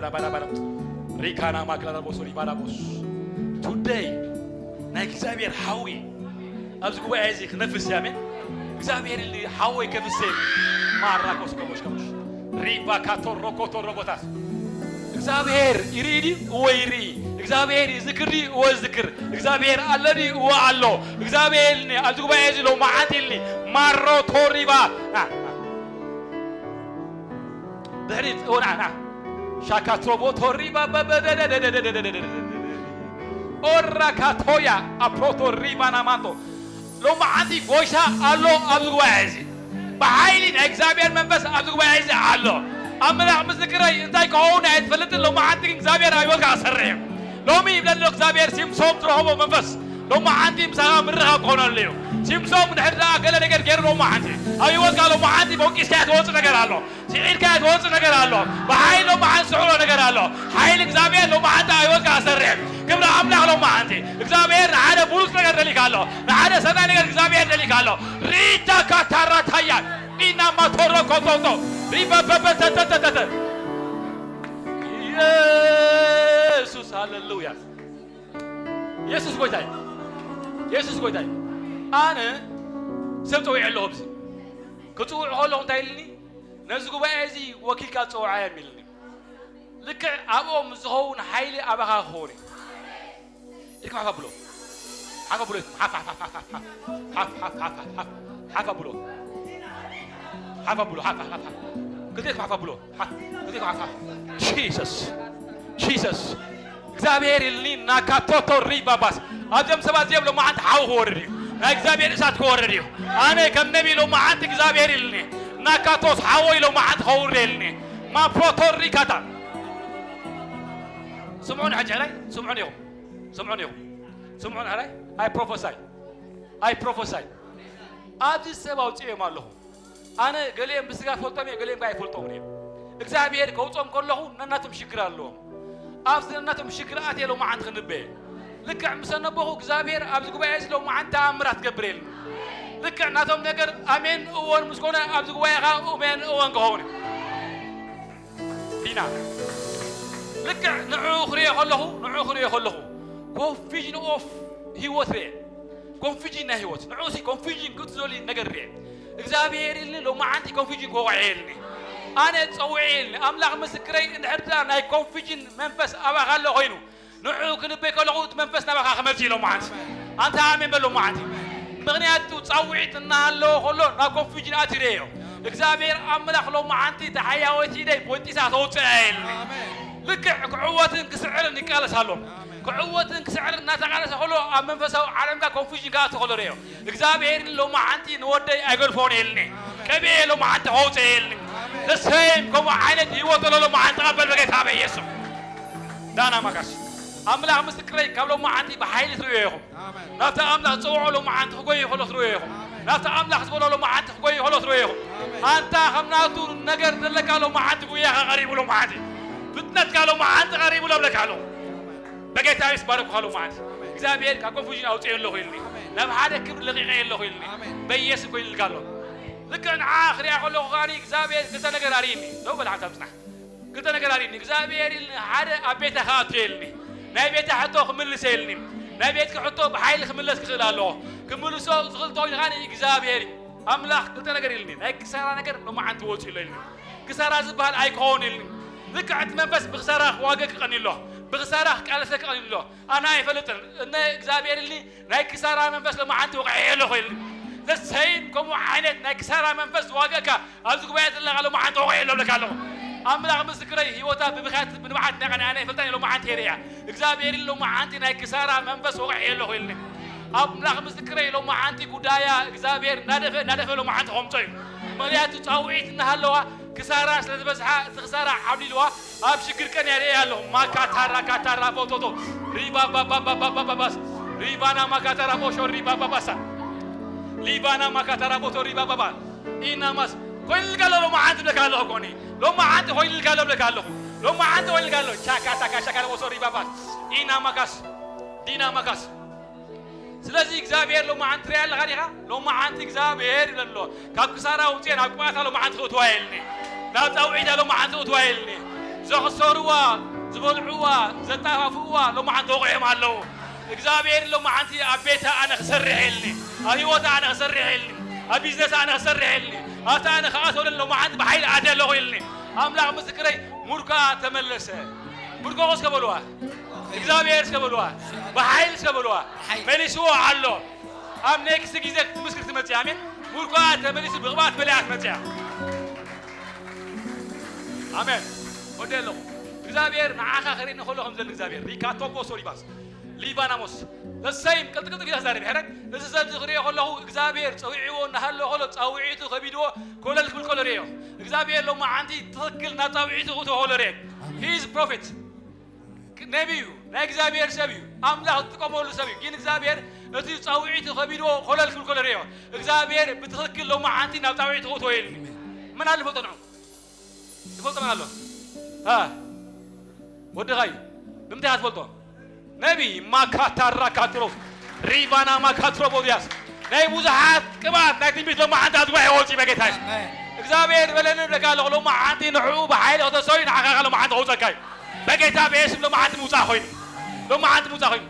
ባዳ ባዳ ባዳ ሪካና ማክላዳ ቦሶ ሪባዳ ቦስ ቱደይ ናይ እግዚኣብሔር ሓዊ ኣብዚ ጉባኤ እዚ ክነፍስ እየ። ኣሜን። እግዚኣብሔር ኢሉ ሓወይ ከፍስስ ማራ ኮስኮቦሽ ከሙሽ ሪባ ካቶሮ ኮቶሮ ቦታስ እግዚኣብሔር ይርኢ ድዩ? እወ ይርኢ። እግዚኣብሔር ይዝክር ድዩ? እወ ይዝክር። እግዚኣብሔር ኣሎ ድዩ? እወ ኣሎ። እግዚኣብሔር ኢልኒ ኣብዚ ጉባኤ እዚ ሎማዓንቲ ኢልኒ ማሮ ቶሪባ ድሕሪት እወ ንዓ ንዓ ሻካትሮቦ ቶሪባ ኦራካቶያ ኣፕሮቶ ሪባናማንቶ ሎማዓንቲ ጎይታ ኣሎ ኣብዚ ጉባኤ እዚ። ብሓይሊ ናይ እግዚኣብሔር መንፈስ ኣብዚ ጉባኤ እዚ ኣሎ። ኣምላኽ ምስክረይ እንታይ ክኸውን ኣይትፈልጥን። ሎማዓንቲ ግን እግዚኣብሔር ኣብ ህይወትካ ክሰርሕ እዩ። ሎሚ ይብለሎ እግዚኣብሔር ሲምሶም ዝረኸቦ መንፈስ ሎማዓንቲ ምሳኻ ምርኻብ ክኾነሉ እዩ። ሲምሶም ድሕር ደኣ ገለ ነገር ገይሩ ሎማዓንቲ ኣብ ህይወትካ ሎማዓንቲ ቦቂስካ ትወፅእ ነገር ኣሎ። ስዒርካ ትወፅእ ነገር ኣሎ። ብሓይሊ ሎማዓንቲ ዝስዕሮ ነገር ኣሎ። ሓይሊ እግዚኣብሔር ሎማዓንቲ ኣብ ህይወትካ ክሰርሕ ክብሪ ኣምላኽ ሎማዓንቲ እግዚኣብሔር ንሓደ ብሉፅ ነገር ደሊካ ኣሎ። ንሓደ ሰናይ ነገር እግዚኣብሔር ደሊካ ኣሎ። ሪታ ካታራታያ ኢና ማቶሮ ኮቶቶ ሪበበበተተተተተ ኢየሱስ ሃሌሉያ። ኢየሱስ ጎይታ እዩ። ኢየሱስ ጎይታ እዩ። ኣነ ሰብ ፀዊዐ ኣለኹ ኣብዚ ክፅውዕ ከለኹ እንታይ ኢልኒ? ነዚ ጉባኤ እዚ ወኪልካ ዝፀውዓ እዮም ኢልኒ። ልክዕ ኣብኦም ዝኸውን ሓይሊ ኣባኻ ክኸውን እዩ። ኢድኩም ሓፍ ኣብሎ። ሓፍ ኣብሎ ኢድኩም። ሓፍ፣ ሓፍ፣ ሓፍ፣ ሓፍ። ሓፍ፣ ሓፍ፣ ሓፍ፣ ሓፍ። ሓፍ ኣብሎ። ሓፍ ኣብሎ። ሓፍ፣ ሓፍ፣ ሓፍ። ክልቴኩም ሓፍ ኣብሎ። ሓፍ። ክልቴኩም ሓፍ፣ ሓፍ። ጂሰስ። ጂሰስ። እግዚኣብሔር ኢልኒ ናካቶቶ ሪባባስ። ኣብዞም ሰባት እዚኦም ሎማዓንቲ ሓዊ ክወርድ እዩ። ናይ እግዚኣብሔር እሳት ክወርድ እዩ። ኣነ ከም ነቢ ሎማዓንቲ እግዚኣብሔር ኢልኒ። ናካቶስ ሓወይ ሎማዓንቲ ከውርድ ኢልኒ። ማፕሮቶሪ ካታ። ስምዑን ሕጂ ሕራይ፣ ስምዑን ኢኹም። ስምዑን ኢኹም። ስምዑን ሕራይ። ኣይ ፕሮፎሳይ። ኣይ ፕሮፎሳይ። ኣብዚ ሰብ ኣውፅኦም ኣለኹ። ኣነ ገሊኦም ብስጋ ፈልጦም እየ፣ ገሊኦም ጋር ኣይፈልጦም እየ። እግዚኣብሔር ከውፅኦም ከለኹ ነናቶም ሽግር ኣለዎም። ኣብዚ ነናቶም ሽግር ኣትየ ሎማዓንቲ ክንበየ። ልክዕ ምስ ኣነበኹ እግዚኣብሔር ኣብዚ ጉባኤ እዚ ሎማዓንቲ ተኣምራት ገብረልኒ። ልክዕ ናቶም ነገር ኣሜን እወን ምስ ኮነ ኣብዚ ጉባኤ ኸዓ ኣሜን እወን ክኸውን እዩ። ዲና፣ ልክዕ ንዕኡ ክሪኦ ከለኹ፣ ንዕኡ ክሪኦ ከለኹ፣ ኮንፊዥን ኦፍ ህይወት ርኤ። ኮንፊዥን ናይ ህይወት። ንዕኡ ሲ ኮንፊዥን ግልጽ ዘሉ ነገር ርኤ። እግዚኣብሔር ኢልኒ፣ ሎማዓንቲ ኮንፊዥን ክወቕዐ ኢልኒ። ኣነ ጸውዐ ኢልኒ። ኣምላኽ ምስክረይ፣ እንድሕር ድኣ ናይ ኮንፊዥን መንፈስ ኣባኻ ኣሎ ኮይኑ፣ ንዕኡ ክንበይ ከለኹ፣ እቲ መንፈስ ናባኻ ክመጽእ ኢሎም መዓንቲ። ኣንታ ኣሜን በሎ መዓንቲ። ምኽንያቱ ጻውዒት እናሃለወ ከሎ ናብ ኮንፊውዥን ኣትዩ ርእዮ። እግዚኣብሔር ኣምላኽ ሎመዓንቲ እቲ ሓያወይቲ ኢደይ ቦንጢሳ ተውፅእ ኢልኒ። ኣሜን። ልክዕ ክዕወትን ክስዕርን ይቃለስ ኣሎ። ኣሜን። ክዕወትን ክስዕርን እናተቃለሰ ከሎ ኣብ መንፈሳዊ ዓለምካ ኮንፊውዥን ክኣቱ ከሎ ርእዮ። እግዚኣብሔር ሎመዓንቲ ንወደይ ኣይገድፎን ኢልኒ። ኣሜን። ቀቢኤ ሎመዓንቲ ከውፅእ ኢልኒ። ኣሜን። ተሰይም ከምኡ ዓይነት ህይወት ዘሎ ሎመዓንቲ ተቐበል በጌታ በኢየሱስ። ዳና ማካስ ኣምላኽ ምስክረይ ካብ ሎመዓንቲ ብሓይሊ ትርእዮ ኢኹም። ኣሜን። ናብቲ ኣምላኽ ዝጸውዖ ሎመዓንቲ ክጎይ ከሎ ትርእዮ ኢኹም። ኣሜን። ናብቲ ኣምላኽ ዝበሎ ሎመዓንቲ ክጎይ ከሎ ትርእዮ ኢኹም። ኣሜን። ኣንታ ከም ናቱ ነገር ዘለካ ሎመዓንቲ ጉያኻ ቀሪቡ ሎመዓንቲ። ፍጥነትካ ሎመዓንቲ ቀሪቡ ለብለካ ኣሎ። ኣሜን። በጌታ የሱስ ባረኩኻ ሎመዓንቲ። ኣሜን። እግዚኣብሔር ካብ ኮንፉዥን ኣውፅኦ ኣለኹ ኢልኒ። ኣሜን። ናብ ሓደ ክብሪ ለቂቐ ኣለኹ ኢልኒ። ኣሜን። በኢየሱስ ኮይኑ ኢልካ ኣሎ። ልክዕ ንዓ ክሪኣ ከለኹ ከዓኒ እግዚኣብሔር ክልተ ነገር ኣርእይኒ። ደው በል ሓንሳብ ጽናሕ። ክልተ ነገር ኣርእይኒ። እግዚኣብሔር ኢልኒ ሓደ ኣብ ቤታ ክኣቱ ኢልኒ። ናይ ቤታ ሕቶ ክምልስ ኢልኒ። ናይ ቤትኪ ሕቶ ብሓይሊ ክምለስ ክኽእል ኣለዎ። ክምልሶ ዝኽእል እንተኾይኑ ከዓኒ እግዚኣብሔር እዩ። ኣምላኽ ክልተ ነገር ኢልኒ። ናይ ክሳራ ነገር ሎመዓንቲ ወፂኡ ኣሎ ኢልኒ። ክሳራ ዝበሃል ኣይከውን ኢልኒ። ልክዕ እቲ መንፈስ ብክሳራ ክዋገ ክቐኒ ኣሎ። ብክሳራ ክቃለሰ ክቐኒ ኣሎ። ኣነ ኣይፈልጥን። እነ እግዚኣብሔር ኢልኒ ናይ ክሳራ መንፈስ ሎመዓንቲ ወቕዐ ኣለኹ ኢልኒ። ዘሰይም ከምኡ ዓይነት ናይ ክሳራ መንፈስ ዝዋገእካ ኣብዚ ጉባኤ ዘለኻ ሎመዓንቲ ወቕዐ ኣሎ ብለካ ኣለኹ። ኣምላኽ ምስክረይ ህይወታ ብብኽያት ብንብዓት ናይ ቀኒ ኣነ ኣይፈልጣን ኢለ ሎመዓንቲ የርእያ። እግዚኣብሔር ኢሉ ሎመዓንቲ ናይ ክሳራ መንፈስ ወቕዐ ኣለኹ ኢልኒ። ኣምላኽ ምስክረይ ሎመዓንቲ ጉዳያ እግዚኣብሔር እናደፈ እናደፈ ሎመዓንቲ ከምጾ እዩ። ምኽንያቱ ጻውዒት እናሃለዋ ክሳራ ስለ ዝበዝሓ እቲ ክሳራ ዓብሊልዋ ኣብ ሽግር ቀን ያደ ያለው ማካታራ ካታራ ቦቶቶ ሪባ ባባ ባባ ባባስ ሪባና ማካታራ ቦሾ ሪባ ባባሳ ሊባና ማካታራ ቦቶ ሪባ ባባ ኢናማስ ኮይልካ ሎ ሎመዓንቲ ብለካ ኣለኹ ኮኒ ሎመዓንቲ ኮይልካ ሎ ብለካ ኣለኹ ሎመዓንቲ ኮይልካ ሎ ቻካ ታካ ሻካ ቦሶ ሪባ ባስ ኢናማካስ ዲናማካስ ስለዚ እግዚኣብሔር ሎመዓንቲ ትሪኣ ኣለኻ ዲኻ? ሎመዓንቲ እግዚኣብሔር ይብለ ኣሎ። ካብ ክሳራ ውፅኤ ናብ ቅብኣታ ሎመዓንቲ ክእትዋ የልኒ። ናብ ፃውዒታ ሎመዓንቲ ክእትዋ የልኒ። ዘኽሰሩዋ፣ ዝበልዕዋ፣ ዘጣፋፍእዋ ሎመዓንቲ ወቂዖም ኣለዉ። እግዚኣብሔር ሎመዓንቲ ኣብ ቤታ ኣነ ክሰርሕ የልኒ። ኣብ ህይወታ ኣነ ክሰርሕ የልኒ። ኣብ ቢዝነስ ኣነ ክሰርሕ የልኒ። ኣብታ ኣነ ክኣትወለን ሎመዓንቲ ብሓይሊ ኣትየ ኣለኹ የልኒ። ኣምላኽ ምስክረይ ሙርኳ ተመለሰ። ሙርኳ እስከ በልዋ። እግዚኣብሔር እስከ በልዋ። ብሓይሊ እስከ በልዋ። ብሓይሊ። መሊስዎ ኣሎ። ኣብ ኔክስት ግዜ ክትምስክር ትመጽእ። ኣሜን። ሙርኳ ተመሊሱ ብቕባት መሊኣ ትመጽእ። ኣሜን። ወደ ኣለኹ። እግዚኣብሔር ንዓኻ ክርኢ እንከሎ ከም ዘለ እግዚኣብሔር። ሪካቶፖ ሶሪባስ። ሊባናሞስ። ዘሰይም ቅልጥቅልጥ ኢላ ትዛረብ። ሕረግ። እዚ ሰብ እዚ ክርእዮ ከለኹ እግዚኣብሔር ጸዊዕዎ እናሃለወ ከሎ ጻውዒቱ ከቢድዎ ኮለል ክብል ከሎ ርእዮ። እግዚኣብሔር ሎመዓንቲ ትኽክል ናብ ጻውዒቱ ክእትዎ ከሎ ርእዮ። ኣሜን። He is prophet። ነቢ እዩ፣ ናይ እግዚኣብሔር ሰብ እዩ፣ ኣምላኽ ዝጥቀመሉ ሰብ እዩ። ግን እግዚኣብሔር እቲ ጻውዒቱ ከቢድዎ ኮለል ክብል ከሎ ርእዮ። እግዚኣብሔር ብትኽክል ሎመዓንቲ ናብ ጻውዒቱ ክእትዎ ኢልኒ። መን ኣሎ ዝፈልጦ ንዑ? ዝፈልጦ መን ኣሎ? ሃ? ወድኻ እዩ። ብምንታይ ኢኻ ትፈልጦ? ነቢ ማካታራ ካትሮስ ሪቫና ማካትሮቦድያስ ናይ ብዙሓት ቅብኣት ናይ ትንቢት ሎመዓንቲ ኣብ ጉባኤ ወፂ በጌታ እዩ። ኣሜን። እግዚኣብሔር በለኒ ብለካ ኣለኹ። ሎመዓንቲ ንዕኡ ብሓይሊ ከተሰዩ ንዓኻ ኸዓ ሎመዓንቲ ከውፀካ እዩ። በጌታ ብየሱስ ሎመዓንቲ ምውፃእ ኮይኑ። ሎመዓንቲ ምውፃእ ኮይኑ።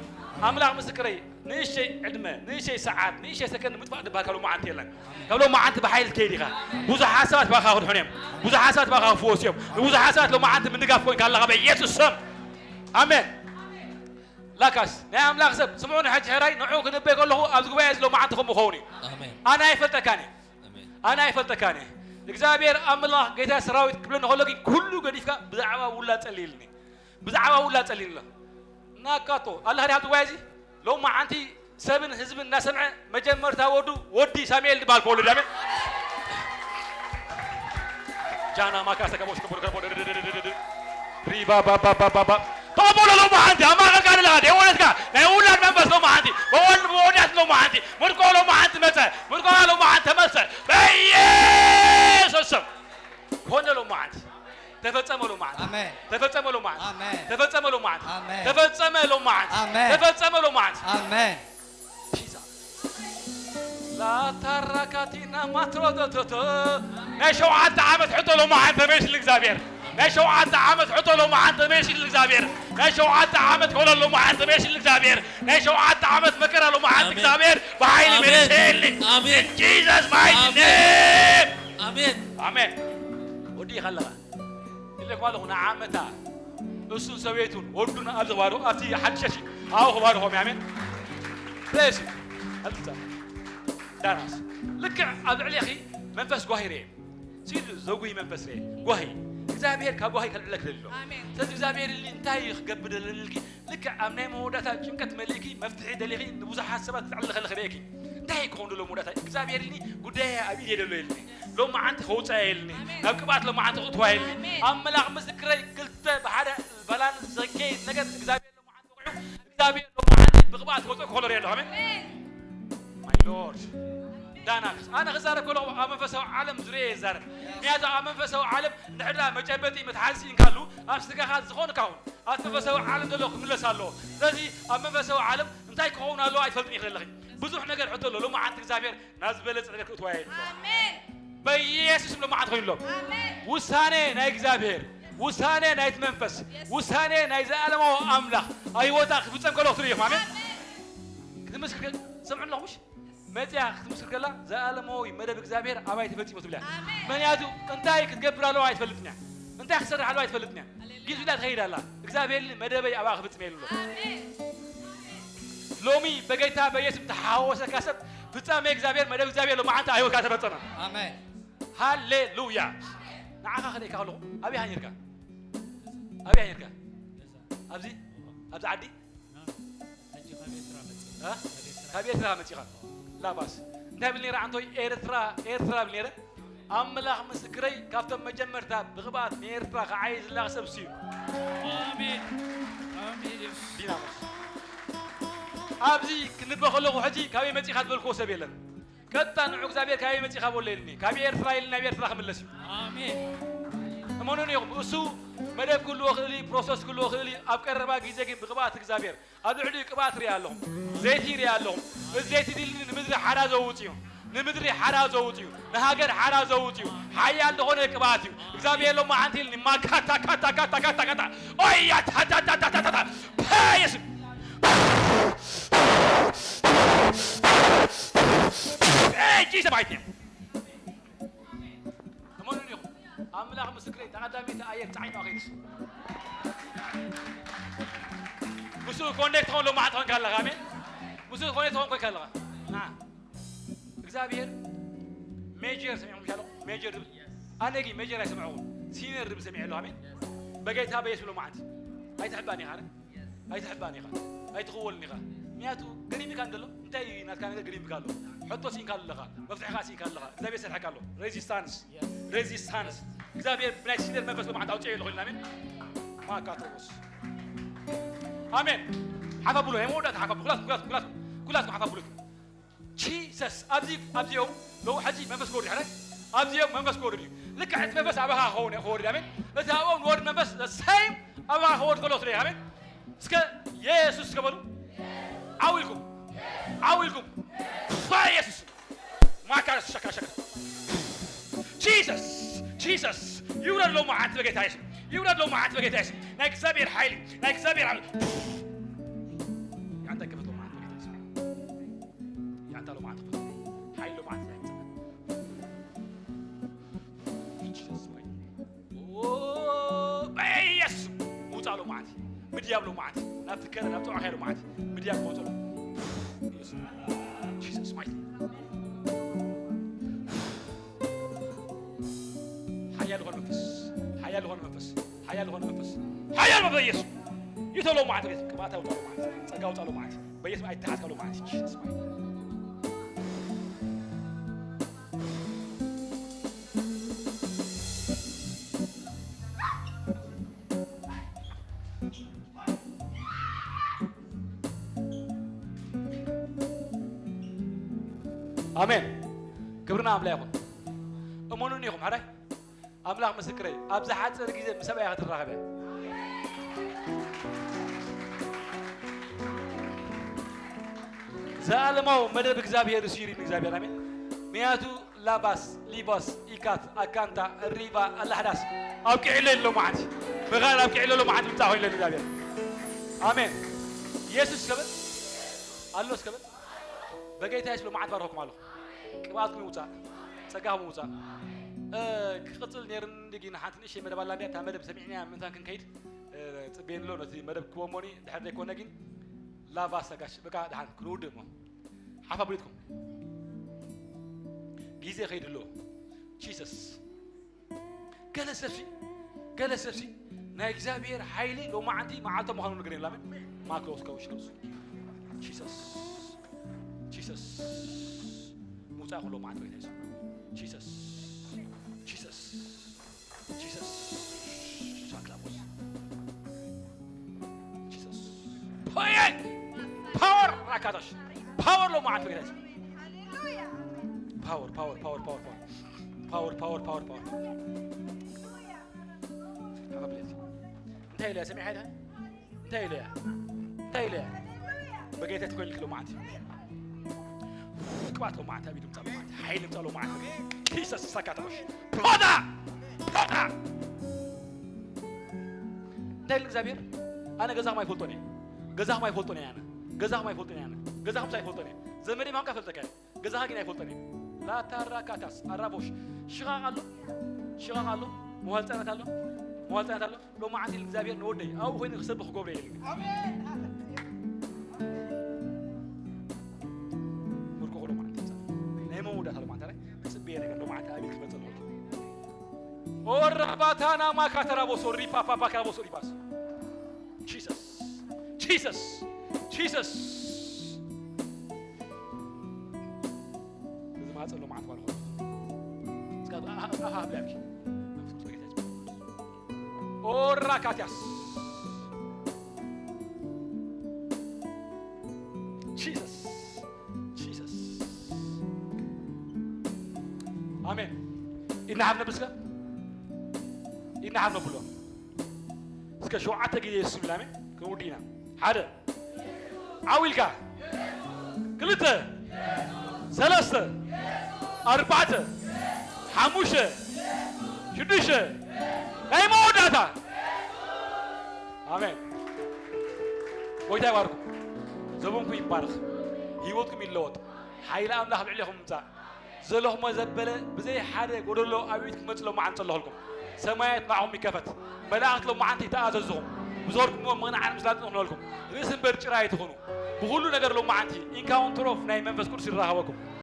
ኣምላኽ ምስክረይ ንእሽተይ ዕድመ፣ ንእሽተይ ሰዓት፣ ንእሽተይ ሰከንድ ምጥፋእ ዝበሃል ካብ ሎማዓንቲ የለን። ካብ ሎማዓንቲ ብሓይሊ ትከይድ ኢኻ። ብዙሓት ሰባት ባኻ ክድሕኑ እዮም። ብዙሓት ሰባት ባኻ ክፍወሱ እዮም። ብዙሓት ሰባት ሎማዓንቲ ምንጋፍ ኮይንካ ኣለኻ በኢየሱስ ስም። ኣሜን። ላካስ ናይ ኣምላኽ ሰብ ስምዑኒ፣ ሕጂ ሕራይ ንዑ ክንበይ ከለኹ ኣብዚ ጉባኤ እዚ ሎማዓንቲ ከም ምኸውን እዩ። ኣሜን። ኣነ ኣይፈልጠካን እየ። ኣሜን። ኣነ ኣይፈልጠካን እየ። እግዚኣብሔር ኣምላኽ ጌታ ሰራዊት ክብለኒ ከሎ ግን ኩሉ ገዲፍካ ብዛዕባ ውላ ጸልይልኒ። ብዛዕባ ውላ ጸልይልኒ። ናካቶ ኣለኻ ዲኻ ኣብዚ ጉባኤ እዚ? ሎማዓንቲ ሰብን ህዝብን እናሰምዐ መጀመርታ ወዱ ወዲ ሳሙኤል ዝበሃል ክወልድ። ኣሜን። ጃና ማካ ሰከቦ ሽከቦ ከቦ ሪባ ባባ ባባ ባ ተቐበሎ ሎማዓንቲ ኣብ ማእከልካ ዘለኻ ደወለትካ ናይ ውላድ መንፈስ ሎማዓንቲ በወልድ በወዳት ሎማዓንቲ ምርኮ ሎማዓንቲ መጸ ምርኮ ሎማዓንቲ ተመልሰ በኢየሱስ ስም። ኮነ ሎማዓንቲ ተፈጸመ ሎማዓንቲ ኣሜን። ተፈጸመ ሎማዓንቲ ኣሜን። ተፈጸመ ሎማዓንቲ ኣሜን። ተፈጸመ ሎማዓንቲ ኣሜን። ተፈጸመ ሎማዓንቲ ኣሜን። ፒዛ ላታራካቲና ማትሮቶቶቶ ናይ ሸውዓተ ዓመት ሕቶ ሎማዓንቲ ተመልስሉ እግዚኣብሔር። ናይ ሸውዓተ ዓመት ሕቶ ሎማዓንቲ ተመልስሉ እግዚኣብሔር። ናይ ሸውዓተ ዓመት ኮለል ሎማዓንቲ ተመልስሉ እግዚኣብሔር። ናይ ሸውዓተ ዓመት መከራ ሎማዓንቲ ኣሜን። እግዚኣብሔር ብሓይሊ ኣሜን። መልሰልኒ። ኣሜን። In Jesus mighty ኣሜን። Name. ኣሜን። ኣሜን። ወዲእኻ ኣለኻ። ኢለኩም ኣለኹ ንዓመታ እሱን ሰበይቱን ወዱን ኣብዚ ክባርኹ ኣብቲ ሓድሸሽ ኣብኡ ክባርኾም። ኣሜን። Bless you። ኣልታ ዳናስ ልክዕ ኣብ ልዕሌኺ መንፈስ ጓሂ ርኤ። ሲሉ ዘጉሂ መንፈስ ርኤ። ጓሂ እግዚኣብሔር ካብ ጓሂ ከልዕለክ ደሊ ኣሎ። ኣሜን። ስለዚ እግዚኣብሔር ኢልኒ እንታይ እዩ ክገብር ደለኒ ኢልኪ ልክዕ ኣብ ናይ መወዳእታ ጭንቀት መሊእኪ መፍትሒ ደሊኺ ንብዙሓት ሰባት ክትዕሊ ከለኺ ርኤኪ። እንታይ ክኸውን ደሎ መወዳእታ እግዚኣብሔር ኢልኒ ጉዳይ ኣብ ኢድ የደሎ ኢልኒ ሎማዓንቲ ከውፅኣ ኢልኒ ኣሜን። ናብ ቅብኣት ሎማዓንቲ ክእትዋ ኢልኒ ኣሜን። ኣብ መልኣኽ ምስክረይ ክልተ ብሓደ ባላንስ ዘከይድ ነገር እግዚኣብሔር ሎማዓንቲ ወቂዑ እግዚኣብሔር ሎማዓንቲ ብቅብኣት ከውፅኦ ክኸሎ ሪኦ ኣለኹ። ኣሜን። ኣሜን። My Lord። ዳናክስ ኣነ ክዛረብ ከለኹ ኣብ መንፈሳዊ ዓለም ዙሪያ እየ ዝዛረብ። ምክንያቱ ኣብ መንፈሳዊ ዓለም እንድሕር ደኣ መጨበጢ መትሓዚ እንካሉ ኣብ ስጋኻ ዝኾነ ካውን ኣብቲ መንፈሳዊ ዓለም ዘሎ ክምለስ ኣለዎ። ስለዚ ኣብ መንፈሳዊ ዓለም እንታይ ክኸውን ኣለዎ ኣይትፈልጥን ኢኺ ዘለኺ። ብዙሕ ነገር ሕቶ ኣሎ። ሎማዓንቲ እግዚኣብሔር ናብ ዝበለጸ ነገር ክእትዋ እየ ኢሉ። ኣሜን። በኢየሱስ ሎማዓንቲ ኮይኑ ኣሎ። ኣሜን። ውሳኔ ናይ እግዚኣብሔር፣ ውሳኔ ናይቲ መንፈስ፣ የስ። ውሳኔ ናይ ዘላለማዊ ኣምላኽ ኣብ ህይወታ ክፍጸም ከሎ ክትርኢ ኢኹም። ኣሜን። ኣሜን። ክትምስክር ከ-፣ ትሰምዑ ኣለኹም ምሽ? መጽያ ክትምስክር ከላ ዘላለማዊ መደብ እግዚኣብሔር ኣባይ ተፈጺሙ ትብል እያ። ኣሜን። ምክንያቱ እንታይ ክትገብር ኣለዋ ኣይትፈልጥን እያ። እንታይ ክትሰርሕ ኣለዋ ኣይትፈልጥን እያ። ሃሌሉያ። ጊዜ ትኸይድ ኣላ። እግዚኣብሔር ኢሉ መደበይ ኣባኣ ክፍጽም ኢሉ ኣሎ። ኣሜን። ሎሚ በጌታ በኢየሱስ ተሓወሰካ ሰብ ፍጻሜ እግዚኣብሔር መደብ እግዚኣብሔር ሎማዓንቲ ኣብ ህይወትካ ተፈጸመ። ኣሜን። ሃሌሉያ። ንዓኻ ክርእየካ ከለኹ ኣበይ ሃኒርካ? ኣበይ ሃኒርካ? ኣብዚ ኣብዚ ዓዲ? ሕጂ ካብ ኤርትራ መጽእ። እ? ካብ ኤርትራ። ካብ ኤርትራ መጺኻ? ላባስ። እንታይ ብል ነይረ ዓንቶይ? ኤርትራ፣ ኤርትራ ብል ነይረ። ኣምላኽ ምስክረይ፣ ካብቶም መጀመርታ ብቕብኣት ንኤርትራ ክዓዪ ዝላኽ ሰብ እሱ እዩ። ኣሜን። ኣሜን። ዲናሞስ። ኣብዚ ክንበ ከለኹ ሕጂ ካበይ መጺኻ ዝበልክዎ ሰብ የለን። ቀጥታ ንዑ እግዚኣብሔር ካበይ መጺኻ በሎ ኢልኒ። ካብ ኤርትራ ኢልኒ ናብ ኤርትራ ክምለስ እዩ። ኣሜን። እመኑኒ ኢኹም፣ እሱ መደብ ክህልዎ ክእል እዩ፣ ፕሮሰስ ክህልዎ ክእል እዩ። ኣብ ቀረባ ግዜ ግን ብቕብኣት እግዚኣብሔር ኣብ ልዕሊኡ ቅብኣት ሪኣ ኣለኹ፣ ዘይቲ ሪኣ ኣለኹ። እዚ ዘይቲ እዚ ኢልኒ ንምድሪ ሓራ ዘውጽ እዩ፣ ንምድሪ ሓራ ዘውጽ እዩ፣ ንሃገር ሓራ ዘውጽ እዩ። ሓያል ዝኾነ ቅብኣት እዩ። እግዚኣብሔር ሎማዓንቲ ኢልኒ ማካታ ካታ ካታ ካታ ካታ ኦያ ታታታታታታ ፓየስ ኤይ ጂሰስ ማይቲ ኔም። እመኑኒ ኢኹም። ኣምላኽ ምስክረይ፣ ተቐዳሚት ኣየር ጻዒና ከይድስ። ምስኡ ኮኔክት ኾን ሎማዓንቲ ኾንካ ኣለኻ። ኣሜን። ምስኡ ኮኔክት ኾን ኮይንካ ኣለኻ። ና። እግዚኣብሔር ሜጀር ሰሚዕኩም ሻሎ? ሜጀር ድብል። ኣነ ግን ሜጀር ኣይሰምዐኹም። ሲኒየር ድብል ሰሚዐ ኣለኹ። ኣሜን። በጌታ በኢየሱስ ሎማዓንቲ። ኣይትሕባን ኢኻ፣ ኣረ? ኣይትሕባን ኢኻ። ኣይትኽወልን ኢኻ። ምክንያቱ ገሪምካ እንደሎ፣ እንታይ እዩ ናትካ ነገር ገሪምካ ኣሎ? ሕቶ ሲንካ ኣለኻ። መፍትሕኻ ሲንካ ኣለኻ። እግዚኣብሔር ሰርሐካ ኣሎ። ሬዚስታንስ። ሬዚስታንስ። እግዚኣብሔር ብናይ ሲኒየር መንፈስ ሎማዓንቲ ኣውፅኦ ኣለኹ ኢልና። ኣሜን። ማካቶስ። ኣሜን። ሓፋ ብሎ፣ ናይ መወዳእታ ሓፋ ብሎ። ኩላትኩም፣ ኩላትኩም፣ ኩላትኩም፣ ኩላትኩም ሓፋ ብሎ። ጂሰስ፣ ኣብዚ፣ ኣብዚኦም፣ ሎ-፣ ሕጂ መንፈስ ክወርድ እዩ፣ ሕራይ? ኣብዚኦም መንፈስ ክወርድ እዩ። ልክዕ እቲ መንፈስ ኣባኻ ክኸውን እዩ፣ ክወርድ፣ ኣሜን። እቲ ኣብኦም ዝወርድ መንፈስ፣ the same ኣባኻ ክወርድ ከሎ ትርኢ፣ ኣሜን። እስከ የሱስ እስከ በሉ። ዓው ኢልኩም። ዓው ኢልኩም። በኢየሱስ። ማካ ሸካ ሸካ። ጂሰስ፣ ጂሰስ፣ ይውረድ ሎማዓንቲ በጌታ የሱስ። ይውረድ ሎማዓንቲ በጌታ የሱስ። ናይ እግዚኣብሔር ሓይሊ፣ ናይ እግዚኣብሔር ሓይሊ። ያንተ ክፍት ሎማዓንቲ በጌታ የሱስ። ምድያብ ሎማዓንቲ ናብቲ ከረ ናብ ጸዋዕካ ሎማዓንቲ ምድያብ ክወጸሉ ኢየሱስ ማይ ሓያል ዝኾነ መንፈስ ሓያል ዝኾነ መንፈስ ሓያል ዝኾነ መንፈስ ሓያል መንፈስ ኢየሱስ ይተሎ ማለት ቤት ቅባታ ውጣ ማለት ጸጋ ውጣ ማለት በየት ኣይተሓዝካ ማለት ኢየሱስ ማይ ኣሜን። ክብርና ኣምላ ይኹን። እመኑን ኢኹም ሓራይ ኣምላኽ ምስክረይ ኣብ ዝሓፀር ግዜ ምስ ሰብኣያ ክትራኸብ እያ። ዘኣለማዊ መደብ እግዚኣብሔር እሱ ይርኢ እግዚኣብሔር ኣሜን። ምክንያቱ ላባስ ሊባስ ኢካት ኣካንታ ሪቫ ኣላሕዳስ ኣብቂዕለ ኣሎ መዓት ምኻን ኣብቂዕለ ኣሎ መዓት ምምፃእ ኮይለ እግዚኣብሔር ኣሜን። ኢየሱስ ከበል ኣሎስ ከበል በጌታ የስሎ መዓት ባርኸኩም ኣለኹ። ቅብኣትኩም ይውፃእ፣ ጸጋኹም ይውፃእ። ክቕፅል ነይርኒ ግን ሓንቲ ንእሽተይ መደብ ኣላ እንዲያ እታ መደብ ሰሚዕናያ ምእንታን ክንከይድ ፅቤ ንሎ ነቲ መደብ ክቦሞኒ ድሕር ዘይኮነ ግን ላቫ ሰጋሽ በቃ ድሓን ክንውድእ እሞ ሓፍ ኣቢልኩም ግዜ ከይድሎ ጂሰስ ገለ ሰብሲ ገለ ሰብሲ ናይ እግዚኣብሔር ሓይሊ ሎማዓንቲ መዓልቶ ምዃኑ ነገር የላምን ማክሎስ ከውሽ ከውስ ጂሰስ ጂሰስ ሙፃ ኩሎ መዓልቶ ይታይሱ ጂሰስ ጂሰስ ጂሰስ ሳክላቦስ ጂሰስ ፖየን ፓወር ራካታሽ ፓወር ሎማዓልቶ ይታይሱ ፓወር ፓወር ፓወር ፓወር ፓወር ፓወር ፓወር ፓወር ፓወር ሓፈብለት እንታይ ኢለ ሰሚዐ እንታይ ኢለ እንታይ ኢለ በጌታ ትኮይል ክሎ ማለት ቅባት ሎ ማለት ቢዱ ምጻሎ ማለት ሓይል ምጻሎ ማለት ኪሰስ ሳካታሽ ፕሮዳ ፕሮዳ እንታይ ኢለ እግዚኣብሔር ኣነ ገዛኹም ኣይፈልጦን እየ ገዛኹም ኣይፈልጦን እየ ኣነ ገዛኹም ኣይፈልጦን እየ ኣነ ገዛኹም ኣይፈልጦን እየ ዘመዴ ማንካ ፈልጠካ እየ ገዛኻ ግን ኣይፈልጠን እዩ። ላታራካታስ ኣራቦሽ ሽቓቕ ኣሎ ሽቓቕ ኣሎ መዋል ጸነት ኣሎ መዋል ጸነት ኣሎ ሎማዓንቲ እግዚኣብሔር ንወደይ ኣብኡ ኮይኑ ክሰብኽ ክገብረ የለ ምርኮ ሎማዓንቲ ናይ መወዳእታ ሎማዓንቲ ላይ ክጽበየ ነገር ሎማዓንቲ ኣቤት ክመጸ ንወልኪ ኦራባታና ማካተራቦሶ ሪፓፓፓካራቦሶ ሪፓስ ጂሰስ ጂሰስ ጂሰስ እዚ ማፀሎ መዓት ባልኮ እስካ ኣሃ ብላኪ ኦራ ካቲያስ ጂሰስ ጂሰስ ኣሜን ኢድና ሓፍ ነብል እስከ ኢድና ሓፍ ነብሎ እስከ ሸውዓተ ግዜ የሱስ ይብል ኣሜን ክንውዲ ኢና ሓደ ዓው ኢልካ ክልተ ሰለስተ ኣርባዕተ ሓሙሽተ ሽዱሽተ ናይ መወዳእታ ኣሜን ጎይታ ይባርኩም ዘበንኩም ይባረኽ ህይወትኩም ይለወጥ ሓይሊ ኣምላኽ ኣብ ልዕሌኹም ምምፃእ ዘለኹሞ ዘበለ ብዘይ ሓደ ጎደሎ ኣብ ኢድ ክመፅእ ሎማዓንቲ ፀለኹልኩም ሰማያት ንዓኹም ይከፈት መላእኽት ሎማዓንቲ ይተኣዘዝኹም ብዞርኩምዎ ምቕናዕን ምስላጥን ይኹነልኩም ርእሲ እምበር ጭራ ኣይትኹኑ ብኹሉ ነገር ሎማዓንቲ ኢንካውንትር ኦፍ ናይ መንፈስ ቅዱስ ይራኸበኩም